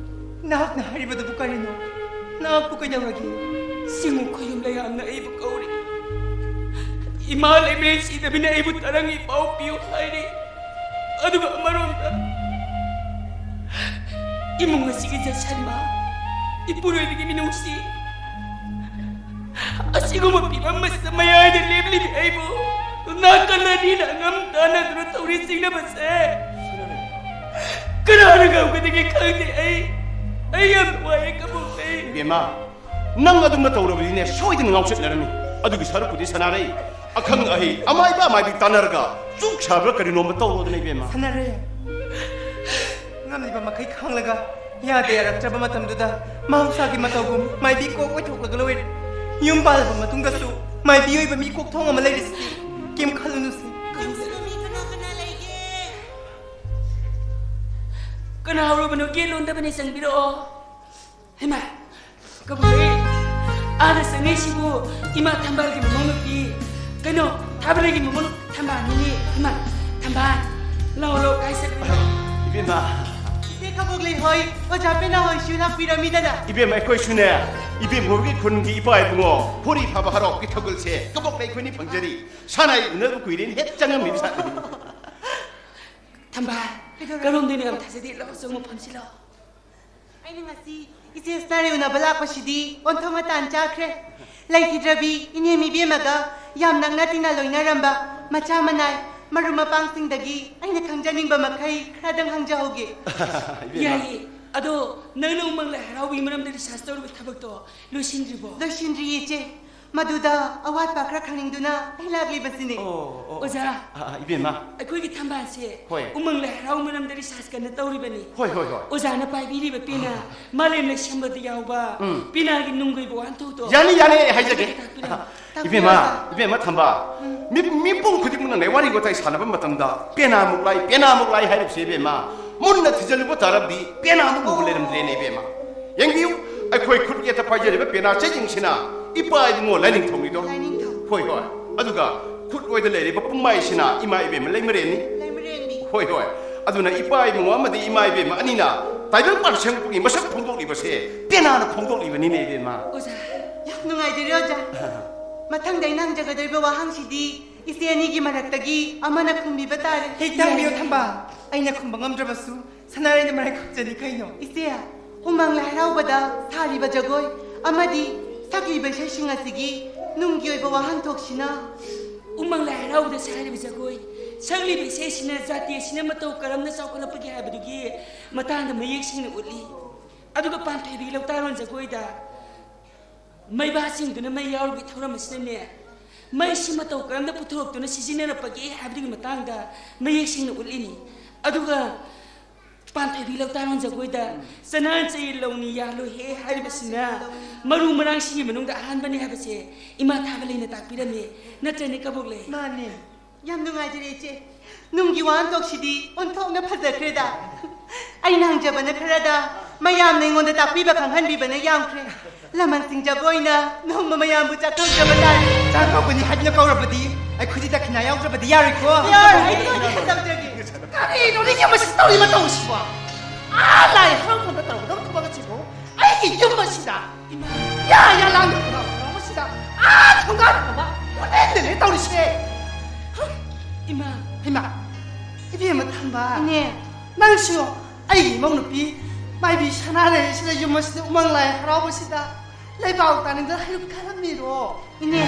ꯅꯍꯥꯛꯅ ꯍꯥꯏꯔꯤꯕꯗꯨꯕꯨ ꯀꯔꯤꯅꯣ? ꯅꯍꯥꯛꯄꯨ ꯀꯩꯗꯧꯔꯒꯦ? ꯆꯤꯡꯉꯨ ꯈꯣꯏꯌꯨꯝ ꯂꯩꯌꯥꯝꯅ ꯑꯩꯕꯨ ꯀꯧꯔꯤ꯫ ꯏꯃꯥ ꯂꯩꯃꯔꯦꯟ ꯁꯤꯗꯕꯤꯅ ꯑꯩꯕꯨ ꯇꯔꯪꯒꯤ ꯄꯥꯎ ꯄꯤꯌꯨ ꯍꯥꯏꯔꯤ꯫ ꯑꯗꯨꯒ ꯑꯃꯔꯣꯝꯗ ꯏꯃꯨꯡ ꯑꯁꯤꯒꯤ ꯖꯠꯁꯟꯕ, ꯏꯄꯨꯔꯣꯏꯕꯒꯤ ꯃꯤꯅꯨꯡꯁꯤ, ꯑꯁꯤꯒꯨꯝꯕ ꯐꯤꯕꯝ ꯑꯁꯤꯗ ꯃꯌꯥꯏꯗ ꯂꯦꯞꯂꯤꯕꯤ ꯑꯩꯕꯨ ꯅꯥꯀꯜ ꯑꯅꯤꯅ ꯑꯉꯝ ꯇꯥꯟꯅꯗꯨꯅ ꯇꯧꯔꯤ ꯆꯤꯡꯅꯕꯁꯦ꯫ ꯀꯅꯥꯅ ꯉꯝꯒꯗꯒꯦ ꯈꯪꯗꯦ꯫ ꯑꯩ, ꯑꯩ ꯌꯥꯝ ꯋꯥꯏꯌꯦ ꯀꯕꯣꯛꯂꯩ꯫ ꯏꯕꯦꯝꯃ, ꯅꯪ ꯑꯗꯨꯝꯅ ꯇꯧꯔꯕꯗꯤꯅꯦ, ꯁꯣꯏꯗꯅ ꯉꯥꯎꯆꯠꯅꯔꯅꯤ꯫ ꯑꯗꯨꯒꯤ ꯁꯔꯨꯛꯄꯨꯗꯤ ꯁꯅꯥꯔꯩ, ꯑꯈꯪ ꯑꯍꯩ ꯑꯃꯥꯏꯕ ꯑꯃꯥꯏꯕꯤ ꯇꯥꯟꯅꯔꯒ ꯆꯨꯛ ꯁꯥꯕ꯭ꯔꯥ ꯀꯔꯤꯅꯣꯝꯃ ꯇꯧꯔꯣꯗꯅ ꯏꯕꯦꯝꯃ꯫ ꯁꯅꯥꯔꯩ, ꯉꯝꯂꯤꯕ ꯃꯈꯩ ꯈꯥꯡꯂꯒ ꯌꯥꯗ ꯌꯥꯔꯛꯇ꯭ꯔꯕ ꯃꯇꯝꯗꯨꯗ ꯃꯍꯧꯁꯥꯒꯤ ꯃꯇꯧꯒꯨꯝ ꯃꯥꯏꯕꯤ ꯀꯣꯛ ꯑꯣꯏꯊꯣꯛꯂꯒ ꯂꯣꯏꯔꯦ꯫ ꯌꯨꯝ ꯄꯥꯜꯂꯕ ꯃꯇꯨꯡꯗꯁꯨ ꯃꯥꯏꯕꯤ ꯑꯣꯏꯕ ꯃꯤ ꯀꯣꯛ ꯊꯣꯡ ꯑꯃ ꯂꯩꯔꯤꯁꯤꯗꯤ꯫ ꯀꯩꯝ ꯈꯜꯂꯨꯅꯨꯁꯦ꯫ ꯌꯨꯝꯁꯤꯗ ꯃꯤ ꯀꯅꯥ ꯀꯅꯥ ꯂꯩꯒꯦ? ꯀꯅꯥ ꯍꯧꯔꯕꯅꯣ? ꯒꯦꯠ ꯂꯣꯟꯗꯕꯅꯦ, ꯆꯪꯕꯤꯔꯛꯑꯣ꯫ ꯍꯩꯃꯥ, ꯀꯕꯨꯏ, ꯑꯥꯗ ꯆꯪꯉꯛꯏꯁꯤꯕꯨ ꯏꯃꯥ ꯊꯝꯕꯥꯜꯒꯤ ꯃꯃꯧ ꯅꯨꯄꯤ, ꯀꯩꯅꯣ, ꯊꯥꯕꯂꯩꯒꯤ ꯃꯃꯧ ꯅꯨꯄꯤ ꯊꯝꯕꯥꯜꯅꯤꯅꯦ꯫ ꯏꯃꯥ, ꯊꯝꯕꯥꯜ, ꯂꯥꯎ, ꯂꯥꯎ, ꯀꯥꯏ ꯆꯠꯂꯤꯅꯣ? ꯏꯕꯦꯝꯃ꯫ ꯏꯆꯦ ꯀꯕꯣꯛꯂꯩ ꯍꯣꯏ, ꯑꯣꯖꯥ ꯄꯦꯅꯥ ꯍꯣꯏꯁꯨ ꯂꯥꯛꯄꯤꯔꯝꯃꯤꯗꯅ꯫ ꯏꯕꯦꯝꯃ, ꯑꯩꯈꯣꯏꯁꯨꯅꯦ, ꯏꯕꯦꯝꯃ ꯍꯣꯏꯒꯤ ꯈꯨꯟꯒꯤ ꯏꯄꯥ ꯏꯕꯨꯡꯉꯣ ꯈꯣꯔꯤ ꯐꯥꯕ ꯍꯔꯥꯎꯒꯤ ꯊꯧꯒꯜꯁꯦ ꯀꯕꯣꯛꯂꯩ ꯑꯩꯈꯣꯏꯅꯤ ꯐꯪꯖꯔꯤ꯫ ꯁꯥꯟꯅ ꯎꯅꯕ ꯀꯨꯏꯔꯦꯅ ꯍꯦꯛ ꯆꯪꯉꯝꯃꯤꯕ ꯁꯥꯇ꯭ꯔꯅꯤ꯫ ꯊꯝꯕꯥꯜ, ꯀꯔꯣꯝꯗꯩꯅꯣ ꯌꯥꯝ ꯊꯥꯖꯗꯦ꯫ ꯂꯥꯛꯑꯣ, ꯆꯪꯉꯣ, ꯐꯝꯁꯤ ꯂꯥꯛꯑꯣ꯫ ꯑꯩꯅ ꯉꯁꯤ ꯏꯆꯦ ꯁꯅꯥꯔꯩ ꯎꯅꯕ ꯂꯥꯛꯄꯁꯤꯗꯤ ꯑꯣꯟꯊꯣꯛꯅ ꯇꯥꯟ ꯆꯥꯈ꯭ꯔꯦ꯫ ꯂꯩꯈꯤꯗ꯭ꯔꯕꯤ ꯏꯅꯦ ꯃꯤꯕꯦꯝꯃꯒ ꯌꯥꯝ ꯅꯛꯅ ꯇꯤꯟꯅ ꯂꯣꯏꯅꯔꯝꯕ ꯃꯆꯥ ꯃꯅꯥꯏ ꯃꯔꯨꯞ ꯃꯄꯥꯡꯁꯤꯡꯗꯒꯤ ꯑꯩꯅ ꯈꯪꯖꯅꯤꯡꯕ ꯃꯈꯩ ꯈꯔꯗꯪ ꯍꯪꯖꯍꯧꯒꯦ꯫ ꯏꯕꯦꯝꯃ꯫ ꯌꯥꯏꯌꯦ꯫ ꯑꯗꯣ ꯅꯪꯅ ꯎꯃꯪ ꯂꯥꯏ ꯍꯔꯥꯎꯕꯒꯤ ꯃꯔꯝꯗ research ꯇꯧꯔꯤꯕ ꯊꯕꯛꯇꯣ ꯂꯣꯏꯁꯤꯟꯗ꯭ꯔꯤꯕꯣ? ꯂꯣꯏꯁꯤꯟꯗ꯭ꯔꯤꯌꯦ, ꯏꯆꯦ꯫ ꯃꯗꯨꯗ ꯑꯋꯥꯠꯄ ꯈꯔ ꯈꯪꯅꯤꯡꯗꯨꯅ ꯑꯩ ꯂꯥꯛꯂꯤꯕꯁꯤꯅꯦ꯫ ꯑꯣ, ꯑꯣ, ꯑꯣ꯫ ꯑꯣꯖꯥ, ꯑꯥ, ꯑꯥ, ꯏꯕꯦꯝꯃ꯫ ꯑꯩꯈꯣꯏꯒꯤ ꯊꯝꯕꯥꯜꯁꯦ ꯍꯣꯏ꯫ ꯎꯃꯪ ꯂꯥꯏ ꯍꯔꯥꯎ ꯃꯔꯝꯗ research ꯀꯟꯅ ꯇꯧꯔꯤꯕꯅꯤ꯫ ꯍꯣꯏ, ꯍꯣꯏ, ꯍꯣꯏ꯫ ꯑꯣꯖꯥꯅ ꯄꯥꯏꯕꯤꯔꯤꯕ ꯄꯦꯅꯥ, ꯃꯥꯂꯦꯝ ꯂꯩꯁꯦꯝꯕꯗ ꯌꯥꯎꯕ ꯎꯝ꯫ ꯄꯦꯅꯥꯒꯤ ꯅꯨꯡꯒꯤ ꯑꯣꯏꯕ ꯋꯥꯍꯟꯊꯣꯛꯇꯣ ꯌꯥꯅꯤ, ꯌꯥꯅꯤ, ꯑꯩ ꯍꯥꯏꯖꯒꯦ꯫ ꯑꯩꯈꯣꯏꯗ ꯇꯥꯛꯄꯤꯔꯝꯃꯨ꯫ ꯇꯥꯛꯄꯤꯔꯣ, ꯏꯕꯦꯝꯃ, ꯑꯣꯖꯥ꯫ ꯏꯕꯦꯝꯃ ꯊꯝꯕꯥꯜ, ꯎꯝ꯫ ꯃꯤ, ꯃꯤꯄꯨꯝ ꯈꯨꯗꯤꯡꯃꯛꯅꯅꯦ ꯋꯥꯔꯤ ꯋꯥꯇꯥꯏ ꯁꯥꯟꯅꯕ ꯃꯇꯝꯗ ꯄꯦꯅꯥꯃꯨꯛ ꯂꯥꯏ, ꯄꯦꯅꯥꯃꯨꯛ ꯂꯥꯏ ꯍꯥꯏꯔꯤꯕꯁꯦ ꯏꯕꯦꯝꯃ, ꯃꯨꯟꯅ ꯊꯤꯖꯤꯜꯂꯨꯕ ꯇꯥꯔꯕꯗꯤ ꯄꯦꯅꯥꯃꯨꯛ ꯂꯨꯕ ꯂꯩꯔꯝꯗ꯭ꯔꯦꯅꯦ ꯏꯕꯦꯝꯃ꯫ ꯌꯦꯡꯕꯤꯌꯨ, ꯑꯩꯈꯣꯏ ꯈꯨꯠ ꯌꯦꯠꯇ ꯄꯥꯏꯖꯔꯤꯕ ꯄꯦꯅꯥ ꯆꯦꯁꯤꯡꯁꯤꯅ ꯏꯄꯥ ꯏꯕꯨꯡꯉꯣ ꯂꯥꯏꯅꯤꯡꯊꯧꯅꯤꯗꯣ꯫ ꯂꯥꯏꯅꯤꯡꯊꯧ꯫ ꯍꯣꯏ, ꯍꯣꯏ꯫ ꯑꯗꯨꯒ ꯈꯨꯠ ꯑꯣꯏꯗ ꯂꯩꯔꯤꯕ ꯄꯨꯡꯃꯥꯏꯁꯤꯅ ꯏꯃꯥ ꯏꯕꯦꯝꯃ ꯂꯩꯃꯔꯦꯟꯅꯤ꯫ ꯂꯩꯃꯔꯦꯟꯅꯤ꯫ ꯍꯣꯏ, ꯍꯣꯏ꯫ ꯑꯗꯨꯅ ꯏꯄꯥ ꯏꯕꯨꯡꯉꯣ ꯑꯃꯗꯤ ꯏꯃꯥ ꯏꯕꯦꯝꯃ ꯑꯅꯤꯅ ꯇꯥꯏꯕꯪ ꯄꯥꯟ ꯁꯦꯝꯂꯛꯄꯒꯤ ꯃꯁꯛ ꯐꯣꯡꯗꯣꯛꯂꯤꯕꯁꯦ ꯄꯦꯅꯥꯅ ꯐꯣꯡꯗꯣꯛꯂꯤꯕꯅꯤꯅꯦ ꯏꯕꯦꯝꯃ꯫ ꯑꯣꯖꯥ, ꯌꯥꯝ ꯅꯨꯡꯉꯥꯏꯖꯔꯦ ꯑꯣꯖꯥ꯫ ꯃꯊꯪꯗ ꯑꯩꯅ ꯍꯪꯖꯒꯗꯧꯔꯤꯕ ꯋꯥꯍꯪꯁꯤꯗꯤ ꯏꯆꯦ ꯑꯅꯤꯒꯤ ꯃꯔꯛꯇꯒꯤ ꯑꯃꯅ ꯈꯨꯝꯕꯤꯕ ꯇꯥꯔꯦ꯫ ꯍꯦꯛ ꯇꯥꯡꯕꯤꯌꯨ ꯌꯥꯏ꯫ ꯊꯝꯕꯥꯜ, ꯑꯩꯅ ꯈꯨꯝꯕ ꯉꯝꯗ꯭ꯔꯕꯁꯨ ꯁꯅꯥꯔꯩꯅ ꯃꯔꯥꯏ ꯈꯨꯝꯖꯅꯤ ꯀꯩꯅꯣ꯫ ꯏꯆꯦ, ꯎꯃꯪ ꯂꯥꯏ ꯍꯔꯥꯎꯕꯗ ꯁꯥꯔꯤꯕ ꯖꯒꯣꯏ ꯑꯃꯗꯤ ꯁꯛꯂꯤꯕ ꯏꯁꯩꯁꯤꯡ ꯑꯁꯤꯒꯤ ꯅꯨꯡꯒꯤ ꯑꯣꯏꯕ ꯋꯥꯍꯟꯊꯣꯛꯁꯤꯅ? ꯎꯃꯪ ꯂꯥꯏ ꯍꯔꯥꯎꯕꯗ ꯁꯥꯔꯤꯕ ꯖꯒꯣꯏ, ꯁꯛꯂꯤꯕ ꯏꯁꯩꯁꯤꯅ ꯖꯥꯇꯤ ꯑꯁꯤꯅ ꯃꯇꯧ ꯀꯔꯝꯅ ꯆꯥꯎꯈꯠꯂꯛꯄꯒꯦ ꯍꯥꯏꯕꯗꯨꯒꯤ ꯃꯇꯥꯡꯗ ꯃꯌꯦꯛ ꯁꯦꯡꯅ ꯎꯠꯂꯤ꯫ ꯑꯗꯨꯒ ꯄꯥꯟꯊꯣꯏꯕꯤ ꯂꯧꯇꯥꯔꯣꯟ ꯖꯒꯣꯏꯗ ꯃꯩꯕꯥꯁꯤꯡꯗꯨꯅ ꯃꯩ ꯌꯥꯎꯔꯨꯕꯒꯤ ꯊꯧꯔꯝ ꯑꯁꯤꯅꯅꯦ, ꯃꯩꯁꯤ ꯃꯇꯧ ꯀꯔꯝꯅ ꯄꯨꯊꯣꯔꯛꯇꯨꯅ ꯁꯤꯖꯤꯟꯅꯔꯛꯄꯒꯦ ꯍꯥꯏꯕꯗꯨꯒꯤ ꯃꯇꯥꯡꯗ ꯃꯌꯦꯛ ꯁꯦꯡꯅ ꯎꯠꯂꯤꯅꯤ꯫ ꯑꯗꯨꯒ ꯄꯥꯟꯊꯣꯏꯕꯤ ꯂꯧꯇꯥꯔꯣꯟ ꯖꯒꯣꯏꯗ ꯆꯅꯥꯟ ꯆꯌꯦꯜ ꯂꯧꯅꯤ ꯌꯥꯜꯂꯣꯏꯍꯦ ꯍꯥꯏꯔꯤꯕꯁꯤꯅ ꯃꯔꯨ ꯃꯔꯥꯡꯁꯤꯡꯒꯤ ꯃꯅꯨꯡꯗ ꯑꯍꯥꯟꯕꯅꯤ ꯍꯥꯏꯕꯁꯦ ꯏꯃꯥ ꯊꯥꯕꯂꯩꯅ ꯇꯥꯛꯄꯤꯔꯝꯃꯤ꯫ ꯅꯠꯇ꯭ꯔꯅꯦ, ꯀꯕꯣꯛꯂꯩ? ꯃꯥꯅꯦ꯫ ꯌꯥꯝ ꯅꯨꯡꯉꯥꯏꯖꯔꯦ, ꯏꯆꯦ꯫ ꯅꯨꯡꯒꯤ ꯋꯥꯍꯟꯊꯣꯛꯁꯤꯗꯤ ꯑꯣꯟꯊꯣꯛꯅ ꯐꯖꯈ꯭ꯔꯦꯗ꯫ ꯑꯩꯅ ꯍꯪꯖꯕꯅ ꯈꯔꯗ, ꯃꯌꯥꯝꯅ ꯑꯩꯉꯣꯟꯗ ꯇꯥꯛꯄꯤꯕ ꯈꯪꯍꯟꯕꯤꯕꯅ ꯌꯥꯝꯈ꯭ꯔꯦ꯫ ꯂꯃꯟ ꯁꯤꯡꯖꯕ ꯑꯣꯏꯅ ꯅꯣꯡꯃ ꯃꯌꯥꯝꯕꯨ ꯆꯥꯛ ꯀꯧꯖꯕ ꯇꯥꯔꯦ꯫ ꯆꯥꯛ ꯀꯧꯒꯅꯤ ꯍꯥꯏꯗꯨꯅ ꯀꯧꯔꯕꯗꯤ ꯑꯩꯈꯣꯏꯗꯤ ꯗꯈꯤꯅꯥ ꯌꯥꯎꯗ꯭ꯔꯕꯗꯤ ꯌꯥꯔꯣꯏꯀꯣ꯫ ꯌꯥꯔꯣꯏ, ꯑꯩ ꯂꯣꯏꯅ ꯇꯧꯖꯒꯦ꯫ ꯀꯔꯤꯅꯣꯅꯦ ꯃꯁꯤ ꯇꯧꯔꯤ ꯃꯇꯧꯁꯤꯕꯣ? ꯑꯥ ꯂꯥꯏ ꯍꯔꯥꯎꯐꯝꯗ ꯇꯧꯒꯗꯕ ꯊꯕꯛ ꯑꯁꯤꯕꯨ ꯑꯩꯒꯤ ꯌꯨꯝ ꯑꯁꯤꯗ ꯌꯥ ꯌꯥ ꯂꯥꯡꯗꯅ ꯍꯔꯥꯎ ꯍꯔꯥꯎ ꯑꯁꯤꯗ ꯑꯥ ꯊꯣꯡꯒꯥꯟ ꯐꯥꯎꯕ ꯀꯣꯏꯂꯦꯟ ꯂꯦꯟꯂꯦ ꯇꯧꯔꯤꯁꯦ꯫ ꯏꯃꯥ꯫ ꯏꯃꯥ, ꯏꯕꯦꯝꯃ ꯊꯝꯕꯥꯜ꯫ ꯏꯅꯦ꯫ ꯅꯪꯁꯨ ꯑꯩꯒꯤ ꯏꯃꯧ ꯅꯨꯄꯤ ꯃꯥꯏꯕꯤ ꯁꯅꯥꯔꯩꯁꯤꯗ, ꯌꯨꯝ ꯑꯁꯤꯗ ꯎꯃꯪ ꯂꯥꯏ ꯍꯔꯥꯎꯕꯁꯤꯗ ꯂꯩꯕꯥꯛ ꯇꯥꯅꯤꯡꯗꯅ ꯍꯩꯔꯨꯛ ꯈꯔ ꯃꯤꯔꯣ? ꯏꯅꯦ,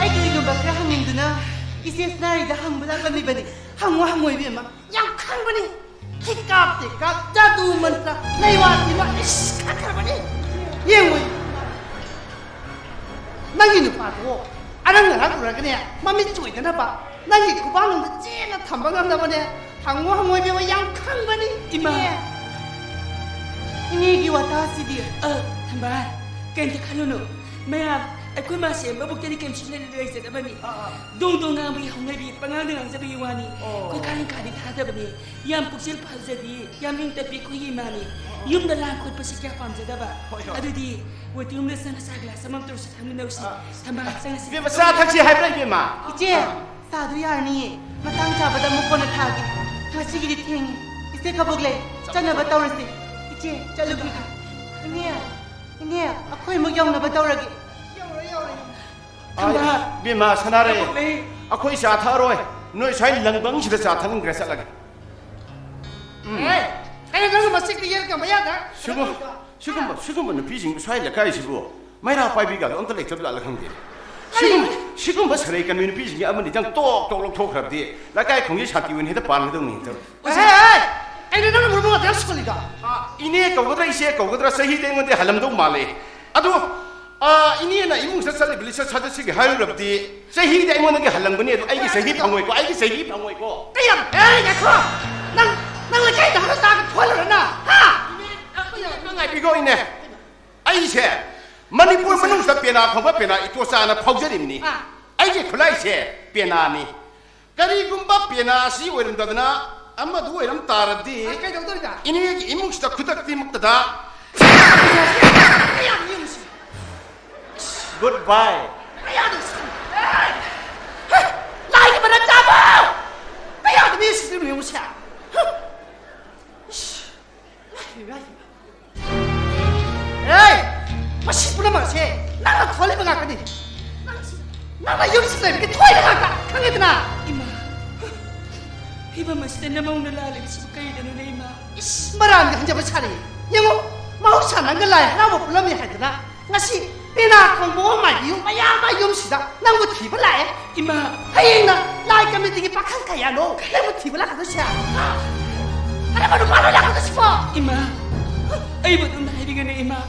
ꯑꯩ ꯀꯔꯤꯒꯨꯝꯕ ꯈꯔ ꯍꯪꯅꯤꯡꯗꯨꯅ ꯏꯆꯦ ꯁꯅꯥꯔꯩꯗ ꯍꯪꯕ ꯂꯥꯛꯂꯝꯃꯤꯕꯅꯤ꯫ ꯍꯪꯉꯣ, ꯍꯪꯉꯣ, ꯏꯕꯦꯝꯃ, ꯌꯥꯝ ꯈꯪꯕꯅꯤ꯫ ꯍꯤꯀꯥꯞ ꯇꯦꯀꯥꯞ, ꯖꯥꯗꯨ ꯃꯟꯇ꯭ꯔ, ꯂꯩꯋꯥ ꯇꯤꯟꯋꯥ ꯏꯁ ꯈꯪꯈ꯭ꯔꯕꯅꯤ꯫ ꯌꯦꯡꯉꯨ, ꯅꯪꯒꯤ ꯅꯨꯄꯥꯗꯣ ꯑꯔꯪ ꯑꯔꯥꯛ ꯎꯔꯒꯅꯦ, ꯃꯃꯤꯠ ꯆꯣꯏꯗꯅꯕ ꯅꯪꯒꯤ ꯈꯨꯕꯥꯛꯅꯨꯡꯗ ꯆꯦꯠꯅ ꯊꯝꯕ ꯉꯝꯅꯕꯅꯦ꯫ ꯍꯪꯉꯣ, ꯍꯪꯉꯣ, ꯏꯕꯦꯝꯃ, ꯌꯥꯝ ꯈꯪꯕꯅꯤ꯫ ꯏꯃꯥ! ꯏꯅꯦ꯫ ꯏꯅꯦꯒꯤ ꯋꯥꯇꯥꯁꯤꯗꯤ꯫ ꯑ, ꯊꯝꯕꯥꯜ, ꯀꯩꯝꯇ ꯈꯜꯂꯨꯅꯨ꯫ ꯃꯌꯥꯝ, ꯑꯩꯈꯣꯏ ꯃꯥꯁꯦ ꯃꯕꯨꯛꯇꯗꯤ ꯀꯩꯝ ꯁꯣꯛꯅ ꯂꯩꯖꯗꯕꯅꯤ꯫ ꯑꯥ, ꯑꯥ꯫ ꯗꯣꯡ ꯗꯣꯡ ꯉꯥꯡꯕꯒꯤ ꯍꯧꯅꯕꯤ, ꯄꯉꯥꯡꯗ ꯉꯥꯡꯖꯕꯒꯤ ꯋꯥꯅꯤ꯫ ꯑꯣ꯫ ꯑꯩꯈꯣꯏ ꯀꯥ ꯍꯦꯟꯀꯥꯗꯤ ꯊꯥꯗꯕꯅꯤ꯫ ꯌꯥꯝ ꯄꯨꯛꯆꯦꯜ ꯐꯖꯕꯤ, ꯌꯥꯝ ꯏꯪ ꯇꯞꯄꯤ ꯑꯩꯈꯣꯏꯒꯤ ꯏꯃꯥꯅꯤ꯫ ꯑꯣ꯫ ꯌꯨꯝꯗ ꯂꯥꯡ ꯈꯣꯠꯄꯁꯤ ꯀꯌꯥ ꯄꯥꯝꯖꯗꯕ꯫ ꯍꯣꯏ, ꯍꯣꯏ꯫ ꯑꯗꯨꯗꯤ waiting roomꯗ ꯆꯪꯉ ꯆꯥ glass ꯑꯃ ꯇꯧꯔꯁꯤ, ꯊꯛꯃꯤꯟꯅꯧꯁꯤ꯫ ꯑꯥ꯫ ꯊꯝꯕꯥꯜ, ꯆꯪꯉꯁꯤ꯫ ꯏꯕꯦꯝꯃ, ꯆꯥ ꯊꯛꯁꯤ ꯍꯥꯏꯕ꯭ꯔꯥ, ꯏꯕꯦꯝꯃ? ꯏꯆꯦ, ꯑꯥ꯫ ꯆꯥꯗꯣ ꯌꯥꯔꯅꯤꯌꯦ꯫ ꯃꯇꯥꯡ ꯆꯥꯕꯗ ꯑꯃꯨꯛ ꯀꯣꯟꯅ ꯊꯥꯒꯦ꯫ ꯉꯁꯤꯒꯤꯗꯤ ꯊꯦꯡꯉꯦ꯫ ꯏꯆꯦ ꯀꯕꯣꯛꯂꯩ, ꯆꯠꯅꯕ ꯇꯧꯔꯁꯤ꯫ ꯏꯆꯦ, ꯆꯠꯂꯨꯈꯤꯒꯦ꯫ ꯏꯅꯦ, ꯏꯅꯦ, ꯑꯩꯈꯣꯏ ꯑꯃꯨꯛ ꯌꯧꯅꯕ ꯇꯧꯔꯒꯦ꯫ ꯌꯧꯔꯦ, ꯌꯧꯔꯦ꯫ ꯑꯥ, ꯊꯝꯕꯥꯜ꯫ ꯏꯕꯦꯝꯃ ꯁꯅꯥꯔꯩ, ꯀꯕꯣꯛꯂꯩ꯫ ꯑꯩꯈꯣꯏ ꯆꯥ ꯊꯛꯑꯔꯣꯏ꯫ ꯅꯣꯏ ꯁ꯭ꯋꯥꯏ ꯂꯪꯕꯪꯁꯤꯗ ꯆꯥ ꯊꯛꯅꯤꯡꯈ꯭ꯔꯦ, ꯆꯠꯂꯒꯦ꯫ ꯎꯝ꯫ ꯑꯦ, ꯀꯩꯅꯣ ꯅꯪꯅ ꯃꯁꯤꯡꯗꯤ ꯌꯦꯠ ꯀꯝꯕ ꯌꯥꯗ? ꯁꯤꯒꯨꯝ-, ꯁꯤꯒꯨꯝꯕ, ꯁꯤꯒꯨꯝꯕ ꯅꯨꯄꯤꯁꯤꯡ ꯁ꯭ꯋꯥꯏ ꯂꯩꯀꯥꯏꯁꯤꯕꯨ ꯃꯩꯔꯥ ꯄꯥꯏꯕꯤꯒꯗꯣ ꯑꯝꯇ ꯂꯩꯇꯕ ꯖꯥꯠꯂ ꯈꯪꯗꯦ꯫ ꯁꯤꯒꯨꯝ-, ꯁꯤꯒꯨꯝꯕ ꯁꯔꯩ ꯀꯟꯕꯤ ꯅꯨꯄꯤꯁꯤꯡꯁꯦ ꯑꯃꯅꯤꯗꯪ ꯇꯣꯛ ꯇꯣꯛ ꯂꯧꯊꯣꯛꯈ꯭ꯔꯕꯗꯤ ꯂꯩꯀꯥꯏ ꯈꯨꯟꯒꯤ ꯁꯥꯟꯇꯤ ꯑꯣꯏꯅ ꯍꯦꯛꯇ ꯄꯥꯟꯒꯗꯧꯅꯤ ꯍꯦꯛꯇ꯫ ꯑꯦ, ꯑꯦ, ꯑꯦ! ꯀꯩꯅꯣ ꯅꯪꯅ ꯃꯔꯨ ꯃꯔꯨ ꯉꯥꯛꯇ ꯌꯥꯝ ꯁꯣꯜꯂꯤꯗꯣ? ꯑꯥ, ꯏꯅꯦ ꯀꯧꯒꯗ꯭ꯔꯥ ꯏꯆꯦ ꯀꯧꯒꯗ꯭ꯔꯥ ꯆꯍꯤꯗꯤ ꯑꯩꯉꯣꯟꯗ ꯍꯜꯂꯝꯗꯧ ꯃꯥꯜꯂꯦ꯫ ꯑꯗꯣ, ꯑꯥ, ꯏꯅꯦꯅ ꯏꯃꯨꯡꯁꯤꯗ ꯆꯠꯂꯤꯕ ꯂꯤꯆꯠ ꯁꯥꯖꯠꯁꯤꯒꯤ ꯍꯥꯏꯔꯨꯔꯕꯗꯤ ꯆꯍꯤꯗꯤ ꯑꯩꯉꯣꯟꯗꯒꯤ ꯍꯜꯂꯝꯒꯅꯤ, ꯑꯗꯣ ꯑꯩꯒꯤ ꯆꯍꯤ ꯐꯪꯉꯣꯏꯀꯣ, ꯑꯩꯒꯤ ꯆꯍꯤ ꯐꯪꯉꯣꯏꯀꯣ꯫ ꯀꯌꯥꯝ? ꯑꯦ, ꯉꯥꯏꯈꯣ! ꯅꯪ, ꯅꯪ ꯂꯩꯀꯥꯏꯗ ꯍꯥꯏꯔ ꯇꯥꯒ ꯊꯣꯛꯍꯜꯂꯨꯔ ꯅꯪ? ꯍꯥ? ꯏꯅꯦ, ꯉꯥꯏꯕꯤꯈꯣ ꯏꯅꯦ꯫ ꯑꯩꯁꯦ ꯃꯅꯤꯄꯨꯔ ꯃꯅꯨꯡꯁꯤꯗ ꯄꯦꯅꯥ ꯈꯣꯡꯕ ꯄꯦꯅꯥ ꯏꯇꯣꯆꯥꯅ ꯐꯥꯎꯖꯔꯤꯕꯅꯤ꯫ ꯑꯥ꯫ ꯑꯩꯒꯤ ꯈꯨꯠꯂꯥꯏꯁꯦ ꯄꯦꯅꯥꯅꯤ꯫ ꯀꯔꯤꯒꯨꯝꯕ ꯄꯦꯅꯥ ꯑꯁꯤ ꯑꯣꯏꯔꯝꯗꯕꯅ ꯑꯃꯗꯨ ꯑꯣꯏꯔꯝ ꯇꯥꯔꯗꯤ, ꯑꯥ, ꯀꯩꯗꯧꯗꯣꯔꯤꯕ? ꯏꯅꯦꯒꯤ ꯏꯃꯨꯡꯁꯤꯗ ꯈꯨꯗꯛꯇꯤꯃꯛꯇꯗ ꯀꯌꯥꯝ ꯌꯨꯝꯁꯤ? Goodbye꯫ ꯀꯌꯥꯗ ꯁꯤ-, ꯑꯦ! ꯍꯦ! ꯂꯥꯏꯒꯤ ꯃꯔꯛ ꯆꯥꯕ! ꯀꯌꯥꯗ ꯃꯤ ꯁꯤꯗ꯭ꯔꯤꯕꯅꯣ ꯌꯦꯡꯉꯨꯁꯦ꯫ ꯍ! ꯏꯁ! ꯂꯥꯏ, ꯂꯥꯏ꯫ ꯑꯦ! ꯃꯁꯤ ꯄꯨꯝꯅꯃꯛꯁꯦ ꯅꯪꯅ ꯊꯣꯛꯍꯜꯂꯤꯕ ꯉꯥꯛꯇꯅꯤ꯫ ꯅꯪꯁꯤ, ꯅꯪꯅ ꯌꯨꯝꯁꯤꯗ ꯂꯩꯕꯒꯤ ꯊꯣꯛꯏꯕ ꯉꯥꯛꯇ, ꯈꯪꯉꯦꯗꯅ? ꯏꯃꯥ꯫ ꯐꯤꯕꯝ ꯑꯁꯤꯗ ꯅꯃꯧꯅ ꯂꯥꯜꯂꯤꯕꯁꯤꯕꯨ ꯀꯔꯤꯗꯅꯣꯅꯦ, ꯏꯃꯥ? ꯏꯁ, ꯃꯔꯥꯟꯒ ꯍꯟꯖꯕ ꯁꯥꯔꯤ꯫ ꯌꯦꯡꯉꯨ, ꯃꯍꯧꯁꯥ ꯅꯪꯒ ꯂꯥꯏ ꯍꯔꯥꯎꯕ ꯄꯨꯜꯂꯝꯃꯤ ꯍꯥꯏꯗꯅ ꯉꯁꯤ ꯄꯦꯅꯥ ꯈꯣꯡꯕ ꯑꯣ ꯃꯥꯏꯕꯤ ꯌꯨꯝ ꯃꯌꯥꯝ ꯑꯃ ꯌꯨꯝꯁꯤꯗ ꯅꯪꯕꯨ ꯊꯤꯕ ꯂꯥꯛꯑꯦ꯫ ꯏꯃꯥ! ꯍꯌꯦꯡꯅ ꯂꯥꯏ ꯀꯃꯤꯇꯤꯒꯤ ꯄꯥꯈꯪ ꯀꯌꯥꯅꯣ ꯅꯪꯕꯨ ꯊꯤꯕ ꯂꯥꯛꯀꯗꯣꯏꯁꯦ? ꯍꯥ? ꯀꯔꯝꯕ ꯅꯨꯄꯥꯅꯣ ꯂꯥꯛꯀꯗꯣꯏꯁꯤꯕꯣ? ꯏꯃꯥ! ꯑꯩꯕꯨ ꯑꯗꯨꯝ ꯍꯥꯏꯕꯤꯒꯅꯨ, ꯏꯃꯥ꯫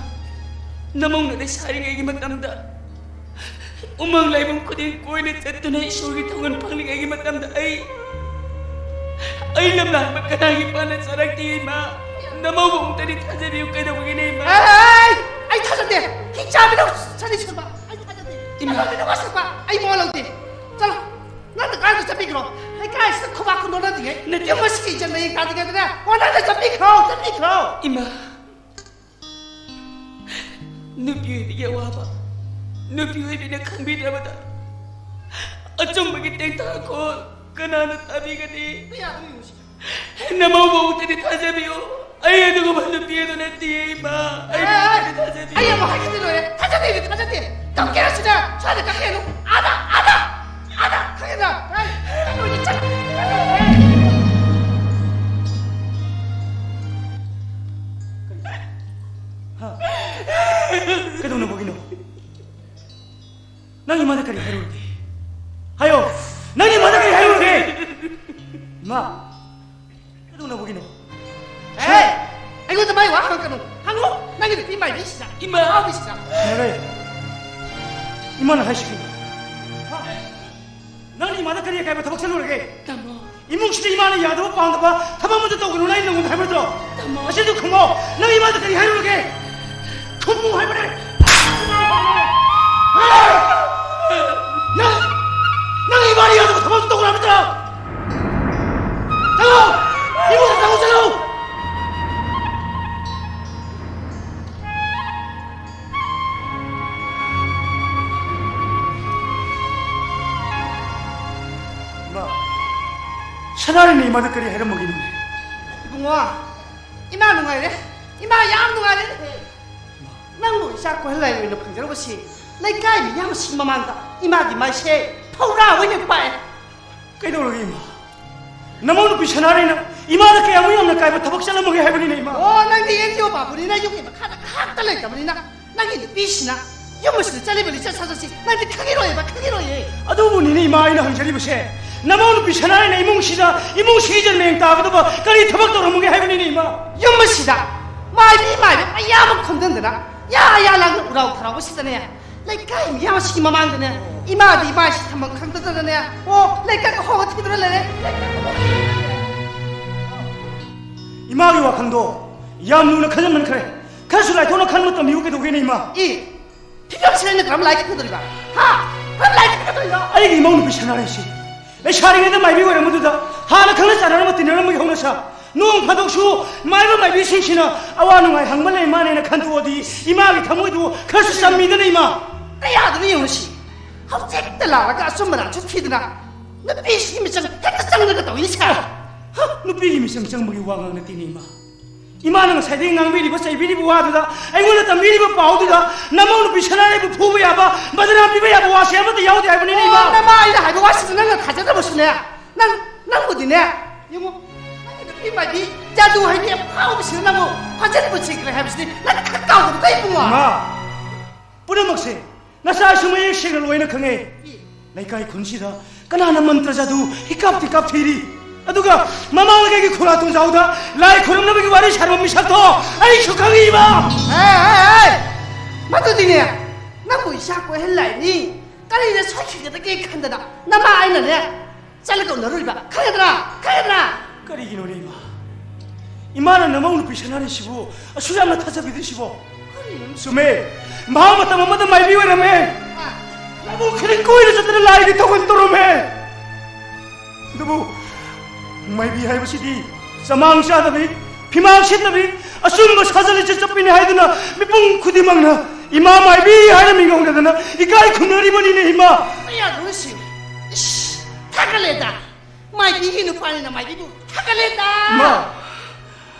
ꯅꯃꯧꯅ ꯂꯩꯁꯥꯔꯤꯉꯩꯒꯤ ꯃꯇꯝꯗ ꯎꯃꯪ ꯂꯥꯏꯕꯨꯡ ꯈꯨꯗꯤꯡ ꯀꯣꯏꯅ ꯆꯠꯇꯨꯅ ꯏꯁꯣꯔꯒꯤ ꯊꯧꯒꯜ ꯐꯪꯂꯤꯉꯩꯒꯤ ꯃꯇꯝꯗ ꯑꯩ, ꯑꯩ ꯂꯝꯂꯥꯟꯕ ꯀꯅꯥꯒꯤ ꯄꯥꯟꯅ ꯆꯥꯔꯛꯇꯦ, ꯏꯃꯥ꯫ ꯅꯃꯧꯕꯨ ꯑꯃꯨꯛꯇꯗꯤ ꯊꯥꯖꯕꯤꯌꯨ, ꯀꯩꯗꯧꯕꯒꯤꯅꯦ, ꯏꯃꯥ? ꯑꯦ, ꯑꯩ ꯊꯥꯖꯗꯦ꯫ ꯍꯤꯡꯆꯥꯕꯤꯅꯧ ꯁꯅꯤ ꯁꯨꯔꯕ꯫ ꯑꯩ ꯊꯥꯖꯗꯦ꯫ ꯏꯃꯥ꯫ ꯅꯃꯧꯕꯤꯅꯧ ꯋꯥꯁꯛꯄ ꯑꯩ ꯃꯋꯥ ꯂꯧꯗꯦ꯫ ꯆꯠꯂꯣ, ꯅꯪꯅ ꯀꯥꯏꯗ ꯆꯠꯄꯤꯈ꯭ꯔꯣ? ꯂꯩꯀꯥꯏꯁꯤꯗ ꯈꯨꯕꯥꯛ ꯈꯨꯟꯗꯣꯛꯅꯗꯤꯉꯩ ꯅꯠꯇꯦ꯫ ꯌꯨꯝ ꯑꯁꯤꯒꯤ ꯏꯖꯠ ꯃꯌꯦꯡ ꯇꯥꯗ꯭ꯔꯤꯉꯩꯗꯅꯦ, ꯑꯣ, ꯅꯪꯅ ꯆꯠꯄꯤꯈ꯭ꯔꯣ, ꯆꯠꯄꯤꯈ꯭ꯔꯣ꯫ ꯏꯃꯥ, ꯅꯨꯄꯤ ꯑꯣꯏꯕꯤꯒꯤ ꯑꯋꯥꯕ ꯅꯨꯄꯤ ꯑꯣꯏꯕꯤꯅ ꯈꯪꯕꯤꯗ꯭ꯔꯕꯗ ꯑꯆꯨꯝꯕꯒꯤ ꯇꯦꯡꯊꯥꯈꯣꯜ ꯀꯅꯥꯅ ꯇꯥꯕꯤꯒꯅꯤ? ꯀꯌꯥꯗ ꯌꯦꯡꯉꯨꯁꯤ? ꯅꯃꯧ ꯃꯧꯗꯗꯤ ꯊꯥꯖꯕꯤꯌꯨ꯫ ꯑꯩ ꯑꯗꯨꯒꯨꯝꯕ ꯅꯨꯄꯤ ꯑꯗꯨ ꯅꯠꯇꯦ, ꯏꯃꯥ꯫ ꯑꯩ ꯑꯦ, ꯅꯨꯄꯤꯗꯗꯤ ꯊꯥꯖꯕꯤꯌꯨ꯫ ꯑꯩ ꯑꯃꯨꯛ ꯍꯥꯏꯈꯤꯗꯤ ꯂꯣꯏꯔꯦ꯫ ꯊꯥꯖꯗꯦ, ꯊꯥꯖꯗꯦ꯫ ꯀꯞꯀꯦꯔꯥ ꯁꯤꯗ, ꯁ꯭ꯋꯥꯏꯗ ꯀꯞꯀꯦꯅꯨ꯫ ꯑꯥꯗ, ꯑꯥꯗ, ꯑꯥꯗ, ꯈꯪꯉꯦꯗ꯫ ꯑꯩ, ꯑꯩ ꯂꯣꯏꯅ ꯆꯠ-, ꯍꯥ? ꯀꯩꯗꯧꯅꯕꯒꯤꯅꯣ? ꯅꯪ ꯏꯃꯥꯗ ꯀꯔꯤ ꯍꯥꯏꯔꯨꯔꯒꯦ? ꯍꯥꯏꯌꯣ! ꯅꯪ ꯏꯃꯥꯗ ꯀꯔꯤ ꯍꯥꯏꯔꯨꯔꯒꯦ? ꯏꯃꯥ! ꯀꯩꯗꯧꯅꯕꯒꯤꯅꯣ? ꯑꯦ! ꯑꯩꯉꯣꯟꯗ ꯃꯥꯏ ꯋꯥ ꯍꯪꯉꯛꯀꯅꯨ! ꯍꯪꯉꯨ! ꯅꯪꯒꯤ ꯅꯨꯄꯤ ꯃꯥꯏꯕꯤꯁꯤꯗ! ꯏꯃꯥ! ꯑꯉꯥꯎꯕꯤꯁꯤꯗ! ꯌꯥꯔꯦ! ꯏꯃꯥꯅ ꯍꯥꯏꯁꯤ ꯀꯩꯅꯣ? ꯍꯥ? ꯅꯪꯅ ꯏꯃꯥꯗ ꯀꯔꯤ ꯑꯀꯥꯏꯕ ꯊꯕꯛ ꯆꯠꯂꯨꯔꯒꯦ? ꯇꯥꯃꯣ! ꯏꯃꯨꯡꯁꯤꯗ ꯏꯃꯥꯅ ꯌꯥꯗꯕ ꯄꯥꯝꯗꯕ ꯊꯕꯛ ꯑꯃꯠꯇ ꯇꯧꯒꯅꯨꯅ ꯑꯩꯅ ꯅꯪꯉꯣꯟꯗ ꯍꯥꯏꯕ ꯅꯠꯇ꯭ꯔꯣ? ꯇꯥꯃꯣ! ꯑꯁꯤꯗ ꯈꯨꯝꯃꯣ! ꯅꯪ ꯏꯃꯥꯗ ꯀꯔꯤ ꯍꯥꯏꯔꯨꯔꯒꯦ? ꯈꯨꯝꯃꯨ ꯍꯥꯏꯕꯅꯦ! ꯅꯪ, ꯅꯪ ꯏꯃꯥꯅ ꯌꯥꯗꯕ ꯊꯕꯛ ꯑꯃꯠꯇ ꯇꯧꯒꯅꯨ ꯍꯥꯏꯕ ꯅꯠꯇ꯭ꯔꯣ? ꯆꯠꯂꯣ! ꯏꯃꯨꯡꯗ ꯆꯪꯉꯨ, ꯆꯠꯂꯣ! ꯏꯃꯥ, ꯁꯅꯥꯔꯩꯅ ꯏꯃꯥꯗ ꯀꯔꯤ ꯍꯥꯏꯔꯝꯃꯒꯦ? ꯏꯕꯨꯡꯉꯣ, ꯏꯃꯥ ꯅꯨꯡꯉꯥꯏꯔꯦ꯫ ꯏꯃꯥ ꯌꯥꯝ ꯅꯨꯡꯉꯥꯏꯔꯦ꯫ ꯅꯪꯕꯨ ꯏꯆꯥ ꯀꯣꯏꯍꯜꯂꯥꯏ ꯑꯣꯏꯅ ꯐꯪꯖꯔꯨꯕꯁꯤ ꯂꯩꯀꯥꯏ ꯃꯤꯌꯥꯝꯁꯤꯡ ꯃꯃꯥꯡꯗ ꯏꯃꯥꯒꯤ ꯃꯥꯏꯁꯦ ꯐꯧꯔꯥ ꯑꯣꯏꯅ ꯄꯥꯛꯑꯦ꯫ ꯀꯩꯗꯧꯔꯒꯦ ꯏꯃꯥ? ꯅꯃꯧ ꯅꯨꯄꯤ ꯁꯅꯥꯔꯩꯅ ꯏꯃꯥꯗ ꯀꯌꯥꯃꯨꯛ ꯌꯥꯝꯅ ꯀꯥꯏꯕ ꯊꯕꯛ ꯆꯠꯂꯝꯃꯒꯦ ꯍꯥꯏꯕꯅꯤꯅꯦ, ꯏꯃꯥ? ꯑꯣ, ꯅꯪꯗꯤ ꯑꯦꯟ ꯖꯤ ꯑꯣ ꯄꯥꯕꯅꯤꯅ ꯌꯨꯝꯒꯤ ꯃꯈꯥꯗ ꯉꯥꯏꯍꯥꯛꯇ ꯂꯩꯇꯕꯅꯤꯅ, ꯅꯪꯒꯤ ꯅꯨꯄꯤꯁꯤꯅ ꯌꯨꯝ ꯑꯁꯤꯗ ꯆꯠꯂꯤꯕ ꯂꯤꯆꯠ ꯁꯥꯖꯠꯁꯤ ꯅꯪꯗꯤ ꯈꯪꯉꯤꯔꯣꯏꯕ, ꯈꯪꯉꯤꯔꯣꯏꯌꯦ꯫ ꯑꯗꯨꯕꯨꯅꯤꯅꯦ, ꯏꯃꯥ, ꯑꯩꯅ ꯍꯪꯖꯔꯤꯕꯁꯦ꯫ ꯅꯃꯧ ꯅꯨꯄꯤ ꯁꯅꯥꯔꯩꯅ ꯏꯃꯨꯡꯁꯤꯗ, ꯏꯃꯨꯡꯁꯤꯒꯤ ꯖꯟꯃꯦꯡ ꯇꯥꯒꯗꯕ ꯀꯔꯤ ꯊꯕꯛ ꯇꯧꯔꯝꯃꯒꯦ ꯍꯥꯏꯕꯅꯤꯅꯦ, ꯏꯃꯥ? ꯌꯨꯝ ꯑꯁꯤꯗ ꯃꯥꯏꯕꯤ ꯃꯥꯏꯕ ꯃꯌꯥꯝ ꯑꯃ ꯈꯣꯝꯖꯤꯟꯗꯅ, ꯌꯥ ꯌꯥ ꯂꯥꯡꯅ ꯎꯔꯥꯎ ꯊꯔꯥꯎꯕꯁꯤꯗꯅꯦ, ꯂꯩꯀꯥꯏ ꯃꯤꯌꯥꯝꯁꯤꯒꯤ ꯃꯃꯥꯡꯗꯅꯦ, ꯏꯃꯥꯗꯤ ꯏꯃꯥꯏꯁꯤ ꯊꯝꯐꯝ ꯈꯪꯗꯗꯅꯅꯦ, ꯑꯣ, ꯂꯩꯀꯥꯏ ꯑꯍꯣꯕ ꯊꯤꯗꯨꯅ ꯂꯩꯔꯦ, ꯂꯩꯀꯥꯏ ꯑꯍꯣꯕ ꯊꯤꯗꯨꯅ ꯂꯩꯔꯦ꯫ ꯏꯃꯥꯒꯤ ꯋꯥꯈꯜꯗꯣ ꯌꯥꯝ ꯂꯨꯅ ꯈꯟꯖꯟꯃꯟꯈ꯭ꯔꯦ꯫ ꯈꯔꯁꯨ ꯂꯥꯏꯊꯣꯛꯅ ꯈꯟꯕ ꯇꯝꯕꯤꯌꯨ ꯀꯩꯗꯧꯒꯦꯅꯦ, ꯏꯃꯥ? ꯏ, ꯐꯤꯕꯝꯁꯤꯅ ꯑꯩꯅ ꯀꯔꯝ ꯂꯥꯏ ꯈꯟꯒꯗꯧꯔꯤꯕ? ꯍꯥ? ꯀꯔꯝ ꯂꯥꯏ ꯈꯟꯒꯗꯧꯔꯤꯅꯣ? ꯑꯩꯒꯤ ꯏꯃꯧ ꯅꯨꯄꯤ ꯁꯅꯥꯔꯩꯁꯤ ꯂꯩꯁꯥꯔꯤꯉꯩꯗ ꯃꯥꯏꯕꯤ ꯑꯣꯏꯔꯝꯕꯗꯨꯗ ꯍꯥꯟꯅ ꯈꯪꯅ ꯆꯥꯟꯅꯔꯝꯕ ꯇꯤꯟꯅꯔꯝꯕꯒꯤ ꯍꯧꯅꯁꯥ, ꯅꯣꯡ ꯐꯥꯗꯣꯛꯁꯨ ꯃꯥꯏꯕ ꯃꯥꯏꯕꯤꯁꯤꯡꯁꯤꯅ ꯑꯋꯥ ꯅꯨꯡꯉꯥꯏ ꯍꯪꯕ ꯂꯩ ꯃꯥꯅꯦꯅ ꯈꯟꯗꯣꯛꯑꯗꯤ ꯏꯃꯥꯒꯤ ꯊꯃꯣꯏꯗꯨ ꯈꯔꯁꯨ ꯆꯝꯃꯤꯗꯅ, ꯏꯃꯥ꯫ ꯀꯌꯥꯗꯅ ꯌꯦꯡꯉꯨꯁꯤ, ꯍꯧꯖꯤꯛꯇ ꯂꯥꯛꯂꯒ ꯑꯆꯨꯝꯕꯅ ꯆꯨꯞꯈꯤꯗꯅ ꯅꯨꯄꯤꯁꯤꯒꯤ ꯃꯤꯆꯪ ꯍꯦꯛꯇ ꯆꯪꯂꯒ ꯇꯧꯏꯁꯦ꯫ ꯍ, ꯅꯨꯄꯤꯒꯤ ꯃꯤꯆꯪ ꯆꯪꯕꯒꯤ ꯋꯥ ꯉꯥꯡ ꯅꯠꯇꯦꯅꯦ, ꯏꯃꯥ꯫ ꯏꯃꯥꯅ ꯉꯁꯥꯏꯗꯒꯤ ꯉꯥꯡꯕꯤꯔꯤꯕ, ꯆꯩꯕꯤꯔꯤꯕ ꯋꯥꯗꯨꯗ, ꯑꯩꯉꯣꯟꯗ ꯇꯝꯕꯤꯔꯤꯕ ꯄꯥꯎꯗꯨꯗ, ꯅꯃꯧ ꯅꯨꯄꯤ ꯁꯅꯥꯔꯩꯕꯨ ꯐꯨꯕ ꯌꯥꯕ, ꯕꯗꯅꯥꯝ ꯄꯤꯕ ꯌꯥꯕ ꯋꯥꯁꯦ ꯑꯃꯠꯇ ꯌꯥꯎꯗꯦ ꯍꯥꯏꯕꯅꯤꯅꯦ, ꯏꯃꯥ꯫ ꯑꯣ, ꯅꯃꯥ ꯑꯩꯅ ꯍꯥꯏꯕ ꯋꯥꯁꯤꯗ ꯅꯪꯅ ꯊꯥꯖꯗ꯭ꯔꯕꯁꯨꯅꯦ, ꯅꯪ, ꯅꯪꯕꯨꯗꯤꯅꯦ, ꯌꯦꯡꯉꯨ, ꯅꯪꯒꯤ ꯅꯨꯄꯤ ꯃꯥꯏꯕꯤ ꯖꯥꯗꯨ ꯍꯩꯕꯤ ꯑꯐꯥꯎꯕꯁꯤꯅ ꯅꯪꯕꯨ ꯐꯥꯖꯤꯟꯕ ꯆꯤꯡꯈ꯭ꯔꯦ ꯍꯥꯏꯕꯁꯤꯗꯤ ꯅꯪ ꯈꯪ ꯀꯥꯎꯗꯕꯗꯣ, ꯏꯕꯨꯡꯉꯣ꯫ ꯏꯃꯥ, ꯄꯨꯝꯅꯃꯛꯁꯦ ꯅꯆꯥꯁꯨ ꯃꯌꯦꯛ ꯁꯦꯡꯅ ꯂꯣꯏꯅ ꯈꯪꯉꯦ꯫ ꯂꯩꯀꯥꯏ ꯈꯨꯟꯁꯤꯗ ꯀꯅꯥꯅ ꯃꯟꯇ꯭ꯔ ꯖꯥꯗꯨ ꯍꯤꯀꯥꯞ ꯊꯤꯀꯥꯞ ꯊꯤꯔꯤ? ꯑꯗꯨꯒ ꯃꯃꯥꯡ ꯂꯩꯀꯥꯏꯒꯤ ꯈꯨꯔꯥ ꯇꯣꯟꯖꯥꯎꯗ ꯂꯥꯏ ꯈꯨꯔꯨꯝꯅꯕꯒꯤ ꯋꯥꯔꯤ ꯁꯥꯔꯝꯕ ꯃꯤꯁꯛꯇꯣ ꯑꯩꯁꯨ ꯈꯪꯉꯤꯕ꯫ ꯑꯦ, ꯑꯦ, ꯑꯦ! ꯃꯗꯨꯗꯤꯅꯦ, ꯅꯪꯕꯨ ꯏꯆꯥ ꯀꯣꯏꯍꯜꯂꯥꯏꯅꯤ, ꯀꯔꯤꯗ ꯁꯣꯏꯈꯤꯒꯗꯒꯦ ꯈꯟꯗꯅ ꯅꯃꯥ ꯑꯩꯅꯅꯦ ꯆꯠꯂꯒ ꯎꯅꯔꯨꯔꯤꯕ꯫ ꯈꯪꯒꯗ꯭ꯔꯥ? ꯈꯪꯒꯗ꯭ꯔꯥ? ꯀꯔꯤꯒꯤꯅꯣꯅꯦ, ꯏꯃꯥ? ꯏꯃꯥꯅ ꯅꯃꯧ ꯅꯨꯄꯤ ꯁꯅꯥꯔꯩꯁꯤꯕꯨ ꯑꯁꯨꯛ ꯌꯥꯝꯅ ꯊꯥꯖꯕꯤꯗ꯭ꯔꯤꯁꯤꯕꯣ? ꯀꯔꯤꯅꯣ? ꯆꯨꯝꯃꯦ, ꯃꯍꯥꯛ ꯃꯇꯝ ꯑꯃꯗ ꯃꯥꯏꯕꯤ ꯑꯣꯏꯔꯝꯃꯦ꯫ ꯑꯥ꯫ ꯂꯧꯕꯨꯛ ꯈꯨꯗꯤꯡ ꯀꯣꯏꯅ ꯆꯠꯇꯅ ꯂꯥꯏꯒꯤ ꯊꯧꯒꯜ ꯇꯧꯔꯝꯃꯦ꯫ ꯑꯗꯨꯕꯨ ꯃꯥꯏꯕꯤ ꯍꯥꯏꯕꯁꯤꯗꯤ ꯆꯃꯥꯡ ꯆꯥꯗꯕꯤ, ꯐꯤꯃꯥꯡ ꯁꯤꯠꯇꯕꯤ, ꯑꯆꯨꯝꯕ ꯁꯥꯖꯠ ꯂꯤꯆꯠ ꯆꯠꯄꯤꯅꯤ ꯍꯥꯏꯗꯨꯅ ꯃꯤꯄꯨꯝ ꯈꯨꯗꯤꯡꯃꯛꯅ ꯏꯃꯥ ꯃꯥꯏꯕꯤ ꯍꯥꯏꯅ ꯃꯤꯡ ꯀꯧꯅꯗꯅ ꯏꯀꯥꯏ ꯈꯨꯝꯅꯔꯤꯕꯅꯤꯅꯦ, ꯏꯃꯥ꯫ ꯀꯌꯥꯗ ꯁꯤ? ꯏꯁ, ꯊꯥꯒꯠꯂꯦꯗ꯫ ꯃꯥꯏꯕꯤꯒꯤ ꯅꯨꯄꯥꯅꯤꯅ ꯃꯥꯏꯕꯤꯕꯨ ꯊꯥꯒꯠꯂꯦꯗ꯫ ꯏꯃꯥ꯫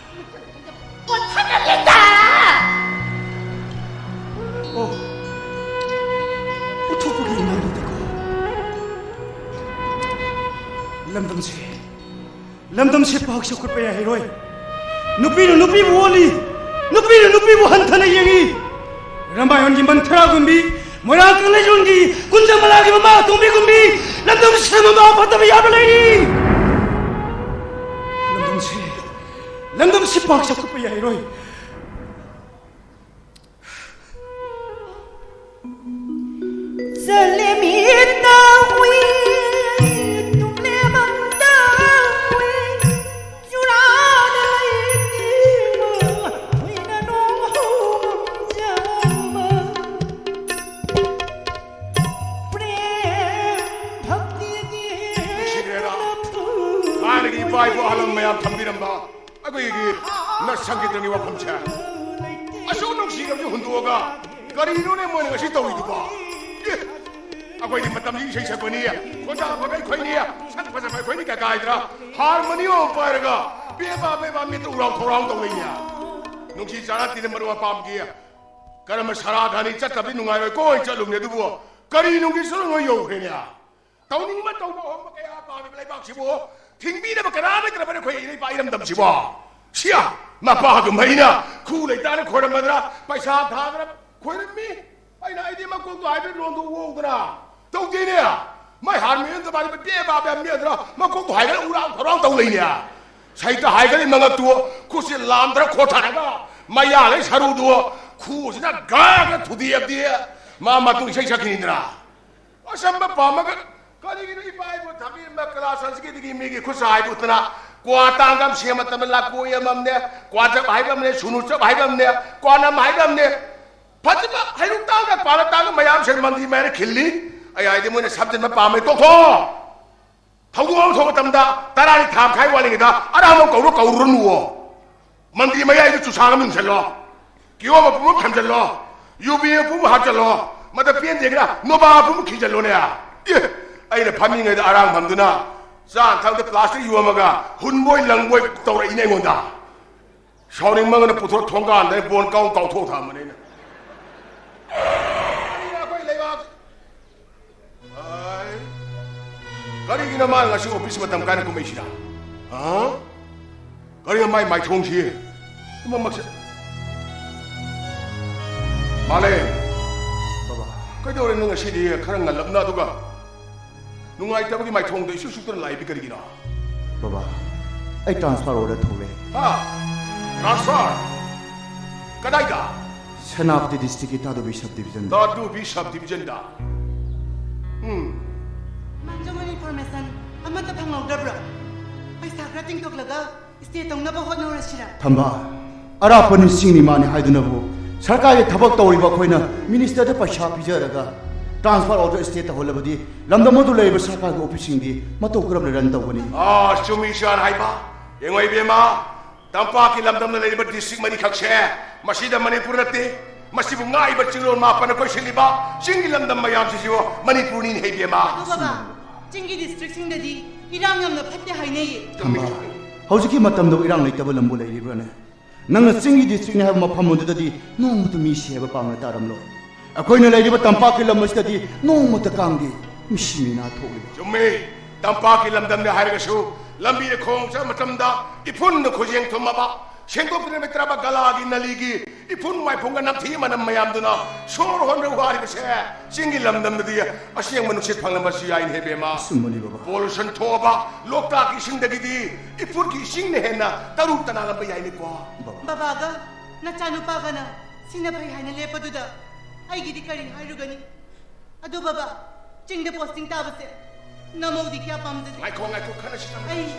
ꯑꯣ, ꯊꯥꯒꯠꯂꯦꯗ꯫ ꯑꯣ, ꯎꯠꯊꯣꯛꯄꯒꯤ ꯏꯃꯥꯡꯗꯨꯗꯀꯣ꯫ ꯂꯝꯗꯝꯁꯦ ꯂꯝꯗꯝꯁꯤ ꯄꯥꯛ ꯆꯥꯎꯈꯠꯄ ꯌꯥꯔꯣꯏ꯫ ꯅꯨꯄꯤꯅ ꯅꯨꯄꯤꯕꯨ ꯑꯣꯠꯂꯤ, ꯅꯨꯄꯤꯅ ꯅꯨꯄꯤꯕꯨ ꯍꯟꯊꯅ ꯌꯦꯡꯏ꯫ ꯔꯥꯃꯥꯌꯟꯒꯤ ꯃꯟꯊ꯭ꯔꯥꯒꯨꯝꯕꯤ, ꯃꯣꯏꯔꯥꯡ ꯀꯪꯂꯩꯔꯣꯟꯒꯤ ꯀꯨꯟꯖꯃꯂꯥꯒꯤ ꯃꯃꯥ ꯑꯇꯣꯝꯕꯤꯒꯨꯝꯕꯤ ꯂꯝꯗꯝꯁꯤꯗ ꯃꯃꯥ ꯐꯠꯇꯕ ꯌꯥꯕ ꯂꯩꯔꯤ꯫ ꯂꯝꯗꯝꯁꯤ, ꯂꯝꯗꯝꯁꯤ ꯄꯥꯛ ꯆꯥꯎꯈꯠꯄ ꯌꯥꯔꯣꯏ꯫ ꯅꯨꯡꯁꯤꯈ꯭ꯔꯦꯗ꯫ ꯊꯥꯏꯅꯒꯤ ꯏꯄꯥ ꯏꯄꯨ ꯑꯍꯜ ꯂꯃꯟ ꯃꯌꯥꯝ ꯊꯝꯕꯤꯔꯝꯕ ꯑꯩꯈꯣꯏꯒꯤ ꯅ ꯁꯪꯒꯤꯇ꯭ꯔꯒꯤ ꯋꯥꯐꯝꯁꯦ ꯑꯁꯨꯛ ꯅꯨꯡꯁꯤꯔꯕꯁꯨ ꯍꯨꯟꯗꯣꯛꯑꯒ ꯀꯔꯤꯅꯣꯅꯦ ꯃꯣꯏꯅ ꯉꯁꯤ ꯇꯧꯔꯤꯗꯨꯕꯣ? ꯑꯦ, ꯑꯩꯈꯣꯏꯗꯤ ꯃꯇꯝꯁꯤ ꯏꯁꯩ ꯁꯛꯄꯅꯤ, ꯈꯣꯟꯖꯥ ꯐꯕ ꯑꯩꯈꯣꯏꯅꯤ, ꯁꯛ ꯐꯖꯕ ꯑꯩꯈꯣꯏꯅꯤ ꯀꯀꯥꯏꯗ꯭ꯔꯥ? ꯍꯥꯔꯃꯣꯅꯤꯌꯝ ꯑꯃ ꯄꯥꯏꯔꯒ ꯕꯦꯕꯥ ꯕꯦꯕꯥ ꯃꯤꯠꯇ ꯎꯔꯥꯎ ꯊꯧꯔꯥꯎ ꯇꯧ ꯂꯩꯅꯦ꯫ ꯅꯨꯡꯁꯤ ꯆꯥꯟꯅ ꯇꯤꯟꯅ ꯃꯔꯨꯞ ꯃꯄꯥꯡꯒꯤ ꯀꯔꯝꯕ ꯁꯔꯥ ꯊꯥꯅꯤ ꯆꯠꯇꯕꯗꯤ ꯅꯨꯡꯉꯥꯏꯔꯣꯏ ꯀꯣꯏ ꯆꯠꯂꯨꯕꯅꯦ, ꯑꯗꯨꯕꯨ ꯀꯔꯤ ꯅꯨꯡꯒꯤ ꯁꯔꯨꯛ ꯅꯣꯏ ꯌꯧꯈ꯭ꯔꯦꯅꯦ? ꯇꯧꯅꯤꯡꯕ ꯇꯧꯕ ꯑꯍꯣꯡꯕ ꯀꯌꯥ ꯄꯥꯝꯃꯤꯕ ꯂꯩꯕꯥꯛꯁꯤꯕꯨ ꯊꯤꯡꯕꯤꯅꯕ ꯀꯅꯥ ꯂꯩꯇ꯭ꯔꯕꯅꯤ ꯑꯩꯈꯣꯏ ꯏꯔꯩꯄꯥꯛ ꯏꯔꯝꯗꯝꯁꯤꯕꯣ? ꯁꯤꯌꯥ, ꯃꯄꯥꯒꯨꯝ ꯑꯩꯅ ꯈꯨ ꯂꯩꯇꯥꯅ ꯈꯣꯏꯔꯝꯃꯗ꯭ꯔꯥ, ꯄꯩꯁꯥ ꯊꯥꯗꯅ ꯈꯣꯏꯔꯝꯃꯤ꯫ ꯑꯩꯅ ꯑꯩꯗꯤ ꯃꯀꯣꯛꯇꯣ ꯍꯥꯏꯐꯦꯠ ꯂꯣꯟꯗꯣꯛꯎꯗꯅ ꯇꯧꯗꯦꯅꯦ꯫ ꯃꯥꯏ ꯍꯥꯔꯃꯣꯅꯤꯌꯝꯗ ꯃꯥꯗꯤ ꯄꯦ ꯄꯥ ꯄꯦ ꯃꯦꯗ꯭ꯔꯥ ꯃꯀꯣꯛꯇꯣ ꯍꯥꯏꯒꯠꯂ ꯎꯔꯥꯎ ꯊꯧꯔꯥꯎ ꯇꯧ ꯂꯩꯅꯦ꯫ ꯁꯩꯇ ꯍꯥꯏꯒꯠꯂꯤ ꯃꯉꯛꯇꯨ ꯈꯨꯠꯁꯤ ꯂꯥꯝꯗ꯭ꯔ ꯈꯣꯠꯊꯔꯒ ꯃꯌꯥꯂꯩ ꯁꯔꯨꯗꯨ ꯈꯨꯁꯤꯅ ꯒꯥꯒ ꯊꯨꯗꯦꯛꯑꯕꯗꯤ ꯃꯥ ꯃꯇꯨꯡ ꯏꯁꯩ ꯁꯛꯈꯤꯅꯤꯗꯅ꯫ ꯑꯆꯝꯕ ꯄꯥꯝꯃꯒ ꯀꯔꯤꯒꯤꯅꯣ ꯏꯄꯥ ꯏꯄꯨ ꯊꯝꯕꯤꯔꯝꯕ ꯀꯂꯥ ꯁꯪꯁꯀ꯭ꯔꯤꯇꯤꯒꯤ ꯃꯤꯒꯤ ꯈꯨꯠꯁꯥ ꯍꯥꯏꯕꯨ ꯎꯠꯇꯅ ꯀ꯭ꯋꯥ ꯇꯥꯡꯒ ꯑꯃ ꯁꯦꯝꯕ ꯃꯇꯝꯗ ꯂꯥꯀꯣꯏ ꯑꯃꯝꯅꯦ, ꯀ꯭ꯋꯥ ꯆꯞ ꯍꯥꯏꯕ ꯑꯃꯅꯦ, ꯁꯨꯅꯨ ꯆꯞ ꯍꯥꯏꯕ ꯑꯃꯅꯦ, ꯀ꯭ꯋꯥ ꯅꯝ ꯍꯥꯏꯕ ꯑꯃꯅꯦ꯫ ꯐꯖꯅ ꯍꯩꯔꯨꯛ ꯇꯥꯡꯒ ꯀ꯭ꯋꯥꯅ ꯇꯥꯡꯒ ꯃꯌꯥꯝꯁꯦ ꯃꯟꯗꯤ ꯃꯌꯥꯏꯗ ꯈꯤꯜꯂꯤ꯫ ꯑꯩ ꯍꯥꯏꯗꯤ ꯃꯣꯏꯅ ꯁꯝꯖꯤꯟꯕ ꯄꯥꯝꯃꯦ ꯇꯣꯛꯊꯣꯛꯑꯣ꯫ ꯊꯧꯗꯣꯛ ꯑꯃ ꯊꯣꯛꯄ ꯃꯇꯝꯗ ꯇꯔꯥꯅꯤ ꯊꯥ ꯃꯈꯥꯏ ꯋꯥꯠꯂꯤꯉꯩꯗ ꯑꯔꯥꯡꯕ ꯀꯧꯔꯣ ꯀꯧꯔꯨꯔꯅꯨꯋꯣ꯫ ꯃꯟꯗꯤ ꯃꯌꯥꯏꯗ ꯆꯨꯁꯥꯡ ꯑꯃ ꯌꯨꯡꯁꯜꯂꯣ, ꯀꯤꯍꯣꯝ ꯃꯄꯨꯝ ꯑꯃ ꯊꯝꯖꯜꯂꯣ, ꯌꯨꯕꯤ ꯃꯄꯨꯝ ꯑꯃ ꯍꯥꯞꯆꯜꯂꯣ, ꯃꯗ ꯄꯦꯟꯗꯦꯒꯅ ꯅꯣꯕꯥ ꯃꯄꯨꯝ ꯑꯃ ꯈꯤꯖꯜꯂꯣꯅꯦ꯫ ꯑꯦ, ꯑꯩꯅ ꯐꯝꯃꯤꯉꯩꯗ ꯑꯔꯥꯡꯐꯝꯗꯨꯅ ꯆꯥ ꯊꯛꯇ ꯄ꯭ꯂꯥꯁꯇꯤꯛ ꯌꯣꯝꯃꯒ ꯍꯨꯟꯕꯣꯏ ꯂꯪꯕꯣꯏ ꯇꯧꯔꯛꯏꯅꯦ ꯑꯩꯉꯣꯟꯗ꯫ ꯁꯥꯎꯅꯤꯡꯃꯒꯅ ꯄꯨꯊꯣꯛ ꯊꯣꯡꯒꯥꯟꯗ ꯕꯣꯟ ꯀꯥꯎ ꯀꯥꯎꯊꯣꯛ ꯊꯝꯕꯅꯦ ꯑꯩꯅ꯫ ꯑꯩꯈꯣꯏ ꯂꯩꯕꯥꯛ ꯑꯩ, ꯀꯔꯤꯒꯤꯅꯣ ꯃꯥ ꯉꯁꯤ ꯑꯣꯐꯤꯁ ꯃꯇꯝ ꯀꯥꯏꯅ ꯀꯨꯝꯃꯛꯏꯁꯤꯅ? ꯍꯥ? ꯀꯔꯤꯅꯣ ꯃꯥꯏ ꯃꯥꯏꯊꯣꯡꯁꯤ? ꯄꯨꯝꯅꯃꯛꯁꯦ꯫ ꯃꯥꯂꯦ꯫ ꯕꯕꯥ꯫ ꯀꯩꯗꯧꯔꯦ ꯅꯪ ꯉꯁꯤꯗꯤ ꯈꯔ ꯉꯜꯂꯞꯅ, ꯑꯗꯨꯒ ꯅꯨꯡꯉꯥꯏꯇꯕꯒꯤ ꯃꯥꯏꯊꯣꯡꯗꯣ ꯏꯁꯨ ꯁꯨꯛꯇꯅ ꯂꯥꯛꯏꯕꯤ ꯀꯔꯤꯒꯤꯅꯣ? ꯕꯕꯥ, ꯑꯩ transfer order ꯊꯣꯛꯂꯦ꯫ ꯍꯥ? Transfer? ꯀꯗꯥꯏꯗ? Senapati districtꯀꯤ Tadubi sub division꯫ Tadubi sub divisionꯗ? ꯎꯝ꯫ ꯃꯥꯡꯖꯧꯅꯅ information ꯑꯃꯠꯇ ꯐꯪꯍꯧꯗꯕ꯭ꯔꯣ? ꯄꯩꯁꯥ ꯈꯔ ꯇꯤꯡꯊꯣꯛꯂꯒ stay ꯇꯧꯅꯕ ꯍꯣꯠꯅꯔꯁꯤꯔ? ꯊꯝꯕꯥꯜ, ꯑꯔꯥꯞꯄ ꯅꯤꯡꯁꯤꯡꯅꯤ ꯃꯥꯅꯤ ꯍꯥꯏꯗꯨꯅꯕꯨ ꯁꯔꯀꯥꯔꯒꯤ ꯊꯕꯛ ꯇꯧꯔꯤꯕ ꯑꯩꯈꯣꯏꯅ ministerꯗ ꯄꯩꯁꯥ ꯄꯤꯖꯔꯒ transfer order stay ꯇꯧꯍꯜꯂꯕꯗꯤ ꯂꯝꯗꯝ ꯑꯗꯨ ꯂꯩꯔꯤꯕ ꯁꯔꯀꯥꯔꯒꯤ officeꯁꯤꯡꯗꯤ ꯃꯇꯧ ꯀꯔꯝꯅ run ꯇꯧꯒꯅꯤ? ꯑꯥ, ꯆꯨꯝꯃꯤ ꯏꯆꯥꯅ ꯍꯥꯏꯕ꯫ ꯌꯦꯡꯉꯣ ꯏꯕꯦꯝꯃ, ꯇꯝꯄꯥꯛꯀꯤ ꯂꯝꯗꯝꯗ ꯂꯩꯔꯤꯕ district ꯃꯔꯤꯈꯛꯁꯦ, ꯃꯁꯤꯗ ꯃꯅꯤꯄꯨꯔ ꯅꯠꯇꯦ, ꯃꯁꯤꯕꯨ ꯉꯥꯛꯏꯕ ꯆꯤꯡꯂꯣꯟ ꯃꯥꯄꯟꯅ ꯀꯣꯏꯁꯤꯜꯂꯤꯕ ꯆꯤꯡꯒꯤ ꯂꯝꯗꯝ ꯃꯌꯥꯝꯁꯤꯁꯨ ꯃꯅꯤꯄꯨꯔꯅꯤꯅꯦ ꯏꯕꯦꯝꯃ꯫ ꯑꯗꯣ ꯕꯕꯥ, ꯆꯤꯡꯒꯤ districtꯁꯤꯡꯗꯗꯤ ꯏꯔꯥꯡ ꯌꯥꯝꯅ ꯐꯠꯇꯦ ꯍꯥꯏꯅꯩꯌꯦ꯫ ꯊꯝꯕꯥꯜ, ꯍꯧꯖꯤꯛꯀꯤ ꯃꯇꯝꯗꯕꯨ ꯏꯔꯥꯡ ꯂꯩꯇꯕ ꯂꯝꯕꯨ ꯂꯩꯔꯤꯕ꯭ꯔꯥꯅꯦ? ꯅꯪꯅ ꯆꯤꯡꯒꯤ districtꯅꯤ ꯍꯥꯏꯕ ꯃꯐꯝ ꯑꯗꯨꯗꯗꯤ ꯅꯣꯡꯃꯇ ꯃꯤ ꯁꯤ ꯍꯥꯏꯕ ꯄꯥꯎ ꯇꯥꯔꯝꯂꯣꯏ꯫ ꯑꯩꯈꯣꯏꯅ ꯂꯩꯔꯤꯕ ꯇꯝꯄꯥꯛꯀꯤ ꯂꯝ ꯑꯁꯤꯗꯗꯤ ꯅꯣꯡꯃꯇ ꯀꯥꯡꯗꯦ ꯃꯤꯁꯤ ꯃꯤꯅꯥ ꯊꯣꯛꯂꯤꯕ꯫ ꯆꯨꯝꯃꯤ, ꯇꯝꯄꯥꯛꯀꯤ ꯂꯝꯗꯝꯅꯤ ꯍꯥꯏꯔꯒꯁꯨ ꯂꯝꯕꯤꯗ ꯈꯣꯡ ꯆꯠꯄ ꯃꯇꯝꯗ ꯏꯐꯨꯟꯅ ꯈꯨꯖꯦꯡ ꯊꯨꯝꯃꯕ, ꯁꯦꯡꯗꯣꯛꯄꯤꯗꯅ ꯂꯩꯇ꯭ꯔꯕ ꯒꯂꯥꯒꯤ ꯅꯂꯤꯒꯤ ꯏꯐꯨꯟ ꯋꯥꯏꯐꯨꯟꯒ ꯅꯝꯊꯤ ꯃꯅꯝ ꯃꯌꯥꯝꯗꯨꯅ ꯁꯣꯔ ꯍꯣꯟꯕ ꯋꯥꯔꯤꯕꯁꯦ ꯆꯤꯡꯒꯤ ꯂꯝꯗꯝꯗꯗꯤ ꯑꯁꯦꯡꯕ ꯅꯨꯡꯁꯤꯠ ꯐꯪꯂꯝꯕꯁꯨ ꯌꯥꯏꯅꯦ ꯏꯕꯦꯝꯃ꯫ ꯑꯆꯨꯝꯕꯅꯤ ꯕꯕꯥ꯫ Pollution ꯊꯣꯛꯑꯕ ꯂꯣꯛꯇꯥꯛꯀꯤ ꯏꯁꯤꯡꯗꯒꯤꯗꯤ ꯏꯐꯨꯠꯀꯤ ꯏꯁꯤꯡꯅ ꯍꯦꯟꯅ ꯇꯔꯨ ꯇꯅꯥꯜꯂꯝꯕ ꯌꯥꯏꯅꯦꯀꯣ꯫ ꯕꯕꯥ꯫ ꯕꯕꯥꯒ ꯅꯆꯥꯅꯨꯄꯥꯒꯅ ꯁꯤꯅ ꯐꯩ ꯍꯥꯏꯅ ꯂꯦꯞꯄꯗꯨꯗ ꯑꯩꯒꯤꯗꯤ ꯀꯔꯤ ꯍꯥꯏꯔꯨꯒꯅꯤ? ꯑꯗꯨ ꯕꯕꯥ, ꯆꯤꯡꯗ posting ꯇꯥꯕꯁꯦ ꯅꯃꯧꯗꯤ ꯀꯌꯥ ꯄꯥꯝꯖꯗꯦ꯫ ꯉꯥꯏꯈꯣ, ꯉꯥꯏꯈꯣ, ꯈꯟꯅꯁꯤ, ꯈꯟꯅꯁꯤ꯫ ꯑꯩ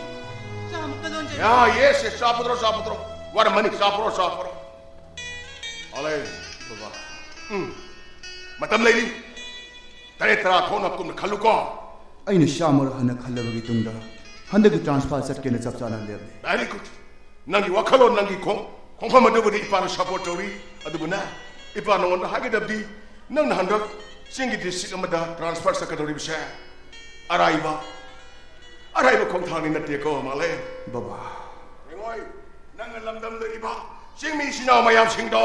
ꯆꯥ ꯑꯃꯨꯛꯇ ꯂꯣꯟꯖꯒꯦ꯫ ꯌꯥ, yes, yes, ꯆꯥ ꯄꯨꯊꯣꯔꯛꯑꯣ, ꯆꯥ ꯄꯨꯊꯣꯔꯛꯑꯣ꯫ ꯋꯥꯔꯝꯃꯅꯤ, ꯆꯥ ꯄꯨꯊꯣꯔꯛꯑꯣ, ꯆꯥ ꯄꯨꯊꯣꯔꯛꯑꯣ꯫ ꯑꯂꯦ, ꯕꯕꯥ꯫ ꯎꯝ꯫ ꯃꯇꯝ ꯂꯩꯔꯤ꯫ ꯇꯔꯦꯠ ꯇꯔꯥ ꯊꯣꯛꯅ ꯀꯨꯞꯅ ꯈꯜꯂꯨꯀꯣ꯫ ꯑꯩꯅ ꯆꯥꯝꯃꯔꯛ ꯍꯟꯅ ꯈꯜꯂꯕꯒꯤ ꯇꯨꯡꯗ ꯍꯟꯗꯛꯀꯤ transfer ꯆꯠꯀꯦꯅ ꯆꯞ ꯆꯥꯅ ꯂꯦꯞꯂꯦ꯫ Very good. ꯅꯪꯒꯤ ꯋꯥꯈꯜꯂꯣꯟ, ꯅꯪꯒꯤ ꯈꯣꯡ-, ꯈꯣꯡꯐꯝ ꯑꯗꯨꯕꯨꯗꯤ ꯏꯄꯥꯅ support ꯇꯧꯔꯤ꯫ ꯑꯗꯨꯕꯨꯅ ꯏꯄꯥ ꯅꯉꯣꯟꯗ ꯍꯥꯏꯒꯗꯕꯗꯤ, ꯅꯪꯅ ꯍꯟꯗꯛ ꯆꯤꯡꯒꯤ district ꯑꯃꯗ transfer ꯆꯠꯀꯗꯧꯔꯤꯕꯁꯦ ꯑꯔꯥꯏꯕ, ꯑꯔꯥꯏꯕ ꯈꯣꯡꯊꯥꯡꯗꯤ ꯅꯠꯇꯦꯀꯣ, ꯃꯥꯂꯦ꯫ ꯕꯕꯥ꯫ ꯌꯦꯡꯉꯣꯏ, ꯅꯪꯅ ꯂꯝꯗꯝꯗ ꯂꯩꯔꯤꯕ ꯆꯤꯡꯃꯤ ꯏꯆꯤꯟ ꯏꯅꯥꯎ ꯃꯌꯥꯝꯁꯤꯡꯗꯣ,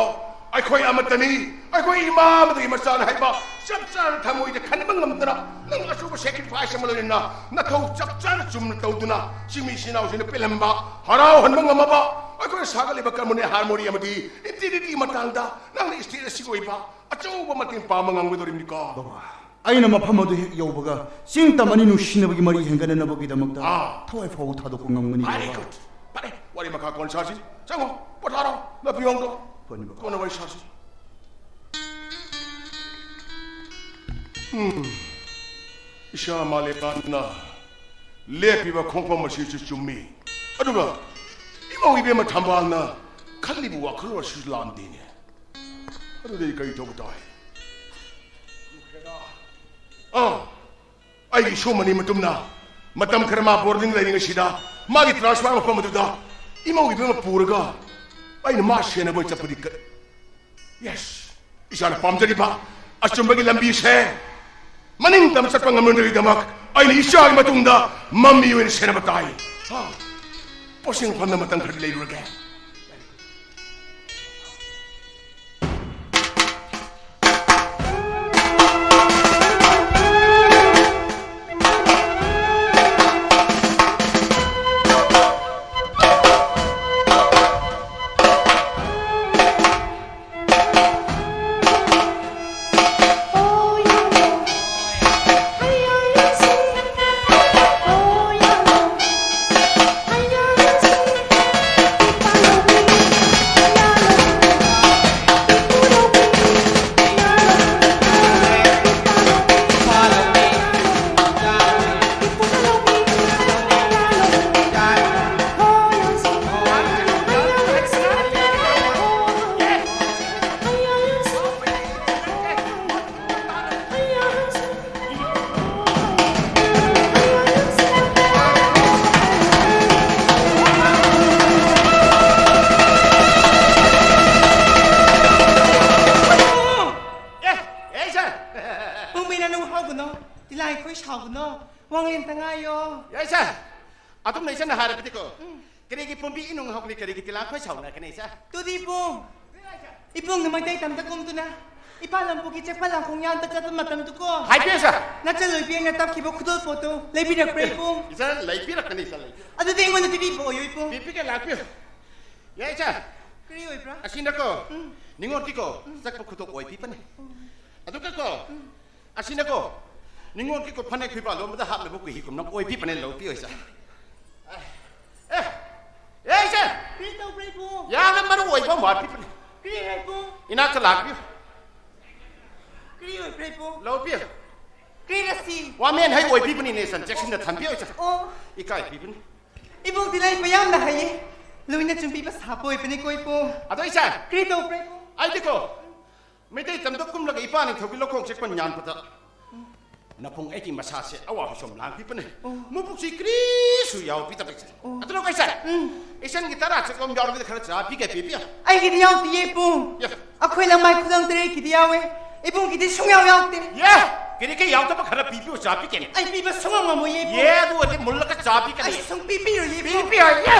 ꯑꯩꯈꯣꯏ ꯑꯃꯠꯇꯅꯤ, ꯑꯩꯈꯣꯏ ꯏꯃꯥ ꯑꯃꯗꯒꯤ ꯃꯆꯥꯅꯤ ꯍꯥꯏꯕ ꯆꯞ ꯆꯥꯅ ꯊꯃꯣꯏꯗ ꯈꯟꯕ ꯉꯝꯗꯅ, ꯅꯪ ꯑꯆꯧꯕ sacrifice ꯑꯃ ꯂꯣꯏꯅꯅ ꯅꯊꯧ ꯆꯞ ꯆꯥꯅ ꯆꯨꯝꯅ ꯇꯧꯗꯨꯅ ꯆꯤꯡꯃꯤ ꯏꯆꯤꯟ ꯏꯅꯥꯎꯁꯤꯡꯅ ꯄꯦꯜꯍꯟꯕ, ꯍꯔꯥꯎꯍꯟꯕ ꯉꯝꯃꯕ ꯑꯩꯈꯣꯏꯅ ꯁꯥꯒꯠꯂꯤꯕ ꯀꯔꯃꯅꯤ ꯍꯥꯔꯃꯣꯅꯤ ꯑꯃꯗꯤ infinity ꯃꯇꯥꯡꯗ ꯅꯪꯅ stage ꯑꯁꯤꯒꯤ ꯑꯣꯏꯕ ꯑꯆꯧꯕ ꯃꯇꯦꯡ ꯄꯥꯡꯕ ꯉꯝꯒꯗꯧꯔꯤꯕꯅꯤꯀꯣ꯫ ꯕꯕꯥ, ꯑꯩꯅ ꯃꯐꯝ ꯑꯗꯨ ꯍꯦꯛ ꯌꯧꯕꯒ ꯆꯤꯡ ꯇꯝ ꯑꯅꯤ ꯅꯨꯡꯁꯤꯅꯕꯒꯤ ꯃꯔꯤ ꯍꯦꯟꯒꯠꯅꯅꯕꯒꯤꯗꯃꯛꯇ ꯑꯥ꯫ ꯊꯋꯥꯏ ꯐꯥꯎꯕ ꯊꯥꯗꯣꯛꯄ ꯉꯝꯒꯅꯤ, ꯕꯕꯥ꯫ Very good. ꯐꯔꯦ, ꯋꯥꯔꯤ ꯃꯈꯥ ꯀꯣꯟꯅ ꯁꯥꯁꯤ꯫ ꯆꯪꯉꯣ, ꯄꯣꯊꯥꯔꯣ, ꯅꯄꯤ ꯑꯣꯟꯗꯣ꯫ ꯍꯣꯏꯅꯦ, ꯕꯕꯥ꯫ ꯀꯣꯟꯅ ꯋꯥꯔꯤ ꯁꯥꯁꯤ꯫ ꯎꯝ, ꯏꯁꯥ ꯃꯥꯂꯦꯀꯥꯟꯗꯅ ꯂꯦꯞꯄꯤꯕ ꯈꯣꯡꯐꯝ ꯑꯁꯤꯁꯨ ꯆꯨꯝꯃꯤ꯫ ꯑꯗꯨꯒ ꯏꯃꯧ ꯏꯕꯦꯝꯃ ꯊꯝꯕꯥꯜꯅ ꯈꯜꯂꯤꯕ ꯋꯥꯈꯜꯂꯣꯟ ꯑꯁꯤꯁꯨ ꯂꯥꯟꯗꯦꯅꯦ꯫ ꯑꯗꯨꯗꯤ ꯑꯩ ꯀꯔꯤ ꯇꯧꯕ ꯇꯥꯏ? ꯑꯥ, ꯑꯩꯒꯤ ꯏꯁꯨꯃꯅꯤ ꯃꯇꯨꯝꯅ ꯃꯇꯝ ꯈꯔ ꯃꯥ boarding ꯂꯩꯔꯤꯉꯩꯁꯤꯗ ꯃꯥꯒꯤ transfer ꯃꯐꯝ ꯑꯗꯨꯗ ꯏꯃꯧ ꯏꯕꯦꯝꯃ ꯄꯨꯔꯒ ꯑꯩꯅ ꯃꯥ ꯁꯦꯟꯅꯕ ꯆꯠꯄꯗꯤ ꯀ-, yes, ꯏꯁꯥꯅ ꯄꯥꯝꯖꯔꯤꯕ ꯑꯆꯨꯝꯕꯒꯤ ꯂꯝꯕꯤꯁꯦ ꯃꯅꯤꯡ ꯇꯝ ꯆꯠꯄ ꯉꯝꯂꯣꯏꯗꯕꯒꯤꯗꯃꯛ ꯑꯩꯅ ꯏꯆꯥꯒꯤ ꯃꯇꯨꯡꯗ ꯃꯃꯤ ꯑꯣꯏꯅ ꯁꯦꯟꯅꯕ ꯇꯥꯏ꯫ ꯍꯥ? ꯄꯣꯠꯁꯦꯝ ꯃꯐꯝꯗ ꯃꯇꯝ ꯈꯔꯗꯤ ꯂꯩꯔꯨꯔꯒꯦ꯫ ꯑꯦ, ꯑꯦ, ꯁꯥꯔ꯫ ꯄꯨꯡꯃꯩꯅ ꯅꯨꯡ ꯍꯧꯒꯅꯣ, ꯇꯤꯂꯥꯏꯈꯣꯏ ꯁꯥꯎꯒꯅꯣ, ꯋꯥꯡꯂꯦꯟꯇ ꯉꯥꯏꯌꯣ꯫ ꯌꯥꯏ, ꯁꯥꯔ꯫ ꯑꯗꯨꯝꯅ ꯏꯆꯟꯅ ꯍꯥꯏꯔꯕꯗꯤꯀꯣ, ꯎꯝ꯫ ꯀꯔꯤꯒꯤ ꯄꯨꯝꯕꯤ ꯏꯅꯨꯡ ꯍꯧꯒꯅꯤ, ꯀꯔꯤꯒꯤ ꯇꯤꯂꯥꯏꯈꯣꯏ ꯁꯥꯎꯅꯒꯅꯤ, ꯏꯆꯥ? ꯇꯨꯗꯤ ꯏꯕꯨꯡ, ꯏꯕꯨꯡꯅ ꯃꯩꯇꯩ ꯇꯝꯗ ꯀꯨꯝꯗꯨꯅ ꯏꯄꯥ ꯂꯝꯄꯣꯛꯀꯤ ꯆꯦꯛꯄ ꯂꯥꯡꯈꯣꯡ ꯌꯥꯟꯕ ꯆꯠꯄ ꯃꯇꯝꯗꯨꯀꯣ꯫ ꯍꯥꯏꯕꯤꯌꯨ ꯁꯥꯔ꯫ ꯅꯆꯜ ꯑꯣꯏꯕꯤ ꯑꯩꯅ ꯇꯞꯈꯤꯕ ꯈꯨꯗꯣꯜꯄꯣꯠꯇꯣ ꯂꯩꯕꯤꯔꯛꯄ꯭ꯔꯥ ꯏꯕꯨꯡ? ꯏꯆꯥ, ꯂꯩꯕꯤꯔꯛꯀꯅꯤ ꯏꯆꯥ, ꯂꯩꯕꯤꯔꯛꯀꯅꯤ꯫ ꯑꯗꯨꯗꯤ ꯑꯩꯉꯣꯟꯗ ꯄꯤꯕꯤꯕ ꯑꯣꯏꯌꯨ ꯏꯕꯨꯡ꯫ ꯄꯤꯕꯤꯒꯦ, ꯂꯥꯛꯄꯤꯌꯨ꯫ ꯌꯥꯏ ꯏꯆꯥ꯫ ꯀꯔꯤ ꯑꯣꯏꯕ꯭ꯔꯥ? ꯑꯁꯤꯅꯀꯣ ꯎꯝ꯫ ꯅꯤꯉꯣꯜꯒꯤꯀꯣ ꯆꯠꯄ ꯈꯨꯗꯣꯞ ꯑꯣꯏꯕꯤꯕꯅꯦ꯫ ꯑꯗꯨꯒꯀꯣ ꯑꯁꯤꯅꯀꯣ ꯅꯤꯉꯣꯜꯒꯤꯀꯣ ꯐꯅꯦꯛ ꯐꯤꯕꯥꯜ ꯂꯣꯟꯕꯗ ꯍꯥꯞꯅꯕ ꯀꯨꯍꯤꯒꯨꯝꯅ ꯑꯣꯏꯕꯤꯕꯅꯦ, ꯂꯧꯕꯤꯌꯨ ꯏꯆꯥ꯫ ꯑꯦ, ꯑꯦ ꯏꯆꯥ꯫ ꯀꯔꯤ ꯇꯧꯕ꯭ꯔꯥ ꯏꯕꯨꯡ? ꯌꯥꯝꯅ ꯃꯔꯨ ꯑꯣꯏꯕ ꯑꯃ ꯋꯥꯠꯄꯤꯕꯅꯦ꯫ ꯀꯔꯤꯔꯥ ꯏꯕꯨꯡ? ꯏꯅꯥꯛꯇ ꯂꯥꯛꯄꯤꯌꯨ꯫ ꯀꯔꯤ ꯑꯣꯏꯕ꯭ꯔꯥ ꯏꯕꯨꯡ? ꯂꯧꯕꯤꯌꯨ꯫ ꯀꯔꯤꯔꯥ ꯁꯤ? ꯋꯥꯃꯦꯟ ꯍꯩ ꯑꯣꯏꯕꯤꯕꯅꯤꯅꯦ ꯏꯆꯟ, ꯆꯦꯛꯁꯤꯟꯅ ꯊꯝꯕꯤꯌꯨ ꯏꯆꯟ꯫ ꯑꯣ꯫ ꯏꯀꯥꯏꯕꯤꯕꯅꯤ꯫ ꯏꯕꯨꯡꯗꯤ ꯂꯩꯕ ꯌꯥꯝꯅ ꯍꯩꯌꯦ꯫ ꯂꯣꯏꯅ ꯆꯨꯝꯕꯤꯕ ꯁꯥꯕ ꯑꯣꯏꯕꯅꯤꯀꯣ ꯏꯕꯨꯡ꯫ ꯑꯗꯣ ꯏꯆꯟ, ꯀꯔꯤ ꯇꯧꯕ꯭ꯔꯥ ꯏꯕꯨꯡ? ꯑꯩꯗꯤꯀꯣ ꯃꯩꯇꯩ ꯇꯝꯗ ꯀꯨꯝꯂꯒ ꯏꯄꯥ ꯅꯤꯡꯊꯧꯒꯤ ꯂꯧꯈꯣꯡ ꯆꯦꯛꯄꯟ ꯌꯥꯟꯕꯗ ꯅꯄꯨꯡ ꯑꯩꯒꯤ ꯃꯁꯥꯁꯦ ꯑꯋꯥꯕ ꯁꯨꯝ ꯂꯥꯡꯕꯤꯕꯅꯦ꯫ ꯑꯣ꯫ ꯃꯕꯨꯛꯁꯤ ꯀꯔꯤꯁꯨ ꯌꯥꯎꯕꯤꯗꯕ ꯏꯆꯟ꯫ ꯑꯣ꯫ ꯑꯗꯨꯅ ꯀꯩꯁꯦ ꯎꯝ꯫ ꯏꯆꯟꯒꯤ ꯇꯔꯥ ꯆꯠꯄ ꯑꯃ ꯌꯥꯎꯔꯒꯗꯤ ꯈꯔ ꯆꯥꯕꯤꯒꯦ, ꯄꯤꯕꯤꯌꯨ꯫ ꯑꯩꯒꯤꯗꯤ ꯌꯥꯎꯗꯤꯌꯦ ꯏꯕꯨꯡ꯫ ꯌꯥ꯫ ꯑꯩꯈꯣꯏ ꯂꯃꯥꯏ ꯈꯨꯂꯪ ꯇꯔꯦꯠꯀꯤꯗꯤ ꯌꯥꯎꯋꯦ꯫ ꯏꯕꯨꯡꯒꯤꯗꯤ ꯁꯨꯡꯌꯥꯎ ꯌꯥꯎꯗꯦ꯫ ꯌꯦ, ꯀꯔꯤ ꯀꯩ ꯌꯥꯎꯗꯕ ꯈꯔ ꯄꯤꯕꯤꯌꯨ, ꯆꯥꯕꯤꯒꯦꯅꯦ꯫ ꯑꯩ ꯄꯤꯕ ꯁꯨꯡꯉꯝ ꯉꯝꯃꯣꯏꯌꯦ ꯏꯕꯨꯡ꯫ ꯌꯦ, ꯑꯗꯨ ꯑꯣꯏꯔꯗꯤ ꯃꯨꯜꯂꯒ ꯆꯥꯕꯤꯒꯅꯤ꯫ ꯑꯩ ꯁꯨꯡ ꯄꯤꯕꯤꯔꯣꯏꯌꯦ ꯏꯕꯨꯡ꯫ ꯄꯤꯕꯤꯌꯨ, ꯌꯦ꯫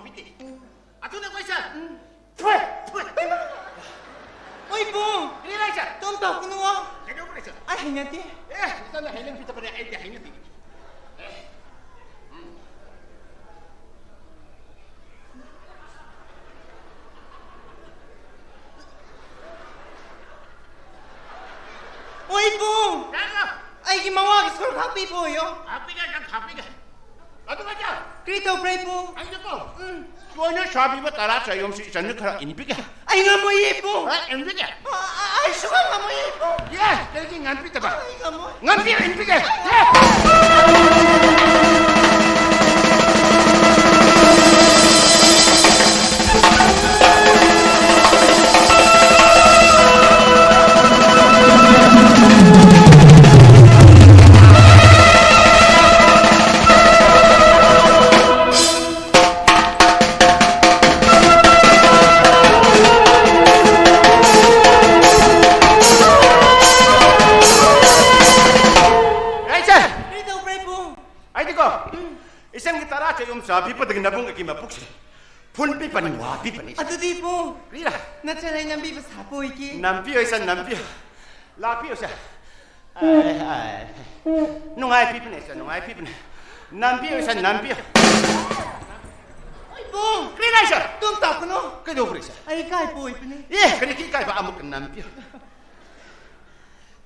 ꯄꯤꯗꯦ꯫ ꯑꯗꯨꯅ ꯑꯩꯈꯣꯏꯁꯦ ꯊꯣꯏ, ꯊꯣꯏ꯫ ꯑꯣꯏ ꯏꯕꯨꯡ꯫ ꯀꯔꯤ ꯂꯩꯁꯦ? ꯇꯨꯝ ꯇꯧꯒꯅꯨ꯫ ꯀꯩꯗꯧꯕ ꯂꯩꯁꯦ? ꯑꯩ ꯍꯩꯅꯗꯦ꯫ ꯑꯦ, ꯅꯪꯅ ꯍꯩꯅꯕꯤꯗꯕꯅꯦ, ꯑꯩꯗꯤ ꯍꯩꯅꯗꯦ꯫ ꯑꯣꯏ ꯏꯕꯨꯡ꯫ ꯀꯩꯅꯣ? ꯑꯩꯒꯤ ꯃꯋꯥꯒꯤ ꯁꯔꯨꯛ ꯍꯥꯞꯄꯤꯕ ꯑꯣꯏꯌꯣ꯫ ꯍꯥꯞꯄꯤꯒꯦ, ꯅꯪ ꯍꯥꯞꯄꯤꯒꯦ꯫ ꯑꯗꯨꯒ ꯀꯔꯤ ꯇꯧꯕ꯭ꯔꯥ ꯏꯕꯨꯡ? ꯑꯩꯅꯀꯣ, ꯎꯝ꯫ ꯂꯣꯏꯅ ꯁꯥꯕꯤꯕ ꯇꯔꯥ ꯆꯌꯣꯝꯁꯤ ꯏꯆꯟꯅ ꯈꯔ ꯏꯟꯕꯤꯒꯦ꯫ ꯑꯩ ꯉꯝꯃꯣꯏꯌꯦ ꯏꯕꯨꯡ꯫ ꯑ, ꯏꯟꯕꯤꯒꯦ꯫ ꯑ, ꯑ, ꯑꯩ ꯁꯨꯡꯉꯝ ꯉꯝꯃꯣꯏꯌꯦ ꯏꯕꯨꯡ꯫ ꯌꯦ, ꯀꯩꯒꯤ ꯉꯝꯕꯤꯗꯕ? ꯑꯩ ꯉꯝꯃꯣꯏ꯫ ꯉꯝꯕꯤꯔ ꯏꯟꯕꯤꯒꯦ꯫ ꯌꯦ꯫ ꯌꯥꯏꯁꯦ! ꯀꯔꯤ ꯇꯧꯕ꯭ꯔꯥ ꯏꯕꯨꯡ? ꯑꯩꯗꯤꯀꯣ, ꯎꯝ꯫ ꯏꯆꯟꯒꯤ ꯇꯔꯥ ꯆꯌꯣꯝ ꯆꯥꯕꯤꯕꯗꯒꯤ ꯅꯕꯨꯡ ꯑꯩꯒꯤ ꯃꯄꯨꯛꯁꯦ ꯐꯨꯟ ꯄꯤꯕꯅꯤ, ꯋꯥ ꯄꯤꯕꯅꯤ꯫ ꯑꯗꯨꯗꯤ ꯏꯕꯨꯡ, ꯀꯔꯤꯔꯥ? ꯅꯆꯟ ꯑꯩ ꯅꯝꯕꯤꯕ ꯁꯥꯕ ꯑꯣꯏꯒꯦ꯫ ꯅꯝꯕꯤꯌꯨ ꯏꯆꯟ, ꯅꯝꯕꯤꯌꯨ꯫ ꯂꯥꯛꯄꯤꯌꯨꯁꯦ꯫ ꯑꯥꯏ, ꯑꯥꯏ꯫ ꯅꯨꯡꯉꯥꯏ ꯄꯤꯕꯅꯦ ꯏꯆꯟ, ꯅꯨꯡꯉꯥꯏ ꯄꯤꯕꯅꯦ꯫ ꯅꯝꯕꯤꯌꯨ ꯏꯆꯟ, ꯅꯝꯕꯤꯌꯨ꯫ ꯏꯕꯨꯡ! ꯀꯔꯤ ꯂꯩꯁꯦ? ꯇꯨꯝ ꯇꯥꯛꯀꯅꯨ꯫ ꯀꯩꯗꯧꯕ꯭ꯔꯥ ꯏꯆꯟ? ꯑꯩ ꯏꯀꯥꯏꯕ ꯑꯣꯏꯕꯅꯦ꯫ ꯑꯦ, ꯀꯔꯤꯒꯤ ꯏꯀꯥꯏꯕ? ꯑꯃꯨꯛꯀ ꯅꯝꯕꯤꯌꯨ꯫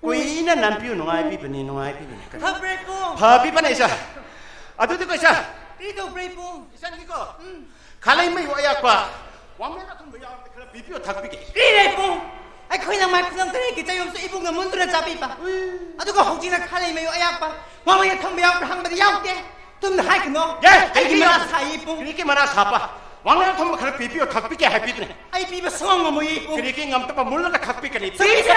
ꯀꯨꯏꯅ ꯅꯝꯕꯤꯌꯨ, ꯅꯨꯡꯉꯥꯏꯕꯤꯕꯅꯤ, ꯅꯨꯡꯉꯥꯏꯕꯤꯕꯅꯤ꯫ ꯐꯕ꯭ꯔꯥ ꯏꯕꯨꯡ? ꯐꯕꯤꯕꯅꯦ ꯏꯆꯟ꯫ ꯑꯗꯨꯗꯤꯀꯣ ꯏꯆꯟ꯫ ꯀꯔꯤ ꯇꯧꯕ꯭ꯔꯥ ꯏꯕꯨꯡ? ꯏꯆꯟꯒꯤꯀꯣ꯫ ꯎꯝ꯫ ꯈꯥꯂꯩ ꯃꯌꯨ ꯑꯌꯥꯛꯄ, ꯋꯥꯡꯂꯦꯟ ꯑꯊꯨꯝꯕ ꯌꯥꯎꯔꯗꯤ ꯈꯔ ꯄꯤꯕꯤꯌꯨ, ꯊꯛꯄꯤꯒꯦ꯫ ꯀꯔꯤ ꯂꯩ ꯏꯕꯨꯡ? ꯑꯩꯈꯣꯏꯅ ꯃꯥꯏ ꯈꯨꯂꯪ ꯇꯔꯦꯠꯀꯤ ꯆꯌꯣꯝꯁꯨ ꯏꯕꯨꯡꯅ ꯃꯨꯟꯗꯨꯅ ꯆꯥꯕꯤꯕ꯫ ꯎꯝ꯫ ꯑꯗꯨꯒ ꯍꯧꯖꯤꯛꯅ ꯈꯥꯂꯩ ꯃꯌꯨ ꯑꯌꯥꯛꯄ, ꯋꯥꯡꯂꯦꯟ ꯑꯊꯨꯝꯕ ꯌꯥꯎꯕ꯭ꯔꯥ ꯍꯪꯕꯗꯤ ꯌꯥꯎꯗꯦ꯫ ꯇꯨꯝꯅ ꯍꯥꯏꯒꯅꯣ꯫ ꯌꯦ, ꯑꯩꯒꯤ ꯑꯩꯒꯤ ꯃꯔꯥ ꯃꯔꯥ ꯁꯥꯏ ꯏꯕꯨꯡ꯫ ꯀꯔꯤꯒꯤ ꯃꯔꯥ ꯁꯥꯄ? ꯋꯥꯡꯂꯦꯟ ꯑꯊꯨꯝꯕ ꯈꯔ ꯄꯤꯕꯤꯌꯣ, ꯊꯛꯄꯤꯒꯦ ꯍꯥꯏꯕꯤꯕꯅꯦ꯫ ꯑꯩ ꯄꯤꯕ ꯁꯨꯡꯉꯝ ꯉꯝꯃꯣꯏꯌꯦ ꯏꯕꯨꯡ꯫ ꯀꯔꯤꯒꯤ ꯉꯝꯗꯕ? ꯃꯨꯜꯂꯒ ꯊꯛꯄꯤꯒꯅꯤ꯫ ꯆꯠꯄꯤꯒꯦ!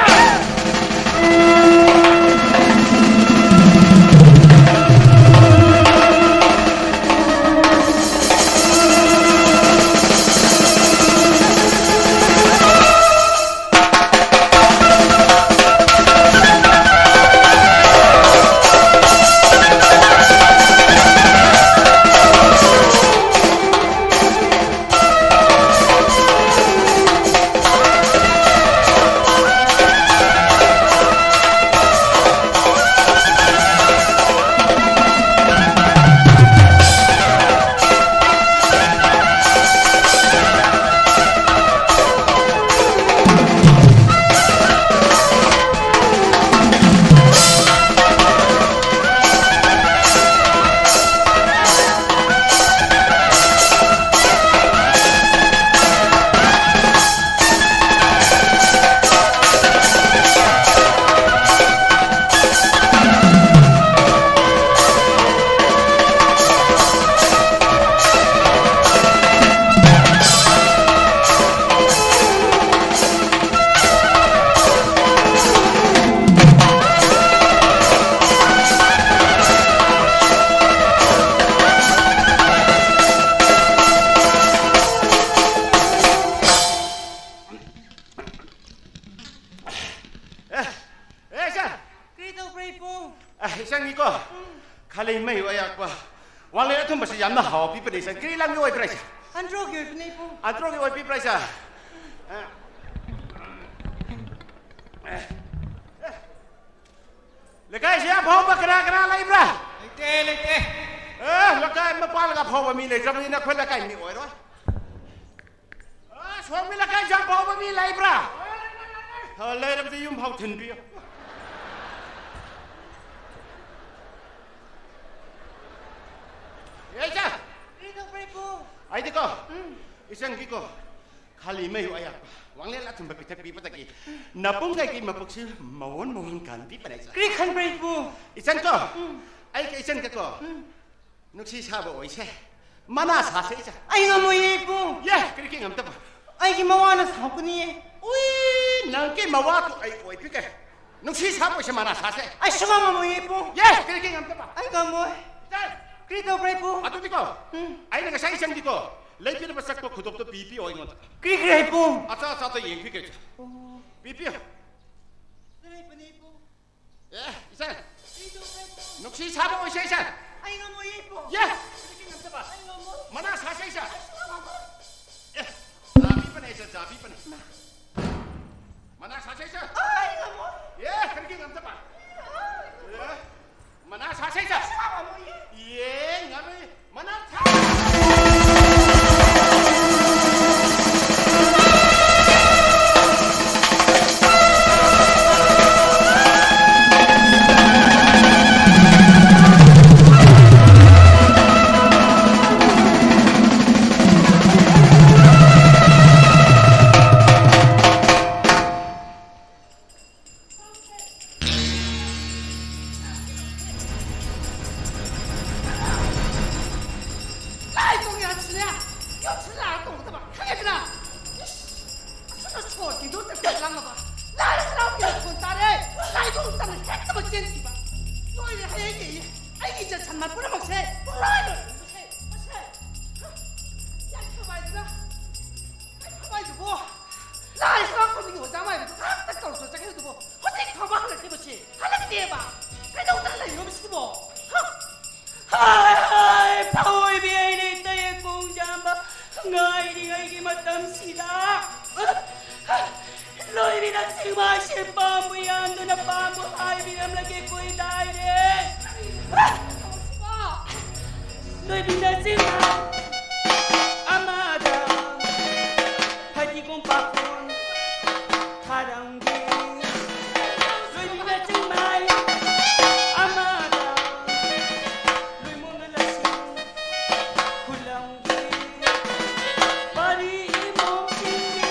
ꯈꯥꯂꯩꯃꯌꯨ ꯑꯌꯥꯛꯄ꯫ ꯋꯥꯡꯂꯦꯟ ꯑꯊꯨꯝꯕꯁꯤ ꯌꯥꯝꯅ ꯍꯥꯎꯕ ꯄꯤꯕꯅꯦ ꯏꯆꯟ꯫ ꯀꯔꯤ ꯂꯝꯒꯤ ꯑꯣꯏꯕ꯭ꯔꯥ ꯏꯆꯟ? ꯑꯟꯗ꯭ꯔꯣꯒꯤ ꯑꯣꯏꯕꯅꯦ ꯏꯕꯨꯡ꯫ ꯑꯟꯗ꯭ꯔꯣꯒꯤ ꯑꯣꯏꯕꯤꯕ꯭ꯔꯥ ꯏꯆꯟ? ꯑ, ꯑ, ꯑ꯫ ꯂꯩꯀꯥꯏꯁꯤ ꯑꯐꯥꯎꯕ ꯀꯅꯥ ꯀꯅꯥ ꯂꯩꯕ꯭ꯔꯥ? ꯂꯩꯇꯦ, ꯂꯩꯇꯦ꯫ ꯑꯦ, ꯂꯩꯀꯥꯏ ꯃꯄꯥꯜꯒ ꯑꯐꯥꯎꯕ ꯃꯤ ꯂꯩꯇ꯭ꯔꯕꯅꯤꯅ ꯑꯩꯈꯣꯏ ꯂꯩꯀꯥꯏ ꯃꯤ ꯑꯣꯏꯔꯣꯏ꯫ ꯑ, ꯁꯣꯝꯒꯤ ꯂꯩꯀꯥꯏꯁꯤ ꯑꯐꯥꯎꯕ ꯃꯤ ꯂꯩꯕ꯭ꯔꯥ? ꯑ, ꯂꯩꯔꯕꯗꯤ ꯌꯨꯝ ꯐꯥꯎ ꯊꯤꯟꯕꯤꯌꯨ꯫ ꯑꯦ, ꯏꯆꯥ! ꯀꯔꯤ ꯇꯧꯕ꯭ꯔꯥ, ꯏꯕꯨꯡ? ꯑꯩꯗꯤꯀꯣ, ꯎꯝ꯫ ꯏꯆꯟꯒꯤꯀꯣ, ꯈꯥꯂꯩꯃꯌꯨ ꯑꯌꯥꯛꯄ, ꯋꯥꯡꯂꯦꯟ ꯑꯊꯨꯝꯕ ꯄꯤꯊꯛꯄꯤꯕꯗꯒꯤ ꯅꯄꯨꯡ ꯀꯩꯒꯤ ꯃꯄꯨꯛꯁꯤ ꯃꯋꯣꯟ ꯃꯋꯣꯟ ꯀꯥꯟꯕꯤꯕꯅꯦ, ꯏꯆꯟ꯫ ꯀꯔꯤ ꯈꯟꯕ꯭ꯔꯥ, ꯏꯕꯨꯡ? ꯏꯆꯟꯀꯣ, ꯎꯝ꯫ ꯑꯩꯒ ꯏꯆꯟꯒꯀꯣ, ꯎꯝ꯫ ꯅꯨꯡꯁꯤ ꯁꯥꯕ ꯑꯣꯏꯁꯦ꯫ ꯃꯅꯥ ꯁꯥꯁꯦ, ꯏꯆꯟ꯫ ꯑꯩ ꯉꯝꯃꯣꯏꯌꯦ, ꯏꯕꯨꯡ꯫ ꯌꯦ, ꯀꯔꯤꯒꯤ ꯉꯝꯗꯕ? ꯑꯩꯒꯤ ꯃꯋꯥꯅ ꯁꯥꯎꯒꯅꯤꯌꯦ꯫ ꯎꯏ, ꯅꯪꯒꯤ ꯃꯋꯥꯗꯨ ꯑꯩ ꯑꯣꯏꯕꯤꯒꯦ꯫ ꯅꯨꯡꯁꯤ ꯁꯥꯕ ꯑꯣꯏꯁꯦ, ꯃꯅꯥ ꯁꯥꯁꯦ꯫ ꯑꯩ ꯁꯨꯡꯉꯝ ꯉꯝꯃꯣꯏꯌꯦ, ꯏꯕꯨꯡ꯫ ꯌꯦ, ꯀꯔꯤꯒꯤ ꯉꯝꯗꯕ? ꯑꯩ ꯉꯝꯃꯣꯏ꯫ ꯏꯆꯟ! ꯀꯔꯤ ꯇꯧꯕ꯭ꯔꯥ, ꯏꯕꯨꯡ? ꯑꯗꯨꯗꯤꯀꯣ, ꯎꯝ꯫ ꯑꯩꯅ ꯉꯁꯥꯏ ꯏꯆꯟꯒꯤꯀꯣ, ꯂꯩꯕꯤꯅꯕ ꯆꯠꯄ ꯈꯨꯗꯣꯞꯇꯣ ꯄꯤꯕꯤꯌꯣ ꯑꯩꯉꯣꯟꯗ꯫ ꯀꯔꯤ, ꯀꯔꯤ, ꯏꯕꯨꯡ? ꯑꯆꯥ ꯑꯆꯥꯗꯣ ꯌꯦꯡꯕꯤꯒꯦ, ꯏꯆꯟ꯫ ꯑꯣ꯫ ꯄꯤꯕꯤꯌꯣ꯫ ꯂꯩꯕꯅꯦ, ꯏꯕꯨꯡ꯫ ꯑꯦ, ꯏꯆꯟ! ꯀꯔꯤ ꯇꯧꯕ꯭ꯔꯥ, ꯏꯕꯨꯡ? ꯅꯨꯡꯁꯤ ꯁꯥꯕ ꯑꯣꯏꯁꯦ, ꯏꯆꯟ! ꯑꯩ ꯉꯝꯃꯣꯏꯌꯦ, ꯏꯕꯨꯡ꯫ ꯌꯦ! ꯀꯔꯤꯒꯤ ꯉꯝꯗꯕ? ꯑꯩ ꯉꯝꯃꯣꯏ꯫ ꯃꯅꯥ ꯁꯥꯁꯦ, ꯏꯆꯟ! ꯑꯩ ꯁꯨꯡꯉꯝ ꯉꯝꯃꯣꯏ꯫ ꯑꯦ, ꯆꯥꯕꯤꯕꯅꯦ, ꯏꯆꯟ, ꯆꯥꯕꯤꯕꯅꯦ꯫ ꯃꯅꯥ ꯁꯥꯁꯦ, ꯏꯆꯟ! ꯑꯩ ꯉꯝꯃꯣꯏ꯫ ꯑꯦ, ꯀꯔꯤꯒꯤ ꯉꯝꯗꯕ? ꯑꯦ, ꯃꯅꯥ ꯁꯥꯁꯦ, ꯏꯆꯟ! ꯑꯩ ꯁꯨꯡꯉꯝ ꯉꯝꯃꯣꯏꯌꯦ꯫ ꯌꯦ, ꯉꯝꯃꯤ꯫ ꯃꯅꯥ ꯁꯥ- ꯂꯥꯏ ꯇꯣꯡ ꯌꯥꯗ꯭ꯔꯁꯨꯅꯦ, ꯌꯨꯝꯁꯤꯗ ꯂꯥꯛꯑꯒ ꯇꯣꯡꯒꯗꯕ, ꯈꯪꯉꯦꯗꯅ? ꯏꯁ, ꯑꯁꯨꯝꯅ ꯁꯣꯔ ꯇꯤꯡꯊꯣꯛ ꯇꯤꯡꯊꯣꯛ ꯂꯪꯉꯕ, ꯂꯥꯏ ꯍꯔꯥꯎꯕꯒꯤ ꯃꯈꯣꯟ ꯇꯥꯔꯦ, ꯂꯥꯏ ꯇꯣꯡ ꯇꯝꯅ ꯍꯦꯛꯇꯃꯛ ꯆꯦꯟꯈꯤꯕ꯫ ꯂꯣꯏꯔꯦ, ꯍꯌꯦꯡ ꯑꯩꯒꯤ ꯏꯆꯟ ꯁꯟ ꯃꯟ ꯄꯨꯝꯅꯃꯛꯁꯦ ꯄꯨꯡꯂꯣꯏ ꯂꯣꯏꯔꯦ꯫ ꯃꯁꯦ, ꯃꯁꯦ, ꯌꯥꯏꯐꯕ ꯍꯥꯏꯗꯨꯅ, ꯌꯥꯏꯐꯕ ꯍꯥꯏꯗꯨꯕꯨ, ꯂꯥꯏ ꯍꯔꯥꯎꯐꯝꯒꯤ ꯑꯣꯖꯥ ꯃꯥꯏꯕꯗꯨ ꯉꯥꯏꯍꯥꯛꯇ ꯀꯧꯔꯛꯄ ꯆꯠꯈꯤꯕꯗꯨꯕꯨ ꯍꯧꯖꯤꯛ ꯐꯥꯎꯕ ꯍꯜꯂꯛꯇ꯭ꯔꯤꯕꯁꯤ ꯍꯜꯂꯛꯇꯦꯕ꯫ ꯀꯩꯗꯧꯗꯅ ꯂꯩꯔꯤꯅꯣꯕ ꯁꯤꯕꯣ? ꯍ? ꯃꯇꯝꯁꯤꯗ ꯂꯣꯏꯕꯤꯅ ꯆꯤꯡꯃꯥꯏꯁꯦ ꯄꯥꯝꯕꯨ ꯌꯥꯟꯗꯨꯅ ꯄꯥꯝꯕꯨ ꯍꯥꯏꯕꯤꯔꯝꯂꯒꯦ ꯀꯣꯏꯗꯥꯏꯔꯦ꯫ ꯂꯣꯏꯕꯤꯅ ꯆꯤꯡꯃꯥꯏ ꯑꯃꯗ ꯐꯗꯤꯒꯣꯝ ꯄꯥꯈꯣꯟ ꯊꯥꯔꯝꯒꯦ꯫ ꯂꯣꯏꯕꯤꯅ ꯆꯤꯡꯃꯥꯏ ꯑꯃꯗ ꯂꯣꯏꯃꯣꯟꯗ ꯂꯁꯤꯡ ꯈꯨꯂꯪꯒꯤ ꯄꯔꯤ ꯏꯃꯣꯝꯁꯤꯡꯒꯤ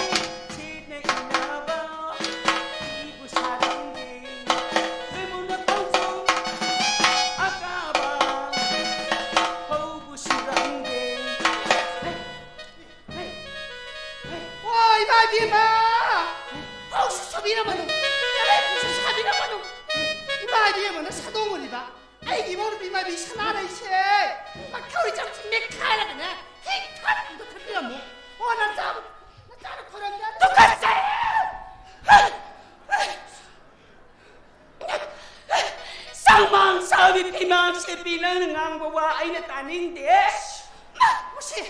ꯁꯤꯠꯅ ꯏꯅꯕ ꯐꯤꯕꯨ ꯁꯥꯔꯝꯒꯦ꯫ ꯂꯣꯏꯃꯣꯟꯗ ꯈꯣꯡꯖꯣꯝ ꯑꯀꯥꯕ ꯐꯧꯕꯨ ꯁꯨꯔꯝꯒꯦ꯫ ꯍꯦ, ꯍꯦ, ꯍꯦ꯫ ꯑꯣ, ꯏꯃꯥ ꯏꯕꯦꯝꯃ! ꯐꯧꯁꯨ ꯁꯨꯕꯤꯔꯝꯃꯅꯨ, ꯀꯔꯦꯝꯁꯨ ꯁꯥꯕꯤꯔꯝꯃꯅꯨ꯫ ꯏꯃꯥ ꯏꯕꯦꯝꯃꯅ ꯁꯥꯗꯣꯡꯉꯨꯔꯤꯕ ꯑꯩꯒꯤ ꯏꯃꯧ ꯅꯨꯄꯤ ꯃꯥꯏꯕꯤ ꯁꯅꯥꯔꯩꯁꯦ ꯃꯈꯧꯔꯤ ꯆꯪꯁꯤ ꯃꯦꯠꯈꯥꯏꯔꯒꯅꯦ ꯍꯤꯡ ꯊꯥꯔꯛ ꯑꯝꯇ ꯊꯛꯄꯤꯔꯝꯃꯨ꯫ ꯑꯣ, ꯅꯆꯥ-, ꯅꯆꯥꯅ ꯈꯣꯏꯔꯝꯗ-, ꯇꯨꯀꯠꯆꯩ! ꯆꯥꯡꯃꯥꯡ ꯆꯥꯕꯤ ꯐꯤꯃꯥꯡ ꯁꯦꯠꯄꯤ, ꯅꯪꯅ ꯉꯥꯡꯕ ꯋꯥ ꯑꯩꯅ ꯇꯥꯅꯤꯡꯗꯦ꯫ ꯃꯁꯤ,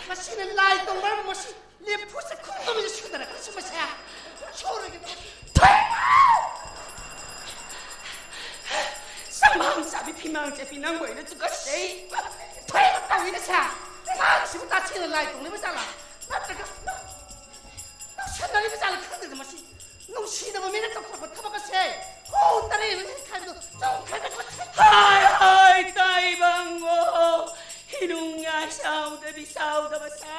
ꯃꯁꯤꯅ ꯂꯥꯏ ꯇꯣꯡꯕ ꯃꯁꯤ ꯂꯦꯝꯐꯨ ꯆꯈꯨꯝ ꯑꯃꯁꯨ ꯁꯨꯗꯅ ꯀꯔꯤꯁꯨ ꯃꯁꯦ ꯁꯨꯔꯣꯏꯒꯦ꯫ ꯆꯥꯡꯃꯥꯡ ꯆꯥꯕꯤ ꯐꯤꯃꯥꯡ ꯁꯦꯠꯄꯤ, ꯅꯪꯕꯨ ꯑꯩꯅ ꯇꯨꯀꯠꯆꯩ꯫ ꯊꯣꯏꯅ ꯇꯧꯏꯅ ꯁꯦ꯫ ꯃꯥꯒꯤꯁꯤꯕꯨ ꯇꯥꯁꯦꯡꯅ ꯂꯥꯏ ꯇꯣꯡꯂꯤꯕ ꯖꯥꯠꯂꯥ? ꯅꯠꯇ꯭ꯔꯒ ꯇꯧꯁꯟꯅꯔꯤꯕ ꯖꯥꯠꯂ ꯈꯪꯗꯦꯗ ꯃꯁꯤ꯫ ꯅꯨꯡꯁꯤꯗꯕ ꯃꯤꯅ ꯇꯧꯊꯣꯔꯛꯄ ꯊꯕꯛ ꯑꯁꯦ ꯈꯣꯡ ꯇꯔꯦꯠ ꯑꯃ ꯍꯦꯛ ꯈꯥꯏꯕꯗꯣ ꯆꯨꯝꯈ꯭ꯔꯒ ꯍꯥꯏ ꯍꯥꯏ ꯇꯥꯏꯕꯪꯉꯣ, ꯏꯅꯨꯡ ꯌꯥꯏ ꯁꯥꯎꯗꯕꯤ ꯁꯥꯎꯗꯕ ꯁꯥ꯫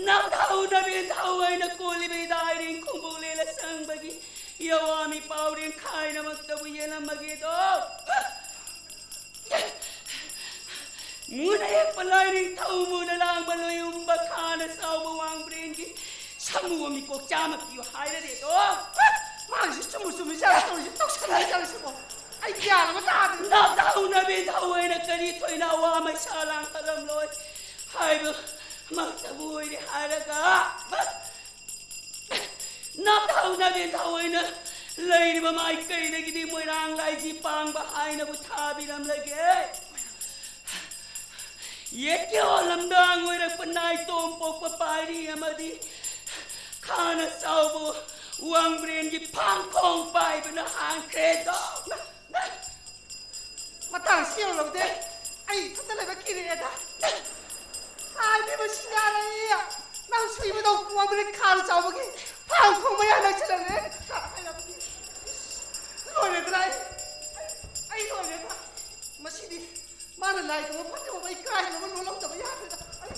ꯅꯥꯎꯊꯧ ꯅꯕꯦꯟꯊꯧ ꯑꯩꯅ ꯀꯣꯜꯂꯤꯕ ꯏꯗꯥꯏꯔꯤꯡ ꯈꯣꯡꯕꯧ ꯂꯦꯜꯂ ꯆꯪꯕꯒꯤ ꯌꯋꯥꯃꯤ ꯄꯥꯎꯔꯦꯡ ꯈꯥꯏꯅꯃꯛꯇꯕꯨ ꯌꯦꯜꯂꯝꯃꯒꯦꯗꯣ꯫ ꯃꯨꯅ ꯌꯦꯛꯄ ꯂꯥꯏꯔꯤꯛ ꯊꯧ ꯃꯨꯅ ꯂꯥꯡꯕ ꯂꯣꯏꯌꯨꯝꯕ ꯈꯥꯅ ꯆꯥꯎꯕ ꯋꯥꯡꯕ꯭ꯔꯦꯟꯒꯤ ꯁꯥꯃꯨ ꯑꯃ ꯃꯤꯀꯣꯛ ꯆꯥꯝꯃ ꯄꯤꯌꯨ ꯍꯥꯏꯔꯗꯤ ꯑꯗꯣ꯫ ꯃꯥꯒꯤꯁꯨ ꯆꯨꯝꯕꯨ ꯆꯨꯝꯃꯤ ꯖꯥꯠꯂ ꯇꯧꯔꯤꯁꯦ, ꯇꯧꯁꯟꯅꯩ ꯖꯥꯠꯂ ꯁꯤꯕꯣ꯫ ꯑꯩ ꯒ꯭ꯌꯥꯟ ꯑꯃ ꯇꯥꯗ꯭ꯔꯦ꯫ ꯅꯥꯎꯊꯧ ꯅꯕꯦꯟꯊꯧ ꯑꯩꯅ ꯀꯔꯤ ꯊꯣꯏꯅ ꯑꯋꯥ ꯃꯩꯁꯥ ꯂꯥꯡꯍꯜꯂꯝꯂꯣꯏ ꯍꯥꯏꯕ ꯃꯛꯇꯕꯨ ꯑꯣꯏꯔꯦ ꯍꯥꯏꯔꯒ꯫ ꯅꯥꯎꯊꯧ ꯅꯕꯦꯟꯊꯧ ꯑꯩꯅ ꯂꯩꯔꯤꯕ ꯃꯥꯏꯀꯩꯗꯒꯤꯗꯤ ꯃꯣꯏꯔꯥꯡ ꯂꯥꯏꯖꯤ ꯄꯥꯡꯕ ꯍꯥꯏꯅꯕꯨ ꯊꯥꯕꯤꯔꯝꯂꯒꯦ꯫ ꯌꯦꯠꯀꯤ ꯍꯣꯂꯝꯗ ꯉꯣꯏꯔꯛꯄ ꯅꯥꯏꯇꯣꯝ ꯄꯣꯛꯄ ꯄꯥꯏꯔꯤ ꯑꯃꯗꯤ ꯈꯥꯅ ꯆꯥꯎꯕ ꯋꯥꯡꯕ꯭ꯔꯦꯟꯒꯤ ꯐꯥꯡꯈꯣꯡ ꯄꯥꯏꯕꯅ ꯍꯥꯟꯈ꯭ꯔꯦꯗꯣ꯫ ꯃꯇꯥꯡꯁꯤ ꯌꯧꯔꯕꯗꯤ ꯑꯩ ꯏꯊꯟꯇ ꯂꯩꯕ ꯀꯤꯔꯛꯑꯦꯗ꯫ ꯍꯥꯏꯕꯤꯕ ꯁꯤꯡꯅꯔꯩ ꯅꯪ ꯁꯨꯏꯕꯗꯧ ꯋꯥꯡꯕ꯭ꯔꯦꯟ ꯈꯥꯅ ꯆꯥꯎꯕꯒꯤ ꯐꯥꯡꯈꯣꯡ ꯃꯌꯥ ꯅꯛꯁꯤꯜꯂꯛꯂꯦ꯫ ꯂꯣꯏꯔꯦꯗ꯭ꯔꯥ ꯑꯩ? ꯑꯩ ꯂꯣꯏꯔꯦꯗ꯫ ꯃꯁꯤꯗꯤ ꯃꯥꯅ ꯂꯥꯏꯗꯨ ꯐꯠꯇꯕ ꯑꯩ ꯀꯥꯏꯅꯕ ꯂꯣꯜꯍꯧꯗꯕ ꯌꯥꯗꯦꯗ꯫ ꯑꯩ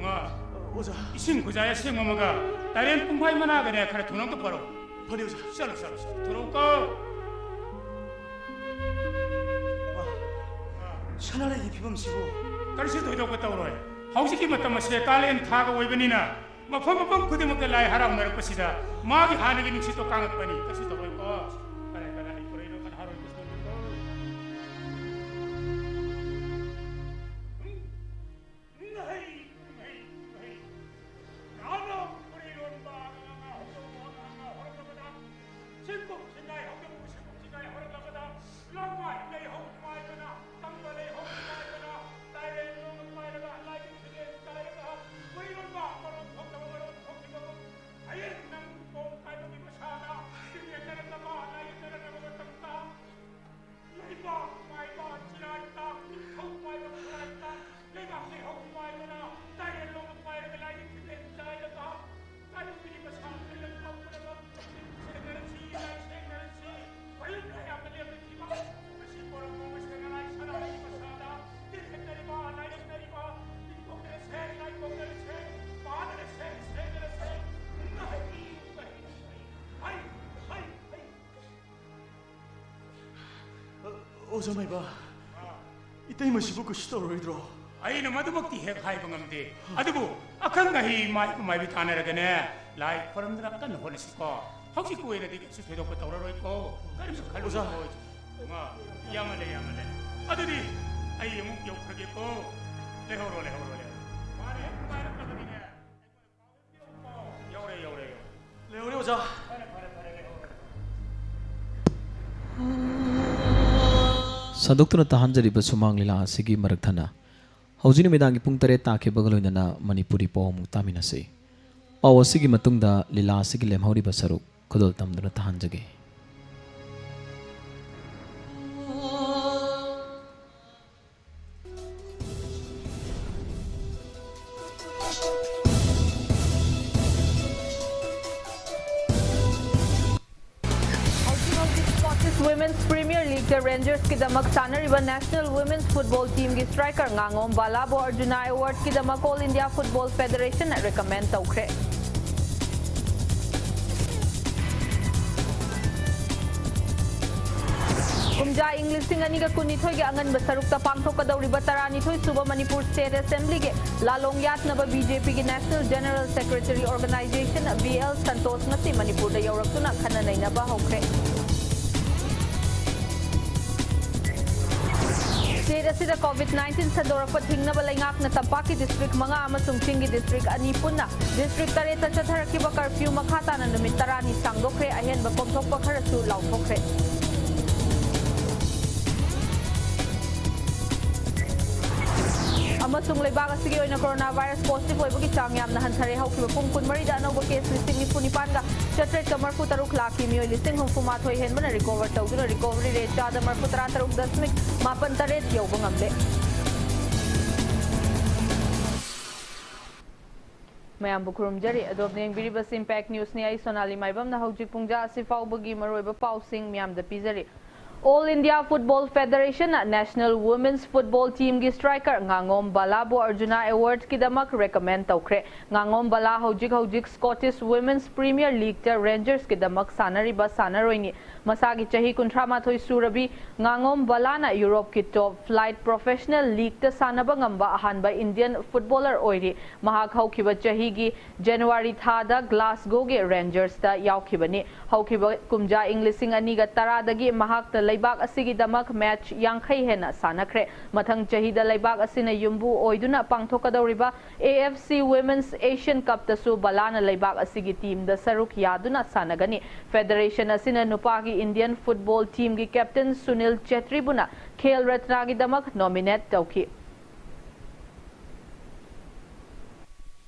ꯉꯥ, ꯑꯣꯖꯥ꯫ ꯏꯁꯤꯡ ꯈꯨꯖꯥꯏ ꯑꯁꯦꯡꯕ ꯑꯃꯒ ꯇꯔꯦꯟ ꯄꯨꯡꯐꯥꯏ ꯃꯅꯥꯒꯅꯦ ꯈꯔ ꯊꯨꯅ ꯑꯝꯇ ꯄꯨꯔꯛꯎ꯫ ꯐꯅꯤ, ꯑꯣꯖꯥ꯫ ꯆꯠꯂꯣ, ꯆꯠꯂꯣ, ꯆꯠꯂꯣ꯫ ꯊꯨꯔꯛꯎꯀꯣ꯫ ꯃꯥ, ꯁꯅꯥꯔꯩꯒꯤ ꯐꯤꯕꯝꯁꯤꯕꯨ? ꯀꯔꯤꯁꯨ ꯊꯣꯏꯗꯣꯛꯄ ꯇꯧꯔꯣꯏ꯫ ꯍꯧꯖꯤꯛꯀꯤ ꯃꯇꯝ ꯑꯁꯦ ꯀꯥꯂꯦꯟ ꯊꯥꯒ ꯑꯣꯏꯕꯅꯤꯅ ꯃꯐꯝ ꯃꯐꯝ ꯈꯨꯗꯤꯡꯃꯛꯇ ꯂꯥꯏ ꯍꯔꯥꯎꯅꯔꯛꯄꯁꯤꯗ ꯃꯥꯒꯤ ꯍꯥꯟꯅꯒꯤ ꯅꯨꯡꯁꯤꯠꯇꯣ ꯀꯥꯡꯉꯛꯄꯅꯤ꯫ ꯀꯩꯁꯨ ꯇꯧꯔꯣꯏꯀꯣ꯫ ꯀꯅꯥ ꯀꯅꯥ ꯑꯩ ꯄꯨꯔꯛꯏꯅꯣ? ꯀꯅꯥ ꯍꯔꯥꯎꯔꯤꯕꯁꯤꯅꯣ? ꯎꯝ? ꯎꯝ, ꯍꯩ, ꯎꯝ, ꯍꯩ, ꯎꯝ, ꯍꯩ꯫ ꯅꯍꯥꯟ ꯄꯨꯔꯩꯔꯣꯟꯕ ꯉꯥ ꯍꯧꯗꯣꯛꯄ ꯉꯥ ꯍꯧꯔꯛꯂꯕꯗ, ꯁꯤꯡꯀꯨꯞ ꯁꯤꯡꯒꯥꯏ ꯍꯧꯗꯣꯛꯄ ꯁꯤꯡꯀꯨꯞ ꯁꯤꯡꯒꯥꯏ ꯍꯧꯔꯛꯂꯕꯗ, ꯂꯧꯃꯥꯏ ꯂꯩꯍꯧ ꯅꯨꯡꯉꯥꯏꯗꯅ, ꯇꯝꯕ ꯂꯩꯍꯧ ꯅꯨꯡꯉꯥꯏꯗꯅ, ꯇꯥꯏꯔꯦꯟ ꯅꯣꯡ ꯄꯥꯏꯔꯒ, ꯂꯥꯏꯕꯛ ꯁꯤꯂꯦꯟ ꯀꯥꯏꯔꯒ, ꯄꯨꯔꯩꯔꯣꯟꯕ ꯃꯔꯣꯝ ꯊꯣꯛꯇꯕ ꯃꯔꯣꯝ ꯊꯣꯛꯈꯤꯕꯒꯨꯝ, ꯍꯌꯦꯡ ꯅꯪ ꯇꯣꯡ ꯀꯥꯏꯕꯒꯤ ꯃꯁꯥꯗ, ꯇꯤꯡꯉꯦꯟ ꯅꯔꯛꯇꯕ, ꯑꯣꯖꯥ ꯃꯥꯏꯕ, ꯏꯇꯩꯃꯁꯤꯕꯨ ꯀꯩꯁꯨ ꯇꯧꯔꯔꯣꯏꯗ꯭ꯔꯣ? ꯑꯩꯅ ꯃꯗꯨꯃꯛꯇꯤ ꯍꯦꯛ ꯍꯥꯏꯕ ꯉꯝꯗꯦ꯫ ꯑꯗꯨꯕꯨ ꯑꯈꯪ ꯑꯍꯩ ꯃꯥꯏꯕ ꯃꯥꯏꯕꯤ ꯇꯥꯟꯅꯔꯒꯅꯦ, ꯂꯥꯏ ꯈꯣꯏꯔꯝꯗꯅ ꯀꯟꯅ ꯍꯣꯠꯅꯁꯤꯀꯣ꯫ ꯍꯧꯖꯤꯛꯀꯤ ꯑꯣꯏꯅꯗꯤ ꯀꯩꯁꯨ ꯊꯣꯏꯗꯣꯛꯄ ꯇꯧꯔꯔꯣꯏꯀꯣ꯫ ꯀꯔꯤꯁꯨ ꯈꯜꯂꯨꯅꯨꯀꯣ꯫ ꯑꯣꯖꯥ꯫ ꯏꯃꯥ, ꯌꯥꯝꯃꯜꯂꯦ, ꯌꯥꯝꯃꯜꯂꯦ꯫ ꯑꯗꯨꯗꯤ ꯑꯩ ꯑꯃꯨꯛ ꯌꯧꯈ꯭ꯔꯒꯦꯀꯣ꯫ ꯂꯩꯍꯧꯔꯣ, ꯂꯩꯍꯧꯔꯣ, ꯂꯩꯍꯧꯔꯣ꯫ ꯃꯥꯅ ꯍꯦꯛ ꯅꯨꯡꯉꯥꯏꯔꯛꯂꯒꯗꯤꯅꯦ, ꯑꯩꯉꯣꯟꯗ ꯄꯥꯎ ꯍꯦꯛ ꯄꯤꯔꯛꯎꯀꯣ꯫ ꯌꯧꯔꯦ, ꯌꯧꯔꯦ, ꯌꯧꯔꯦ꯫ ꯂꯩꯍꯧꯔꯦ, ꯑꯣꯖꯥ꯫ ꯐꯔꯦ, ꯐꯔꯦ, ꯐꯔꯦ, ꯂꯩꯍꯧꯔꯦ꯫ ꯁꯟꯗꯣꯛꯇꯨꯅ ꯇꯥꯍꯟꯖꯔꯤꯕ ꯁꯨꯃꯥꯡ ꯂꯤꯂꯥ ꯑꯁꯤꯒꯤ ꯃꯔꯛ ꯊꯠꯅ ꯍꯧꯖꯤꯛ ꯅꯨꯃꯤꯗꯥꯡꯒꯤ ꯄꯨꯡ ꯇꯔꯦꯠ ꯇꯥꯈꯤꯕꯒ ꯂꯣꯏꯅꯅ ꯃꯅꯤꯄꯨꯔꯤ ꯄꯥꯎ ꯑꯃꯨꯛ ꯇꯥꯃꯤꯟꯅꯁꯤ꯫ ꯄꯥꯎ ꯑꯁꯤꯒꯤ ꯃꯇꯨꯡꯗ ꯂꯤꯂꯥ ꯑꯁꯤꯒꯤ ꯂꯦꯝꯍꯧꯔꯤꯕ ꯁꯔꯨꯛ ꯈꯨꯗꯣꯜ ꯇꯝꯗꯨꯅ ꯇꯥꯍꯟꯖꯒꯦ꯫ ꯍꯧꯖꯤꯛ ꯍꯧꯖꯤꯛ Scottish Women's Premier Leagueꯇ Rangersꯀꯤꯗꯃꯛ ꯁꯥꯟꯅꯔꯤꯕ National Women's Football Teamꯒꯤ striker ꯉꯥꯉꯣꯝ ꯕꯥꯂꯥꯕꯨ Arjuna Awardꯀꯤꯗꯃꯛ All India Football Federationꯅ recommend ꯇꯧꯈ꯭ꯔꯦ꯫ ꯀꯨꯝꯖꯥ ꯏꯪ ꯂꯤꯁꯤꯡ ꯑꯅꯤꯒ ꯀꯨꯟꯅꯤꯊꯣꯏꯒꯤ ꯑꯉꯟꯕ ꯁꯔꯨꯛꯇ ꯄꯥꯡꯊꯣꯛꯀꯗꯧꯔꯤꯕ ꯇꯔꯥꯅꯤꯊꯣꯏ ꯁꯨꯕ Manipur State Assemblyꯒꯤ ꯂꯥꯂꯣꯡ ꯌꯥꯠꯅꯕ BJPꯒꯤ National General Secretary Organization BL Santosh ꯉꯁꯤ ꯃꯅꯤꯄꯨꯔꯗ ꯌꯧꯔꯛꯇꯨꯅ ꯈꯟꯅ ꯅꯩꯅꯕ ꯍꯧꯈ꯭ꯔꯦ꯫ State ꯑꯁꯤꯗ COVID nineteen ꯁꯟꯗꯣꯔꯛꯄ ꯊꯤꯡꯅꯕ ꯂꯩꯉꯥꯛꯅ ꯇꯝꯄꯥꯛꯀꯤ district ꯃꯉꯥ ꯑꯃꯁꯨꯡ ꯆꯤꯡꯒꯤ district ꯑꯅꯤ ꯄꯨꯟꯅ district ꯇꯔꯦꯠꯇ ꯆꯠꯊꯔꯛꯈꯤꯕ curfew ꯃꯈꯥ ꯇꯥꯅ ꯅꯨꯃꯤꯠ ꯇꯔꯥꯅꯤ ꯁꯥꯡꯗꯣꯛꯈ꯭ꯔꯦ꯫ ꯑꯍꯦꯟꯕ ꯀꯣꯝꯊꯣꯛꯄ ꯈꯔꯁꯨ ꯂꯥꯎꯊꯣꯛꯈ꯭ꯔꯦ꯫ ꯑꯃꯁꯨꯡ ꯂꯩꯕꯥꯛ ꯑꯁꯤꯒꯤ ꯑꯣꯏꯅ corona virus positive ꯑꯣꯏꯕꯒꯤ ꯆꯥꯡ ꯌꯥꯝꯅ ꯍꯟꯊꯔꯦ꯫ ꯍꯧꯈꯤꯕ ꯄꯨꯡ ꯀꯨꯟꯃꯔꯤꯗ ꯑꯅꯧꯕ case ꯂꯤꯁꯤꯡ ꯅꯤꯐꯨ ꯅꯤꯄꯥꯟꯒ ꯆꯥꯇ꯭ꯔꯦꯠꯀ ꯃꯔꯤꯐꯨ ꯇꯔꯨꯛ ꯂꯥꯛꯈꯤ꯫ ꯃꯤꯑꯣꯏ ꯂꯤꯁꯤꯡ ꯍꯨꯝꯐꯨ ꯃꯥꯊꯣꯏ ꯍꯦꯟꯕꯅ recover ꯇꯧꯗꯨꯅ recovery rate ꯆꯥꯗ ꯃꯔꯤꯐꯨ ꯇꯔꯥ ꯇꯔꯨꯛ ꯗꯁꯃꯤꯛ ꯃꯥꯄꯟ ꯇꯔꯦꯠ ꯌꯧꯕ ꯉꯝꯂꯦ꯫ ꯃꯌꯥꯝꯕꯨ ꯈꯨꯔꯨꯝꯖꯔꯤ꯫ ꯑꯗꯣꯝꯅ ꯌꯦꯡꯕꯤꯔꯤꯕꯁꯤ Impact Newsꯅꯤ꯫ ꯑꯩ ꯁꯣꯅꯥꯂꯤ ꯃꯥꯏꯕꯝꯅ ꯍꯧꯖꯤꯛ ꯄꯨꯡꯖꯥ ꯑꯁꯤ ꯐꯥꯎꯕꯒꯤ ꯃꯔꯨꯑꯣꯏꯕ ꯄꯥꯎꯁꯤꯡ ꯃꯤꯌꯥꯝꯗ ꯄꯤꯖꯔꯤ꯫ All India Football Federation ꯅ National Women's Football Team ꯒꯤ striker ꯉꯥꯉꯣꯝ ꯕꯂꯥꯕꯨ ꯑꯔꯖꯨꯅꯥ Award ꯀꯤꯗꯃꯛ recommend ꯇꯧꯈ꯭ꯔꯦ꯫ ꯉꯥꯉꯣꯝ ꯕꯂꯥ ꯍꯧꯖꯤꯛ ꯍꯧꯖꯤꯛ Scottish Women's Premier League ꯇ Rangers ꯀꯤꯗꯃꯛ ꯁꯥꯟꯅꯔꯤꯕ ꯁꯥꯟꯅꯔꯣꯏꯅꯤ꯫ ꯃꯁꯥꯒꯤ ꯆꯍꯤ ꯀꯨꯟꯊ꯭ꯔꯥ ꯃꯥꯊꯣꯏ ꯁꯨꯔꯕꯤ ꯉꯥꯉꯣꯝ ꯕꯂꯥꯅ Europe ꯀꯤ top flight professional league ꯇ ꯁꯥꯟꯅꯕ ꯉꯝꯕ ꯑꯍꯥꯟꯕ Indian footballer ꯑꯣꯏꯔꯤ꯫ ꯃꯍꯥꯛ ꯍꯧꯈꯤꯕ ꯆꯍꯤꯒꯤ January ꯊꯥꯗ Glasgow ꯒꯤ Rangers ꯇ ꯌꯥꯎꯈꯤꯕꯅꯤ꯫ ꯍꯧꯈꯤꯕ ꯀꯨꯝꯖꯥ ꯏꯪ ꯂꯤꯁꯤꯡ ꯑꯅꯤꯒ ꯇꯔꯥꯗꯒꯤ ꯃꯍꯥꯛꯇ ꯂꯩꯕꯥꯛ ꯑꯁꯤꯒꯤꯗꯃꯛ match ꯌꯥꯡꯈꯩ ꯍꯦꯟꯅ ꯁꯥꯟꯅꯈ꯭ꯔꯦ꯫ ꯃꯊꯪ ꯆꯍꯤꯗ ꯂꯩꯕꯥꯛ ꯑꯁꯤꯅ ꯌꯨꯝꯕꯨ ꯑꯣꯏꯗꯨꯅ ꯄꯥꯡꯊꯣꯛꯀꯗꯧꯔꯤꯕ A F C Women's Asian Cup ꯇꯁꯨ ꯕꯂꯥꯅ ꯂꯩꯕꯥꯛ ꯑꯁꯤꯒꯤ team ꯗ ꯁꯔꯨꯛ ꯌꯥꯗꯨꯅ ꯁꯥꯟꯅꯒꯅꯤ꯫ Federation ꯑꯁꯤꯅ ꯅꯨꯄꯥꯒꯤ Indian football team ꯒꯤ captain ꯁꯨꯅꯤꯜ ꯆꯦꯇ꯭ꯔꯤꯕꯨꯅ ꯈꯦꯜ ꯔꯠꯅꯥꯒꯤꯗꯃꯛ nominate ꯇꯧꯈꯤ꯫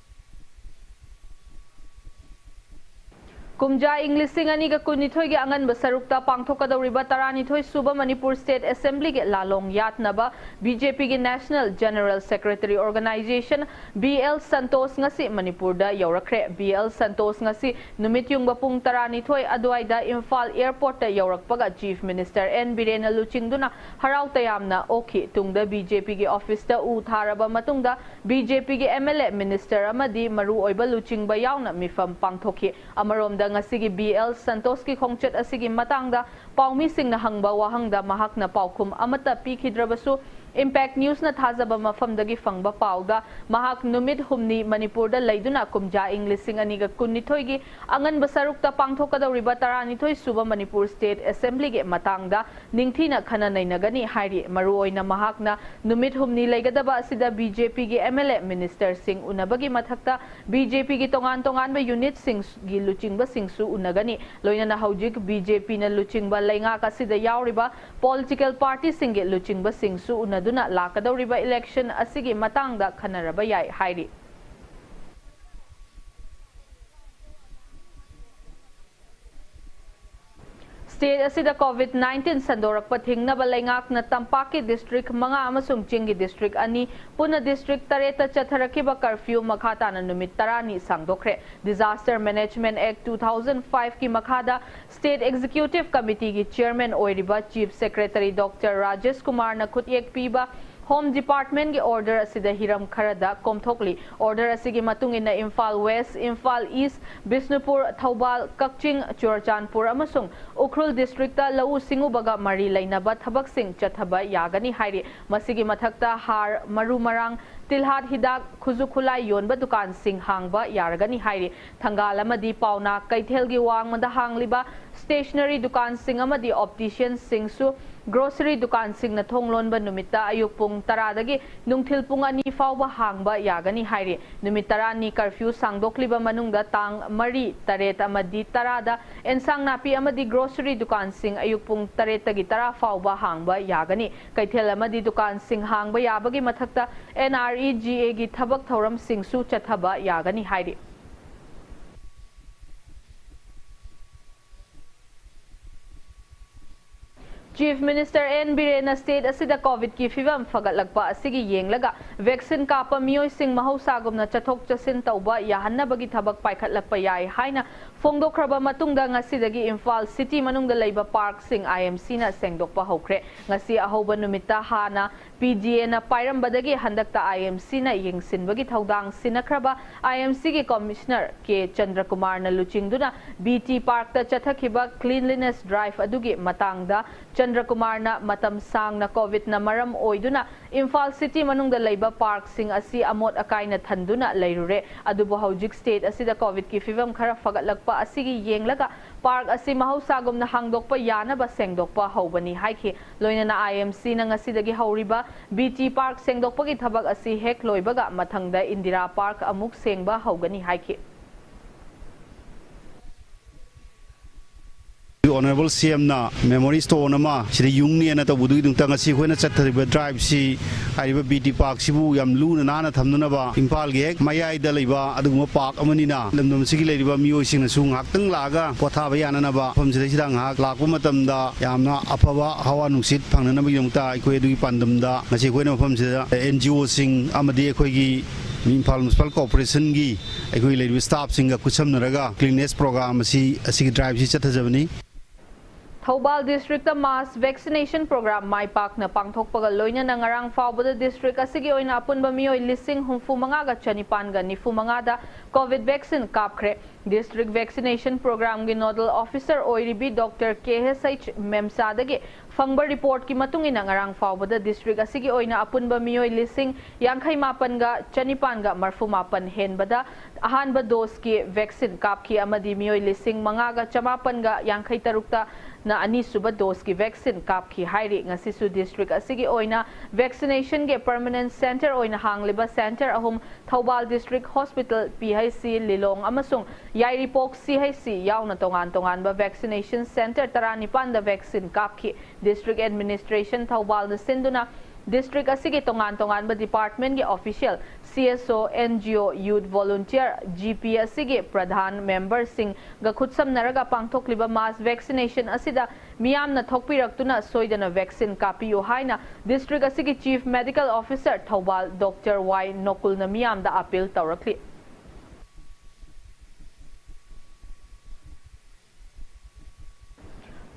ꯀꯨꯝꯖꯥ ꯏꯪ ꯂꯤꯁꯤꯡ ꯑꯅꯤꯒ ꯀꯨꯟꯅꯤꯊꯣꯏꯒꯤ ꯑꯉꯟꯕ ꯁꯔꯨꯛꯇ ꯄꯥꯡꯊꯣꯛꯀꯗꯧꯔꯤꯕ ꯇꯔꯥꯅꯤꯊꯣꯏ ꯁꯨꯕ ꯃꯅꯤꯄꯨꯔ State Assembly ꯒꯤ ꯂꯥꯂꯣꯡ ꯌꯥꯠꯅꯕ B J P ꯒꯤ National General Secretary Organization B L Santosh ꯉꯁꯤ ꯃꯅꯤꯄꯨꯔꯗ ꯌꯧꯔꯛꯈ꯭ꯔꯦ꯫ B L ꯁꯟꯇꯣꯁ ꯉꯁꯤ ꯅꯨꯃꯤꯠ ꯌꯨꯡꯕ ꯄꯨꯡ ꯇꯔꯥꯅꯤꯊꯣꯏ ꯑꯗꯨꯋꯥꯏꯗ ꯏꯝꯐꯥꯜ airport ꯇ ꯌꯧꯔꯛꯄꯒ Chief Minister N ꯕꯤꯔꯦꯟꯅ ꯂꯨꯆꯤꯡꯗꯨꯅ ꯍꯔꯥꯎ ꯇꯌꯥꯝꯅ ꯑꯣꯛꯈꯤ꯫ ꯇꯨꯡꯗ B J P ꯒꯤ office ꯇ ꯎ ꯊꯥꯔꯕ ꯃꯇꯨꯡꯗ B J P ꯒꯤ M L A, minister ꯑꯃꯗꯤ ꯃꯔꯨꯑꯣꯏꯕ ꯂꯨꯆꯤꯡꯕ ꯌꯥꯎꯅ ꯃꯤꯐꯝ ꯄꯥꯡꯊꯣꯛꯈꯤ꯫ ꯑꯃꯔꯣꯝꯗ ꯉꯁꯤꯒꯤ B L ꯁꯟꯇꯣꯁꯀꯤ ꯈꯣꯡꯆꯠ ꯑꯁꯤꯒꯤ ꯃꯇꯥꯡꯗ ꯄꯥꯎꯃꯤꯁꯤꯡꯅ ꯍꯪꯕ ꯋꯥꯍꯪꯗ ꯃꯍꯥꯛꯅ ꯄꯥꯎꯈꯨꯝ ꯑꯃꯠꯇ ꯄꯤꯈꯤꯗ꯭ꯔꯕꯁꯨ, Impact News ꯅ ꯊꯥꯖꯕ ꯃꯐꯝꯗꯒꯤ ꯐꯪꯕ ꯄꯥꯎꯗ ꯃꯍꯥꯛ ꯅꯨꯃꯤꯠ ꯍꯨꯝꯅꯤ ꯃꯅꯤꯄꯨꯔꯗ ꯂꯩꯗꯨꯅ ꯀꯨꯝꯖꯥ ꯏꯪ ꯂꯤꯁꯤꯡ ꯑꯅꯤꯒ ꯀꯨꯟꯅꯤꯊꯣꯏꯒꯤ ꯑꯉꯟꯕ ꯁꯔꯨꯛꯇ ꯄꯥꯡꯊꯣꯛꯀꯗꯧꯔꯤꯕ ꯇꯔꯥꯅꯤꯊꯣꯏ ꯁꯨꯕ ꯃꯅꯤꯄꯨꯔ State Assembly ꯒꯤ ꯃꯇꯥꯡꯗ ꯅꯤꯡꯊꯤꯅ ꯈꯟꯅ ꯅꯩꯅꯒꯅꯤ ꯍꯥꯏꯔꯤ꯫ ꯃꯔꯨꯑꯣꯏꯅ ꯃꯍꯥꯛꯅ ꯅꯨꯃꯤꯠ ꯍꯨꯝꯅꯤ ꯂꯩꯒꯗꯕ ꯑꯁꯤꯗ B J P ꯒꯤ M L A, minister ꯁꯤꯡ ꯎꯅꯕꯒꯤ ꯃꯊꯛꯇ B J P ꯒꯤ ꯇꯣꯉꯥꯟ ꯇꯣꯉꯥꯟꯕ unit ꯁꯤꯡꯒꯤ ꯂꯨꯆꯤꯡꯕꯁꯤꯡꯁꯨ ꯎꯅꯒꯅꯤ꯫ ꯂꯣꯏꯅꯅ ꯍꯧꯖꯤꯛ B J P ꯅ ꯂꯨꯆꯤꯡꯕ ꯂꯩꯉꯥꯛ ꯑꯁꯤꯗ ꯌꯥꯎꯔꯤꯕ political party ꯁꯤꯡꯒꯤ ꯂꯨꯆꯤꯡꯕꯁꯤꯡꯁꯨ ꯎꯅꯗꯨꯅ ꯂꯥꯛꯀꯗꯧꯔꯤꯕ election ꯑꯁꯤꯒꯤ ꯃꯇꯥꯡꯗ ꯈꯟꯅꯔꯕ ꯌꯥꯏ ꯍꯥꯏꯔꯤ꯫ State ꯑꯁꯤꯗ COVID nineteen ꯁꯟꯗꯣꯔꯛꯄ ꯊꯤꯡꯅꯕ ꯂꯩꯉꯥꯛꯅ ꯇꯝꯄꯥꯛꯀꯤ district ꯃꯉꯥ ꯑꯃꯁꯨꯡ ꯆꯤꯡꯒꯤ district ꯑꯅꯤ, ꯄꯨꯟꯅ district ꯇꯔꯦꯠꯇ ꯆꯠꯊꯔꯛꯈꯤꯕ curfew ꯃꯈꯥ ꯇꯥꯅ ꯅꯨꯃꯤꯠ ꯇꯔꯥꯅꯤ ꯁꯥꯡꯗꯣꯛꯈ꯭ꯔꯦ꯫ Disaster Management Act two thousand five ꯀꯤ ꯃꯈꯥꯗ State Executive Committee ꯒꯤ chairman ꯑꯣꯏꯔꯤꯕ Chief Secretary Doctor ꯔꯥꯖꯦꯁ ꯀꯨꯃꯥꯔꯅ ꯈꯨꯠꯌꯦꯛ ꯄꯤꯕ Home Department ꯀꯤ order ꯑꯁꯤꯗ ꯍꯤꯔꯝ ꯈꯔꯗ ꯀꯣꯝꯊꯣꯛꯂꯤ꯫ Order ꯑꯁꯤꯒꯤ ꯃꯇꯨꯡ ꯏꯟꯅ ꯏꯝꯐꯥꯜ West, ꯏꯝꯐꯥꯜ East, ꯕꯤꯁꯅꯨꯄꯨꯔ, ꯊꯧꯕꯥꯜ, ꯀꯛꯆꯤꯡ, ꯆꯨꯔꯆꯥꯟꯄꯨꯔ ꯑꯃꯁꯨꯡ ꯎꯈ꯭ꯔꯨꯜ district ꯇ ꯂꯧꯎ ꯁꯤꯡꯎꯕꯒ ꯃꯔꯤ ꯂꯩꯅꯕ ꯊꯕꯛꯁꯤꯡ ꯆꯠꯊꯕ ꯌꯥꯒꯅꯤ ꯍꯥꯏꯔꯤ꯫ ꯃꯁꯤꯒꯤ ꯃꯊꯛꯇ ꯍꯥꯔ, ꯃꯔꯨ ꯃꯔꯥꯡ, ꯇꯤꯜꯍꯥꯠ ꯍꯤꯗꯥꯛ, ꯈꯨꯠꯁꯨ ꯈꯨꯠꯂꯥꯏ ꯌꯣꯟꯕ ꯗꯨꯀꯥꯟꯁꯤꯡ ꯍꯥꯡꯕ ꯌꯥꯔꯒꯅꯤ ꯍꯥꯏꯔꯤ꯫ ꯊꯪꯒꯥꯜ ꯑꯃꯗꯤ ꯄꯥꯎꯅꯥ ꯀꯩꯊꯦꯜꯒꯤ ꯋꯥꯡꯃꯗ ꯍꯥꯡꯂꯤꯕ stationery ꯗꯨꯀꯥꯟꯁꯤꯡ ꯑꯃꯗꯤ optician ꯁꯤꯡꯁꯨ grocery ꯗꯨꯀꯥꯟꯁꯤꯡꯅ ꯊꯣꯡ ꯂꯣꯟꯕ ꯅꯨꯃꯤꯠꯇ ꯑꯌꯨꯛ ꯄꯨꯡ ꯇꯔꯥꯗꯒꯤ ꯅꯨꯡꯊꯤꯜ ꯄꯨꯡ ꯑꯅꯤ ꯐꯥꯎꯕ ꯍꯥꯡꯕ ꯌꯥꯒꯅꯤ ꯍꯥꯏꯔꯤ꯫ ꯅꯨꯃꯤꯠ ꯇꯔꯥꯅꯤ curfew ꯁꯥꯡꯗꯣꯛꯂꯤꯕ ꯃꯅꯨꯡꯗ ꯇꯥꯡ ꯃꯔꯤ, ꯇꯔꯦꯠ ꯑꯃꯗꯤ ꯇꯔꯥꯗ ꯑꯦꯟꯁꯥꯡ ꯅꯥꯄꯤ ꯑꯃꯗꯤ grocery ꯗꯨꯀꯥꯟꯁꯤꯡ ꯑꯌꯨꯛ ꯄꯨꯡ ꯇꯔꯦꯠꯇꯒꯤ ꯇꯔꯥ ꯐꯥꯎꯕ ꯍꯥꯡꯕ ꯌꯥꯒꯅꯤ꯫ ꯀꯩꯊꯦꯜ ꯑꯃꯗꯤ ꯗꯨꯀꯥꯟꯁꯤꯡ ꯍꯥꯡꯕ ꯌꯥꯕꯒꯤ ꯃꯊꯛꯇ N R E G A ꯒꯤ ꯊꯕꯛ ꯊꯧꯔꯝꯁꯤꯡꯁꯨ ꯆꯠꯊꯕ ꯌꯥꯒꯅꯤ ꯍꯥꯏꯔꯤ꯫ Chief Minister N ꯕꯤꯔꯦꯟꯅ state ꯑꯁꯤꯗ COVID ꯀꯤ ꯐꯤꯚꯝ ꯐꯒꯠꯂꯛꯄ ꯑꯁꯤꯒꯤ ꯌꯦꯡꯂꯒ vaccine ꯀꯥꯞꯄ ꯃꯤꯑꯣꯏꯁꯤꯡ ꯃꯍꯧꯁꯥꯒꯨꯝꯅ ꯆꯠꯊꯣꯛ ꯆꯠꯁꯤꯟ ꯇꯧꯕ ꯌꯥꯍꯟꯅꯕꯒꯤ ꯊꯕꯛ ꯄꯥꯏꯈꯠꯂꯛꯄ ꯌꯥꯏ ꯍꯥꯏꯅ ꯐꯣꯡꯗꯣꯛꯈ꯭ꯔꯕ ꯃꯇꯨꯡꯗ ꯉꯁꯤꯗꯒꯤ ꯏꯝꯐꯥꯜ city ꯃꯅꯨꯡꯗ ꯂꯩꯕ park ꯁꯤꯡ I M C ꯅ ꯁꯦꯡꯗꯣꯛꯄ ꯍꯧꯈ꯭ꯔꯦ꯫ ꯉꯁꯤ ꯑꯍꯧꯕ ꯅꯨꯃꯤꯠꯇ ꯍꯥꯟꯅ P D A ꯅ ꯄꯥꯏꯔꯝꯕꯗꯒꯤ ꯍꯟꯗꯛꯇ I M C ꯅ ꯌꯦꯡꯁꯤꯟꯕꯒꯤ ꯊꯧꯗꯥꯡ ꯁꯤꯟꯅꯈ꯭ꯔꯕ I M C ꯒꯤ Commissioner K ꯆꯟꯗ꯭ꯔꯀꯨꯃꯥꯔꯅ ꯂꯨꯆꯤꯡꯗꯨꯅ B T park ꯇ ꯆꯠꯊꯈꯤꯕ cleanliness drive ꯑꯗꯨꯒꯤ ꯃꯇꯥꯡꯗ ꯆꯟꯗ꯭ꯔꯀꯨꯃꯥꯔꯅ ꯃꯇꯝ ꯁꯥꯡꯅ COVID ꯅ ꯃꯔꯝ ꯑꯣꯏꯗꯨꯅ ꯏꯝꯐꯥꯜ city ꯃꯅꯨꯡꯗ ꯂꯩꯕ park ꯁꯤꯡ ꯑꯁꯤ ꯑꯃꯣꯠ ꯑꯀꯥꯏꯅ ꯊꯟꯗꯨꯅ ꯂꯩꯔꯨꯔꯦ꯫ ꯑꯗꯨꯕꯨ ꯍꯧꯖꯤꯛ state ꯑꯁꯤꯗ COVID ꯀꯤ ꯐꯤꯚꯝ ꯈꯔ ꯐꯒꯠꯂꯛꯄ ꯑꯁꯤꯒꯤ ꯌꯦꯡꯂꯒ park ꯑꯁꯤ ꯃꯍꯧꯁꯥꯒꯨꯝꯅ ꯍꯥꯡꯗꯣꯛꯄ ꯌꯥꯅꯕ ꯁꯦꯡꯗꯣꯛꯄ ꯍꯧꯕꯅꯤ ꯍꯥꯏꯈꯤ꯫ ꯂꯣꯏꯅꯅ I M C ꯅ ꯉꯁꯤꯗꯒꯤ ꯍꯧꯔꯤꯕ B T park ꯁꯦꯡꯗꯣꯛꯄꯒꯤ ꯊꯕꯛ ꯑꯁꯤ ꯍꯦꯛ ꯂꯣꯏꯕꯒ ꯃꯊꯪꯗ ꯏꯟꯗꯤꯔꯥ park ꯑꯃꯨꯛ ꯁꯦꯡꯕ ꯍꯧꯒꯅꯤ ꯍꯥꯏꯈꯤ꯫ ꯑꯣꯅꯔꯦꯕꯜ ꯁꯤ ꯑꯦꯝꯅ ꯃꯦꯃꯣꯔꯤ ꯁ꯭ꯇꯣꯟ ꯑꯃ ꯁꯤꯗ ꯌꯨꯡꯅꯦꯅ ꯇꯧꯕꯗꯨꯒꯤꯗꯃꯛꯇ ꯉꯁꯤ ꯑꯩꯈꯣꯏꯅ ꯆꯠꯊꯔꯤꯕ ꯗ꯭ꯔꯥꯏꯕꯁꯤ ꯍꯥꯏꯔꯤꯕ ꯕꯤ ꯇꯤ ꯄꯥꯔꯛꯁꯤꯕꯨ ꯌꯥꯝ ꯂꯨꯅ ꯅꯥꯟꯅ ꯊꯝꯅꯅꯕ, ꯏꯝꯐꯥꯜꯒꯤ ꯍꯦꯛ ꯃꯌꯥꯏꯗ ꯂꯩꯕ ꯑꯗꯨꯒꯨꯝꯕ ꯄꯥꯔꯛ ꯑꯃꯅꯤꯅ ꯂꯝꯗꯝ ꯑꯁꯤꯒꯤ ꯂꯩꯔꯤꯕ ꯃꯤꯑꯣꯏꯁꯤꯡꯅꯁꯨ ꯉꯥꯏꯍꯥꯛꯇꯪ ꯂꯥꯛꯑꯒ ꯄꯣꯊꯥꯕ ꯌꯥꯅꯅꯕ, ꯃꯐꯝꯁꯤꯗꯩꯁꯤꯗ ꯉꯥꯏꯍꯥꯛ ꯂꯥꯛꯄ ꯃꯇꯝꯗ ꯌꯥꯝꯅ ꯑꯐꯕ ꯍꯋꯥ ꯅꯨꯡꯁꯤꯠ ꯐꯪꯅꯅꯕꯒꯤꯗꯃꯛꯇ ꯑꯩꯈꯣꯏ ꯑꯗꯨꯒꯤ ꯄꯥꯟꯗꯝꯗ ꯉꯁꯤ ꯑꯩꯈꯣꯏꯅ ꯃꯐꯝꯁꯤꯗ ꯑꯦꯟ ꯖꯤ ꯑꯣꯁꯤꯡ ꯑꯃꯗꯤ ꯑꯩꯈꯣꯏꯒꯤ ꯏꯝꯐꯥꯜ ꯃ꯭ꯌꯨꯅꯤꯁꯤꯄꯥꯜ ꯀꯣꯔꯄꯣꯔꯦꯁꯟꯒꯤ ꯑꯩꯈꯣꯏꯒꯤ ꯂꯩꯔꯤꯕ ꯁ꯭ꯇꯥꯐꯁꯤꯡꯒ ꯈꯨꯠꯁꯝꯅꯔꯒ ꯀ꯭ꯂꯤꯟꯅꯦꯁ ꯄ꯭ꯔꯣꯒ꯭ꯔꯥꯝ ꯑꯁꯤ, ꯑꯁꯤꯒꯤ ꯗ꯭ꯔꯥꯏꯕꯁꯤ ꯆꯠꯊꯖꯕꯅꯤ꯫ ꯊꯧꯕꯥꯜ ꯗꯤꯁꯇ꯭ꯔꯤꯛꯇ ꯃꯥꯁ ꯚꯦꯛꯁꯤꯅꯦꯁꯟ ꯄ꯭ꯔꯣꯒ꯭ꯔꯥꯝ ꯃꯥꯏ ꯄꯥꯛꯅ ꯄꯥꯡꯊꯣꯛꯄꯒ ꯂꯣꯏꯅꯅ ꯉꯔꯥꯡ ꯐꯥꯎꯕꯗ ꯗꯤꯁꯇ꯭ꯔꯤꯛ ꯑꯁꯤꯒꯤ ꯑꯣꯏꯅ ꯑꯄꯨꯟꯕ ꯃꯤꯑꯣꯏ ꯂꯤꯁꯤꯡ ꯍꯨꯝꯐꯨ ꯃꯉꯥꯒ ꯆꯅꯤꯄꯥꯟꯒ ꯅꯤꯐꯨ ꯃꯉꯥꯗ ꯀꯣꯚꯤꯗ ꯚꯦꯛꯁꯤꯟ ꯀꯥꯞꯈ꯭ꯔꯦ꯫ ꯗꯤꯁꯇ꯭ꯔꯤꯛ ꯚꯦꯛꯁꯤꯅꯦꯁꯟ ꯄ꯭ꯔꯣꯒ꯭ꯔꯥꯝꯒꯤ ꯅꯣꯗꯜ ꯑꯣꯐꯤꯁꯔ ꯑꯣꯏꯔꯤꯕꯤ ꯗꯣꯛꯇꯔ ꯀꯦ ꯑꯦꯁ ꯑꯩꯆ ꯃꯦꯝꯆꯥꯗꯒꯤ ꯐꯪꯕ ꯔꯤꯄꯣꯔꯠꯀꯤ ꯃꯇꯨꯡ ꯏꯟꯅ ꯉꯔꯥꯡ ꯐꯥꯎꯕꯗ ꯗꯤꯁꯇ꯭ꯔꯤꯛ ꯑꯁꯤꯒꯤ ꯑꯣꯏꯅ ꯑꯄꯨꯟꯕ ꯃꯤꯑꯣꯏ ꯂꯤꯁꯤꯡ ꯌꯥꯡꯈꯩ ꯃꯥꯄꯟꯒ ꯆꯅꯤꯄꯥꯟꯒ ꯃꯔꯐꯨ ꯃꯥꯄꯟ ꯍꯦꯟꯕꯗ ꯑꯍꯥꯟꯕ ꯗꯣꯁꯀꯤ ꯚꯦꯛꯁꯤꯟ ꯀꯥꯞꯈꯤ ꯑꯃꯗꯤ ꯃꯤꯑꯣꯏ ꯂꯤꯁꯤꯡ ꯃꯉꯥꯒ ꯆꯃꯥꯄꯟꯒ ꯌꯥꯡꯈꯩ ꯇꯔꯨꯛꯇ ꯅ ꯑꯅꯤꯁꯨꯕ ꯗꯣꯁꯀꯤ ꯚꯦꯛꯁꯤꯟ ꯀꯥꯞꯈꯤ ꯍꯥꯏꯔꯤ꯫ ꯉꯁꯤꯁꯨ ꯗꯤꯁꯇ꯭ꯔꯤꯛ ꯑꯁꯤꯒꯤ ꯑꯣꯏꯅ ꯚꯦꯛꯁꯤꯅꯦꯁꯟꯒꯤ ꯄꯔꯃꯅꯦꯟꯠ ꯁꯦꯟꯇꯔ ꯑꯣꯏꯅ ꯍꯥꯡꯂꯤꯕ ꯁꯦꯟꯇꯔ ꯑꯍꯨꯝ, Thoubal district hospital, P H C, Lilong ꯑꯃꯁꯨꯡ ꯌꯥꯏꯔꯤꯄꯣꯛ ꯁꯤ ꯑꯩꯆ ꯁꯤ ꯌꯥꯎꯅ ꯇꯣꯉꯥꯟ ꯇꯣꯉꯥꯟꯕ ꯚꯦꯛꯁꯤꯅꯦꯁꯟ ꯁꯦꯟꯇꯔ ꯇꯔꯥꯅꯤꯄꯥꯟꯗ ꯚꯦꯛꯁꯤꯟ ꯀꯥꯞꯈꯤ꯫ ꯗꯤꯁꯇ꯭ꯔꯤꯛ ꯑꯦꯗꯃꯤꯅꯤꯁꯇ꯭ꯔꯦꯁꯟ ꯊꯧꯕꯥꯜꯅ ꯁꯤꯟꯗꯨꯅ ꯗꯤꯁꯇ꯭ꯔꯤꯛ ꯑꯁꯤꯒꯤ ꯇꯣꯉꯥꯟ ꯇꯣꯉꯥꯟꯕ ꯗꯤꯄꯥꯔꯠꯃꯦꯟꯠꯀꯤ ꯑꯣꯐꯤꯁꯤꯌꯦꯜ, ꯁꯤ ꯑꯦꯁ ꯑꯣ, and G O, youth volunteer, G P ꯑꯁꯤꯒꯤ ꯄ꯭ꯔꯙꯥꯟ ꯃꯦꯝꯕꯔꯁꯤꯡꯒ ꯈꯨꯠꯁꯝꯅꯔꯒ ꯄꯥꯡꯊꯣꯛꯂꯤꯕ ꯃꯥꯁ ꯚꯦꯛꯁꯤꯅꯦꯁꯟ ꯑꯁꯤꯗ ꯃꯤꯌꯥꯝꯅ ꯊꯣꯛꯄꯤꯔꯛꯇꯨꯅ ꯁꯣꯏꯗꯅ ꯚꯦꯛꯁꯤꯟ ꯀꯥꯞꯄꯤꯌꯨ ꯍꯥꯏꯅ ꯗꯤꯁꯇ꯭ꯔꯤꯛ ꯑꯁꯤꯒꯤ chief medical officer Thoubal doctor Y ꯅꯣꯀꯨꯜꯅ ꯃꯤꯌꯥꯝꯗ ꯑꯥꯄꯤꯜ ꯇꯧꯔꯛꯂꯤ꯫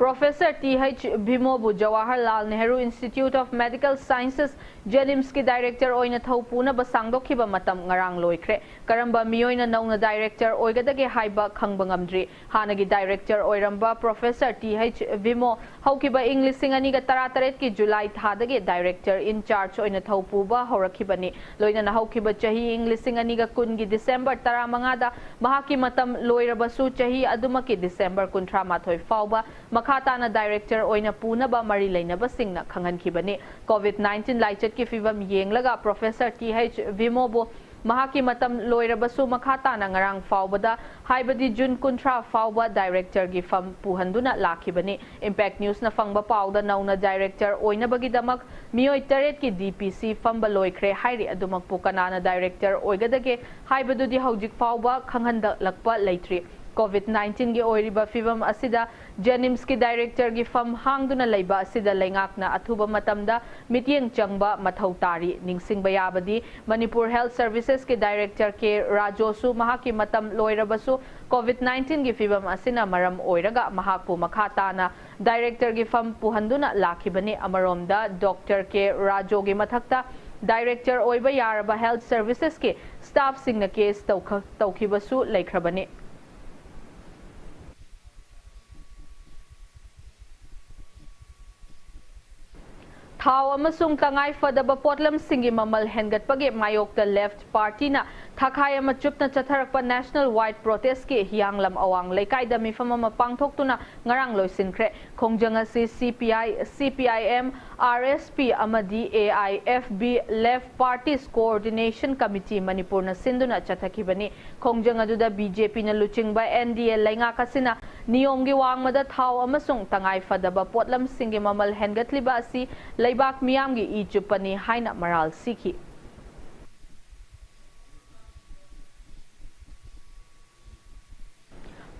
ꯄ꯭ꯔꯣꯐꯦꯁꯔ ꯇꯤ ꯑꯩꯆ ꯚꯤꯃꯣꯕꯨ Jawaharlal Nehru institute of medical sciences, ꯖꯦꯅꯤꯝꯁꯀꯤ ꯗꯥꯏꯔꯦꯛꯇꯔ ꯑꯣꯏꯅ ꯊꯧ ꯄꯨꯅꯕ ꯁꯥꯡꯗꯣꯛꯈꯤꯕ ꯃꯇꯝ ꯉꯔꯥꯡ ꯂꯣꯏꯈ꯭ꯔꯦ꯫ ꯀꯔꯝꯕ ꯃꯤꯑꯣꯏꯅ ꯅꯧꯅ ꯗꯥꯏꯔꯦꯛꯇꯔ ꯑꯣꯏꯒꯗꯒꯦ ꯍꯥꯏꯕ ꯈꯪꯕ ꯉꯝꯗ꯭ꯔꯤ꯫ ꯍꯥꯟꯅꯒꯤ ꯗꯥꯏꯔꯦꯛꯇꯔ ꯑꯣꯏꯔꯝꯕ ꯄ꯭ꯔꯣꯐꯦꯁꯔ ꯇꯤ ꯑꯩꯆ ꯚꯤꯃꯣ ꯍꯧꯈꯤꯕ ꯏꯪ ꯂꯤꯁꯤꯡ ꯑꯅꯤꯒ ꯇꯔꯥꯇꯔꯦꯠꯀꯤ ꯖꯨꯂꯥꯏ ꯊꯥꯗꯒꯤ ꯗꯥꯏꯔꯦꯛꯇꯔ ꯏꯟ ꯆꯥꯔꯖ ꯑꯣꯏꯅ ꯊꯧ ꯄꯨꯕ ꯍꯧꯔꯛꯈꯤꯕꯅꯤ꯫ ꯂꯣꯏꯅꯅ ꯍꯧꯈꯤꯕ ꯆꯍꯤ ꯏꯪ ꯂꯤꯁꯤꯡ ꯑꯅꯤꯒ ꯀꯨꯟꯒꯤ ꯗꯤꯁꯦꯝꯕꯔ ꯇꯔꯥꯃꯉꯥꯗ ꯃꯍꯥꯛꯀꯤ ꯃꯇꯝ ꯂꯣꯏꯔꯕꯁꯨ ꯆꯍꯤ ꯑꯗꯨꯃꯛꯀꯤ ꯗꯤꯁꯦꯝꯕꯔ ꯀꯨꯟꯊ꯭ꯔꯥ ꯃꯥꯊꯣꯏ ꯐꯥꯎꯕ ꯃꯈꯥ ꯇꯥꯅ ꯗꯥꯏꯔꯦꯛꯇꯔ ꯑꯣꯏꯅ ꯄꯨꯅꯕ ꯃꯔꯤ ꯂꯩꯅꯕꯁꯤꯡꯅ ꯈꯪꯍꯟꯈꯤꯕꯅꯤ꯫ ꯀꯣꯚꯤꯗ ꯅꯥꯏꯟꯇꯤꯟ ꯂꯥꯏꯆꯠꯀꯤ ꯐꯤꯚꯝ ꯌꯦꯡꯂꯒ ꯄ꯭ꯔꯣꯐꯦꯁꯔ ꯇꯤ ꯑꯩꯆ ꯚꯤꯃꯣꯕꯨ ꯃꯍꯥꯛꯀꯤ ꯃꯇꯝ ꯂꯣꯏꯔꯕꯁꯨ ꯃꯈꯥ ꯇꯥꯅ ꯉꯔꯥꯡ ꯐꯥꯎꯕꯗ, ꯍꯥꯏꯕꯗꯤ ꯖꯨꯟ ꯀꯨꯟꯊ꯭ꯔꯥ ꯐꯥꯎꯕ directorꯒꯤ ꯐꯝ ꯄꯨꯍꯟꯗꯨꯅ ꯂꯥꯛꯈꯤꯕꯅꯤ꯫ Impact Newsꯅ ꯐꯪꯕ ꯄꯥꯎꯗ ꯅꯧꯅ director ꯑꯣꯏꯅꯕꯒꯤꯗꯃꯛ ꯃꯤꯑꯣꯏ ꯇꯔꯦꯠꯀꯤ DPC ꯐꯝꯕ ꯂꯣꯏꯈ꯭ꯔꯦ ꯍꯥꯏꯔꯤ꯫ ꯑꯗꯨꯃꯛꯄꯨ ꯀꯅꯥꯅ director ꯑꯣꯏꯒꯗꯒꯦ ꯍꯥꯏꯕꯗꯨꯗꯤ ꯍꯧꯖꯤꯛ ꯐꯥꯎꯕ ꯈꯪꯍꯟꯗꯂꯛꯄ ꯂꯩꯇ꯭ꯔꯤ꯫ COVID nineteenꯒꯤ ꯑꯣꯏꯔꯤꯕ ꯐꯤꯕꯝ ꯑꯁꯤꯗ JNIMSꯀꯤ directorꯒꯤ ꯐꯝ ꯍꯥꯡꯗꯨꯅ ꯂꯩꯕ ꯑꯁꯤꯗ ꯂꯩꯉꯥꯛꯅ ꯑꯊꯨꯕ ꯃꯇꯝꯗ ꯃꯤꯠꯌꯦꯡ ꯆꯪꯕ ꯃꯊꯧ ꯇꯥꯔꯤ꯫ ꯅꯤꯡꯁꯤꯡꯕ ꯌꯥꯕꯗꯤ, Manipur Health Servicesꯀꯤ director K ꯔꯥꯖꯣꯁꯨ ꯃꯍꯥꯛꯀꯤ ꯃꯇꯝ ꯂꯣꯏꯔꯕꯁꯨ COVID nineteenꯒꯤ ꯐꯤꯕꯝ ꯑꯁꯤꯅ ꯃꯔꯝ ꯑꯣꯏꯔꯒ ꯃꯍꯥꯛꯄꯨ ꯃꯈꯥ ꯇꯥꯅ directorꯒꯤ ꯐꯝ ꯄꯨꯍꯟꯗꯨꯅ ꯂꯥꯛꯈꯤꯕꯅꯤ꯫ ꯑꯃꯔꯣꯝꯗ, Doctor K ꯔꯥꯖꯣꯒꯤ ꯃꯊꯛꯇ director ꯑꯣꯏꯕ ꯌꯥꯔꯕ health servicesꯀꯤ staffꯁꯤꯡꯅ case ꯇꯧꯈ-, ꯇꯧꯈꯤꯕꯁꯨ ꯂꯩꯈ꯭ꯔꯕꯅꯤ꯫ ꯊꯥꯎ ꯑꯃꯁꯨꯡ ꯇꯉꯥꯏ ꯐꯗꯕ ꯄꯣꯠꯂꯝꯁꯤꯡꯒꯤ ꯃꯃꯜ ꯍꯦꯟꯒꯠꯄꯒꯤ ꯃꯥꯌꯣꯛꯇ Left Partyꯅ ꯊꯥꯈꯥꯏ ꯑꯃ ꯆꯨꯞꯅ ꯆꯠꯊꯔꯛꯄ National Wide Protestꯀꯤ ꯍꯤꯌꯥꯡꯂꯝ ꯑꯋꯥꯡ ꯂꯩꯀꯥꯏꯗ ꯃꯤꯐꯝ ꯑꯃ ꯄꯥꯡꯊꯣꯛꯇꯨꯅ ꯉꯔꯥꯡ ꯂꯣꯏꯁꯤꯟꯈ꯭ꯔꯦ꯫ ꯈꯣꯡꯖꯪ ꯑꯁꯤ CPI, CPIM, RSP ꯑꯃꯗꯤ AIFB Left Parties Coordination Committee ꯃꯅꯤꯄꯨꯔꯅ ꯁꯤꯟꯗꯨꯅ ꯆꯠꯊꯈꯤꯕꯅꯤ꯫ ꯈꯣꯡꯖꯪ ꯑꯗꯨꯗ BJPꯅ ꯂꯨꯆꯤꯡꯕ NDA ꯂꯩꯉꯥꯛ ꯑꯁꯤꯅ ꯅꯤꯌꯣꯝꯒꯤ ꯋꯥꯡꯃꯗ ꯊꯥꯎ ꯑꯃꯁꯨꯡ ꯇꯉꯥꯏ ꯐꯗꯕ ꯄꯣꯠꯂꯝꯁꯤꯡꯒꯤ ꯃꯃꯜ ꯍꯦꯟꯒꯠꯂꯤꯕ ꯑꯁꯤ ꯂꯩꯕꯥꯛ ꯃꯤꯌꯥꯝꯒꯤ ꯏ ꯆꯨꯞꯄꯅꯤ ꯍꯥꯏꯅ ꯃꯔꯥꯜ ꯁꯤꯈꯤ꯫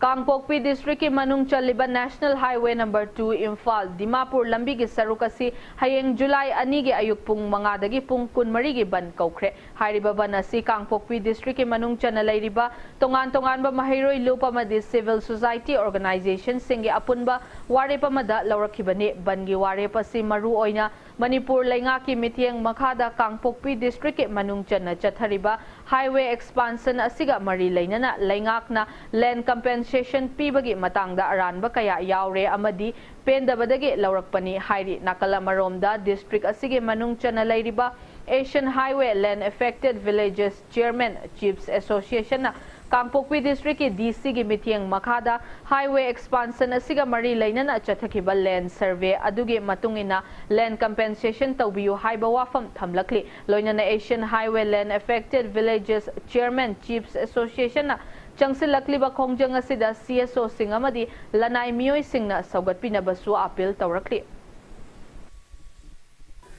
ꯀꯥꯡꯄꯣꯛꯄꯤ districtꯀꯤ ꯃꯅꯨꯡ ꯆꯜꯂꯤꯕ National Highway number two Imphal Dimapur ꯂꯝꯕꯤꯒꯤ ꯁꯔꯨꯛ ꯑꯁꯤ ꯍꯌꯦꯡ ꯖꯨꯂꯥꯏ ꯑꯅꯤꯒꯤ ꯑꯌꯨꯛ ꯄꯨꯡ ꯃꯉꯥꯗꯒꯤ ꯄꯨꯡ ꯀꯨꯟꯃꯔꯤꯒꯤ ꯕꯟ ꯀꯧꯈ꯭ꯔꯦ꯫ ꯍꯥꯏꯔꯤꯕ ꯕꯟ ꯑꯁꯤ ꯀꯥꯡꯄꯣꯛꯄꯤ districtꯀꯤ ꯃꯅꯨꯡ ꯆꯟꯅ ꯂꯩꯔꯤꯕ ꯇꯣꯉꯥꯟ ꯇꯣꯉꯥꯟꯕ ꯃꯍꯩꯔꯣꯏ ꯂꯨꯞ ꯑꯃꯗꯤ civil society organizationꯁꯤꯡꯒꯤ ꯑꯄꯨꯟꯕ ꯋꯥꯔꯦꯞ ꯑꯃꯗ ꯂꯧꯔꯛꯈꯤꯕꯅꯤ꯫ ꯕꯟꯒꯤ ꯋꯥꯔꯦꯞ ꯑꯁꯤ ꯃꯔꯨ ꯑꯣꯏꯅ ꯃꯅꯤꯄꯨꯔ ꯂꯩꯉꯥꯛꯀꯤ ꯃꯤꯠꯌꯦꯡ ꯃꯈꯥꯗ ꯀꯥꯡꯄꯣꯛꯄꯤ districtꯀꯤ ꯃꯅꯨꯡ ꯆꯟꯅ ꯆꯠꯊꯔꯤꯕ highway expansion ꯑꯁꯤꯒ ꯃꯔꯤ ꯂꯩꯅꯅ ꯂꯩꯉꯥꯛꯅ land compensation ꯄꯤꯕꯒꯤ ꯃꯇꯥꯡꯗ ꯑꯔꯥꯟꯕ ꯀꯌꯥ ꯌꯥꯎꯔꯦ ꯑꯃꯗꯤ ꯄꯦꯟꯗꯕꯗꯒꯤ ꯂꯧꯔꯛꯄꯅꯤ ꯍꯥꯏꯔꯤ꯫ ꯅꯥꯀꯜ ꯑꯃꯔꯣꯝꯗ, district ꯑꯁꯤꯒꯤ ꯃꯅꯨꯡ ꯆꯟꯅ ꯂꯩꯔꯤꯕ Asian Highway Land Affected Villages Chairman Chiefs Associationꯅ ꯀꯥꯡꯄꯣꯛꯄꯤ ꯗꯤꯁꯇ꯭ꯔꯤꯛꯀꯤ ꯗꯤ ꯁꯤꯒꯤ ꯃꯤꯠꯌꯦꯡ ꯃꯈꯥꯗ ꯍꯥꯏꯋꯦ ꯑꯦꯛꯁꯄꯥꯟꯁꯟ ꯑꯁꯤꯒ ꯃꯔꯤ ꯂꯩꯅꯅ ꯆꯠꯊꯈꯤꯕ ꯂꯦꯟ ꯁꯔꯚꯦ ꯑꯗꯨꯒꯤ ꯃꯇꯨꯡ ꯏꯟꯅ ꯂꯦꯟ ꯀꯝꯄꯦꯟꯁꯦꯁꯟ ꯇꯧꯕꯤꯌꯨ ꯍꯥꯏꯕ ꯋꯥꯐꯝ ꯊꯝꯂꯛꯂꯤ꯫ ꯂꯣꯏꯅꯅ ꯑꯦꯁꯤꯌꯥꯟ ꯍꯥꯏꯋꯦ ꯂꯦꯟ ꯑꯦꯐꯦꯛꯇꯦꯗ ꯚꯤꯂꯦꯖꯦꯁ ꯆꯤꯌꯔꯃꯦꯟ ꯆꯤꯐꯁ ꯑꯦꯁꯣꯁꯤꯌꯦꯁꯟꯅ ꯆꯪꯁꯤꯜꯂꯛꯂꯤꯕ ꯈꯣꯡꯖꯪ ꯑꯁꯤꯗ ꯁꯤ ꯑꯦꯁ ꯑꯣꯁꯤꯡ ꯑꯃꯗꯤ ꯂꯅꯥꯏ ꯃꯤꯑꯣꯏꯁꯤꯡꯅ ꯁꯧꯒꯠꯄꯤꯅꯕꯁꯨ appeal ꯇꯧꯔꯛꯂꯤ꯫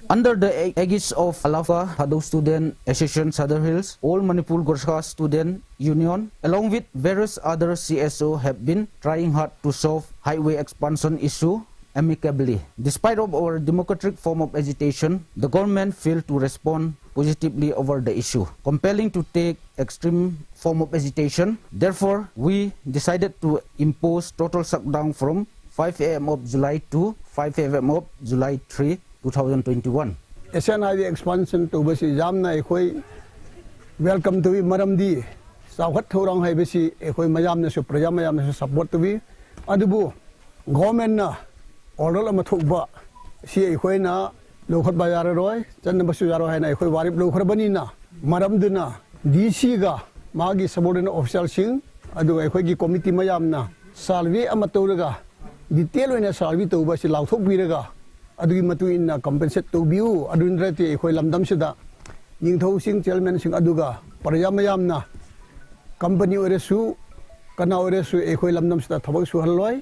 Under the aegis of ALAFA, Thadou Student Association Sadar Hills, All Manipur Gorkha Student Union, along with various other C S O, have been trying hard to solve highway expansion issue amicably. Despite of our democratic form of agitation, the government failed to respond positively over the issue, compelling to take extreme form of agitation. Therefore, we decided to impose total shutdown from five A M of July to five A M of July three, two thousand twenty-one. Asian highway expansion ꯇꯧꯕꯁꯤ ꯌꯥꯝꯅ ꯑꯩꯈꯣꯏ welcome ꯇꯧꯏ꯫ ꯃꯔꯝꯗꯤ ꯆꯥꯎꯈꯠ ꯊꯧꯔꯥꯡ ꯍꯥꯏꯕꯁꯤ ꯑꯩꯈꯣꯏ ꯃꯌꯥꯝꯅꯁꯨ, ꯄ꯭ꯔꯖꯥ ꯃꯌꯥꯝꯅꯁꯨ ꯁꯞꯄꯣꯔꯠ ꯇꯧꯏ꯫ ꯑꯗꯨꯕꯨ ꯒꯣꯔꯃꯦꯟꯅ ꯑꯣꯔꯗꯔ ꯑꯃ ꯊꯣꯛꯄ ꯁꯤ ꯑꯩꯈꯣꯏꯅ ꯂꯧꯈꯠꯄ ꯌꯥꯔꯔꯣꯏ, ꯆꯠꯅꯕꯁꯨ ꯌꯥꯔꯣꯏ ꯍꯥꯏꯅ ꯑꯩꯈꯣꯏ ꯋꯥꯔꯦꯞ ꯂꯧꯈ꯭ꯔꯕꯅꯤꯅ, ꯃꯔꯝꯗꯨꯅ ꯗꯤ ꯁꯤꯒ ꯃꯥꯒꯤ ꯁꯕꯑꯣꯔꯗꯤꯅꯦꯠ ꯑꯣꯐꯤꯁꯥꯔꯁꯤꯡ, ꯑꯗꯨꯒ ꯑꯩꯈꯣꯏꯒꯤ ꯀꯣꯃꯤꯇꯤ ꯃꯌꯥꯝꯅ ꯁꯔꯚꯦ ꯑꯃ ꯇꯧꯔꯒ, ꯗꯤꯇꯦꯜ ꯑꯣꯏꯅ ꯁꯔꯚꯦ ꯇꯧꯕ ꯑꯁꯤ ꯂꯥꯎꯊꯣꯛꯄꯤꯔꯒ, ꯑꯗꯨꯒꯤ ꯃꯇꯨꯡ ꯏꯟꯅ ꯀꯝꯄꯦꯟꯁꯦꯠ ꯇꯧꯕꯤꯌꯨ꯫ ꯑꯗꯨ ꯅꯠꯇ꯭ꯔꯗꯤ ꯑꯩꯈꯣꯏ ꯂꯝꯗꯝꯁꯤꯗ ꯅꯤꯡꯊꯧꯁꯤꯡ, ꯆꯤꯌꯔꯃꯦꯟꯁꯤꯡ ꯑꯗꯨꯒ ꯄ꯭ꯔꯖꯥ ꯃꯌꯥꯝꯅ ꯀꯝꯄꯅꯤ ꯑꯣꯏꯔꯁꯨ, ꯀꯅꯥ ꯑꯣꯏꯔꯁꯨ ꯑꯩꯈꯣꯏ ꯂꯝꯗꯝꯁꯤꯗ ꯊꯕꯛ ꯁꯨꯍꯜꯂꯣꯏ꯫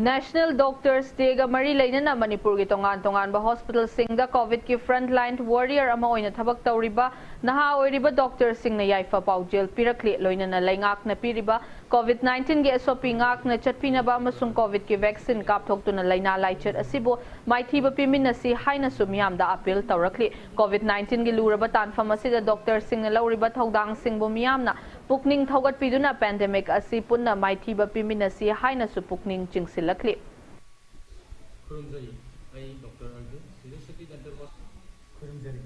ꯅꯦꯁꯅꯦꯜ ꯗꯣꯛꯇꯔꯁ ꯗꯦꯒ ꯃꯔꯤ ꯂꯩꯅꯅ ꯃꯅꯤꯄꯨꯔꯒꯤ ꯇꯣꯉꯥꯟ ꯇꯣꯉꯥꯟꯕ ꯍꯣꯁꯄꯤꯇꯥꯜꯁꯤꯡꯗ ꯀꯣꯚꯤꯗꯀꯤ ꯐ꯭ꯔꯟꯠ ꯂꯥꯏꯟ ꯋꯥꯔꯤꯌꯔ ꯑꯃ ꯑꯣꯏꯅ ꯊꯕꯛ ꯇꯧꯔꯤꯕ ꯅꯍꯥ ꯑꯣꯏꯔꯤꯕ ꯗꯣꯛꯇꯔꯁꯤꯡꯅ ꯌꯥꯏꯐ ꯄꯥꯎꯖꯦꯜ ꯄꯤꯔꯛꯂꯤ꯫ ꯂꯣꯏꯅꯅ ꯂꯩꯉꯥꯛꯅ ꯄꯤꯔꯤꯕ ꯀꯣꯚꯤꯗ ꯅꯥꯏꯟꯇꯤꯟꯒꯤ ꯑꯦꯁ ꯑꯣ ꯄꯤ ꯉꯥꯛꯅ ꯆꯠꯄꯤꯅꯕ ꯑꯃꯁꯨꯡ ꯀꯣꯚꯤꯗꯀꯤ ꯚꯦꯛꯁꯤꯟ ꯀꯥꯞꯊꯣꯛꯇꯨꯅ ꯂꯥꯏꯅꯥ ꯂꯥꯏꯆꯠ ꯑꯁꯤꯕꯨ ꯃꯥꯏꯊꯤꯕ ꯄꯤꯃꯤꯟꯅꯁꯤ ꯍꯥꯏꯅꯁꯨ ꯃꯤꯌꯥꯝꯗ ꯑꯥꯄꯤꯜ ꯇꯧꯔꯛꯂꯤ꯫ ꯀꯣꯚꯤꯗ ꯅꯥꯏꯟꯇꯤꯟꯒꯤ ꯂꯨꯔꯕ ꯇꯥꯟꯐꯝ ꯑꯁꯤꯗ ꯗꯣꯛꯇꯔꯁꯤꯡꯅ ꯂꯧꯔꯤꯕ ꯊꯧꯗꯥꯡꯁꯤꯡꯕꯨ ꯃꯤꯌꯥꯝꯅ ꯄꯨꯛꯅꯤꯡ ꯊꯧꯒꯠꯄꯤꯗꯨꯅ ꯄꯦꯟꯗꯦꯃꯤꯛ ꯑꯁꯤ ꯄꯨꯟꯅ ꯃꯥꯏꯊꯤꯕ ꯄꯤꯃꯤꯟꯅꯁꯤ ꯍꯥꯏꯅꯁꯨ ꯄꯨꯛꯅꯤꯡ ꯆꯤꯡꯁꯤꯜꯂꯛꯂꯤ꯫ ꯈꯨꯔꯨꯝꯖꯔꯤ꯫ ꯑꯩ ꯗꯣꯛꯇꯔ ꯑꯔꯖꯨꯟ, ꯁꯤꯔꯣꯏ ꯁꯦꯇꯤ ꯗꯦꯟꯇꯦꯜ ꯍꯣꯁꯄꯤꯇꯥꯜ꯫ ꯈꯨꯔꯨꯝꯖꯔꯤ꯫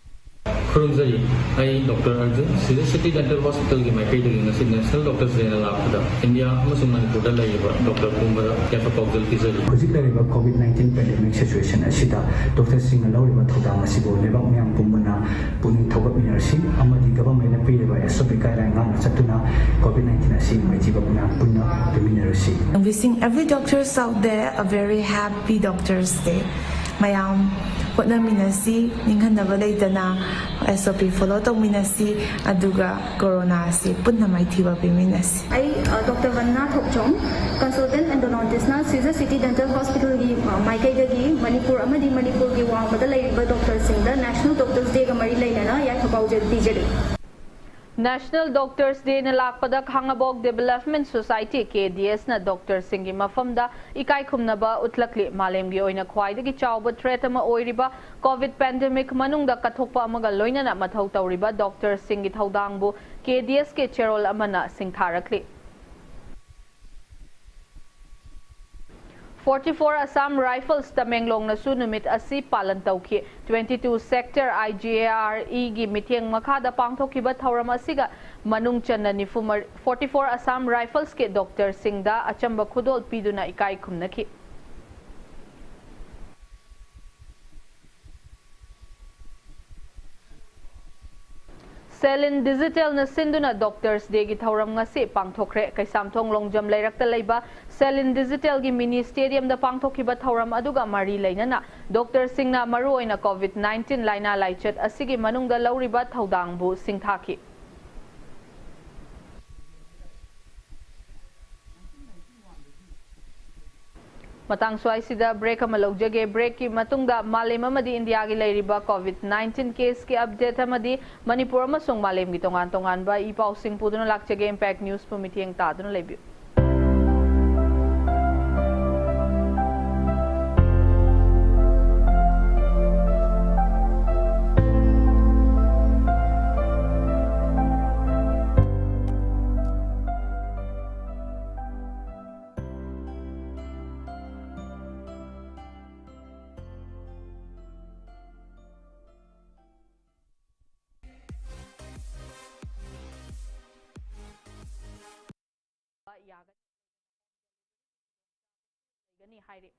ꯈꯨꯔꯨꯝꯖꯔꯤ꯫ ꯑꯩ ꯗꯣꯛꯇꯔ ꯑꯔꯖꯨꯟ, ꯁꯤꯖ ꯁꯤꯇꯤ ꯗꯦꯟꯇꯦꯜ ꯍꯣꯁꯄꯤꯇꯜꯒꯤ ꯃꯥꯏꯀꯩꯗꯒꯤ ꯉꯁꯤ ꯅꯦꯁꯅꯦꯜ ꯗꯣꯛꯇꯔꯁ ꯗꯦꯅ ꯂꯥꯛꯄꯗ ꯏꯟꯗꯤꯌꯥ ꯑꯃꯁꯨꯡ ꯃꯅꯤꯄꯨꯔꯗ ꯂꯩꯔꯤꯕ ꯗꯣꯛꯇꯔ ꯄꯨꯝꯕꯗ ꯌꯥꯏꯐ ꯄꯥꯎꯖꯦꯜ ꯄꯤꯖꯔꯤ꯫ ꯍꯧꯖꯤꯛ ꯂꯩꯔꯤꯕ ꯀꯣꯚꯤꯗ ꯅꯥꯏꯟꯇꯤꯟ ꯄꯦꯟꯗꯦꯃꯤꯛ ꯁꯤꯆꯨꯋꯦꯁꯟ ꯑꯁꯤꯗ ꯗꯣꯛꯇꯔꯁꯤꯡꯅ ꯂꯧꯔꯤꯕ ꯊꯧꯗꯥꯡ ꯑꯁꯤꯕꯨ ꯂꯩꯕꯥꯛ ꯃꯤꯌꯥꯝ ꯄꯨꯝꯕꯅ ꯄꯨꯛꯅꯤꯡ ꯊꯧꯒꯠꯃꯤꯟꯅꯔꯁꯤ ꯑꯃꯗꯤ ꯒꯚꯔꯟꯃꯦꯟꯠꯅ ꯄꯤꯔꯤꯕ ꯑꯦꯁ ꯑꯣ ꯄꯤ ꯒꯥꯏꯗꯂꯥꯏꯟ ꯉꯥꯛꯅ ꯆꯠꯇꯨꯅ ꯀꯣꯚꯤꯗ ꯅꯥꯏꯟꯇꯤꯟ ꯑꯁꯤ ꯃꯥꯏꯊꯤꯕ ꯃꯌꯥꯝ ꯄꯨꯟꯅ ꯄꯤꯃꯤꯟꯅꯔꯁꯤ꯫ Wishing every doctors out there a very happy Doctors Day. ꯃꯌꯥꯝ ꯍꯣꯠꯅꯃꯤꯟꯅꯁꯤ, ꯅꯤꯡꯍꯟꯅꯕ ꯂꯩꯇꯅ ꯑꯦꯁ ꯑꯣ ꯄꯤ ꯐꯣꯂꯣ ꯇꯧꯃꯤꯟꯅꯁꯤ, ꯑꯗꯨꯒ ꯀꯣꯔꯣꯅꯥ ꯑꯁꯤ ꯄꯨꯟꯅ ꯃꯥꯏꯊꯤꯕ ꯄꯤꯃꯤꯟꯅꯁꯤ꯫ ꯑꯩ, ꯑ, ꯗꯣꯛꯇꯔ ꯋꯟꯗꯅꯥ ꯊꯣꯛꯆꯣꯝ, ꯀꯟꯁꯜꯇꯦꯟꯠ ꯑꯦꯟꯗꯣꯗꯣꯟꯇꯤꯁꯅ ꯁꯤꯖ ꯁꯤꯇꯤ ꯗꯦꯟꯇꯦꯜ ꯍꯣꯁꯄꯤꯇꯥꯜꯒꯤ, ꯑ, ꯃꯥꯏꯀꯩꯗꯒꯤ ꯃꯅꯤꯄꯨꯔ ꯑꯃꯗꯤ ꯃꯅꯤꯄꯨꯔꯒꯤ ꯋꯥꯡꯃꯗ ꯂꯩꯔꯤꯕ ꯗꯣꯛꯇꯔꯁꯤꯡꯗ ꯅꯦꯁꯅꯦꯜ ꯗꯣꯛꯇꯔꯁ ꯗꯦꯒ ꯃꯔꯤ ꯂꯩꯅꯅ ꯌꯥꯏꯐ ꯄꯥꯎꯖꯦꯜ ꯄꯤꯖꯔꯤ꯫ ꯅꯦꯁꯅꯦꯜ ꯗꯣꯛꯇꯔꯁ ꯗꯦꯅ ꯂꯥꯛꯄꯗ ꯈꯥꯉꯕꯣꯛ ꯗꯦꯕꯂꯞꯃꯦꯟꯠ ꯁꯣꯁꯥꯏꯇꯤ, ꯀꯦ ꯗꯤ ꯑꯦꯁꯅ ꯗꯣꯛꯇꯔꯁꯤꯡꯒꯤ ꯃꯐꯝꯗ ꯏꯀꯥꯏ ꯈꯨꯝꯅꯕ ꯎꯠꯂꯛꯂꯤ꯫ ꯃꯥꯂꯦꯝꯒꯤ ꯑꯣꯏꯅ ꯈ꯭ꯋꯥꯏꯗꯒꯤ ꯆꯥꯎꯕ ꯊ꯭ꯔꯦꯠ ꯑꯃ ꯑꯣꯏꯔꯤꯕ ꯀꯣꯚꯤꯗ ꯄꯦꯟꯗꯦꯃꯤꯛ ꯃꯅꯨꯡꯗ ꯀꯠꯊꯣꯛꯄ ꯑꯃꯒ ꯂꯣꯏꯅꯅ ꯃꯊꯧ ꯇꯧꯔꯤꯕ ꯗꯣꯛꯇꯔꯁꯤꯡꯒꯤ ꯊꯧꯗꯥꯡꯕꯨ ꯀꯦ ꯗꯤ ꯑꯦꯁꯀꯤ ꯆꯦꯔꯣꯜ ꯑꯃꯅ ꯁꯤꯡꯊꯥꯔꯛꯂꯤ꯫ Forty-four Assam Rifles ꯇꯃꯦꯡꯂꯣꯡꯅꯁꯨ ꯅꯨꯃꯤꯠ ꯑꯁꯤ ꯄꯥꯂꯟ ꯇꯧꯈꯤ꯫ Twenty-two Sector I G A R E ꯒꯤ ꯃꯤꯠꯌꯦꯡ ꯃꯈꯥꯗ ꯄꯥꯡꯊꯣꯛꯈꯤꯕ ꯊꯧꯔꯝ ꯑꯁꯤꯒ ꯃꯅꯨꯡ ꯆꯟꯅ ꯅꯤꯐꯨ ꯃꯔꯤ, forty-four Assam Riflesꯀꯤ ꯗꯣꯛꯇꯔꯁꯤꯡꯗ ꯑꯆꯝꯕ ꯈꯨꯗꯣꯜ ꯄꯤꯗꯨꯅ ꯏꯀꯥꯏ ꯈꯨꯝꯅꯈꯤ꯫ ꯁꯦꯂꯤꯟ ꯗꯤꯖꯤꯇꯦꯜꯅ ꯁꯤꯟꯗꯨꯅ ꯗꯣꯛꯇꯔꯁ ꯗꯦꯒꯤ ꯊꯧꯔꯝ ꯉꯁꯤ ꯄꯥꯡꯊꯣꯛꯈ꯭ꯔꯦ꯫ ꯀꯩꯁꯥꯝꯊꯣꯡ ꯂꯣꯡꯖꯝ ꯂꯩꯔꯛꯇ ꯂꯩꯕ ꯁꯦꯂꯤꯟ ꯗꯤꯖꯤꯇꯦꯜꯒꯤ ꯃꯤꯅꯤ ꯁ꯭ꯇꯦꯗꯤꯌꯝꯗ ꯄꯥꯡꯊꯣꯛꯈꯤꯕ ꯊꯧꯔꯝ ꯑꯗꯨꯒ ꯃꯔꯤ ꯂꯩꯅꯅ ꯗꯣꯛꯇꯔꯁꯤꯡꯅ ꯃꯔꯨꯑꯣꯏꯅ ꯀꯣꯚꯤꯗ nineteen ꯂꯥꯏꯅꯥ ꯂꯥꯏꯆꯠ ꯑꯁꯤꯒꯤ ꯃꯅꯨꯡꯗ ꯂꯧꯔꯤꯕ ꯊꯧꯗꯥꯡꯕꯨ ꯁꯤꯡꯊꯥꯈꯤ꯫ ꯃꯇꯥꯡ ꯁ꯭ꯋꯥꯏꯁꯤꯗ ꯕ꯭ꯔꯦꯛ ꯑꯃ ꯂꯧꯖꯒꯦ꯫ ꯕ꯭ꯔꯦꯛꯀꯤ ꯃꯇꯨꯡꯗ ꯃꯥꯂꯦꯝ ꯑꯃꯗꯤ ꯏꯟꯗꯤꯌꯥꯒꯤ ꯂꯩꯔꯤꯕ ꯀꯣꯚꯤꯗ nineteen ꯀꯦꯁꯀꯤ ꯑꯞꯗꯦꯠ ꯑꯃꯗꯤ ꯃꯅꯤꯄꯨꯔ ꯑꯃꯁꯨꯡ ꯃꯥꯂꯦꯝꯒꯤ ꯇꯣꯉꯥꯟ ꯇꯣꯉꯥꯟꯕ ꯏ ꯄꯥꯎꯁꯤꯡ ꯄꯨꯗꯨꯅ ꯂꯥꯛꯆꯒꯦ꯫ ꯏꯝꯄꯦꯛ ꯅ꯭ꯌꯨꯁꯄꯨ ꯃꯤꯠꯌꯦꯡ ꯇꯥꯗꯨꯅ ꯂꯩꯕꯤꯌꯨ꯫ ꯍꯥꯏꯔꯤ꯫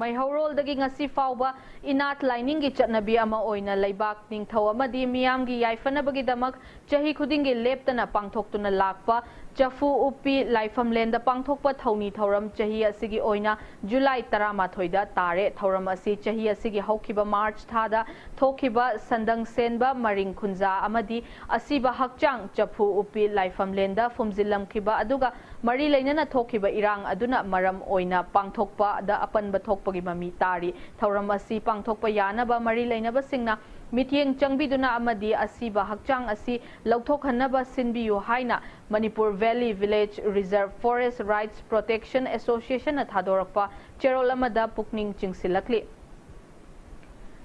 ꯃꯩꯍꯧꯔꯣꯜꯗꯒꯤ ꯉꯁꯤ ꯐꯥꯎꯕ ꯏꯅꯥꯠ ꯂꯥꯏꯅꯤꯡꯒꯤ ꯆꯠꯅꯕꯤ ꯑꯃ ꯑꯣꯏꯅ ꯂꯩꯕꯥꯛ ꯅꯤꯡꯊꯧ ꯑꯃꯗꯤ ꯃꯤꯌꯥꯝꯒꯤ ꯌꯥꯏꯐꯅꯕꯒꯤꯗꯃꯛ ꯆꯍꯤ ꯈꯨꯗꯤꯡꯒꯤ ꯂꯦꯞꯇꯅ ꯄꯥꯡꯊꯣꯛꯇꯨꯅ ꯂꯥꯛꯄ ꯆꯐꯨ ꯎꯞꯄꯤ ꯂꯥꯏꯐꯝꯂꯦꯟꯗ ꯄꯥꯡꯊꯣꯛꯄ ꯊꯧꯅꯤ ꯊꯧꯔꯝ ꯆꯍꯤ ꯑꯁꯤꯒꯤ ꯑꯣꯏꯅ ꯖꯨꯂꯥꯏ ꯇꯔꯥꯃꯥꯊꯣꯏꯗ ꯇꯥꯔꯦ꯫ ꯊꯧꯔꯝ ꯑꯁꯤ ꯆꯍꯤ ꯑꯁꯤꯒꯤ ꯍꯧꯈꯤꯕ ꯃꯥꯔꯆ ꯊꯥꯗ ꯊꯣꯛꯈꯤꯕ ꯁꯟꯗꯪ ꯁꯦꯟꯕ ꯃꯔꯤꯡ ꯈꯨꯟꯖꯥ ꯑꯃꯗꯤ ꯑꯁꯤꯕ ꯍꯛꯆꯥꯡ ꯆꯐꯨ ꯎꯞꯄꯤ ꯂꯥꯏꯐꯝꯂꯦꯟꯗ ꯐꯨꯝꯖꯤꯜꯂꯝꯈꯤꯕ ꯑꯗꯨꯒ ꯃꯔꯤ ꯂꯩꯅꯅ ꯊꯣꯛꯈꯤꯕ ꯏꯔꯥꯡ ꯑꯗꯨꯅ ꯃꯔꯝ ꯑꯣꯏꯅ ꯄꯥꯡꯊꯣꯛꯄꯗ ꯑꯄꯟꯕ ꯊꯣꯛꯄꯒꯤ ꯃꯃꯤ ꯇꯥꯔꯤ꯫ ꯊꯧꯔꯝ ꯑꯁꯤ ꯄꯥꯡꯊꯣꯛꯄ ꯌꯥꯅꯕ ꯃꯔꯤ ꯂꯩꯅꯕꯁꯤꯡꯅ ꯃꯤꯠꯌꯦꯡ ꯆꯪꯕꯤꯗꯨꯅ ꯑꯃꯗꯤ ꯑꯁꯤꯕ ꯍꯛꯆꯥꯡ ꯑꯁꯤ ꯂꯧꯊꯣꯛꯍꯟꯅꯕ ꯁꯤꯟꯕꯤꯌꯨ ꯍꯥꯏꯅ Manipur valley village reserve forest rights protection ꯑꯦꯁꯣꯁꯤꯌꯦꯁꯟꯅ ꯊꯥꯗꯣꯔꯛꯄ ꯆꯦꯔꯣꯜ ꯑꯃꯗ ꯄꯨꯛꯅꯤꯡ ꯆꯤꯡꯁꯤꯜꯂꯛꯂꯤ꯫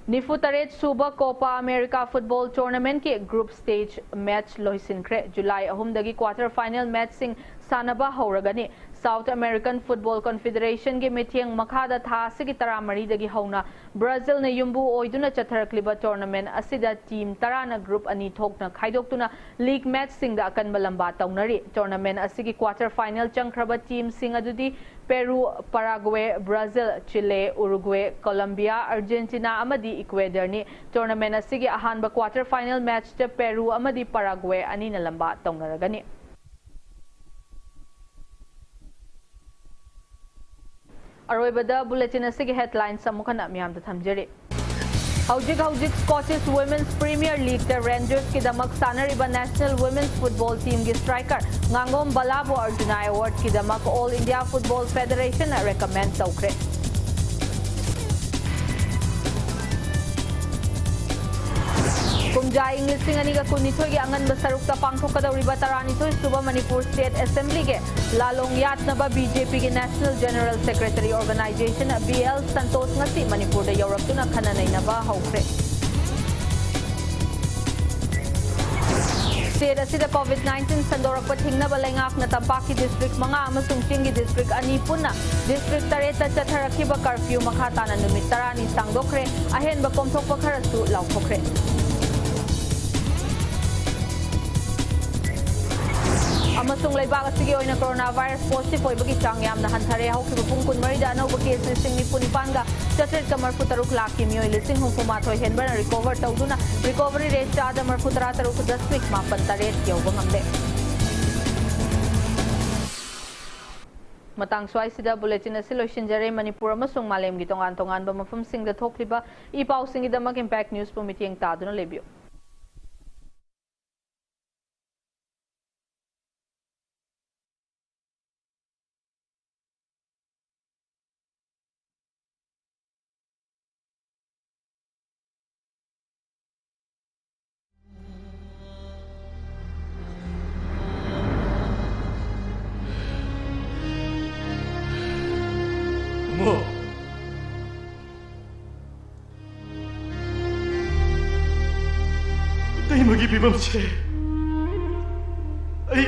ꯅꯤꯐꯨ ꯇꯔꯦꯠ ꯁꯨꯕ ꯀꯣꯄꯥ ꯑꯃꯦꯔꯤꯀꯥ ꯐꯨꯠꯕꯣꯜ ꯇꯣꯔꯅꯥꯃꯦꯟꯠꯀꯤ ꯒ꯭ꯔꯨꯞ ꯁ꯭ꯇꯦꯖ ꯃꯦꯆ ꯂꯣꯏꯁꯤꯟꯈ꯭ꯔꯦ꯫ ꯖꯨꯂꯥꯏ ꯑꯍꯨꯝꯗꯒꯤ ꯀ꯭ꯋꯥꯇꯔ ꯐꯥꯏꯅꯦꯜ ꯃꯦꯆꯁꯤꯡ ꯁꯥꯟꯅꯕ ꯍꯧꯔꯒꯅꯤ꯫ ꯁꯥꯎꯊ ꯑꯃꯦꯔꯤꯀꯟ ꯐꯨꯠꯕꯣꯜ ꯀꯟꯐꯦꯗꯔꯦꯁꯟꯒꯤ ꯃꯤꯠꯌꯦꯡ ꯃꯈꯥꯗ ꯊꯥ ꯑꯁꯤꯒꯤ ꯇꯔꯥꯃꯔꯤꯗꯒꯤ ꯍꯧꯅ ꯕ꯭ꯔꯥꯖꯤꯜꯅ ꯌꯨꯝꯕꯨ ꯑꯣꯏꯗꯨꯅ ꯆꯠꯊꯔꯛꯂꯤꯕ ꯇꯣꯔꯅꯥꯃꯦꯟꯠ ꯑꯁꯤꯗ ꯇꯤꯝ ꯇꯔꯥꯅ ꯒ꯭ꯔꯨꯞ ꯑꯅꯤ ꯊꯣꯛꯅ ꯈꯥꯏꯗꯣꯛꯇꯨꯅ ꯂꯤꯒ ꯃꯦꯆꯁꯤꯡꯗ ꯑꯀꯟꯕ ꯂꯝꯕꯥ ꯇꯧꯅꯔꯤ꯫ ꯇꯣꯔꯅꯥꯃꯦꯟꯠ ꯑꯁꯤꯒꯤ ꯀ꯭ꯋꯥꯇꯔ ꯐꯥꯏꯅꯦꯜ ꯆꯪꯈ꯭ꯔꯕ ꯇꯤꯝꯁꯤꯡ ꯑꯗꯨꯗꯤ ꯄꯦꯔꯨ, ꯄꯥꯔꯥꯒ꯭ꯋꯦ, ꯕ꯭ꯔꯥꯖꯤꯜ, ꯆꯤꯂꯦ, ꯎꯔꯨꯒ꯭ꯋꯦ, ꯀꯣꯂꯝꯕꯤꯌꯥ, ꯑꯥꯔꯖꯦꯟꯇꯤꯅꯥ ꯑꯃꯗꯤ ꯏꯀ꯭ꯋꯦꯗꯔꯅꯤ꯫ ꯇꯣꯔꯅꯥꯃꯦꯟꯠ ꯑꯁꯤꯒꯤ ꯑꯍꯥꯟꯕ ꯀ꯭ꯋꯥꯇꯔ ꯐꯥꯏꯅꯦꯜ ꯃꯦꯆꯇ ꯄꯦꯔꯨ ꯑꯃꯗꯤ ꯄꯥꯔꯥꯒ꯭ꯋꯦ ꯑꯅꯤꯅ ꯂꯝꯕꯥ ꯇꯧꯅꯔꯒꯅꯤ꯫ ꯑꯔꯣꯏꯕꯗ ꯕꯨꯂꯦꯇꯤꯟ ꯑꯁꯤꯒꯤ ꯍꯦꯗꯂꯥꯏꯟꯁ ꯑꯃꯨꯛ ꯍꯟꯅ ꯃꯤꯌꯥꯝꯗ ꯊꯝꯖꯔꯤ꯫ ꯍꯧꯖꯤꯛ ꯍꯧꯖꯤꯛ ꯁ꯭ꯀꯣꯇꯤꯁ ꯋꯨꯃꯦꯟꯁ ꯄ꯭ꯔꯤꯃꯤꯌꯔ ꯂꯤꯒꯇ ꯔꯦꯟꯖꯔꯁꯀꯤꯗꯃꯛ ꯁꯥꯟꯅꯔꯤꯕ ꯅꯦꯁꯅꯦꯜ ꯋꯨꯃꯦꯟꯁ ꯐꯨꯠꯕꯣꯜ ꯇꯤꯝꯒꯤ ꯁ꯭ꯇ꯭ꯔꯥꯏꯀꯔ ꯉꯥꯉꯣꯝ ꯕꯂꯥꯕꯨ ꯑꯔꯖꯨꯅꯥ ꯑꯦꯋꯥꯔꯗꯀꯤꯗꯃꯛ ꯑꯣꯜ ꯏꯟꯗꯤꯌꯥ ꯐꯨꯠꯕꯣꯜ ꯐꯦꯗꯔꯦꯁꯟꯅ ꯔꯦꯀꯃꯦꯟ ꯇꯧꯈ꯭ꯔꯦ꯫ ꯀꯨꯝꯖꯥ ꯏꯪ ꯂꯤꯁꯤꯡ ꯑꯅꯤꯒ ꯀꯨꯟꯅꯤꯊꯣꯏꯒꯤ ꯑꯉꯟꯕ ꯁꯔꯨꯛꯇ ꯄꯥꯡꯊꯣꯛꯀꯗꯧꯔꯤꯕ ꯇꯔꯥꯅꯤꯊꯣꯏ ꯁꯨꯕ ꯃꯅꯤꯄꯨꯔ ꯁ꯭ꯇꯦꯠ ꯑꯦꯁꯦꯝꯕ꯭ꯂꯤꯒꯤ ꯂꯥꯂꯣꯡ ꯌꯥꯠꯅꯕ ꯕꯤ ꯖꯦ ꯄꯤꯒꯤ national general secretary organisation B L Santosh ꯉꯁꯤ ꯃꯅꯤꯄꯨꯔꯗ ꯌꯧꯔꯛꯇꯨꯅ ꯈꯟꯅ ꯅꯩꯅꯕ ꯍꯧꯈ꯭ꯔꯦ꯫ ꯁ꯭ꯇꯦꯠ ꯑꯁꯤꯗ ꯀꯣꯚꯤꯗ ꯅꯥꯏꯟꯇꯤꯟ ꯁꯟꯗꯣꯔꯛꯄ ꯊꯤꯡꯅꯕ ꯂꯩꯉꯥꯛꯅ ꯇꯝꯄꯥꯛꯀꯤ ꯗꯤꯁꯇ꯭ꯔꯤꯛ ꯃꯉꯥ ꯑꯃꯁꯨꯡ ꯆꯤꯡꯒꯤ ꯗꯤꯁꯇ꯭ꯔꯤꯛ ꯑꯅꯤ ꯄꯨꯟꯅ ꯗꯤꯁꯇ꯭ꯔꯤꯛ ꯇꯔꯦꯠꯇ ꯆꯠꯊꯔꯛꯈꯤꯕ ꯀꯔꯐ꯭ꯌꯨ ꯃꯈꯥ ꯇꯥꯅ ꯅꯨꯃꯤꯠ ꯇꯔꯥꯅꯤ ꯁꯥꯡꯗꯣꯛꯈ꯭ꯔꯦ꯫ ꯑꯍꯦꯟꯕ ꯀꯣꯝꯊꯣꯛꯄ ꯈꯔꯁꯨ ꯂꯥꯎꯊꯣꯛꯈ꯭ꯔꯦ꯫ ꯑꯃꯁꯨꯡ ꯂꯩꯕꯥꯛ ꯑꯁꯤꯒꯤ ꯑꯣꯏꯅ corona virus positive ꯑꯣꯏꯕꯒꯤ ꯆꯥꯡ ꯌꯥꯝꯅ ꯍꯟꯊꯔꯦ꯫ ꯍꯧꯈꯤꯕ ꯄꯨꯡ ꯀꯨꯟꯃꯔꯤꯗ ꯑꯅꯧꯕ case ꯂꯤꯁꯤꯡ ꯅꯤꯐꯨ ꯅꯤꯄꯥꯟꯒ ꯆꯥꯇ꯭ꯔꯦꯠꯀ ꯃꯔꯤꯐꯨ ꯇꯔꯨꯛ ꯂꯥꯛꯈꯤ꯫ ꯃꯤꯑꯣꯏ ꯂꯤꯁꯤꯡ ꯍꯨꯝꯐꯨ ꯃꯥꯊꯣꯏ ꯍꯦꯟꯕꯅ recover ꯇꯧꯗꯨꯅ recovery rate ꯆꯥꯗ ꯃꯔꯤꯐꯨ ꯇꯔꯥ ꯇꯔꯨꯛ ꯗꯁꯃꯤꯛ ꯃꯥꯄꯟ ꯇꯔꯦꯠ ꯌꯧꯕ ꯉꯝꯂꯦ꯫ ꯃꯇꯥꯡ ꯁ꯭ꯋꯥꯏꯁꯤꯗ bulletin ꯑꯁꯤ ꯂꯣꯏꯁꯤꯟꯖꯔꯦ꯫ ꯃꯅꯤꯄꯨꯔ ꯑꯃꯁꯨꯡ ꯃꯥꯂꯦꯝꯒꯤ ꯇꯣꯉꯥꯟ ꯇꯣꯉꯥꯟꯕ ꯃꯐꯝꯁꯤꯡꯗ ꯊꯣꯛꯂꯤꯕ ꯏ ꯄꯥꯎꯁꯤꯡꯒꯤꯗꯃꯛ Impact News ꯄꯨ ꯃꯤꯠꯌꯦꯡ ꯇꯥꯗꯨꯅ ꯂꯩꯕꯤꯌꯨ꯫ ꯇꯥꯃꯣ, ꯏꯇꯩꯃꯒꯤ ꯐꯤꯕꯝꯁꯦ ꯑꯩ,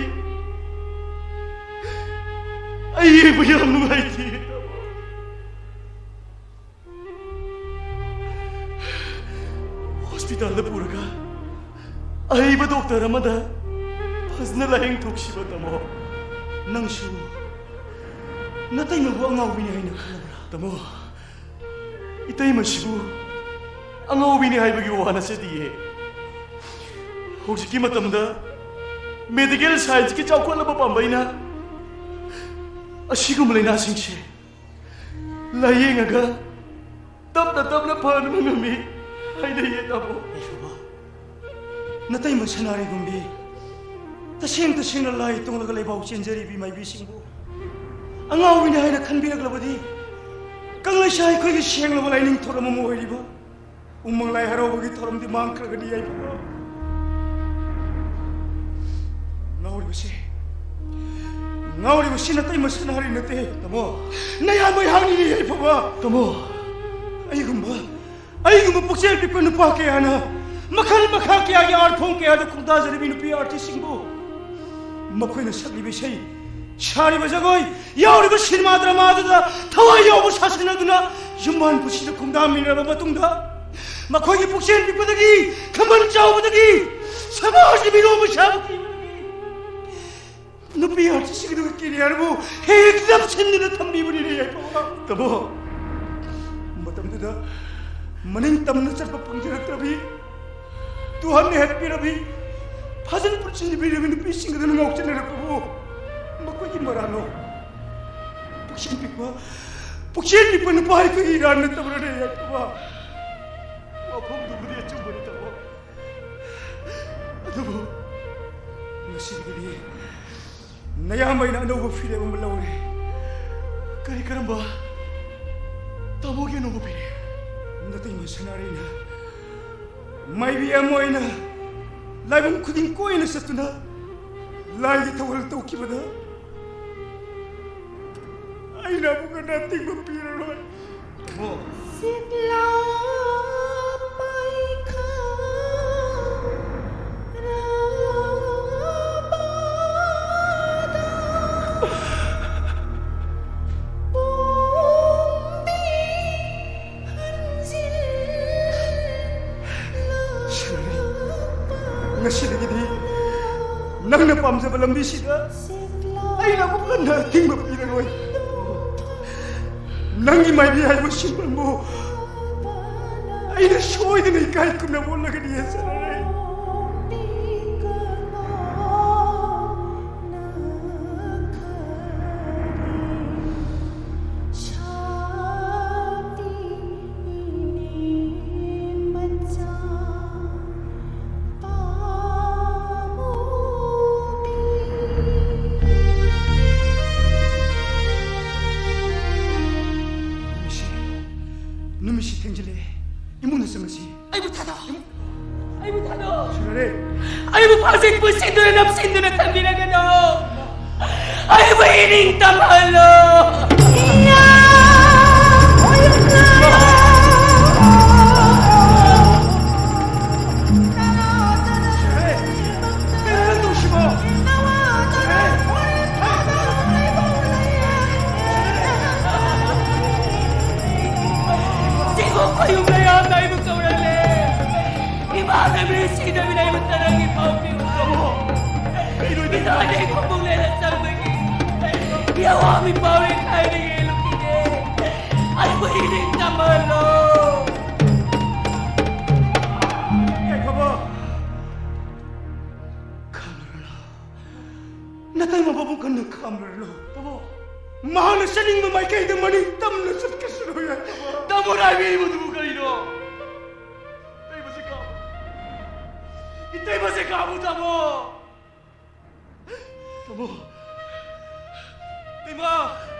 ꯑꯩ ꯌꯦꯡꯕ ꯌꯥꯝ ꯅꯨꯡꯉꯥꯏꯇꯦ, ꯇꯥꯃꯣ꯫ ꯍꯣꯁꯄꯤꯇꯥꯜꯗ ꯄꯨꯔꯒ ꯑꯍꯩꯕ ꯗꯣꯛꯇꯔ ꯑꯃꯗ ꯐꯖꯅ ꯂꯥꯌꯦꯡꯊꯣꯛꯁꯤꯕ, ꯇꯥꯃꯣ꯫ ꯅꯪꯁꯨ ꯅꯇꯩꯃꯕꯨ ꯑꯉꯥꯎꯕꯤꯅꯤ ꯍꯥꯏꯅ ꯈꯜꯂꯕ꯭ꯔꯥ? ꯇꯥꯃꯣ, ꯏꯇꯩꯃꯁꯤꯕꯨ ꯑꯉꯥꯎꯕꯤꯅꯤ ꯍꯥꯏꯕꯒꯤ ꯋꯥ ꯅꯠꯆꯗꯤꯌꯦ꯫ ꯍꯧꯖꯤꯛꯀꯤ ꯃꯇꯝꯗ medical scienceꯀꯤ ꯆꯥꯎꯈꯠꯂꯕ ꯄꯥꯝꯕꯩꯅ ꯑꯁꯤꯒꯨꯝꯕ ꯂꯥꯏꯅꯥꯁꯤꯡꯁꯦ ꯂꯥꯌꯦꯡꯉꯒ ꯇꯞꯅ ꯇꯞꯅ ꯐꯍꯟꯕ ꯉꯝꯃꯤ ꯍꯥꯏꯅꯩꯌꯦ, ꯇꯥꯃꯣ꯫ ꯌꯥꯏꯐꯕ, ꯅꯇꯩꯃ ꯁꯅꯥꯔꯩꯒꯨꯝꯕꯤ ꯇꯁꯦꯡ ꯇꯁꯦꯡꯅ ꯂꯥꯏ ꯇꯣꯡꯂꯒ ꯂꯩꯕꯥꯎ ꯆꯦꯟꯖꯔꯤꯕ ꯏꯃꯥ ꯏꯕꯤꯁꯤꯡꯕꯨ ꯑꯉꯥꯎꯕꯤꯅꯤ ꯍꯥꯏꯅ ꯈꯟꯕꯤꯔꯛꯂꯕꯗꯤ ꯀꯪꯂꯩꯁꯥ ꯑꯩꯈꯣꯏꯒꯤ ꯁꯦꯡꯂꯕ ꯂꯥꯏꯅꯤꯡꯊꯧ ꯑꯃ ꯑꯣꯏꯔꯤꯕ ꯎꯃꯪ ꯂꯥꯏ ꯍꯔꯥꯎꯕꯒꯤ ꯊꯧꯔꯝꯗꯤ ꯃꯥꯡꯈ꯭ꯔꯒꯅꯤ, ꯌꯥꯏꯐꯕ꯫ ꯉꯥꯎꯔꯤꯕꯁꯤ, ꯉꯥꯎꯔꯤꯕꯁꯤ ꯅꯇꯩꯃ ꯁꯅꯥꯔꯩ ꯅꯠꯇꯦ, ꯇꯥꯃꯣ꯫ ꯅꯌꯥꯝꯕ ꯑꯩꯍꯥꯛꯅꯤꯅꯦ, ꯌꯥꯏꯐꯕ꯫ ꯇꯥꯃꯣ꯫ ꯑꯩꯒꯨꯝꯕ, ꯑꯩꯒꯨꯝꯕ ꯄꯨꯛꯆꯦꯜ ꯄꯤꯛꯄ ꯅꯨꯄꯥ ꯀꯌꯥꯅ ꯃꯈꯜ ꯃꯈꯥ ꯀꯌꯥꯒꯤ art form ꯀꯌꯥꯗ ꯈꯣꯡꯗꯥꯖꯔꯤꯕ ꯅꯨꯄꯤ artistꯁꯤꯡꯕꯨ ꯃꯈꯣꯏꯅ ꯁꯛꯂꯤꯕ ꯏꯁꯩ, ꯁꯥꯔꯤꯕ ꯖꯒꯣꯏ, ꯌꯥꯎꯔꯤꯕ cinema dramaꯗꯨꯗ ꯊꯋꯥꯏ ꯌꯥꯎꯕ ꯁꯥꯁꯟꯅꯗꯨꯅ ꯌꯨꯝꯕꯥꯟ ꯄꯨꯟꯁꯤꯗ ꯈꯣꯡꯗꯥꯃꯤꯟꯅꯔꯕ ꯃꯇꯨꯡꯗ, ꯃꯈꯣꯏꯒꯤ ꯄꯨꯛꯆꯦꯜ ꯄꯤꯛꯄꯗꯒꯤ, ꯈꯝꯕꯟ ꯆꯥꯎꯕꯗꯒꯤ, ꯁꯃꯥꯖꯀꯤ ꯃꯤꯔꯣꯟꯕ ꯁꯥꯕ ꯀꯤꯕꯗꯒꯤ, ꯅꯨꯄꯤ ꯑꯥꯔꯇꯤꯁꯁꯤꯡ ꯑꯗꯨꯒꯤ ꯀꯦꯔꯤꯌꯔꯕꯨ ꯍꯦꯛ ꯅꯝꯁꯤꯟꯗꯨꯅ ꯊꯝꯕꯤꯕꯅꯤꯅꯦ ꯌꯥꯏꯐꯕ꯫ ꯇꯥꯃꯣ, ꯃꯇꯝꯗꯨꯗ ꯃꯅꯤꯡ ꯇꯝꯅ ꯆꯠꯄ ꯐꯪꯖꯔꯛꯇ꯭ꯔꯕꯤ, ꯇꯨꯍꯟꯅ ꯍꯦꯠꯄꯤꯔꯕꯤ, ꯐꯥꯖꯤꯟ ꯄꯨꯟꯁꯤꯟꯕꯤꯔꯕꯤ ꯅꯨꯄꯤꯁꯤꯡ ꯑꯗꯨꯅ ꯉꯥꯎꯁꯤꯟꯅꯔꯛꯄꯕꯨ ꯃꯈꯣꯏꯒꯤ ꯃꯔꯥꯜꯂꯣ? ꯄꯨꯛꯆꯦꯜ ꯄꯤꯛꯄ, ꯄꯨꯛꯆꯦꯜ ꯄꯤꯛꯄ ꯅꯨꯄꯥ ꯑꯩꯈꯣꯏꯒꯤ ꯏꯔꯥꯟ ꯅꯠꯇꯕ꯭ꯔꯅꯦ ꯌꯥꯏꯐꯕ? ꯋꯥꯐꯝꯗꯨꯕꯨꯗꯤ ꯑꯆꯨꯝꯕꯅꯤ ꯇꯥꯃꯣ꯫ ꯑꯗꯨꯕꯨ ꯉꯁꯤꯗꯒꯤꯗꯤ ꯅꯌꯥꯝꯕ ꯑꯩꯅ ꯑꯅꯧꯕ ꯐꯤꯔꯦꯞ ꯑꯃ ꯂꯧꯔꯦ꯫ ꯀꯔꯤ ꯀꯔꯝꯕ? ꯇꯥꯃꯣꯒꯤ ꯑꯅꯧꯕ ꯐꯤꯔꯦꯞ? ꯅꯇꯩꯃ ꯁꯅꯥꯔꯩꯅ ꯃꯥꯏꯕꯤ ꯑꯃ ꯑꯣꯏꯅ ꯂꯥꯏꯕꯨꯡ ꯈꯨꯗꯤꯡ ꯀꯣꯏꯅ ꯆꯠꯇꯨꯅ ꯂꯥꯏꯒꯤ ꯊꯧꯒꯜ ꯇꯧꯈꯤꯕꯗ ꯑꯩꯅ ꯑꯃꯨꯛ ꯍꯟꯅ ꯑꯇꯤꯡꯕ ꯄꯤꯔꯔꯣꯏ꯫ ꯇꯥꯃꯣ꯫ ꯁꯤꯛꯂꯥ ꯄꯥꯏꯈꯥ ꯔꯥꯕꯥꯗ ꯄꯣꯝꯕꯤ ꯍꯟꯖꯤꯜꯂꯛꯄ꯫ ꯁꯅꯥꯔꯩ, ꯉꯁꯤꯗꯒꯤꯗꯤ ꯅꯪꯅ ꯄꯥꯝꯖꯕ ꯂꯝꯕꯤꯁꯤꯗ ꯑꯩꯅ ꯑꯃꯨꯛ ꯍꯟꯅ ꯑꯊꯤꯡꯕ ꯄꯤꯔꯔꯣꯏ꯫ ꯅꯪꯒꯤ ꯃꯥꯏꯕꯤ ꯍꯥꯏꯕ ꯁꯤꯟꯐꯝꯕꯨ ꯑꯩꯅ ꯁꯣꯏꯗꯅ ꯏꯀꯥꯏ ꯈꯨꯝꯅꯕ ꯎꯠꯂꯒꯅꯤ ꯁꯅꯥꯔꯩ꯫ ꯅꯨꯃꯤꯠꯁꯤ, ꯅꯨꯃꯤꯠꯁꯤ ꯊꯦꯡꯖꯤꯜꯂꯛꯑꯦ꯫ ꯏꯃꯨꯡꯗ ꯆꯪꯉꯁꯤ꯫ ꯑꯩꯕꯨ ꯊꯥꯗꯣꯛ꯫ ꯑꯩꯕꯨ ꯊꯥꯗꯣꯛ꯫ ꯁꯅꯥꯔꯩ꯫ ꯑꯩꯕꯨ ꯐꯥꯖꯤꯟ ꯄꯨꯟꯁꯤꯟꯗꯨꯅ ꯅꯝꯁꯤꯟꯗꯨꯅ ꯊꯝꯕꯤꯔꯒꯅꯨ꯫ ꯑꯩꯕꯨ ꯏꯅꯤꯡ ꯇꯝꯍꯜꯂꯣ꯫ ꯆꯤꯡꯈꯣꯡ ꯈꯣꯏꯌꯨꯝ ꯂꯩꯔꯥꯝꯅ ꯑꯩꯕꯨ ꯀꯧꯔꯛꯂꯦ꯫ ꯏꯃꯥ ꯂꯩꯃꯔꯦꯟ ꯁꯤꯗꯕꯤꯅ ꯑꯩꯕꯨ ꯇꯔꯪꯒꯤ ꯄꯥꯎ ꯄꯤꯕ ꯉꯝꯃꯣ꯫ ꯀꯩꯅꯣ ꯏꯇꯩꯃ? ꯏꯁꯥꯒꯤ ꯈꯣꯡꯎꯞ ꯂꯩꯔ ꯆꯪꯕꯒꯤ ꯌꯥꯋꯥ ꯃꯤꯄꯥꯎꯔꯦ ꯈꯥꯏꯅ ꯌꯦꯜꯂꯨꯈꯤꯒꯦ꯫ ꯑꯩꯕꯨ ꯏꯅꯤꯡ ꯇꯝꯍꯜꯂꯣ꯫ ꯉꯥꯏꯈꯣꯕ꯫ ꯈꯥꯝꯂꯔꯣ꯫ ꯅꯇꯩꯃ ꯃꯕꯨꯛ ꯀꯟꯅ ꯈꯥꯝꯂꯔꯣ꯫ ꯇꯥꯃꯣ, ꯃꯍꯥꯛꯅ ꯆꯠꯅꯤꯡꯕ ꯃꯥꯏꯀꯩꯗ ꯃꯅꯤꯡ ꯇꯝꯅ ꯆꯠꯈꯤꯁꯅꯨ, ꯌꯥꯏꯐꯕ꯫ ꯇꯥꯃꯣꯅ ꯍꯥꯏꯕꯤꯔꯤꯕꯗꯨꯕꯨ ꯀꯔꯤꯅꯣ? ꯏꯇꯩꯃꯁꯦ ꯀꯥꯕꯨ꯫ ꯏꯇꯩꯃꯁꯦ ꯀꯥꯕꯨ, ꯇꯥꯃꯣ꯫ ꯇꯥꯃꯣ! ꯏꯇꯩꯃ!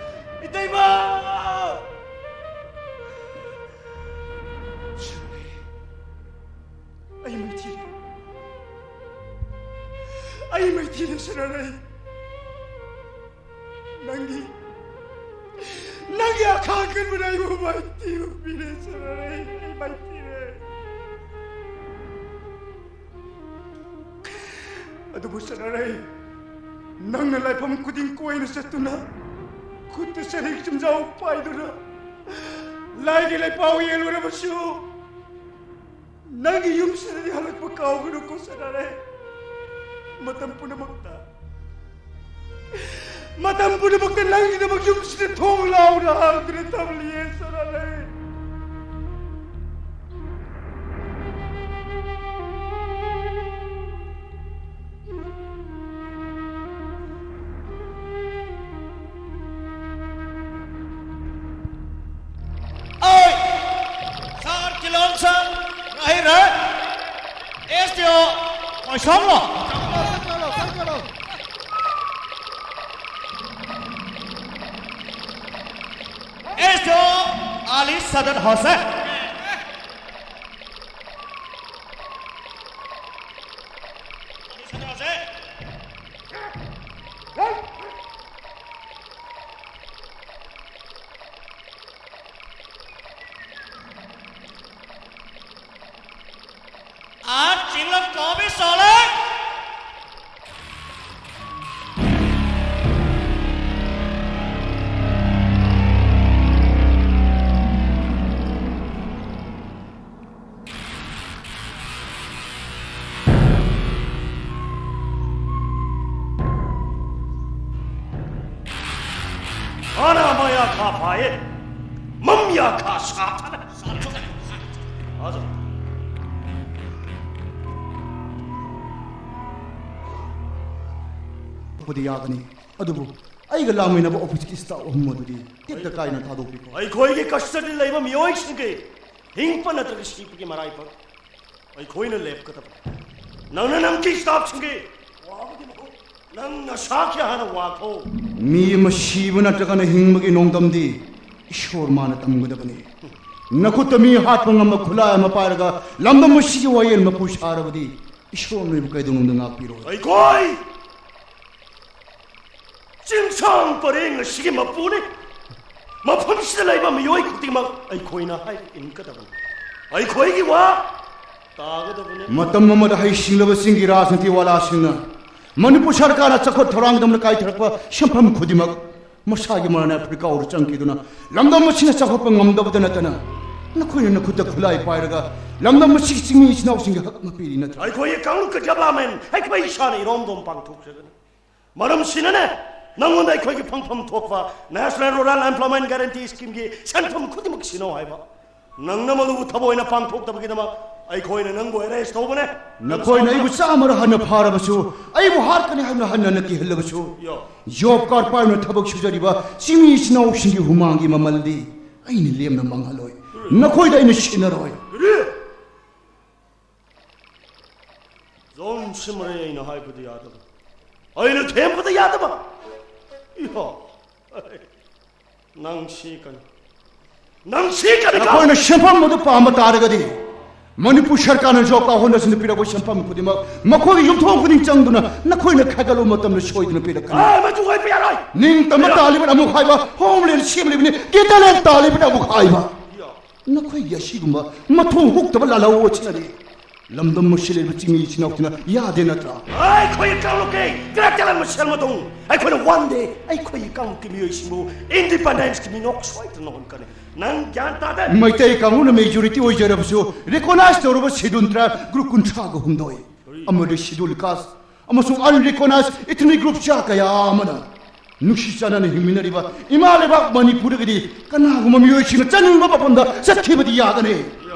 ꯏꯇꯩꯃ! ꯁꯅꯥꯔꯩ, ꯑꯩ ꯃꯥꯏꯊꯤꯔꯦ꯫ ꯑꯩ ꯃꯥꯏꯊꯤꯔꯦ, ꯁꯅꯥꯔꯩ꯫ ꯅꯪꯒꯤ, ꯅꯪꯒꯤ ꯑꯈꯥꯡ ꯀꯟꯕꯅ ꯑꯩꯕꯨ ꯃꯥꯏꯊꯤꯕ ꯄꯤꯔꯦ, ꯁꯅꯥꯔꯩ꯫ ꯑꯩ ꯃꯥꯏꯊꯤꯔꯦ꯫ ꯑꯗꯨꯕꯨ ꯁꯅꯥꯔꯩ, ꯅꯪꯅ ꯂꯥꯏꯐꯝ ꯈꯨꯗꯤꯡ ꯀꯣꯏꯅ ꯆꯠꯇꯨꯅ, ꯈꯨꯠꯇ ꯆꯔꯤꯛ ꯆꯨꯝꯖꯥꯎ ꯄꯥꯏꯗꯨꯅ, ꯂꯥꯏꯒꯤ ꯂꯩꯄꯥꯎ ꯌꯦꯜꯂꯨꯔꯕꯁꯨ, ꯅꯪꯒꯤ ꯌꯨꯝꯁꯤꯗꯗꯤ ꯍꯜꯂꯛꯄ ꯀꯥꯎꯒꯅꯨꯀꯣ ꯁꯅꯥꯔꯩ꯫ ꯃꯇꯝ ꯄꯨꯝꯅꯃꯛꯇ ꯃꯇꯝ ꯄꯨꯝꯅꯃꯛꯇ ꯅꯪꯒꯤꯗꯃꯛ ꯌꯨꯝꯁꯤꯗ ꯊꯣꯡ ꯂꯥꯎꯅ ꯍꯥꯡꯗꯨꯅ ꯊꯝꯂꯤꯌꯦ, ꯁꯅꯥꯔꯩ꯫ ꯑꯩ ꯁꯥꯔ ꯀꯤꯂꯣꯟꯁꯟ ꯔꯥꯍꯤꯔ, ꯑꯦꯁ ꯗꯤ ꯑꯣ ꯀꯣꯏꯁꯣꯝꯂꯣ꯫ ꯑꯦꯁ ꯗꯤ ꯑꯣ ꯑꯂꯤ ꯁꯗꯠ ꯍꯣꯁꯦꯟ꯫ ꯑꯂꯤ ꯁꯗꯠ ꯍꯣꯁꯦꯟ꯫ आज चिल्लम कौमी सोलह। ꯑꯅꯥ ꯃꯌꯥ ꯈꯥ ꯐꯥꯏꯌꯦ, ꯃꯝ ꯌꯥ ꯈꯥ ꯁꯥꯊꯅ꯫ ꯑꯗꯣ ꯕꯨꯗꯤ ꯌꯥꯒꯅꯤ, ꯑꯗꯨꯕꯨ ꯑꯩꯒ ꯂꯥꯛꯃꯤꯟꯅꯕ ꯑꯣꯐꯤꯁꯀꯤ ꯁ꯭ꯇꯥꯐ ꯑꯍꯨꯝ ꯑꯗꯨꯗꯤ ꯇꯦꯛꯇ ꯀꯥꯏꯅ ꯊꯥꯗꯣꯛꯄꯤꯈꯣ꯫ ꯑꯩꯈꯣꯏꯒꯤ ꯀꯁꯇꯗꯤ ꯂꯩꯕ ꯃꯤꯑꯣꯏꯁꯤꯡꯒꯤ ꯍꯤꯡꯕ ꯅꯠꯇ꯭ꯔꯒ ꯁꯤꯕꯒꯤ ꯃꯔꯥꯏꯕꯛ ꯑꯩꯈꯣꯏꯅ ꯂꯦꯞꯀꯗꯕ꯫ ꯅꯪꯅ ꯅꯪꯒꯤ ꯁ꯭ꯇꯥꯐꯁꯤꯡꯒꯤ ꯋꯥꯕꯒꯤ ꯃꯍꯨꯠ ꯅꯪ ꯅꯁꯥꯒꯤ ꯍꯥꯟꯅ ꯋꯥꯈꯣ꯫ ꯃꯤ ꯑꯃ ꯁꯤꯕ ꯅꯠꯇ꯭ꯔꯒꯅ ꯍꯤꯡꯕꯒꯤ ꯅꯣꯡꯗꯝꯗꯤ ꯏꯁꯣꯔ ꯃꯥꯅ ꯇꯝꯒꯗꯕꯅꯤ꯫ ꯅꯈꯨꯠꯇ ꯃꯤ ꯍꯥꯠꯄ ꯉꯝꯕ ꯈꯨꯠꯂꯥꯏ ꯑꯃ ꯄꯥꯏꯔꯒ ꯂꯝꯗꯝ ꯑꯁꯤꯒꯤ ꯋꯥꯌꯦꯜ ꯃꯄꯨ ꯁꯥꯔꯕꯗꯤ ꯏꯁꯣꯔꯅ ꯅꯣꯏꯕꯨ ꯀꯩꯗꯧꯅꯨꯡꯗ ꯉꯥꯛꯄꯤꯔꯣꯏ꯫ ꯑꯩꯈꯣꯏ ꯆꯤꯡꯁꯥꯡ ꯄꯔꯦꯡ ꯑꯁꯤꯒꯤ ꯃꯄꯨꯅꯤ꯫ ꯃꯐꯝꯁꯤꯗ ꯂꯩꯕ ꯃꯤꯑꯣꯏ ꯈꯨꯗꯤꯡꯃꯛ ꯑꯩꯈꯣꯏꯅ ꯍꯥꯏꯕ ꯏꯟꯒꯗꯕꯅꯤ꯫ ꯑꯩꯈꯣꯏꯒꯤ ꯋꯥ ꯇꯥꯒꯗꯕꯅꯤ꯫ ꯃꯇꯝ ꯑꯃꯗ ꯍꯩꯁꯤꯡꯂꯕꯁꯤꯡꯒꯤ ꯔꯥꯖꯅꯤꯇꯤ ꯋꯥꯂꯥꯁꯤꯡꯅ ꯃꯅꯤꯄꯨꯔ ꯁꯔꯀꯥꯔꯅ ꯆꯥꯎꯈꯠ ꯊꯧꯔꯥꯡꯒꯤꯗꯃꯛ ꯀꯥꯏꯊꯔꯛꯄ ꯁꯦꯟꯐꯝ ꯈꯨꯗꯤꯡꯃꯛ ꯃꯁꯥꯒꯤ ꯃꯔꯥꯟ ꯑꯐ꯭ꯔꯤꯀꯥ ꯑꯣꯏꯔ ꯆꯪꯈꯤꯗꯨꯅ ꯂꯝꯗꯝ ꯑꯁꯤꯅ ꯆꯥꯎꯈꯠꯄ ꯉꯝꯗꯕꯗ ꯅꯠꯇꯅ ꯅꯈꯣꯏꯅ ꯅꯈꯨꯠꯇ ꯈꯨꯠꯂꯥꯏ ꯄꯥꯏꯔꯒ ꯂꯝꯗꯝ ꯑꯁꯤꯒꯤ ꯆꯤꯡꯃꯤ ꯏꯆꯤꯟ ꯏꯅꯥꯎꯁꯤꯡꯒꯤ ꯍꯛ ꯃꯄꯤꯔꯤ ꯅꯠꯇ꯭ꯔꯥ? ꯑꯩꯈꯣꯏꯒꯤ ꯀꯥꯡꯂꯨꯞꯀꯤ ꯗꯦꯕꯂꯞꯃꯦꯟ ꯑꯩꯈꯣꯏ ꯏꯁꯥꯅ ꯏꯔꯣꯝꯗꯣꯝ ꯄꯥꯡꯊꯣꯛꯆꯒꯅꯤ꯫ ꯃꯔꯝꯁꯤꯅꯅꯦ, ꯅꯪꯉꯣꯟꯗ ꯑꯩꯈꯣꯏꯒꯤ ꯐꯪꯐꯝ ꯊꯣꯛꯄ National Rural Employment Guarantee Scheme ꯒꯤ ꯁꯦꯟꯐꯝ ꯈꯨꯗꯤꯡꯃꯛ ꯁꯤꯟꯅꯧ ꯍꯥꯏꯕ꯫ ꯅꯪꯅ ꯃꯗꯨꯕꯨ ꯊꯑꯣꯏꯅ ꯄꯥꯡꯊꯣꯛꯇꯕꯒꯤꯗꯃꯛ ꯑꯩꯈꯣꯏꯅ ꯅꯪꯕꯨ ꯑꯦꯔꯦꯁ ꯇꯧꯕꯅꯦ꯫ ꯅꯈꯣꯏꯅ ꯑꯩꯕꯨ ꯆꯥꯝꯃꯔ ꯍꯟꯅ ꯐꯥꯔꯕꯁꯨ, ꯑꯩꯕꯨ ꯍꯥꯠꯀꯅꯤ ꯍꯥꯏꯅ ꯍꯟꯅ ꯍꯟꯅ ꯀꯤꯍꯜꯂꯕꯁꯨ, ꯌꯣ꯫ ꯖꯣꯕ ꯀꯥꯔꯗ ꯄꯥꯏꯗꯨꯅ ꯊꯕꯛ ꯁꯨꯖꯔꯤꯕ ꯆꯤꯡꯃꯤ ꯏꯆꯤꯟ ꯏꯅꯥꯎꯁꯤꯡꯒꯤ ꯍꯨꯃꯥꯡꯒꯤ ꯃꯃꯜꯗꯤ ꯑꯩꯅ ꯂꯦꯝꯅ ꯃꯥꯡꯍꯜꯂꯣꯏ꯫ ꯅꯈꯣꯏꯗ ꯑꯩꯅ ꯁꯤꯟꯅꯔꯣꯏ꯫ ꯀꯔꯤ? ꯖꯣꯟ ꯁꯤꯃꯔꯩ ꯑꯩꯅ ꯍꯥꯏꯕꯗꯤ ꯌꯥꯗꯕ, ꯑꯩꯅ ꯊꯦꯝꯕꯗ ꯌꯥꯗꯕ꯫ ꯏꯍꯣ, ꯅꯪ ꯁꯤ ꯀꯅꯤ, ꯅꯪ ꯁꯤ ꯀꯅꯤ ꯀꯥꯎ-, ꯅꯈꯣꯏꯅ ꯁꯦꯟꯐꯝ ꯑꯗꯨ ꯄꯥꯝꯕ ꯇꯥꯔꯒꯗꯤ, ꯃꯅꯤꯄꯨꯔ ꯁꯔꯀꯥꯔꯅ ꯖꯣꯕ ꯀꯥꯔꯗ ꯍꯣꯜꯗꯔꯁꯤꯡꯗ ꯄꯤꯔꯛꯄ ꯁꯦꯟꯐꯝ ꯈꯨꯗꯤꯡꯃꯛ ꯃꯈꯣꯏꯒꯤ ꯌꯨꯝꯊꯣꯡ ꯈꯨꯗꯤꯡ ꯆꯪꯗꯨꯅ ꯅꯈꯣꯏꯅ ꯈꯥꯏꯒꯠꯂꯨꯕ ꯃꯇꯝꯗ ꯁꯣꯏꯗꯅ ꯄꯤꯔꯛꯀꯅꯤ꯫ ꯑꯦ, ꯃꯗꯨ ꯑꯣꯏꯕ ꯌꯥꯔꯣꯏ꯫ ꯅꯤꯡꯇꯝꯕ ꯌꯥꯔꯣꯏ꯫ ꯇꯥꯜꯂꯤꯕꯅ ꯑꯃꯨꯛ ꯍꯥꯏꯕ, ꯍꯣꯝꯂꯦꯟ ꯁꯦꯝꯂꯤꯕꯅꯤ, ꯀꯦꯇꯂꯦꯟ ꯇꯥꯜꯂꯤꯕꯅ ꯑꯃꯨꯛ ꯍꯥꯏꯕ꯫ ꯅꯈꯣꯏꯒꯤ ꯑꯁꯤꯒꯨꯝꯕ ꯃꯊꯣꯡ ꯍꯨꯛꯇꯕ ꯂꯥꯜꯍꯧ ꯑꯁꯤꯅꯗꯤ ꯂꯝꯗꯝ ꯑꯁꯤ ꯂꯩꯕ ꯆꯤꯡꯃꯤ ꯏꯆꯤꯟ ꯏꯅꯥꯎꯁꯤꯡꯅ ꯌꯥꯗꯦ ꯅꯠꯇ꯭ꯔꯥ? ꯑꯩꯈꯣꯏ ꯀꯥꯡꯂꯨꯞꯀꯤ ꯀꯔꯦꯛꯇꯔ ꯑꯃ ꯁꯦꯜ ꯃꯇꯨꯡ ꯑꯩꯈꯣꯏꯅ ꯋꯥꯟ ꯗꯦ ꯑꯩꯈꯣꯏꯒꯤ ꯀꯥꯡꯂꯨꯞꯀꯤ ꯃꯤꯑꯣꯏꯁꯤꯡꯕꯨ ꯏꯟꯗꯤꯄꯦꯟꯗꯦꯟꯁꯀꯤ ꯃꯤꯅꯣꯛ ꯁꯣꯏꯗꯅ ꯑꯣꯟꯒꯅꯤ꯫ ꯅꯪ ꯒ꯭ꯌꯥꯟ ꯇꯥꯗꯦ꯫ ꯃꯩꯇꯩ ꯀꯥꯡꯂꯨꯞꯅ ꯃꯦꯖꯣꯔꯤꯇꯤ ꯑꯣꯏꯖꯔꯕꯁꯨ ꯔꯤꯀꯣꯅꯥꯏꯁ ꯇꯧꯔꯕ ꯁꯦꯗꯨꯜ ꯇ꯭ꯔꯥꯏꯕ ꯒ꯭ꯔꯨꯞ ꯀꯨꯟꯊ꯭ꯔꯥꯒ ꯍꯨꯝꯗꯣꯏ ꯑꯃꯗꯤ ꯁꯦꯗꯨꯜ ꯀꯥꯁ ꯑꯃꯁꯨꯡ ꯑꯟꯔꯤꯀꯣꯅꯥꯏꯁ ꯏꯊꯅꯤꯛ ꯒ꯭ꯔꯨꯞ ꯆꯥ ꯀꯌꯥ ꯑꯃꯅ ꯅꯨꯡꯁꯤ ꯆꯥꯟꯅꯅ ꯍꯤꯡꯃꯤꯟꯅꯔꯤꯕ ꯏꯃꯥ ꯂꯩꯕꯥꯛ ꯃꯅꯤꯄꯨꯔꯗꯒꯤꯗꯤ ꯀꯅꯥꯒꯨꯝꯕ ꯃꯤꯑꯣꯏꯁꯤꯡꯅ ꯆꯠꯅꯤꯡꯕ ꯃꯐꯝꯗ ꯆꯠꯈꯤꯕꯗꯤ ꯌꯥꯒꯅꯤ꯫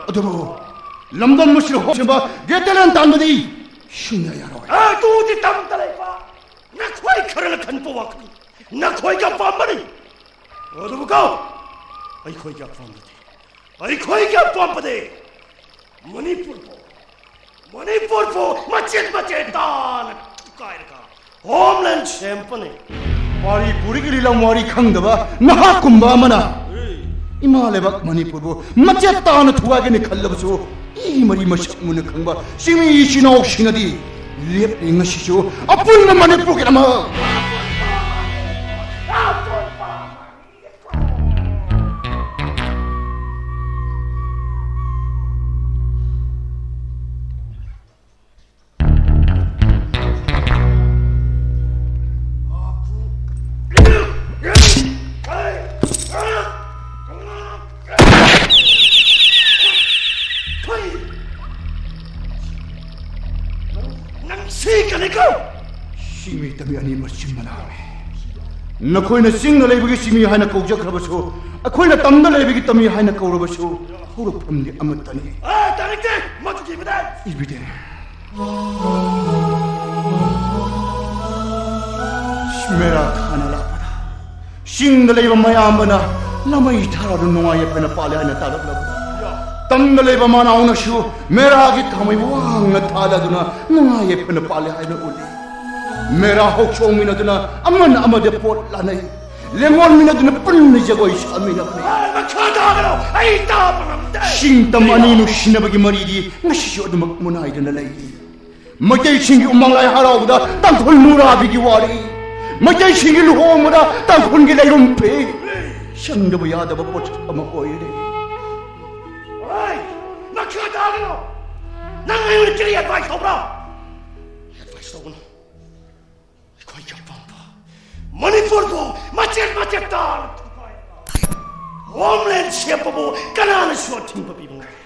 ꯑꯗꯨꯕꯨ ꯂꯝꯗꯝ ꯑꯁꯤꯗ ꯍꯣꯡꯁꯤꯟꯕ ꯒ꯭ꯔꯦꯇꯔ ꯂꯦꯟ ꯇꯥꯟꯕꯗꯤ ꯁꯨꯡꯌꯥ ꯌꯥꯔꯣꯏ꯫ ꯑꯗꯨꯗꯤ ꯇꯝꯗ ꯂꯩꯕ ꯅꯈꯣꯏ ꯈꯔꯅ ꯈꯟꯕ ꯋꯥꯈꯜ, ꯅꯈꯣꯏꯒꯤ ꯑꯄꯥꯝꯕꯅꯤ꯫ ꯑꯗꯨꯕꯨ ꯀꯣ, ꯑꯩꯈꯣꯏꯒꯤ ꯑꯄꯥꯝꯕꯗꯤ, ꯑꯩꯈꯣꯏꯒꯤ ꯑꯄꯥꯝꯕꯗꯤ ꯃꯅꯤꯄꯨꯔꯕꯨ, ꯃꯅꯤꯄꯨꯔꯕꯨ ꯃꯆꯦꯠ ꯃꯆꯦꯠ ꯇꯥꯅ ꯊꯨꯒꯥꯏꯔꯒ ꯍꯣꯝꯂꯦꯟ ꯁꯦꯝꯕꯅꯤ꯫ ꯋꯥꯔꯤ ꯄꯨꯔꯤꯒꯤ ꯂꯤꯂꯝ ꯋꯥꯔꯤ ꯈꯪꯗꯕ ꯅꯍꯥꯛꯀꯨꯝꯕ ꯑꯃꯅ ꯏꯃꯥ ꯂꯩꯕꯥꯛ ꯃꯅꯤꯄꯨꯔꯕꯨ ꯃꯆꯦꯠ ꯇꯥꯅ ꯊꯨꯒꯥꯏꯒꯅꯤ ꯈꯜꯂꯕꯁꯨ, ꯏ ꯃꯔꯤ ꯃꯁꯛ ꯃꯨꯟꯅ ꯈꯪꯕ ꯆꯤꯡꯃꯤ ꯏꯆꯤꯟ ꯏꯅꯥꯎꯁꯤꯡꯅꯗꯤ ꯂꯦꯞꯂꯤ ꯉꯁꯤꯁꯨ ꯑꯄꯨꯟꯕ ꯃꯅꯤꯄꯨꯔꯒꯤꯗꯃꯛ꯫ ꯅꯪ ꯁꯤꯒꯅꯤꯀꯣ! ꯁꯤꯃꯤ ꯇꯝꯃꯤ ꯑꯅꯤ ꯃꯆꯤꯟ ꯃꯅꯥꯎꯅꯤ꯫ ꯅꯈꯣꯏꯅ ꯆꯤꯡꯗ ꯂꯩꯕꯒꯤ ꯆꯤꯡꯃꯤ ꯍꯥꯏꯅ ꯀꯧꯖꯈ꯭ꯔꯕꯁꯨ, ꯑꯩꯈꯣꯏꯅ ꯇꯝꯗ ꯂꯩꯕꯒꯤ ꯇꯝꯃꯤ ꯍꯥꯏꯅ ꯀꯧꯔꯕꯁꯨ, ꯍꯧꯔꯛꯐꯝꯗꯤ ꯑꯃꯠꯇꯅꯤ꯫ ꯑꯦ, ꯇꯥꯅꯤꯡꯗꯦ! ꯃꯗꯨꯒꯤ ꯃꯇꯥꯡ! ꯏꯕꯤꯗꯦ꯫ ꯃꯦꯔꯥ ꯊꯥꯅ ꯂꯥꯛꯄꯗ ꯆꯤꯡꯗ ꯂꯩꯕ ꯃꯌꯥꯝꯕꯅ ꯂꯃꯩ ꯊꯥꯔꯗꯨꯅ ꯅꯨꯡꯉꯥꯏ ꯌꯥꯏꯐꯅ ꯄꯥꯜꯂꯦ ꯍꯥꯏꯅ ꯇꯥꯂꯛꯂꯕ, ꯇꯝꯗ ꯂꯩꯕ ꯃꯅꯥꯎꯅꯁꯨ ꯃꯦꯔꯥꯒꯤ ꯊꯥꯃꯩꯕꯨ ꯋꯥꯡꯅ ꯊꯥꯗꯗꯨꯅ ꯅꯨꯡꯉꯥꯏ ꯌꯥꯏꯐꯅ ꯄꯥꯜꯂꯦ ꯍꯥꯏꯅ ꯎꯠꯂꯤ꯫ ꯃꯦꯔꯥ ꯍꯧꯆꯣꯡꯃꯤꯟꯅꯗꯨꯅ ꯑꯃꯅ ꯑꯃꯗ ꯄꯣꯠ ꯂꯥꯟꯅꯩ, ꯂꯦꯡꯉꯣꯟꯃꯤꯟꯅꯗꯨꯅ ꯄꯨꯟꯅ ꯖꯒꯣꯏ ꯁꯥꯃꯤꯟꯅꯕꯅꯤ꯫ ꯃꯈꯥ ꯇꯥꯒꯅꯨ! ꯑꯩ ꯇꯥꯕ ꯉꯝꯗꯦ! ꯆꯤꯡ ꯇꯝ ꯑꯅꯤ ꯅꯨꯡꯁꯤꯅꯕꯒꯤ ꯃꯔꯤꯗꯤ ꯉꯁꯤꯁꯨ ꯑꯗꯨꯃꯛ ꯃꯨꯅꯥꯏꯗꯨꯅ ꯂꯩꯔꯤ꯫ ꯃꯩꯇꯩꯁꯤꯡꯒꯤ ꯎꯃꯪ ꯂꯥꯏ ꯍꯔꯥꯎꯕꯗ ꯇꯥꯡꯈꯨꯜ ꯅꯨꯔꯥꯕꯤꯒꯤ ꯋꯥꯔꯤ, ꯃꯩꯇꯩꯁꯤꯡꯒꯤ ꯂꯨꯍꯣꯡꯕꯗ ꯇꯥꯡꯈꯨꯜꯒꯤ ꯂꯩꯔꯨꯝ ꯐꯤ, ꯆꯪꯗꯕ ꯌꯥꯗꯕ ꯄꯣꯠꯁꯛ ꯑꯃ ꯑꯣꯏꯔꯦ꯫ ꯑꯣꯏ! ꯃꯈꯥ ꯇꯥꯒꯅꯨ! ꯅꯪ ꯑꯩꯉꯣꯟꯗ ꯀꯔꯤ ꯑꯦꯗꯚꯥꯏꯁ ꯇꯧꯕ꯭ꯔꯥ? ꯑꯦꯗꯚꯥꯏꯁ ꯇꯧꯒꯅꯨ꯫ ꯑꯩꯈꯣꯏꯒꯤ ꯑꯄꯥꯝꯕ ꯃꯅꯤꯄꯨꯔꯕꯨ ꯃꯆꯦꯠ ꯃꯆꯦꯠ ꯇꯥꯅ ꯊꯨꯒꯥꯏꯔꯒ ꯍꯣꯝꯂꯦꯟ ꯁꯦꯝꯕꯕꯨ ꯀꯅꯥꯅꯁꯨ ꯑꯊꯤꯡꯕ ꯄꯤꯕ ꯉꯝꯃꯤ꯫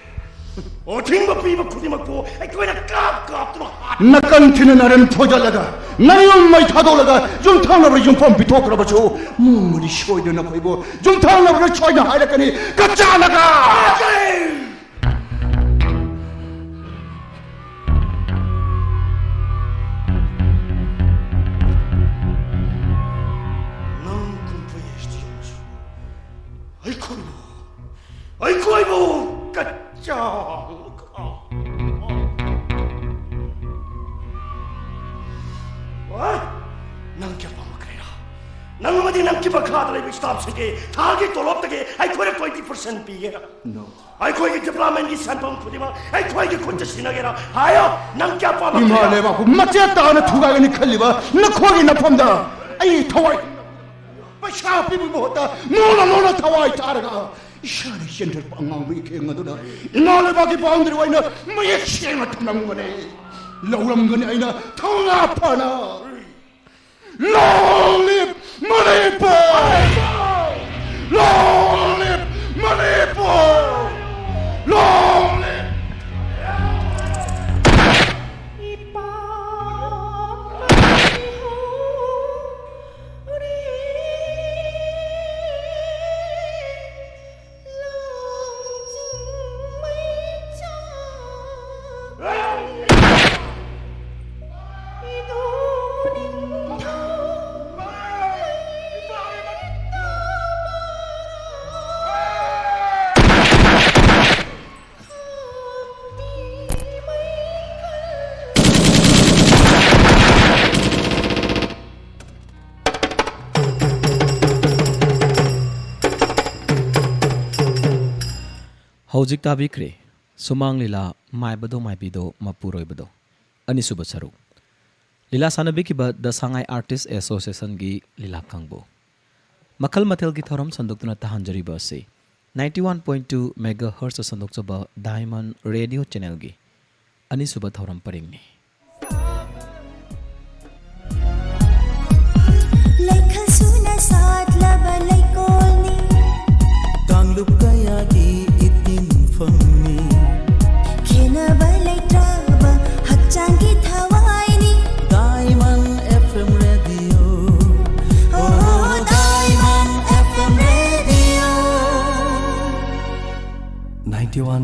ꯑꯊꯤꯡꯕ ꯄꯤꯕ ꯈꯨꯗꯤꯡꯃꯛꯄꯨ ꯑꯩꯈꯣꯏꯅ ꯀꯥꯞ ꯀꯥꯞꯇꯨꯅ ꯍꯥꯠ- ꯅꯀꯟ ꯊꯤꯅ ꯅꯔꯟ ꯐꯣꯏꯗꯠꯂꯒ ꯅꯌꯨꯝ ꯃꯩ ꯊꯥꯗꯣꯛꯂꯒ ꯌꯨꯝꯊꯪꯅꯕꯗ ꯌꯨꯝꯐꯝ ꯄꯤꯊꯣꯛꯈ꯭ꯔꯕꯁꯨ, ꯅꯣꯡꯃꯗꯤ ꯁꯣꯏꯗꯅ ꯑꯩꯈꯣꯏꯕꯨ ꯌꯨꯝꯊꯪꯅꯕꯗ ꯁꯣꯏꯗꯅ ꯍꯥꯏꯔꯛꯀꯅꯤ, ꯀꯆꯥꯅꯒ! ꯅꯪ ꯀꯨꯝꯍꯩ ꯑꯩꯈꯣꯏꯕꯨ, ꯑꯩꯈꯣꯏꯕꯨ ꯀꯆꯥ! ꯅꯪ ꯀꯌꯥ ꯄꯥꯝꯃꯛꯈ꯭ꯔꯦꯔꯥ? ꯅꯪ ꯑꯃꯗꯤ ꯅꯪꯒꯤ ꯃꯈꯥꯗ ꯂꯩꯕ staffꯁꯤꯡꯒꯤ ꯊꯥꯒꯤ ꯇꯣꯂꯣꯞꯇꯒꯤ ꯑꯩꯈꯣꯏꯅ twenty percent ꯄꯤꯒꯦꯔꯥ? ꯑꯩꯈꯣꯏꯒꯤ developmentꯀꯤ ꯁꯦꯟꯐꯝ ꯈꯨꯗꯤꯡꯃꯛ ꯑꯩꯈꯣꯏꯒꯤ ꯈꯨꯠꯇ ꯁꯤꯟꯅꯒꯦꯔꯥ? ꯍꯥꯏꯌꯣ, ꯅꯪ ꯀꯌꯥ ꯄꯥꯝꯃꯛꯈ꯭ꯔꯦꯔꯥ? ꯏꯃꯥ ꯂꯩꯕꯥꯛꯄꯨ ꯃꯆꯦꯠ ꯇꯥꯅ ꯊꯨꯒꯥꯏꯒꯅꯤ ꯈꯜꯂꯤꯕ ꯅꯈꯣꯏꯒꯤ ꯅꯐꯝꯗ ꯑꯩ ꯊꯋꯥꯏ, ꯄꯩꯁꯥ ꯄꯤꯕꯒꯤ ꯃꯍꯨꯠꯇ ꯅꯣꯡꯅ ꯅꯣꯡꯅ ꯊꯋꯥꯏ ꯊꯥꯔꯒ ꯏꯁꯥꯅ ꯆꯦꯟꯊꯔꯛꯄ ꯑꯉꯥꯡꯕꯒꯤ ꯈꯦꯡ ꯑꯗꯨꯅ ꯏꯃꯥ ꯂꯩꯕꯥꯛꯀꯤ boundary ꯑꯣꯏꯅ ꯃꯌꯦꯛ ꯁꯦꯡꯅ ꯊꯝꯂꯝꯒꯅꯤ, ꯂꯧꯔꯝꯒꯅꯤ ꯑꯩꯅ ꯊꯧꯅꯥ ꯐꯅ꯫ Long live Manipur! Long live Manipur! Long live! ꯍꯧꯖꯤꯛ ꯇꯥꯕꯤꯈ꯭ꯔꯦ ꯁꯨꯃꯥꯡ ꯂꯤꯂꯥ ꯃꯥꯏꯕꯗꯣ ꯃꯥꯏꯕꯤꯗꯣ ꯃꯄꯨꯔꯣꯏꯕꯗꯣ, ꯑꯅꯤꯁꯨꯕ ꯁꯔꯨꯛ꯫ ꯂꯤꯂꯥ ꯁꯥꯟꯅꯕꯤꯈꯤꯕ The Sangai Artist Associationꯒꯤ ꯂꯤꯂꯥ ꯀꯥꯡꯕꯨ꯫ ꯃꯈꯜ ꯃꯊꯦꯜꯒꯤ ꯊꯧꯔꯝ ꯁꯟꯗꯣꯛꯇꯨꯅ ꯇꯥꯍꯟꯖꯔꯤꯕ ꯑꯁꯤ ninety one point two megahertz ꯁꯟꯗꯣꯛꯆꯕ Diamond Radio Channelꯒꯤ ꯑꯅꯤꯁꯨꯕ ꯊꯧꯔꯝ ꯄꯔꯤꯡꯅꯤ꯫ ꯂꯩꯈꯜ ꯁꯨꯅ ꯁꯥꯠꯂꯕ ꯂꯩꯀꯣꯜꯅꯤ꯫ ꯀꯥꯡꯂꯨꯞ ꯀꯌꯥꯒꯤ ꯏꯇꯤꯟꯐꯝꯅꯤ꯫ ꯈꯦꯟꯅꯕ ꯂꯩꯇ꯭ꯔꯕ ꯍꯛꯆꯥꯡꯒꯤ ꯊꯋꯥꯏꯅꯤ꯫ Diamond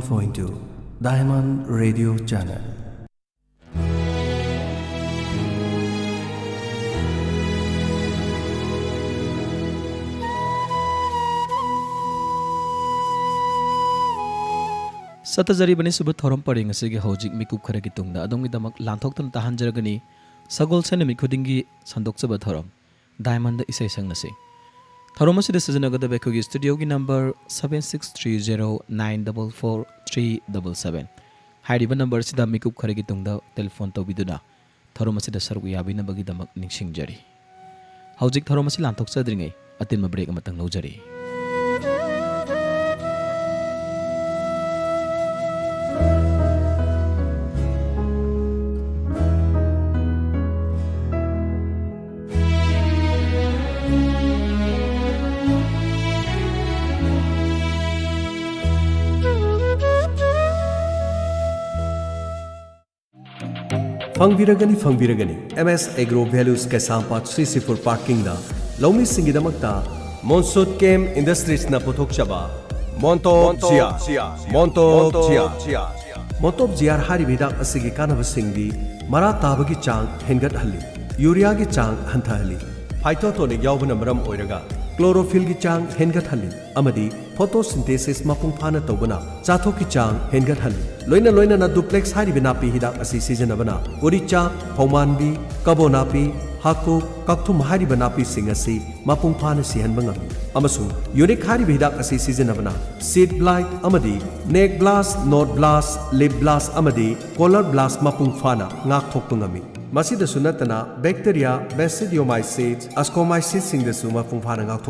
Point two Diamond Radio Channel. ꯆꯠꯊꯖꯔꯤꯕꯅꯤ ꯁꯨꯕ ꯊꯧꯔꯝ ꯄꯔꯦꯡ ꯑꯁꯤꯒꯤ ꯍꯧꯖꯤꯛ ꯃꯤꯀꯨꯞ ꯈꯔꯒꯤ ꯇꯨꯡꯗ ꯑꯗꯣꯝꯒꯤꯗꯃꯛ ꯂꯥꯟꯊꯣꯛꯇꯨꯅ ꯇꯥꯍꯟꯖꯔꯒꯅꯤ ꯁꯒꯣꯜꯁꯦꯟ ꯅꯨꯃꯤꯠ ꯈꯨꯗꯤꯡꯒꯤ ꯁꯟꯗꯣꯛꯆꯕ ꯊꯧꯔꯝ ꯗꯥꯏꯃꯟꯗ ꯏꯁꯩ ꯁꯪ ꯑꯁꯤ꯫ ꯊꯧꯔꯝ ꯑꯁꯤꯗ ꯁꯤꯖꯤꯟꯅꯒꯗꯕ ꯑꯩꯈꯣꯏꯒꯤ ꯁ꯭ꯇꯨꯗꯤꯑꯣꯒꯤ number seven six three zero nine double four three double seven꯫ ꯍꯥꯏꯔꯤꯕ ꯅꯝꯕꯔ ꯑꯁꯤꯗ ꯃꯤꯀꯨꯞ ꯈꯔꯒꯤ ꯇꯨꯡꯗ ꯇꯦꯂꯤꯐꯣꯟ ꯇꯧꯕꯤꯗꯨꯅ ꯊꯧꯔꯝ ꯑꯁꯤꯗ ꯁꯔꯨꯛ ꯌꯥꯕꯤꯅꯕꯒꯤꯗꯃꯛ ꯅꯤꯡꯁꯤꯡꯖꯔꯤ꯫ ꯍꯧꯖꯤꯛ ꯊꯧꯔꯝ ꯑꯁꯤ ꯂꯥꯟꯊꯣꯛꯆꯗ꯭ꯔꯤꯉꯩ ꯑꯇꯦꯟꯕ ꯕ꯭ꯔꯦꯛ ꯑꯃꯇꯪ ꯂꯧꯖꯔꯤ꯫ ꯐꯪꯕꯤꯔꯒꯅꯤ, ꯐꯪꯕꯤꯔꯒꯅꯤ꯫ ꯑꯦꯝ ꯑꯦꯁ ꯑꯦꯒ꯭ꯔꯣ ꯚꯦꯂꯨꯁ ꯀꯩꯁꯥꯝꯄꯥꯠ ꯁꯤ ꯁꯤ ꯐꯨꯗ ꯄꯥꯔꯀꯤꯡꯗ ꯂꯧꯃꯤꯁꯤꯡꯒꯤꯗꯃꯛꯇ ꯃꯣꯟꯁꯨꯠ ꯀꯦꯝ ꯏꯟꯗꯁꯇ꯭ꯔꯤꯁꯅ ꯄꯨꯊꯣꯛꯆꯕ ꯃꯣꯟꯇꯣꯞ ꯖꯤꯌꯥ, ꯃꯣꯟꯇꯣꯞ ꯖꯤꯌꯥ꯫ ꯃꯣꯟꯇꯣꯞ ꯖꯤꯌꯥꯔ ꯍꯥꯏꯔꯤꯕ ꯍꯤꯗꯥꯛ ꯑꯁꯤꯒꯤ ꯀꯥꯟꯅꯕꯁꯤꯡꯗꯤ ꯃꯔꯥ ꯇꯥꯕꯒꯤ ꯆꯥꯡ ꯍꯦꯟꯒꯠꯍꯜꯂꯤ, ꯌꯨꯔꯤꯌꯥꯒꯤ ꯆꯥꯡ ꯍꯟꯊꯍꯜꯂꯤ, ꯐꯥꯏꯇꯣꯇꯣꯅꯤꯛ ꯌꯥꯎꯕꯅ ꯃꯔꯝ ꯑꯣꯏꯔꯒ ꯀ꯭ꯂꯣꯔꯣꯐꯤꯜꯒꯤ ꯆꯥꯡ ꯍꯦꯟꯒꯠꯍꯜꯂꯤ ꯑꯃꯗꯤ ꯐꯣꯇꯣꯁꯤꯟꯊꯦꯁꯤꯁ ꯃꯄꯨꯡ ꯐꯥꯅ ꯇꯧꯕꯅ ꯆꯥꯊꯣꯛꯀꯤ ꯆꯥꯡ ꯍꯦꯟꯒꯠꯍꯜꯂꯤ꯫ ꯂꯣꯏꯅ ꯂꯣꯏꯅꯅ ꯗꯨꯄ꯭ꯂꯦꯛꯁ ꯍꯥꯏꯔꯤꯕ ꯅꯥꯄꯤ ꯍꯤꯗꯥꯛ ꯑꯁꯤ ꯁꯤꯖꯤꯟꯅꯕꯅ ꯎꯔꯤꯆꯥ, ꯐꯧꯃꯥꯟꯕꯤ, ꯀꯕꯣ ꯅꯥꯄꯤ, ꯍꯥꯀꯨꯛ, ꯀꯛꯊꯨꯝ ꯍꯥꯏꯔꯤꯕ ꯅꯥꯄꯤꯁꯤꯡ ꯑꯁꯤ ꯃꯄꯨꯡ ꯐꯥꯅ ꯁꯤꯍꯟꯕ ꯉꯝꯃꯤ꯫ ꯑꯃꯁꯨꯡ ꯌꯨꯅꯤꯛ ꯍꯥꯏꯔꯤꯕ ꯍꯤꯗꯥꯛ ꯑꯁꯤ ꯁꯤꯖꯤꯟꯅꯕꯅ ꯁꯤꯗ ꯕ꯭ꯂꯥꯏꯠ ꯑꯃꯗꯤ ꯅꯦꯛ ꯕ꯭ꯂꯥꯁ, ꯅꯣꯗ ꯕ꯭ꯂꯥꯁ, ꯂꯤꯞ ꯕ꯭ꯂꯥꯁ ꯑꯃꯗꯤ ꯀꯣꯂꯔ ꯕ꯭ꯂꯥꯁ ꯃꯄꯨꯡ ꯐꯥꯅ ꯉꯥꯛꯊꯣꯛꯄ ꯉꯝꯃꯤ꯫ ꯃꯁꯤꯗꯁꯨ ꯅꯠꯇꯅ ꯕꯦꯛꯇꯦꯔꯤꯌꯥ, ꯕꯦꯁꯤꯗꯤꯌꯣꯃꯥꯏꯁꯤꯁ, ꯑꯁꯀꯣꯃꯥꯏꯁꯤꯁꯁꯤꯡꯗꯁꯨ ꯃꯄꯨꯡ ꯐꯥꯅ ꯉꯥꯛꯊꯣꯛ